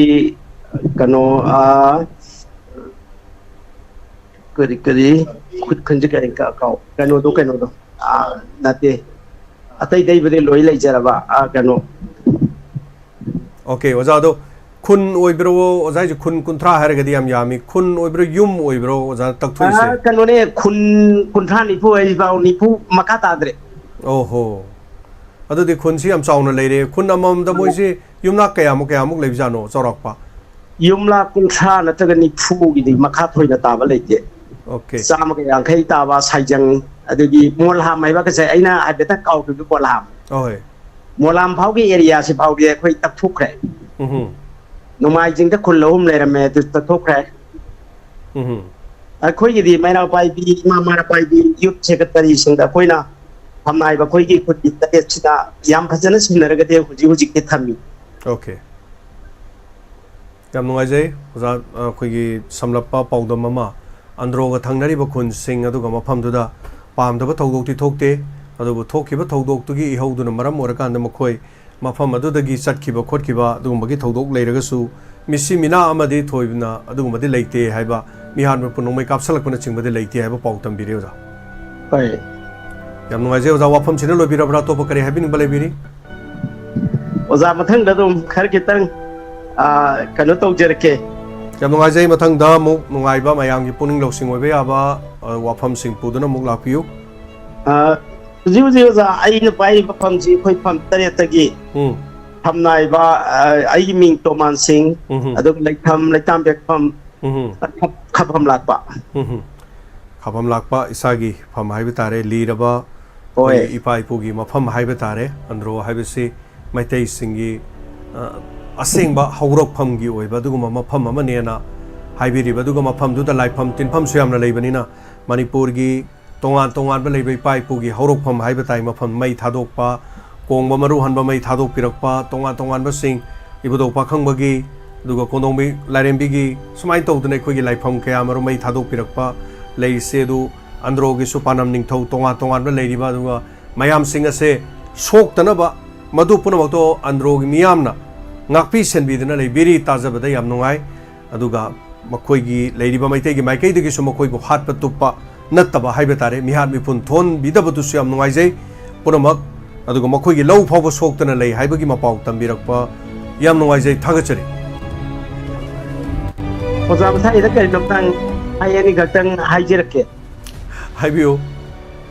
ꯀꯩꯅꯣ, ꯑ, ꯀꯔꯤ ꯀꯔꯤ ꯈꯨꯠ ꯈꯟꯁꯤ ꯀꯔꯤ ꯀ-, ꯀꯥꯎ-, ꯀꯩꯅꯣꯗꯣ, ꯀꯩꯅꯣꯗꯣ, ꯑ, ꯅꯠꯇꯦ, ꯑꯇꯩ ꯑꯇꯩꯕꯨꯗꯤ ꯂꯣꯏ ꯂꯩꯖꯔꯕ, ꯑ, ꯀꯩꯅꯣ꯫ ꯑꯣꯀꯦ, ꯑꯣꯖꯥ, ꯑꯗꯣ ꯈꯨꯟ ꯑꯣꯏꯕ꯭ꯔꯣ? ꯑꯣꯖꯥ ꯍꯥꯏꯁꯦ ꯈꯨꯟ ꯀꯨꯟꯊ꯭ꯔꯥ ꯍꯥꯏꯔꯒꯗꯤ ꯌꯥꯝ ꯌꯥꯝꯃꯤ꯫ ꯈꯨꯟ ꯑꯣꯏꯕ꯭ꯔꯣ, ꯌꯨꯝ ꯑꯣꯏꯕ꯭ꯔꯣ ꯑꯣꯖꯥ ꯇꯛꯊꯣꯛꯏꯁꯦ? ꯑ, ꯀꯩꯅꯣꯅꯦ, ꯈꯨꯟ ꯀꯨꯟꯊ꯭ꯔꯥ ꯅꯤꯐꯨ ꯍꯥꯏꯁꯤꯐꯥꯎ, ꯅꯤꯐꯨ ꯃꯈꯥ ꯇꯥꯗ꯭ꯔꯦ꯫ ꯑꯣꯍꯣ꯫ ꯑꯗꯨꯗꯤ ꯈꯨꯟꯁꯤ ꯌꯥꯝ ꯆꯥꯎꯅ ꯂꯩꯔꯦ꯫ ꯈꯨꯟ ꯑꯃꯃꯝꯗ ꯃꯣꯏꯁꯤ ꯌꯨꯝꯅꯥꯛ ꯀꯌꯥꯃꯨꯛ, ꯀꯌꯥꯃꯨꯛ ꯂꯩꯕꯖꯥꯠꯅꯣ, ꯆꯥꯎꯔꯥꯛꯄ? ꯌꯨꯝꯂꯥ ꯀꯨꯟꯊ꯭ꯔꯥ ꯅꯠꯇ꯭ꯔꯒ ꯅꯤꯐꯨꯒꯤꯗꯤ ꯃꯈꯥ ꯊꯣꯏꯅ ꯇꯥꯕ ꯂꯩꯇꯦ꯫ ꯑꯣꯀꯦ꯫ ꯆꯥꯝꯃꯒ ꯌꯥꯡꯈꯩ ꯇꯥꯕ ꯁꯥꯏꯖꯪ, ꯑꯗꯒꯤ ꯃꯣꯜꯍꯥꯝ ꯍꯥꯏꯕ ꯀꯁꯦ, ꯑꯩꯅ ꯍꯥꯏꯐꯦꯠꯇꯪ ꯀꯥꯎꯈꯤꯕꯗꯨ, ꯃꯣꯜꯍꯥꯝ꯫ ꯑꯍꯣꯏ꯫ ꯃꯣꯂꯥꯝ ꯐꯥꯎꯒꯤ ꯑꯦꯔꯤꯌꯥꯁꯤ ꯐꯥꯎꯗꯤ ꯑꯩꯈꯣꯏ ꯇꯛꯊꯣꯛꯈ꯭ꯔꯦ꯫ ꯎꯝꯍꯨꯝ꯫ ꯅꯣꯡꯃꯥꯏꯖꯤꯡꯗ ꯈꯨꯜ ꯑꯍꯨꯝ ꯂꯩꯔꯝꯃꯦ, ꯑꯗꯨ ꯇꯛꯊꯣꯛꯈ꯭ꯔꯦ꯫ ꯎꯝꯍꯨꯝ꯫ ꯑꯩꯈꯣꯏꯒꯤꯗꯤ ꯃꯩꯔꯥ ꯄꯥꯏꯕꯤ, ꯏꯃꯥ ꯃꯔꯥ ꯄꯥꯏꯕꯤ ꯌꯨꯠ ꯁꯦꯀ꯭ꯔꯦꯇꯔꯤꯁꯤꯡꯗ ꯑꯩꯈꯣꯏꯅ ꯐꯝꯅꯥꯏꯕ ꯑꯩꯈꯣꯏꯒꯤ ꯈꯨꯟꯒꯤ ꯇꯔꯦꯠꯁꯤꯅ ꯌꯥꯝ ꯐꯖꯅ ꯁꯤꯟꯅꯔꯒꯗꯤ ꯍꯧꯖꯤꯛ ꯍꯧꯖꯤꯛꯇꯤ ꯊꯝꯃꯤ꯫ ꯑꯣꯀꯦ꯫ ꯌꯥꯝ ꯅꯨꯡꯉꯥꯏꯖꯩ ꯑꯣꯖꯥ, ꯑꯩꯈꯣꯏꯒꯤ ꯁꯝꯂꯞꯄ ꯄꯥꯎꯗꯝ ꯑꯃ꯫ ꯑꯟꯗ꯭ꯔꯣꯒ ꯊꯪꯅꯔꯤꯕ ꯈꯨꯟꯁꯤꯡ ꯑꯗꯨꯒ ꯃꯐꯝꯗꯨꯗ ꯄꯥꯝꯗꯕ ꯊꯧꯗꯣꯛꯇꯤ ꯊꯣꯛꯇꯦ, ꯑꯗꯨꯕꯨ ꯊꯣꯛꯈꯤꯕ ꯊꯧꯗꯣꯛꯇꯨꯒꯤ ꯏꯍꯧꯗꯨꯅ ꯃꯔꯝ ꯑꯣꯏꯔꯀꯥꯟꯗ ꯃꯈꯣꯏ ꯃꯐꯝ ꯑꯗꯨꯗꯒꯤ ꯆꯠꯈꯤꯕ ꯈꯣꯠꯈꯤꯕ ꯑꯗꯨꯒꯨꯝꯕꯒꯤ ꯊꯧꯗꯣꯛ ꯂꯩꯔꯒꯁꯨ, ꯃꯤꯁꯤ ꯃꯤꯅꯥ ꯑꯃꯗꯤ ꯊꯣꯏꯅ ꯑꯗꯨꯒꯨꯝꯕꯗꯤ ꯂꯩꯇꯦ ꯍꯥꯏꯕ, ꯃꯤꯍꯥꯠ ꯃꯄꯨ ꯅꯣꯡꯃꯩ ꯀꯥꯞꯁꯜꯂꯛꯄꯅꯆꯤꯡꯕꯗꯤ ꯂꯩꯇꯦ ꯍꯥꯏꯕ ꯄꯥꯎ ꯇꯝꯕꯤꯔꯦ ꯑꯣꯖꯥ꯫ ꯍꯣꯏ꯫ ꯌꯥꯝ ꯅꯨꯡꯉꯥꯏꯖꯩ ꯑꯣꯖꯥ, ꯋꯥꯐꯝꯁꯤꯅ ꯂꯣꯏꯕꯤꯔꯕ꯭ꯔꯥ? ꯑꯇꯣꯞꯄ ꯀꯔꯤ ꯍꯥꯏꯕꯤꯅꯤꯡꯕ ꯂꯩꯕꯤꯔꯤ? ꯑꯣꯖꯥ, ꯃꯊꯪꯗ ꯑꯗꯨꯝ ꯈꯔ ꯈꯤꯇꯪ, ꯑ, ꯀꯩꯅꯣ ꯇꯧꯖꯔꯛꯀꯦ꯫ ꯌꯥꯝ ꯅꯨꯡꯉꯥꯏꯖꯩ꯫ ꯃꯊꯪꯗ ꯑꯃꯨꯛ ꯅꯨꯡꯉꯥꯏꯕ, ꯃꯌꯥꯝꯒꯤ ꯄꯨꯛꯅꯤꯡ ꯂꯧꯁꯤꯡ ꯑꯣꯏꯕ ꯌꯥꯕ, ꯑ, ꯋꯥꯐꯝꯁꯤꯡ ꯄꯨꯗꯨꯅ ꯑꯃꯨꯛ ꯂꯥꯛꯄꯤꯌꯨ꯫ ꯑ, ꯍꯧꯖꯤꯛ ꯍꯧꯖꯤꯛ ꯑꯣꯖꯥ, ꯑꯩꯅ ꯄꯥꯏꯔꯤꯕ ꯐꯝꯁꯤ ꯑꯩꯈꯣꯏ ꯐꯝ ꯇꯔꯦꯠꯇꯒꯤ ꯎꯝ ꯐꯝ ꯅꯥꯏꯕ, ꯑ, ꯑꯩꯒꯤ ꯃꯤꯡ ꯇꯣꯃꯥꯟ ꯁꯤꯡ, ꯎꯝ ꯑꯗꯨꯒ ꯂꯩꯐꯝ ꯂꯩꯇꯥꯝꯕꯦꯛꯐꯝ, ꯎꯝ ꯈ-, ꯈꯐꯝ ꯂꯥꯛꯄ꯫ ꯎꯝ ꯈꯥꯐꯝ ꯂꯥꯛꯄ ꯏꯁꯥꯒꯤ ꯐꯝ ꯍꯥꯏꯕ ꯇꯥꯔꯦ, ꯂꯤꯔꯕ ꯍꯣꯏ꯫ ꯑꯩꯈꯣꯏꯒꯤ ꯏꯄꯥ ꯏꯄꯨꯒꯤ ꯃꯐꯝ ꯍꯥꯏꯕ ꯇꯥꯔꯦ꯫ ꯑꯟꯗ꯭ꯔꯣ ꯍꯥꯏꯕꯁꯤ ꯃꯩꯇꯩꯁꯤꯡꯒꯤ, ꯑ, ꯑꯁꯦꯡꯕ ꯍꯧꯔꯛꯐꯝꯒꯤ ꯑꯣꯏꯕ ꯑꯗꯨꯒꯨꯝꯕ ꯃꯐꯝ ꯑꯃꯅꯦꯅ ꯍꯥꯏꯕꯤꯔꯤꯕ, ꯑꯗꯨꯒ ꯃꯐꯝꯗꯨꯗ ꯂꯥꯏꯐꯝ ꯇꯤꯟꯐꯝꯁꯨ ꯌꯥꯝꯅ ꯂꯩꯕꯅꯤꯅ, ꯃꯅꯤꯄꯨꯔꯒꯤ ꯇꯣꯉꯥꯟ ꯇꯣꯉꯥꯟꯕ ꯂꯩꯕ ꯏꯄꯥ ꯏꯄꯨꯒꯤ ꯍꯧꯔꯛꯐꯝ ꯍꯥꯏꯕ ꯇꯥꯏ, ꯃꯐꯝ ꯃꯩ ꯊꯥꯗꯣꯛꯄ, ꯀꯣꯡꯕ ꯃꯔꯨ ꯍꯟꯕ ꯃꯩ ꯊꯥꯗꯣꯛꯄꯤꯔꯛꯄ, ꯇꯣꯉꯥꯟ ꯇꯣꯉꯥꯟꯕꯁꯤꯡ, ꯏꯕꯨꯙꯧ ꯄꯥꯈꯪꯕꯒꯤ, ꯑꯗꯨꯒ ꯀꯣꯟꯗꯣꯡꯕꯤ ꯂꯥꯏꯔꯦꯝꯕꯤꯒꯤ, ꯁꯨꯃꯥꯏꯅ ꯇꯧꯗꯅ ꯑꯩꯈꯣꯏꯒꯤ ꯂꯥꯏꯐꯝ ꯀꯌꯥ ꯑꯃꯔꯣꯝ ꯃꯩ ꯊꯥꯗꯣꯛꯄꯤꯔꯛꯄ ꯂꯩꯔꯤꯁꯦ꯫ ꯑꯗꯨ ꯑꯟꯗ꯭ꯔꯣꯒꯤꯁꯨ ꯄꯥꯟꯗꯝ ꯅꯤꯡꯊꯧ ꯇꯣꯉꯥꯟ ꯇꯣꯉꯥꯟꯕ ꯂꯩꯔꯤꯕ, ꯑꯗꯨꯒ ꯃꯌꯥꯝꯁꯤꯡ ꯑꯁꯦ ꯁꯣꯛꯇꯅꯕ, ꯃꯗꯨ ꯄꯨꯝꯅꯃꯛꯇꯣ ꯑꯟꯗ꯭ꯔꯣꯒꯤ ꯃꯤꯌꯥꯝꯅ ꯉꯥꯛꯄꯤ ꯁꯦꯟꯕꯤꯗꯨꯅ ꯂꯩꯕꯤꯔꯤ꯫ ꯇꯥꯖꯕꯗ ꯌꯥꯝ ꯅꯨꯡꯉꯥꯏ꯫ ꯑꯗꯨꯒ ꯃꯈꯣꯏꯒꯤ ꯂꯩꯔꯤꯕ ꯃꯩꯇꯩꯒꯤ ꯃꯥꯏꯀꯩꯗꯒꯤꯁꯨ ꯃꯈꯣꯏꯕꯨ ꯍꯥꯠꯄ ꯇꯨꯞꯄ ꯅꯠꯇꯕ ꯍꯥꯏꯕ ꯇꯥꯔꯦ, ꯃꯤꯍꯥꯠ ꯃꯤꯄꯨꯟ ꯊꯣꯟꯕꯤꯗꯕꯗꯨꯁꯨ ꯌꯥꯝ ꯅꯨꯡꯉꯥꯏꯖꯩ꯫ ꯄꯨꯝꯅꯃꯛ, ꯑꯗꯨꯒ ꯃꯈꯣꯏꯒꯤ ꯂꯧ ꯐꯥꯎꯕ ꯁꯣꯛꯇꯅ ꯂꯩ ꯍꯥꯏꯕꯒꯤ ꯃꯄꯥꯎ ꯇꯝꯕꯤꯔꯛꯄ ꯌꯥꯝ ꯅꯨꯡꯉꯥꯏꯖꯩ꯫ ꯊꯥꯒꯠꯆꯔꯤ꯫ ꯑꯣꯖꯥ ꯃꯊꯪꯒꯤꯗ ꯀꯔꯤꯅꯣꯝꯇꯪ ꯍꯥꯏ ꯑꯅꯤ ꯈꯛꯇꯪ ꯍꯥꯏꯖꯔꯛꯀꯦ꯫ ꯍꯥꯏꯕꯤꯌꯨ꯫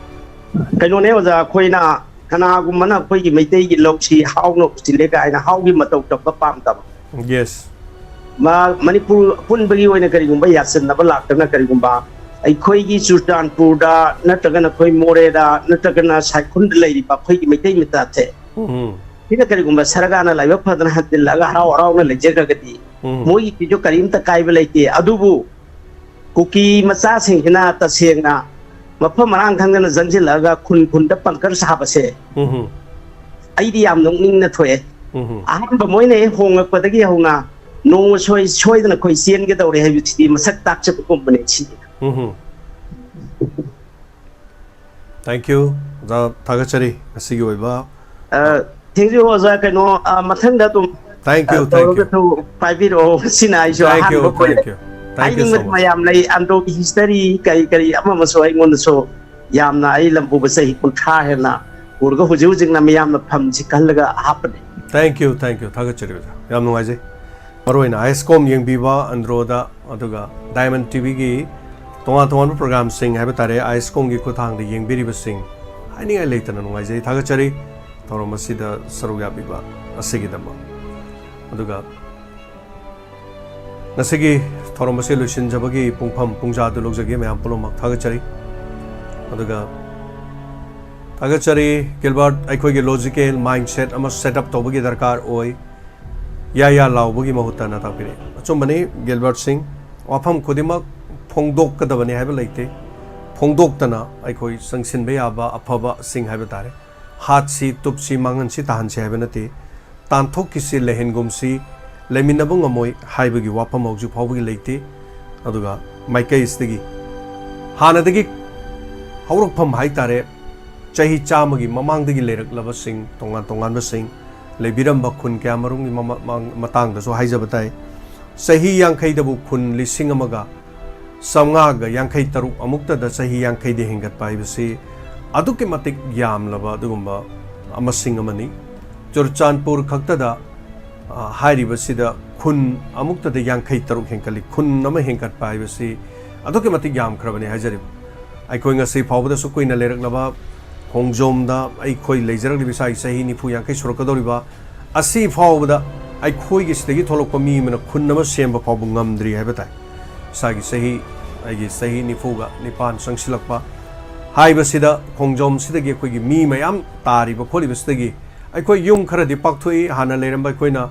ꯀꯩꯅꯣꯅꯦ ꯑꯣꯖꯥ, ꯑꯩꯈꯣꯏꯅ ꯀꯅꯥꯒꯨꯝꯕꯅ ꯑꯩꯈꯣꯏꯒꯤ ꯃꯩꯇꯩꯒꯤ ꯂꯧꯁꯤ ꯍꯥꯎꯅ ꯎꯁꯤꯜꯂꯦ ꯀꯥꯏꯅ ꯍꯥꯎꯒꯤ ꯃꯇꯧ ꯇꯝꯕ ꯄꯥꯝꯗꯕ꯫ ꯌꯦꯁ꯫ ꯃꯥ-, ꯃꯅꯤꯄꯨꯔ ꯑꯄꯨꯟꯕꯒꯤ ꯑꯣꯏꯅ ꯀꯔꯤꯒꯨꯝꯕ ꯌꯥꯁꯤꯟꯅꯕ ꯂꯥꯛꯇꯅ ꯀꯔꯤꯒꯨꯝꯕ ꯑꯩꯈꯣꯏꯒꯤ ꯆꯨꯔꯆꯥꯟꯄꯨꯔꯗ ꯅꯠꯇ꯭ꯔꯒꯅ ꯑꯩꯈꯣꯏ ꯃꯣꯔꯦꯗ ꯅꯠꯇ꯭ꯔꯒꯅ ꯁꯥꯏꯈꯨꯜꯗ ꯂꯩꯔꯤꯕ ꯑꯩꯈꯣꯏꯒꯤ ꯃꯩꯇꯩ ꯃꯆꯥꯁꯦ, ꯎꯝ ꯁꯤꯅ ꯀꯔꯤꯒꯨꯝꯕ ꯁꯔꯒꯥꯅ ꯂꯥꯏꯕꯛ ꯐꯗꯅ ꯍꯟꯖꯤꯜꯂꯛꯑꯒ ꯍꯔꯥꯎ ꯍꯔꯥꯎꯅ ꯂꯩꯖꯈ꯭ꯔꯒꯗꯤ ꯎꯝ ꯃꯣꯏꯒꯤꯁꯤꯁꯨ ꯀꯔꯤꯝꯇ ꯀꯥꯏꯕ ꯂꯩꯇꯦ꯫ ꯑꯗꯨꯕꯨ ꯀꯨꯀꯤ ꯃꯆꯥꯁꯤꯡꯁꯤꯅ ꯇꯁꯦꯡꯅ ꯃꯐꯝ ꯃꯔꯥꯡ ꯈꯪꯗꯅ ꯆꯪꯁꯤꯜꯂꯛꯑꯒ ꯈꯨꯟ ꯈꯨꯟꯗ ꯄꯪꯀꯔ ꯁꯥꯕꯁꯦ ꯎꯝ ꯑꯩꯗꯤ ꯌꯥꯝ ꯅꯣꯛꯅꯤꯡꯅ ꯊꯣꯛꯑꯦ꯫ ꯎꯝ ꯑꯍꯥꯟꯕ ꯃꯣꯏꯅ ꯍꯦꯛ ꯍꯣꯡꯂꯛꯄꯗꯒꯤ ꯍꯧꯅ ꯅꯣꯡꯃ ꯁꯣꯏ-, ꯁꯣꯏꯗꯅ ꯑꯩꯈꯣꯏ ꯆꯦꯟꯒꯗꯧꯔꯦ ꯍꯥꯏꯕꯁꯤꯗꯤ ꯃꯁꯛ ꯇꯥꯛꯆꯕꯒꯨꯝꯕꯅꯦ ꯁꯤꯗꯤ꯫ ꯎꯝ Thank you, ꯑꯣꯖꯥ, ꯊꯥꯒꯠꯆꯔꯤ ꯉꯁꯤꯒꯤ ꯑꯣꯏꯕ꯫ ꯑ, thank you ꯑꯣꯖꯥ, ꯀꯩꯅꯣ, ꯑ, ꯃꯊꯪꯗ ꯑꯗꯨꯝ Thank you, ꯑ, thank you. ꯇꯧꯔꯒꯁꯨ ꯄꯥꯏꯕꯤꯔꯛꯑꯣ꯫ ꯁꯤꯅ ꯑꯩꯁꯨ Thank ꯑꯍꯥꯟꯕ you, ꯑꯣꯏꯔꯦ꯫ thank you. Thank you so ꯍꯥꯏꯅꯤꯡꯕꯗꯤ much. ꯃꯌꯥꯝ ꯂꯩ, ꯑꯟꯗ꯭ꯔꯣꯒꯤ ꯍꯤꯁꯇꯔꯤ ꯀꯔꯤ ꯀꯔꯤ ꯑꯃ ꯑꯃꯁꯨ ꯑꯩꯉꯣꯟꯗꯁꯨ ꯌꯥꯝꯅ, ꯑꯩ ꯂꯝ ꯄꯨꯕ ꯆꯍꯤ ꯀꯨꯟꯊ꯭ꯔꯥ ꯍꯦꯟꯅ ꯄꯨꯔꯒ ꯍꯧꯖꯤꯛ ꯍꯧꯖꯤꯛꯅ ꯃꯤꯌꯥꯝꯅ ꯐꯝꯁꯤ ꯈꯜꯂꯒ ꯍꯥꯞꯄꯅꯤ꯫ Thank you, thank you. ꯊꯥꯒꯠꯆꯔꯤ ꯑꯣꯖꯥ, ꯌꯥꯝ ꯅꯨꯡꯉꯥꯏꯖꯩ꯫ ꯃꯔꯨꯑꯣꯏꯅ ꯑꯥꯏ ꯑꯦꯁ ꯀꯣꯝ ꯌꯦꯡꯕꯤꯕ ꯑꯟꯗ꯭ꯔꯣꯗ, ꯑꯗꯨꯒ ꯗꯥꯏꯃꯟ ꯇꯤ ꯚꯤꯒꯤ ꯇꯣꯉꯥꯟ ꯇꯣꯉꯥꯟꯕ ꯄ꯭ꯔꯣꯒ꯭ꯔꯥꯝꯁꯤꯡ ꯍꯥꯏꯕ ꯇꯥꯔꯦ, ꯑꯥꯏ ꯑꯦꯁ ꯀꯣꯝꯒꯤ ꯈꯨꯠꯊꯥꯡꯗ ꯌꯦꯡꯕꯤꯔꯤꯕꯁꯤꯡ, ꯍꯥꯏꯅꯤꯡꯉꯥꯏ ꯂꯩꯇꯅ ꯅꯨꯡꯉꯥꯏꯖꯩ, ꯊꯥꯒꯠꯆꯔꯤ꯫ ꯊꯧꯔꯝ ꯑꯁꯤꯗ ꯁꯔꯨꯛ ꯌꯥꯕꯤꯕ ꯑꯁꯤꯒꯤꯗꯃꯛ꯫ ꯑꯗꯨꯒ ꯉꯁꯤꯒꯤ ꯊꯧꯔꯝ ꯑꯁꯤ ꯂꯣꯏꯁꯤꯟꯖꯕꯒꯤ ꯄꯨꯡꯐꯝ ꯄꯨꯡꯖꯥꯗꯨ ꯂꯧꯖꯒꯦ꯫ ꯃꯌꯥꯝ ꯄꯨꯝꯅꯃꯛ ꯊꯥꯒꯠꯆꯔꯤ꯫ ꯑꯗꯨꯒ ꯊꯥꯒꯠꯆꯔꯤ, ꯒꯤꯜꯕꯔꯠ, ꯑꯩꯈꯣꯏꯒꯤ ꯂꯣꯖꯤꯀꯦꯜ ꯃꯥꯏꯟꯁꯦꯠ ꯑꯃ ꯁꯦꯠ ꯑꯞ ꯇꯧꯕꯒꯤ ꯗꯔꯀꯥꯔ ꯑꯣꯏ꯫ ꯌꯥ ꯌꯥ ꯂꯥꯎꯕꯒꯤ ꯃꯍꯨꯠꯇꯅ ꯇꯥꯛꯄꯤꯔꯛꯏ꯫ ꯑꯆꯨꯝꯕꯅꯤ, ꯒꯤꯜꯕꯔꯠ ꯁꯤꯡ, ꯋꯥꯐꯝ ꯈꯨꯗꯤꯡꯃꯛ ꯐꯣꯡꯗꯣꯛꯀꯗꯕꯅꯤ ꯍꯥꯏꯕ ꯂꯩꯇꯦ꯫ ꯐꯣꯡꯗꯣꯛꯇꯅ ꯑꯩꯈꯣꯏ ꯆꯪꯁꯤꯟꯕ ꯌꯥꯕ ꯑꯐꯕꯁꯤꯡ ꯍꯥꯏꯕ ꯇꯥꯔꯦ꯫ ꯍꯥꯠꯁꯤ, ꯇꯨꯞꯁꯤ, ꯃꯥꯡꯍꯟꯁꯤ, ꯇꯥꯍꯟꯁꯤ ꯍꯥꯏꯕ ꯅꯠꯇꯦ꯫ ꯇꯥꯟꯊꯣꯛꯈꯤꯁꯤ, ꯂꯩꯍꯟꯒꯨꯝꯁꯤ, ꯂꯩꯃꯤꯟꯅꯕ ꯉꯝꯃꯣꯏ ꯍꯥꯏꯕꯒꯤ ꯋꯥꯐꯝ ꯍꯧꯖꯤꯛ ꯐꯥꯎꯕꯒꯤ ꯂꯩꯇꯦ꯫ ꯑꯗꯨꯒ ꯃꯥꯏꯀꯩꯁꯤꯗꯒꯤ ꯍꯥꯟꯅꯗꯒꯤ ꯍꯧꯔꯛꯐꯝ ꯍꯥꯏ ꯇꯥꯔꯦ, ꯆꯍꯤ ꯆꯥꯝꯃꯒꯤ ꯃꯃꯥꯡꯗꯒꯤ ꯂꯩꯔꯛꯂꯕꯁꯤꯡ, ꯇꯣꯉꯥꯟ ꯇꯣꯉꯥꯟꯕꯁꯤꯡ ꯂꯩꯕꯤꯔꯝꯕ ꯈꯨꯟ ꯀꯌꯥꯃꯔꯨꯝꯒꯤ ꯃꯃ-, ꯃꯥꯡ-, ꯃꯇꯥꯡꯗꯁꯨ ꯍꯥꯏꯖꯕ ꯇꯥꯏ꯫ ꯆꯍꯤ ꯌꯥꯡꯈꯩꯗꯕꯨ ꯈꯨꯟ ꯂꯤꯁꯤꯡ ꯑꯃꯒ ꯆꯥꯝꯃꯉꯥꯒ ꯌꯥꯡꯈꯩ ꯇꯔꯨꯛ ꯑꯃꯨꯛꯇꯗ ꯆꯍꯤ ꯌꯥꯡꯈꯩꯗꯤ ꯍꯦꯟꯒꯠꯄ ꯍꯥꯏꯕꯁꯤ ꯑꯗꯨꯛꯀꯤ ꯃꯇꯤꯛ ꯌꯥꯝꯂꯕ ꯑꯗꯨꯒꯨꯝꯕ ꯃꯁꯤꯡ ꯑꯃꯅꯤ꯫ ꯆꯨꯔꯆꯥꯟꯄꯨꯔ ꯈꯛꯇꯗ, ꯑ, ꯍꯥꯏꯔꯤꯕꯁꯤꯗ ꯈꯨꯟ ꯑꯃꯨꯛꯇꯗ ꯌꯥꯡꯈꯩ ꯇꯔꯨꯛ ꯍꯦꯟꯒꯠꯂꯤ꯫ ꯈꯨꯟ ꯑꯃ ꯍꯦꯟꯒꯠꯄ ꯍꯥꯏꯕꯁꯤ ꯑꯗꯨꯛꯀꯤ ꯃꯇꯤꯛ ꯌꯥꯝꯈ꯭ꯔꯕꯅꯤ ꯍꯥꯏꯖꯔꯤꯕ꯫ ꯑꯩꯈꯣꯏ ꯉꯁꯤ ꯐꯥꯎꯕꯗꯁꯨ ꯀꯨꯏꯅ ꯂꯩꯔꯛꯂꯕ ꯈꯣꯡꯖꯣꯝꯗ ꯑꯩꯈꯣꯏ ꯂꯩꯖꯔꯛꯂꯤꯕ ꯏꯁꯥꯒꯤ ꯆꯍꯤ ꯅꯤꯐꯨ ꯌꯥꯡꯈꯩ ꯁꯨꯔꯛꯀꯗꯧꯔꯤꯕ ꯑꯁꯤ ꯐꯥꯎꯕꯗ ꯑꯩꯈꯣꯏꯒꯤ ꯁꯤꯗꯒꯤ ꯊꯣꯛꯂꯛꯄ ꯃꯤ ꯑꯃꯅ ꯈꯨꯟ ꯑꯃ ꯁꯦꯝꯕ ꯐꯥꯎꯕ ꯉꯝꯗ꯭ꯔꯤ ꯍꯥꯏꯕ ꯇꯥꯏ꯫ ꯏꯁꯥꯒꯤ ꯆꯍꯤ, ꯑꯩꯒꯤ ꯆꯍꯤ ꯅꯤꯐꯨꯒ ꯅꯤꯄꯥꯟ ꯆꯪꯁꯤꯜꯂꯛꯄ ꯍꯥꯏꯕꯁꯤꯗ ꯈꯣꯡꯖꯣꯝꯁꯤꯗꯒꯤ ꯑꯩꯈꯣꯏꯒꯤ ꯃꯤ ꯃꯌꯥꯝ ꯇꯥꯔꯤꯕ ꯈꯣꯠꯂꯤꯕꯁꯤꯗꯒꯤ ꯑꯩꯈꯣꯏ ꯌꯨꯝ ꯈꯔꯗꯤ ꯄꯥꯛꯊꯣꯛꯏ, ꯍꯥꯟꯅ ꯂꯩꯔꯝꯕ ꯑꯩꯈꯣꯏꯅ,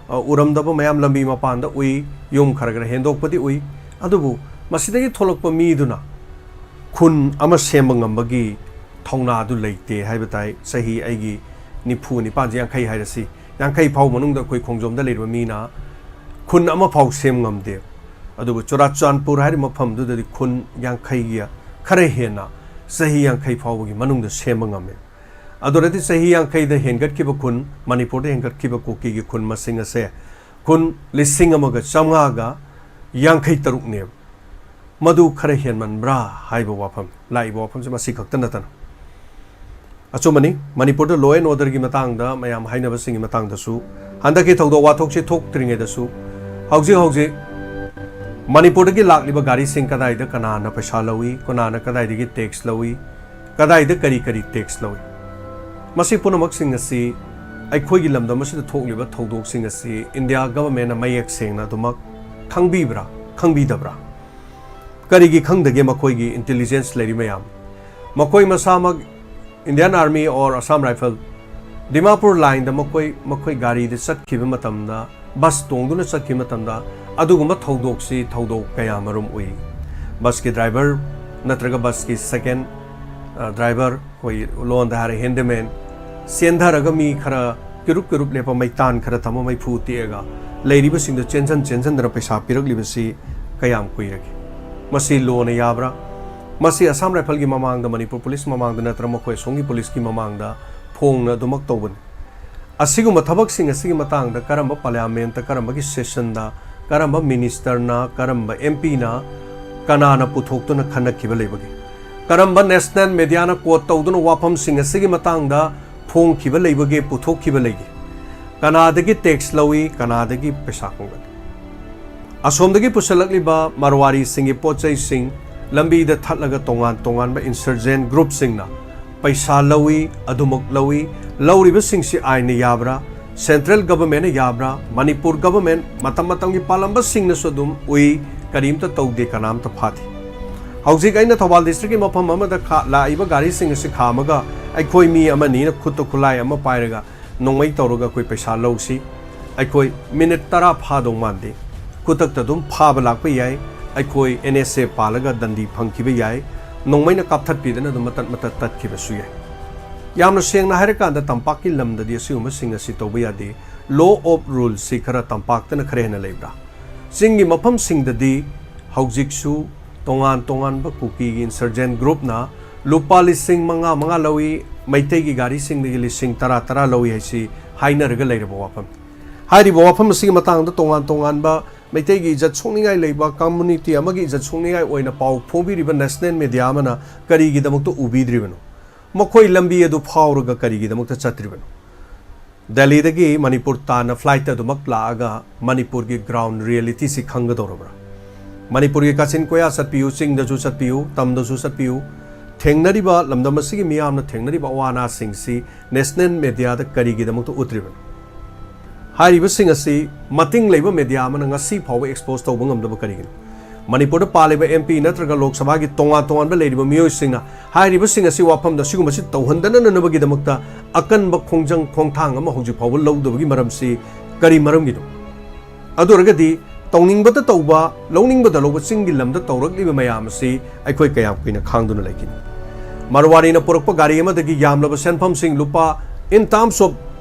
ꯑ, ꯎꯔꯝꯗꯕ ꯃꯌꯥꯝ ꯂꯝꯕꯤ ꯃꯄꯥꯟꯗ ꯎꯏ, ꯌꯨꯝ ꯈꯔ ꯈꯔ ꯍꯦꯟꯗꯣꯛꯄꯗꯤ ꯎꯏ꯫ ꯑꯗꯨꯕꯨ ꯃꯁꯤꯗꯒꯤ ꯊꯣꯛꯂꯛꯄ ꯃꯤꯗꯨꯅ ꯈꯨꯟ ꯑꯃ ꯁꯦꯝꯕ ꯉꯝꯕꯒꯤ ꯊꯧꯅꯥꯗꯨ ꯂꯩꯇꯦ ꯍꯥꯏꯕ ꯇꯥꯏ꯫ ꯆꯍꯤ ꯑꯩꯒꯤ ꯅꯤꯐꯨ ꯅꯤꯄꯥꯟꯁꯦ, ꯌꯥꯡꯈꯩ ꯍꯥꯏꯔꯁꯤ, ꯌꯥꯡꯈꯩ ꯐꯥꯎ ꯃꯅꯨꯡꯗ ꯑꯩꯈꯣꯏ ꯈꯣꯡꯖꯣꯝꯗ ꯂꯩꯔꯤꯕ ꯃꯤꯅ ꯈꯨꯟ ꯑꯃ ꯐꯥꯎ ꯁꯦꯝ ꯉꯝꯗꯦ꯫ ꯑꯗꯨꯕꯨ ꯆꯨꯔꯥꯆꯥꯟꯄꯨꯔ ꯍꯥꯏꯔꯤꯕ ꯃꯐꯝꯗꯨꯗꯗꯤ ꯈꯨꯟ ꯌꯥꯡꯈꯩꯒꯤ ꯈꯔ ꯍꯦꯟꯅ ꯆꯍꯤ ꯌꯥꯡꯈꯩ ꯐꯥꯎꯕꯒꯤ ꯃꯅꯨꯡꯗ ꯁꯦꯝꯕ ꯉꯝꯃꯦ꯫ ꯑꯗꯨꯅꯗꯤ ꯆꯍꯤ ꯌꯥꯡꯈꯩꯗ ꯍꯦꯟꯒꯠꯈꯤꯕ ꯈꯨꯟ, ꯃꯅꯤꯄꯨꯔꯗ ꯍꯦꯟꯒꯠꯈꯤꯕ ꯀꯨꯀꯤꯒꯤ ꯈꯨꯟ ꯃꯁꯤꯡ ꯑꯁꯦ ꯈꯨꯟ ꯂꯤꯁꯤꯡ ꯑꯃꯒ ꯆꯥꯝꯃꯉꯥꯒ ꯌꯥꯡꯈꯩ ꯇꯔꯨꯛꯅꯦꯕ꯫ ꯃꯗꯨ ꯈꯔ ꯍꯦꯟꯃꯟꯕ꯭ꯔꯥ ꯍꯥꯏꯕ ꯋꯥꯐꯝ, ꯂꯥꯛꯏꯕ ꯋꯥꯐꯝꯁꯦ ꯃꯁꯤ ꯈꯛꯇ ꯅꯠꯇꯅ꯫ ꯑꯆꯨꯝꯕꯅꯤ, ꯃꯅꯤꯄꯨꯔꯗ law and orderꯒꯤ ꯃꯇꯥꯡꯗ ꯃꯌꯥꯝ ꯍꯥꯏꯅꯕꯁꯤꯡꯒꯤ ꯃꯇꯥꯡꯗꯁꯨ ꯍꯟꯗꯛꯀꯤ ꯊꯧꯗꯣꯛ ꯋꯥꯊꯣꯛꯁꯤ ꯊꯣꯛꯇ꯭ꯔꯤꯉꯩꯗꯁꯨ ꯍꯧꯖꯤꯛ ꯍꯧꯖꯤꯛ ꯃꯅꯤꯄꯨꯔꯗꯒꯤ ꯂꯥꯛꯂꯤꯕ ꯒꯥꯔꯤꯁꯤꯡ ꯀꯗꯥꯏꯗ ꯀꯅꯥꯅ ꯄꯩꯁꯥ ꯂꯧꯏ, ꯀꯅꯥꯅ ꯀꯗꯥꯏꯗꯒꯤ ꯇꯦꯛꯁ ꯂꯧꯏ, ꯀꯗꯥꯏꯗ ꯀꯔꯤ ꯀꯔꯤ ꯇꯦꯛꯁ ꯂꯧꯏ, ꯃꯁꯤ ꯄꯨꯝꯅꯃꯛꯁꯤꯡ ꯑꯁꯤ, ꯑꯩꯈꯣꯏꯒꯤ ꯂꯝꯗꯝ ꯑꯁꯤꯗ ꯊꯣꯛꯂꯤꯕ ꯊꯧꯗꯣꯛꯁꯤꯡ ꯑꯁꯤ ꯏꯟꯗꯤꯌꯥ ꯒꯚꯔꯟꯃꯦꯟꯅ ꯃꯌꯦꯛ ꯁꯦꯡꯅ ꯑꯗꯨꯃꯛ ꯈꯪꯕꯤꯕ꯭ꯔꯥ, ꯈꯪꯕꯤꯗꯕ꯭ꯔꯥ? ꯀꯔꯤꯒꯤ ꯈꯪꯗꯒꯦ ꯃꯈꯣꯏꯒꯤ ꯏꯟꯇꯦꯂꯤꯖꯦꯟꯁ ꯂꯩꯔꯤ ꯃꯌꯥꯝ? ꯃꯈꯣꯏ ꯃꯁꯥꯃꯛ Indian army or Assam rifle Dimapur ꯂꯥꯏꯟꯗ ꯃꯈꯣꯏ, ꯃꯈꯣꯏ ꯒꯥꯔꯤꯗ ꯆꯠꯈꯤꯕ ꯃꯇꯝꯗ, ꯕꯁ ꯇꯣꯡꯗꯨꯅ ꯆꯠꯈꯤꯕ ꯃꯇꯝꯗ, ꯑꯗꯨꯒꯨꯝꯕ ꯊꯧꯗꯣꯛꯁꯤ ꯊꯧꯗꯣꯛ ꯀꯌꯥ ꯃꯔꯨꯝ ꯎꯏ꯫ ꯕꯁꯀꯤ ꯗ꯭ꯔꯥꯏꯚꯔ ꯅꯠꯇ꯭ꯔꯒ ꯕꯁꯀꯤ ꯁꯦꯀꯦꯟ, ꯑ, ꯗ꯭ꯔꯥꯏꯚꯔ, ꯑꯩꯈꯣꯏ ꯂꯣꯟꯗ ꯍꯥꯏꯔꯦ ꯍꯦꯟꯗꯃꯦꯟ, ꯆꯦꯟꯊꯔꯒ ꯃꯤ ꯈꯔ ꯀꯤꯔꯨꯞ ꯀꯤꯔꯨꯞ ꯂꯦꯞꯄ, ꯃꯩꯇꯥꯟ ꯈꯔ ꯊꯝꯃ, ꯃꯩꯐꯨ ꯇꯦꯛꯑꯒ ꯂꯩꯔꯤꯕꯁꯤꯡꯗꯨ ꯆꯦꯟꯁꯟ ꯆꯦꯟꯁꯟꯗꯅ ꯄꯩꯁꯥ ꯄꯤꯔꯛꯂꯤꯕꯁꯤ ꯀꯌꯥꯝ ꯀꯨꯏꯔꯒꯦ? ꯃꯁꯤ ꯂꯣꯅ ꯌꯥꯕ꯭ꯔꯥ? ꯃꯁꯤ ꯑꯁꯥꯝ ꯔꯥꯏꯐꯜꯒꯤ ꯃꯃꯥꯡꯗ, ꯃꯅꯤꯄꯨꯔ ꯄꯨꯂꯤꯁ ꯃꯃꯥꯡꯗ ꯅꯠꯇ꯭ꯔꯒ ꯃꯈꯣꯏ ꯑꯁꯣꯝꯒꯤ ꯄꯨꯂꯤꯁꯀꯤ ꯃꯃꯥꯡꯗ ꯐꯣꯡꯅ ꯑꯗꯨꯃꯛ ꯇꯧꯕꯅꯤ꯫ ꯑꯁꯤꯒꯨꯝꯕ ꯊꯕꯛꯁꯤꯡ ꯑꯁꯤꯒꯤ ꯃꯇꯥꯡꯗ ꯀꯔꯝꯕ ꯄꯥꯔꯂꯤꯌꯥꯃꯦꯟꯠꯇ, ꯀꯔꯝꯕꯒꯤ ꯁꯦꯁꯟꯗ, ꯀꯔꯝꯕ ꯃꯤꯅꯤꯁꯇꯔꯅ, ꯀꯔꯝꯕ ꯑꯦꯝ ꯄꯤꯅ, ꯀꯅꯥꯅ ꯄꯨꯊꯣꯛꯇꯨꯅ ꯈꯟꯅꯈꯤꯕ ꯂꯩꯕꯒꯦ? ꯀꯔꯝꯕ ꯅꯦꯁꯅꯦꯜ ꯃꯦꯗꯤꯌꯥꯅ ꯀꯣꯠ ꯇꯧꯗꯨꯅ ꯋꯥꯐꯝꯁꯤꯡ ꯑꯁꯤꯒꯤ ꯃꯇꯥꯡꯗ ꯐꯣꯡꯈꯤꯕ ꯂꯩꯕꯒꯦ, ꯄꯨꯊꯣꯛꯈꯤꯕ ꯂꯩꯒꯦ? ꯀꯅꯥꯗꯒꯤ ꯇꯦꯛꯁ ꯂꯧꯏ, ꯀꯅꯥꯗꯒꯤ ꯄꯩꯁꯥ ꯈꯣꯝꯒꯠꯂꯤ? ꯑꯁꯣꯝꯗꯒꯤ ꯄꯨꯁꯤꯜꯂꯛꯂꯤꯕ ꯃꯔꯋꯥꯔꯤꯁꯤꯡꯒꯤ ꯄꯣꯠ ꯆꯩꯁꯤꯡ ꯂꯝꯕꯤꯗ ꯊꯠꯂꯒ ꯇꯣꯉꯥꯟ ꯇꯣꯉꯥꯟꯕ ꯏꯟꯁꯔꯖꯦꯟ ꯒ꯭ꯔꯨꯞꯁꯤꯡꯅ ꯄꯩꯁꯥ ꯂꯧꯏ, ꯑꯗꯨꯃꯛ ꯂꯧꯏ꯫ ꯂꯧꯔꯤꯕꯁꯤꯡꯁꯤ ꯑꯥꯏꯟꯅ ꯌꯥꯕ꯭ꯔꯥ, ꯁꯦꯟꯇ꯭ꯔꯦꯜ ꯒꯚꯔꯟꯃꯦꯟꯠꯅ ꯌꯥꯕ꯭ꯔꯥ, ꯃꯅꯤꯄꯨꯔ ꯒꯚꯔꯟꯃꯦꯟꯠ ꯃꯇꯝ ꯃꯇꯝꯒꯤ ꯄꯥꯜꯂꯝꯕꯁꯤꯡꯅꯁꯨ ꯑꯗꯨꯝ ꯎꯏ, ꯀꯔꯤꯝꯇ ꯇꯧꯗꯦ, ꯀꯅꯥꯝꯇ ꯐꯥꯗꯦ꯫ ꯍꯧꯖꯤꯛ ꯑꯩꯅ ꯊꯧꯕꯥꯜ ꯗꯤꯁꯇ꯭ꯔꯤꯛꯀꯤ ꯃꯐꯝ ꯑꯃꯗ ꯈꯥ-, ꯂꯥꯛꯏꯕ ꯒꯥꯔꯤꯁꯤꯡ ꯑꯁꯤ ꯈꯥꯝꯃꯒ ꯑꯩꯈꯣꯏ ꯃꯤ ꯑꯃꯅꯤꯅ ꯈꯨꯠꯇ ꯈꯨꯠꯂꯥꯏ ꯑꯃ ꯄꯥꯏꯔꯒ ꯅꯣꯡꯃꯩ ꯇꯧꯔꯒ ꯑꯩꯈꯣꯏ ꯄꯩꯁꯥ ꯂꯧꯁꯤ, ꯑꯩꯈꯣꯏ ꯃꯤꯅꯤꯠ ꯇꯔꯥ ꯐꯥꯗꯧ ꯃꯥꯟꯗꯦ, ꯈꯨꯗꯛꯇ ꯑꯗꯨꯝ ꯐꯥꯕ ꯂꯥꯛꯄ ꯌꯥꯏ, ꯑꯩꯈꯣꯏ ꯑꯦꯟ ꯑꯦꯁ ꯑꯦ ꯄꯥꯜꯂꯒ ꯗꯟꯗꯤ ꯐꯪꯈꯤꯕ ꯌꯥꯏ, ꯅꯣꯡꯃꯩꯅ ꯀꯥꯞꯊꯠꯄꯤꯗꯅ ꯑꯗꯨꯝ ꯃꯇꯠ ꯃꯇꯠ ꯇꯠꯈꯤꯕꯁꯨ ꯌꯥꯏ꯫ ꯌꯥꯝꯅ ꯁꯦꯡꯅ ꯍꯥꯏꯔꯀꯥꯟꯗ ꯇꯝꯄꯥꯛꯀꯤ ꯂꯝꯗꯗꯤ ꯑꯁꯤꯒꯨꯝꯕꯁꯤꯡ ꯑꯁꯤ ꯇꯧꯕ ꯌꯥꯗꯦ꯫ ꯂꯣ ꯑꯣꯐ ꯔꯨꯜꯁꯤ ꯈꯔ ꯇꯝꯄꯥꯛꯇꯅ ꯈꯔ ꯍꯦꯟꯅ ꯂꯩꯕ꯭ꯔꯥ? ꯆꯤꯡꯒꯤ ꯃꯐꯝꯁꯤꯡꯗꯗꯤ ꯍꯧꯖꯤꯛꯁꯨ ꯇꯣꯉꯥꯟ ꯇꯣꯉꯥꯟꯕ ꯀꯨꯀꯤꯒꯤ ꯏꯟꯁꯔꯖꯦꯟ ꯒ꯭ꯔꯨꯞꯅ ꯂꯨꯄꯥ ꯂꯤꯁꯤꯡ ꯃꯉꯥ ꯃꯉꯥ ꯂꯧꯏ, ꯃꯩꯇꯩꯒꯤ ꯒꯥꯔꯤꯁꯤꯡꯗꯒꯤ ꯂꯤꯁꯤꯡ ꯇꯔꯥ ꯇꯔꯥ ꯂꯧꯏ ꯍꯥꯏꯁꯤ ꯍꯥꯏꯅꯔꯒ ꯂꯩꯔꯕ ꯋꯥꯐꯝꯅꯤ꯫ ꯍꯥꯏꯔꯤꯕ ꯋꯥꯐꯝ ꯑꯁꯤꯒꯤ ꯃꯇꯥꯡꯗ ꯇꯣꯉꯥꯟ ꯇꯣꯉꯥꯟꯕ ꯃꯩꯇꯩꯒꯤ ꯏꯖꯠ ꯁꯣꯛꯅꯤꯡꯉꯥꯏ ꯂꯩꯕ ꯀꯝꯃꯨꯅꯤꯇꯤ ꯑꯃꯒꯤ ꯏꯖꯠ ꯁꯣꯛꯅꯤꯡꯉꯥꯏ ꯑꯣꯏꯅ ꯄꯥꯎ ꯐꯣꯡꯕꯤꯔꯤꯕ ꯅꯦꯁꯅꯦꯜ ꯃꯦꯗꯤꯌꯥ ꯑꯃꯅ ꯀꯔꯤꯒꯤꯗꯃꯛꯇ ꯎꯕꯤꯗ꯭ꯔꯤꯕꯅꯣ? ꯃꯈꯣꯏ ꯂꯝꯕꯤ ꯑꯗꯨ ꯐꯥꯎꯔꯒ ꯀꯔꯤꯒꯤꯗꯃꯛꯇ ꯆꯠꯇ꯭ꯔꯤꯕꯅꯣ? ꯗꯦꯜꯂꯤꯗꯒꯤ ꯃꯅꯤꯄꯨꯔ ꯇꯥꯟꯅ flight ꯑꯗꯨꯃꯛ ꯂꯥꯛꯑꯒ ꯃꯅꯤꯄꯨꯔꯒꯤ ground reality ꯁꯤ ꯈꯪꯒꯗꯧꯔꯕ꯭ꯔꯥ? ꯃꯅꯤꯄꯨꯔꯒꯤ ꯀꯥꯆꯤꯟ ꯀꯣꯌꯥ ꯆꯠꯄꯤꯌꯨ, ꯆꯤꯡꯗꯁꯨ ꯆꯠꯄꯤꯌꯨ, ꯇꯝꯗꯁꯨ ꯆꯠꯄꯤꯌꯨ, ꯊꯦꯡꯅꯔꯤꯕ, ꯂꯝꯗꯝ ꯑꯁꯤꯒꯤ ꯃꯤꯌꯥꯝꯅ ꯊꯦꯡꯅꯔꯤꯕ ꯑꯋꯥ ꯑꯅꯥꯁꯤꯡꯁꯤ national media ꯗ ꯀꯔꯤꯒꯤꯗꯃꯛꯇ ꯎꯠꯇ꯭ꯔꯤꯕꯅꯣ? ꯍꯥꯏꯔꯤꯕꯁꯤꯡ ꯑꯁꯤ ꯃꯇꯤꯡ ꯂꯩꯕ media ꯑꯃꯅ ꯉꯁꯤ ꯐꯥꯎꯕ expose ꯇꯧꯕ ꯉꯝꯗꯕ ꯀꯔꯤꯒꯤꯅꯣ? ꯃꯅꯤꯄꯨꯔꯗ ꯄꯥꯜꯂꯤꯕ M P ꯅꯠꯇ꯭ꯔꯒ ꯂꯣꯛ ꯁꯚꯥꯒꯤ ꯇꯣꯉꯥꯟ ꯇꯣꯉꯥꯟꯕ ꯂꯩꯔꯤꯕ ꯃꯤꯑꯣꯏꯁꯤꯡꯅ ꯍꯥꯏꯔꯤꯕꯁꯤꯡ ꯑꯁꯤ ꯋꯥꯐꯝꯗ ꯁꯤꯒꯨꯝꯕꯁꯤ ꯇꯧꯍꯟꯗꯅꯅꯕꯒꯤꯗꯃꯛꯇ ꯑꯀꯟꯕ ꯈꯣꯡꯖꯪ ꯈꯣꯡꯊꯥꯡ ꯑꯃ ꯍꯧꯖꯤꯛ ꯐꯥꯎꯕ ꯂꯧꯗꯕꯒꯤ ꯃꯔꯝꯁꯤ ꯀꯔꯤ ꯃꯔꯝꯒꯤꯅꯣ? ꯑꯗꯨ ꯑꯣꯏꯔꯒꯗꯤ ꯇꯧꯅꯤꯡꯕꯗ ꯇꯧꯕ, ꯂꯧꯅꯤꯡꯕꯗ ꯂꯧꯕ ꯆꯤꯡꯒꯤ ꯂꯝꯗ ꯇꯧꯔꯛꯂꯤꯕ ꯃꯌꯥꯝ ꯑꯁꯤ ꯑꯩꯈꯣꯏ ꯀꯌꯥꯝ ꯀꯨꯏꯅ ꯈꯥꯡꯗꯨꯅ ꯂꯩꯈꯤꯅꯤ? ꯃꯔꯋꯥꯔꯤꯅ ꯄꯨꯔꯛꯄ ꯒꯥꯔꯤ ꯑꯃꯗꯒꯤ ꯌꯥꯝꯂꯕ ꯁꯦꯟꯐꯝꯁꯤꯡ, ꯂꯨꯄꯥ, in terms of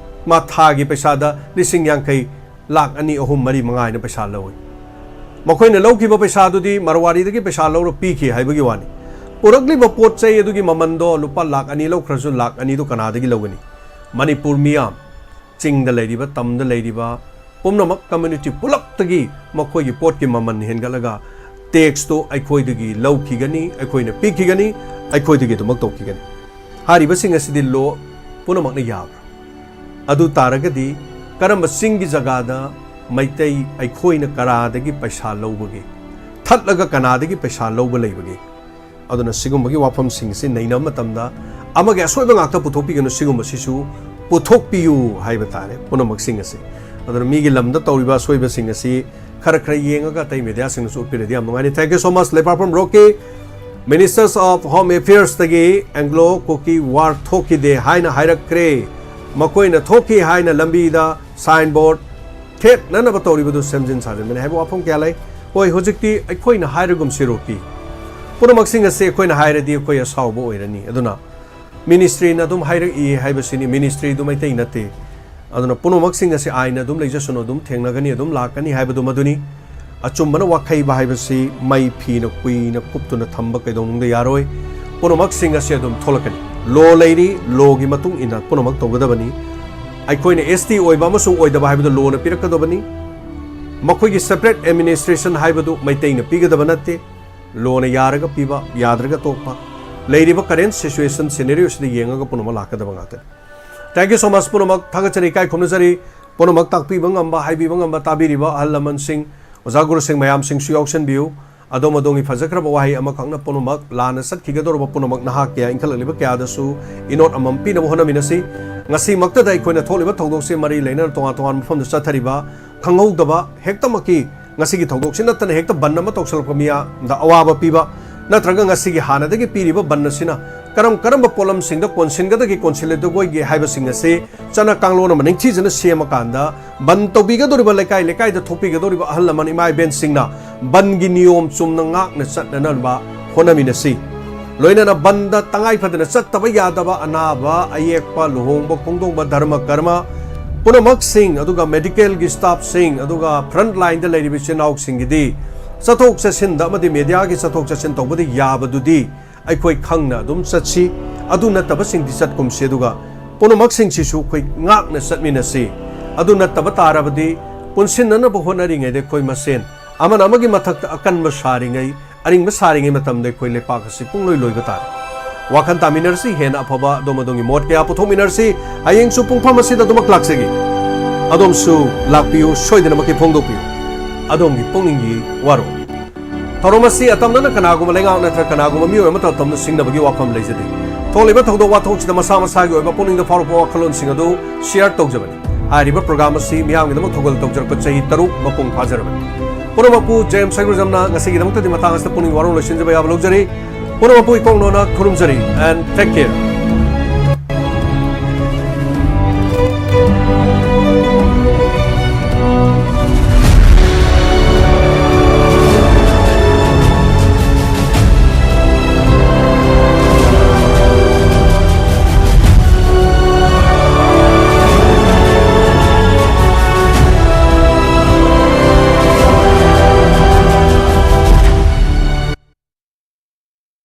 ꯃꯥ ꯊꯥꯒꯤ ꯄꯩꯁꯥꯗ ꯂꯤꯁꯤꯡ ꯌꯥꯡꯈꯩ, ꯂꯥꯛ ꯑꯅꯤ, ꯑꯍꯨꯝ, ꯃꯔꯤ, ꯃꯉꯥ ꯍꯥꯏꯅ ꯄꯩꯁꯥ ꯂꯧꯏ꯫ ꯃꯈꯣꯏꯅ ꯂꯧꯈꯤꯕ ꯄꯩꯁꯥꯗꯨꯗꯤ ꯃꯔꯋꯥꯔꯤꯗꯒꯤ ꯄꯩꯁꯥ ꯂꯧꯔ ꯄꯤꯈꯤ ꯍꯥꯏꯕꯒꯤ ꯋꯥꯅꯤ꯫ ꯄꯨꯔꯛꯂꯤꯕ ꯄꯣꯠ ꯆꯩ ꯑꯗꯨꯒꯤ ꯃꯃꯟꯗꯣ ꯂꯨꯄꯥ ꯂꯥꯛ ꯑꯅꯤ ꯂꯧꯈ꯭ꯔꯁꯨ, ꯂꯥꯛ ꯑꯅꯤꯗꯨ ꯀꯅꯥꯗꯒꯤ ꯂꯧꯒꯅꯤ? ꯃꯅꯤꯄꯨꯔ ꯃꯤꯌꯥꯝ, ꯆꯤꯡꯗ ꯂꯩꯔꯤꯕ, ꯇꯝꯗ ꯂꯩꯔꯤꯕ ꯄꯨꯝꯅꯃꯛ community ꯄꯨꯂꯞꯇꯒꯤ ꯃꯈꯣꯏꯒꯤ ꯄꯣꯠꯀꯤ ꯃꯃꯜ ꯍꯦꯟꯒꯠꯂꯒ tax ꯇꯨ ꯑꯩꯈꯣꯏꯗꯒꯤ ꯂꯧꯈꯤꯒꯅꯤ, ꯑꯩꯈꯣꯏꯅ ꯄꯤꯈꯤꯒꯅꯤ, ꯑꯩꯈꯣꯏꯗꯒꯤ ꯑꯗꯨꯃꯛ ꯇꯧꯈꯤꯒꯅꯤ꯫ ꯍꯥꯏꯔꯤꯕꯁꯤꯡ ꯑꯁꯤꯗꯤ law ꯄꯨꯝꯅꯃꯛꯅ ꯌꯥꯕ꯭ꯔꯥ? ꯑꯗꯨ ꯇꯥꯔꯒꯗꯤ ꯀꯔꯝꯕ ꯆꯤꯡꯒꯤ ꯖꯒꯥꯗ ꯃꯩꯇꯩ ꯑꯩꯈꯣꯏꯅ ꯀꯔꯥꯗꯒꯤ ꯄꯩꯁꯥ ꯂꯧꯕꯒꯦ? ꯊꯠꯂꯒ ꯀꯅꯥꯗꯒꯤ ꯄꯩꯁꯥ ꯂꯧꯕ ꯂꯩꯕꯒꯦ? ꯑꯗꯨꯅ ꯁꯤꯒꯨꯝꯕꯒꯤ ꯋꯥꯐꯝꯁꯤꯡꯁꯤ ꯅꯩꯅꯕ ꯃꯇꯝꯗ ꯑꯃꯒꯤ ꯑꯁꯣꯏꯕ ꯉꯥꯛꯇ ꯄꯨꯊꯣꯛꯄꯤꯒꯅꯨ, ꯁꯤꯒꯨꯝꯕꯁꯤꯁꯨ ꯄꯨꯊꯣꯛꯄꯤꯌꯨ ꯍꯥꯏꯕ ꯇꯥꯔꯦ ꯄꯨꯝꯅꯃꯛꯁꯤꯡ ꯑꯁꯤ꯫ ꯑꯗꯨꯅ ꯃꯤꯒꯤ ꯂꯝꯗ ꯇꯧꯔꯤꯕ ꯑꯁꯣꯏꯕꯁꯤꯡ ꯑꯁꯤ ꯈꯔ ꯈꯔ ꯌꯦꯡꯉꯒ ꯑꯇꯩ media ꯁꯤꯡꯅꯁꯨ ꯎꯠꯄꯤꯔꯗꯤ ꯌꯥꯝ ꯅꯨꯡꯉꯥꯏꯅꯤ꯫ Thank you so much, ꯂꯩꯄꯥꯛꯐꯝ ꯔꯣꯛꯀꯤ꯫ Ministers of Home Affairs ꯇꯒꯤ Anglo Kuki War ꯊꯣꯛꯈꯤꯗꯦ ꯍꯥꯏꯅ ꯍꯥꯏꯔꯛꯈ꯭ꯔꯦ꯫ ꯃꯈꯣꯏꯅ ꯊꯣꯛꯈꯤ ꯍꯥꯏꯅ ꯂꯝꯕꯤꯗ sign board ꯊꯦꯠꯅꯅꯕ ꯇꯧꯔꯤꯕꯗꯨ ꯁꯦꯝꯖꯤꯟ ꯁꯥꯖꯤꯟꯕꯅꯤ ꯍꯥꯏꯕ ꯋꯥꯐꯝ ꯀꯌꯥ ꯂꯩ꯫ ꯍꯣꯏ, ꯍꯧꯖꯤꯛꯇꯤ ꯑꯩꯈꯣꯏꯅ ꯍꯥꯏꯔꯒꯨꯝꯁꯤ ꯔꯣꯛꯀꯤ꯫ ꯄꯨꯝꯅꯃꯛꯁꯤꯡ ꯑꯁꯤ ꯑꯩꯈꯣꯏꯅ ꯍꯥꯏꯔꯗꯤ ꯑꯩꯈꯣꯏ ꯑꯁꯥꯎꯕ ꯑꯣꯏꯔꯅꯤ꯫ ꯑꯗꯨꯅ ministry ꯅ ꯑꯗꯨꯝ ꯍꯥꯏꯔꯛꯏ ꯍꯥꯏꯕꯁꯤꯅꯤ, ministry ꯗꯨ ꯃꯩꯇꯩ ꯅꯠꯇꯦ꯫ ꯑꯗꯨꯅ ꯄꯨꯝꯅꯃꯛꯁꯤꯡ ꯑꯁꯤ ꯑꯥꯏꯟꯅ ꯑꯗꯨꯝ ꯂꯩꯖꯁꯅꯨ, ꯑꯗꯨꯝ ꯊꯦꯡꯅꯒꯅꯤ, ꯑꯗꯨꯝ ꯂꯥꯛꯀꯅꯤ ꯍꯥꯏꯕꯗꯨ ꯃꯗꯨꯅꯤ꯫ ꯑꯆꯨꯝꯕꯅ ꯋꯥꯈꯩꯕ ꯍꯥꯏꯕꯁꯤ ꯃꯩ ꯐꯤꯅ ꯀꯨꯏꯅ ꯀꯨꯞꯇꯨꯅ ꯊꯝꯕ ꯀꯩꯗꯧꯅꯨꯡꯗ ꯌꯥꯔꯣꯏ꯫ ꯄꯨꯝꯅꯃꯛꯁꯤꯡ ꯑꯁꯤ ꯑꯗꯨꯝ ꯊꯣꯛꯂꯛꯀꯅꯤ꯫ Law ꯂꯩꯔꯤ, law ꯒꯤ ꯃꯇꯨꯡ ꯏꯟꯅ ꯄꯨꯝꯅꯃꯛ ꯇꯧꯒꯗꯕꯅꯤ꯫ ꯑꯩꯈꯣꯏꯅ S T ꯑꯣꯏꯕ ꯑꯃꯁꯨꯡ ꯑꯣꯏꯗꯕ ꯍꯥꯏꯕꯗꯨ law ꯅ ꯄꯤꯔꯛꯀꯗꯕꯅꯤ꯫ ꯃꯈꯣꯏꯒꯤ separate administration ꯍꯥꯏꯕꯗꯨ ꯃꯩꯇꯩꯅ ꯄꯤꯒꯗꯕ ꯅꯠꯇꯦ꯫ Law ꯅ ꯌꯥꯔꯒ ꯄꯤꯕ, ꯌꯥꯗ꯭ꯔꯒ ꯇꯣꯛꯄ꯫ ꯂꯩꯔꯤꯕ current situation scenario ꯁꯤꯗ ꯌꯦꯡꯉꯒ ꯄꯨꯝꯅꯃꯛ ꯂꯥꯛꯀꯗꯕ ꯉꯥꯛꯇꯅꯤ꯫ Thank you so much ꯄꯨꯝꯅꯃꯛ꯫ ꯊꯥꯒꯠꯆꯔꯤ, ꯏꯀꯥꯏ ꯈꯨꯝꯅꯖꯔꯤ꯫ ꯄꯨꯝꯅꯃꯛ ꯇꯥꯛꯄꯤꯕ ꯉꯝꯕ, ꯍꯥꯏꯕꯤꯕ ꯉꯝꯕ, ꯇꯥꯕꯤꯔꯤꯕ ꯑꯍꯜ ꯂꯃꯟꯁꯤꯡ, ꯑꯣꯖꯥ ꯒꯨꯔꯨꯁꯤꯡ ꯃꯌꯥꯝꯁꯤꯡꯁꯨ ꯌꯥꯎꯁꯟꯕꯤꯌꯨ꯫ ꯑꯗꯣꯝ ꯑꯗꯣꯝꯒꯤ ꯐꯖꯈ꯭ꯔꯕ ꯋꯥꯍꯩ ꯑꯃꯈꯛꯅ ꯄꯨꯝꯅꯃꯛ ꯂꯥꯟꯅ ꯆꯠꯈꯤꯒꯗꯧꯔꯕ ꯄꯨꯝꯅꯃꯛ ꯅꯍꯥ ꯀꯌꯥ ꯏꯟꯈꯠꯂꯛꯂꯤꯕ ꯀꯌꯥꯗꯁꯨ ꯏꯅꯣꯠ ꯑꯃꯃꯝ ꯄꯤꯅꯕ ꯍꯣꯠꯅꯃꯤꯟꯅꯁꯤ꯫ ꯉꯁꯤꯃꯛꯇꯗ ꯑꯩꯈꯣꯏꯅ ꯊꯣꯛꯂꯤꯕ ꯊꯧꯗꯣꯛꯁꯦ ꯃꯔꯤ ꯂꯩꯅꯅ ꯇꯣꯉꯥꯟ ꯇꯣꯉꯥꯟꯕ ꯃꯐꯝꯗ ꯆꯠꯊꯔꯤꯕ ꯈꯪꯍꯧꯗꯕ ꯍꯦꯛꯇꯃꯛꯀꯤ ꯉꯁꯤꯒꯤ ꯊꯧꯗꯣꯛꯁꯤ ꯅꯠꯇꯅ ꯍꯦꯛꯇ ꯕꯟ ꯑꯃ ꯇꯧꯁꯜꯂꯛꯄ ꯃꯤꯌꯥꯝꯗ ꯑꯋꯥꯕ ꯄꯤꯕ, ꯅꯠꯇ꯭ꯔꯒ ꯉꯁꯤꯒꯤ ꯍꯥꯟꯅꯗꯒꯤ ꯄꯤꯔꯤꯕ ꯕꯟ ꯑꯁꯤꯅ ꯀꯔꯝ ꯀꯔꯝꯕ ꯄꯣꯠꯂꯝꯁꯤꯡꯗ ꯀꯣꯟꯁꯤꯟꯒꯗꯒꯦ, ꯀꯣꯟꯁꯤꯜꯂꯣꯏꯗꯒꯦ ꯍꯥꯏꯕꯁꯤꯡ ꯑꯁꯤ ꯆꯠꯅ ꯀꯥꯡꯂꯣꯟ ꯑꯃ ꯅꯤꯡꯊꯤꯖꯅ ꯁꯦꯝꯃꯀꯥꯟꯗ ꯕꯟ ꯇꯧꯕꯤꯒꯗꯧꯔꯤꯕ ꯂꯩꯀꯥꯏ ꯂꯩꯀꯥꯏꯗ ꯊꯣꯛꯄꯤꯒꯗꯧꯔꯤꯕ ꯑꯍꯜ ꯂꯃꯟ ꯏꯃꯥ ꯏꯕꯦꯟꯁꯤꯡꯅ ꯕꯟꯒꯤ ꯅꯤꯌꯣꯝ ꯆꯨꯝꯅ ꯉꯥꯛꯅ ꯆꯠꯅꯅꯕ ꯍꯣꯠꯅꯃꯤꯟꯅꯁꯤ꯫ ꯂꯣꯏꯅꯅ ꯕꯟꯗ ꯇꯉꯥꯏ ꯐꯗꯅ ꯆꯠꯇꯕ ꯌꯥꯗꯕ ꯑꯅꯥꯕ, ꯑꯌꯦꯛꯄ, ꯂꯨꯍꯣꯡꯕ ꯈꯣꯡꯗꯣꯡꯕ, ꯙꯔꯃ ꯀꯔꯃ ꯄꯨꯝꯅꯃꯛꯁꯤꯡ, ꯑꯗꯨꯒ ꯃꯦꯗꯤꯀꯦꯜꯒꯤ ꯁ꯭ꯇꯥꯐꯁꯤꯡ, ꯑꯗꯨꯒ ꯐ꯭ꯔꯟꯠ ꯂꯥꯏꯟꯗ ꯂꯩꯔꯤꯕ ꯏꯆꯤꯟ ꯏꯅꯥꯎꯁꯤꯡꯒꯤꯗꯤ ꯆꯠꯊꯣꯛ ꯆꯠꯁꯤꯟꯗ ꯑꯃꯗꯤ ꯃꯦꯗꯤꯌꯥꯒꯤ ꯆꯠꯊꯣꯛ ꯆꯠꯁꯤꯟ ꯇꯧꯕꯗ ꯌꯥꯕꯗꯨꯗꯤ ꯑꯩꯈꯣꯏ ꯈꯪꯅ ꯑꯗꯨꯝ ꯆꯠꯁꯤ꯫ ꯑꯗꯨ ꯅꯠꯇꯕꯁꯤꯡꯗꯤ ꯆꯠꯀꯨꯝꯁꯤ꯫ ꯑꯗꯨꯒ ꯄꯨꯝꯅꯃꯛꯁꯤꯡꯁꯤꯁꯨ ꯑꯩꯈꯣꯏ ꯉꯥꯛꯅ ꯆꯠꯃꯤꯟꯅꯁꯤ꯫ ꯑꯗꯨ ꯅꯠꯇꯕ ꯇꯥꯔꯕꯗꯤ ꯄꯨꯟꯁꯤꯟꯅꯅꯕ ꯍꯣꯠꯅꯔꯤꯉꯩꯗ ꯑꯩꯈꯣꯏ ꯃꯁꯦꯟ ꯑꯃꯅ ꯑꯃꯒꯤ ꯃꯊꯛꯇ ꯑꯀꯟꯕ ꯁꯥꯔꯤꯉꯩ, ꯑꯔꯤꯡꯕ ꯁꯥꯔꯤꯉꯩ ꯃꯇꯝꯗ ꯑꯩꯈꯣꯏ ꯂꯩꯄꯥꯛ ꯑꯁꯤ ꯄꯨꯡꯂꯣꯏ ꯂꯣꯏꯕ ꯇꯥꯔꯦ꯫ ꯋꯥꯈꯜ ꯇꯥꯃꯤꯟꯅꯔꯁꯤ, ꯍꯦꯟꯅ ꯑꯐꯕ ꯑꯗꯣꯝ ꯑꯗꯣꯝꯒꯤ ꯃꯣꯠ ꯀꯌꯥ ꯄꯨꯊꯣꯛꯃꯤꯟꯅꯔꯁꯤ꯫ ꯍꯌꯦꯡꯁꯨ ꯄꯨꯡꯐꯝ ꯑꯁꯤꯗ ꯑꯗꯨꯃꯛ ꯂꯥꯛꯆꯒꯦ꯫ ꯑꯗꯣꯝꯁꯨ ꯂꯥꯛꯄꯤꯌꯨ, ꯁꯣꯏꯗꯅꯃꯛꯀꯤ ꯐꯣꯡꯗꯣꯛꯄꯤꯌꯨ ꯑꯗꯣꯝꯒꯤ ꯄꯨꯛꯅꯤꯡꯒꯤ ꯋꯥꯔꯣꯜ꯫ ꯊꯧꯔꯝ ꯑꯁꯤ ꯑꯇꯝꯅꯅ ꯀꯅꯥꯒꯨꯝꯕ ꯂꯩꯉꯥꯛ ꯅꯠꯇ꯭ꯔꯒ ꯀꯅꯥꯒꯨꯝꯕ ꯃꯤꯑꯣꯏ ꯑꯃꯠꯇ ꯑꯇꯝꯅ ꯁꯤꯡꯅꯕꯒꯤ ꯋꯥꯐꯝ ꯂꯩꯖꯗꯦ꯫ ꯊꯣꯛꯂꯤꯕ ꯊꯧꯗꯣꯛ ꯋꯥꯊꯣꯛꯁꯤꯗ ꯃꯁꯥ ꯃꯁꯥꯒꯤ ꯑꯣꯏꯕ ꯄꯨꯛꯅꯤꯡꯗ ꯐꯥꯎꯔꯛꯄ ꯋꯥꯈꯜꯂꯣꯟꯁꯤꯡ ꯑꯗꯨ ꯁꯤꯌꯔ ꯇꯧꯖꯕꯅꯤ꯫ ꯍꯥꯏꯔꯤꯕ ꯄ꯭ꯔꯣꯒ꯭ꯔꯥꯝ ꯑꯁꯤ ꯃꯤꯌꯥꯝꯒꯤꯗꯃꯛ ꯊꯧꯒꯜ ꯇꯧꯖꯔꯛꯄ ꯆꯍꯤ ꯇꯔꯨꯛ ꯃꯄꯨꯡ ꯐꯥꯖꯔꯕꯅꯤ꯫ ꯄꯨꯝꯅꯃꯛꯄꯨ ꯖꯦꯝꯁ ꯁꯩꯒ꯭ꯔꯨꯖꯝꯅ ꯉꯁꯤꯒꯤꯗꯃꯛꯇꯗꯤ ꯃꯇꯥꯡ ꯑꯁꯤꯗ ꯄꯨꯛꯅꯤꯡ ꯋꯥꯔꯣꯜ ꯂꯣꯏꯁꯤꯟꯖꯕ ꯌꯥꯕ ꯂꯧꯖꯔꯤ꯫ ꯄꯨꯝꯅꯃꯛꯄꯨ ꯏꯀꯣꯛꯅꯣꯅ ꯈꯨꯔꯨꯝꯖꯔꯤ꯫ And take care.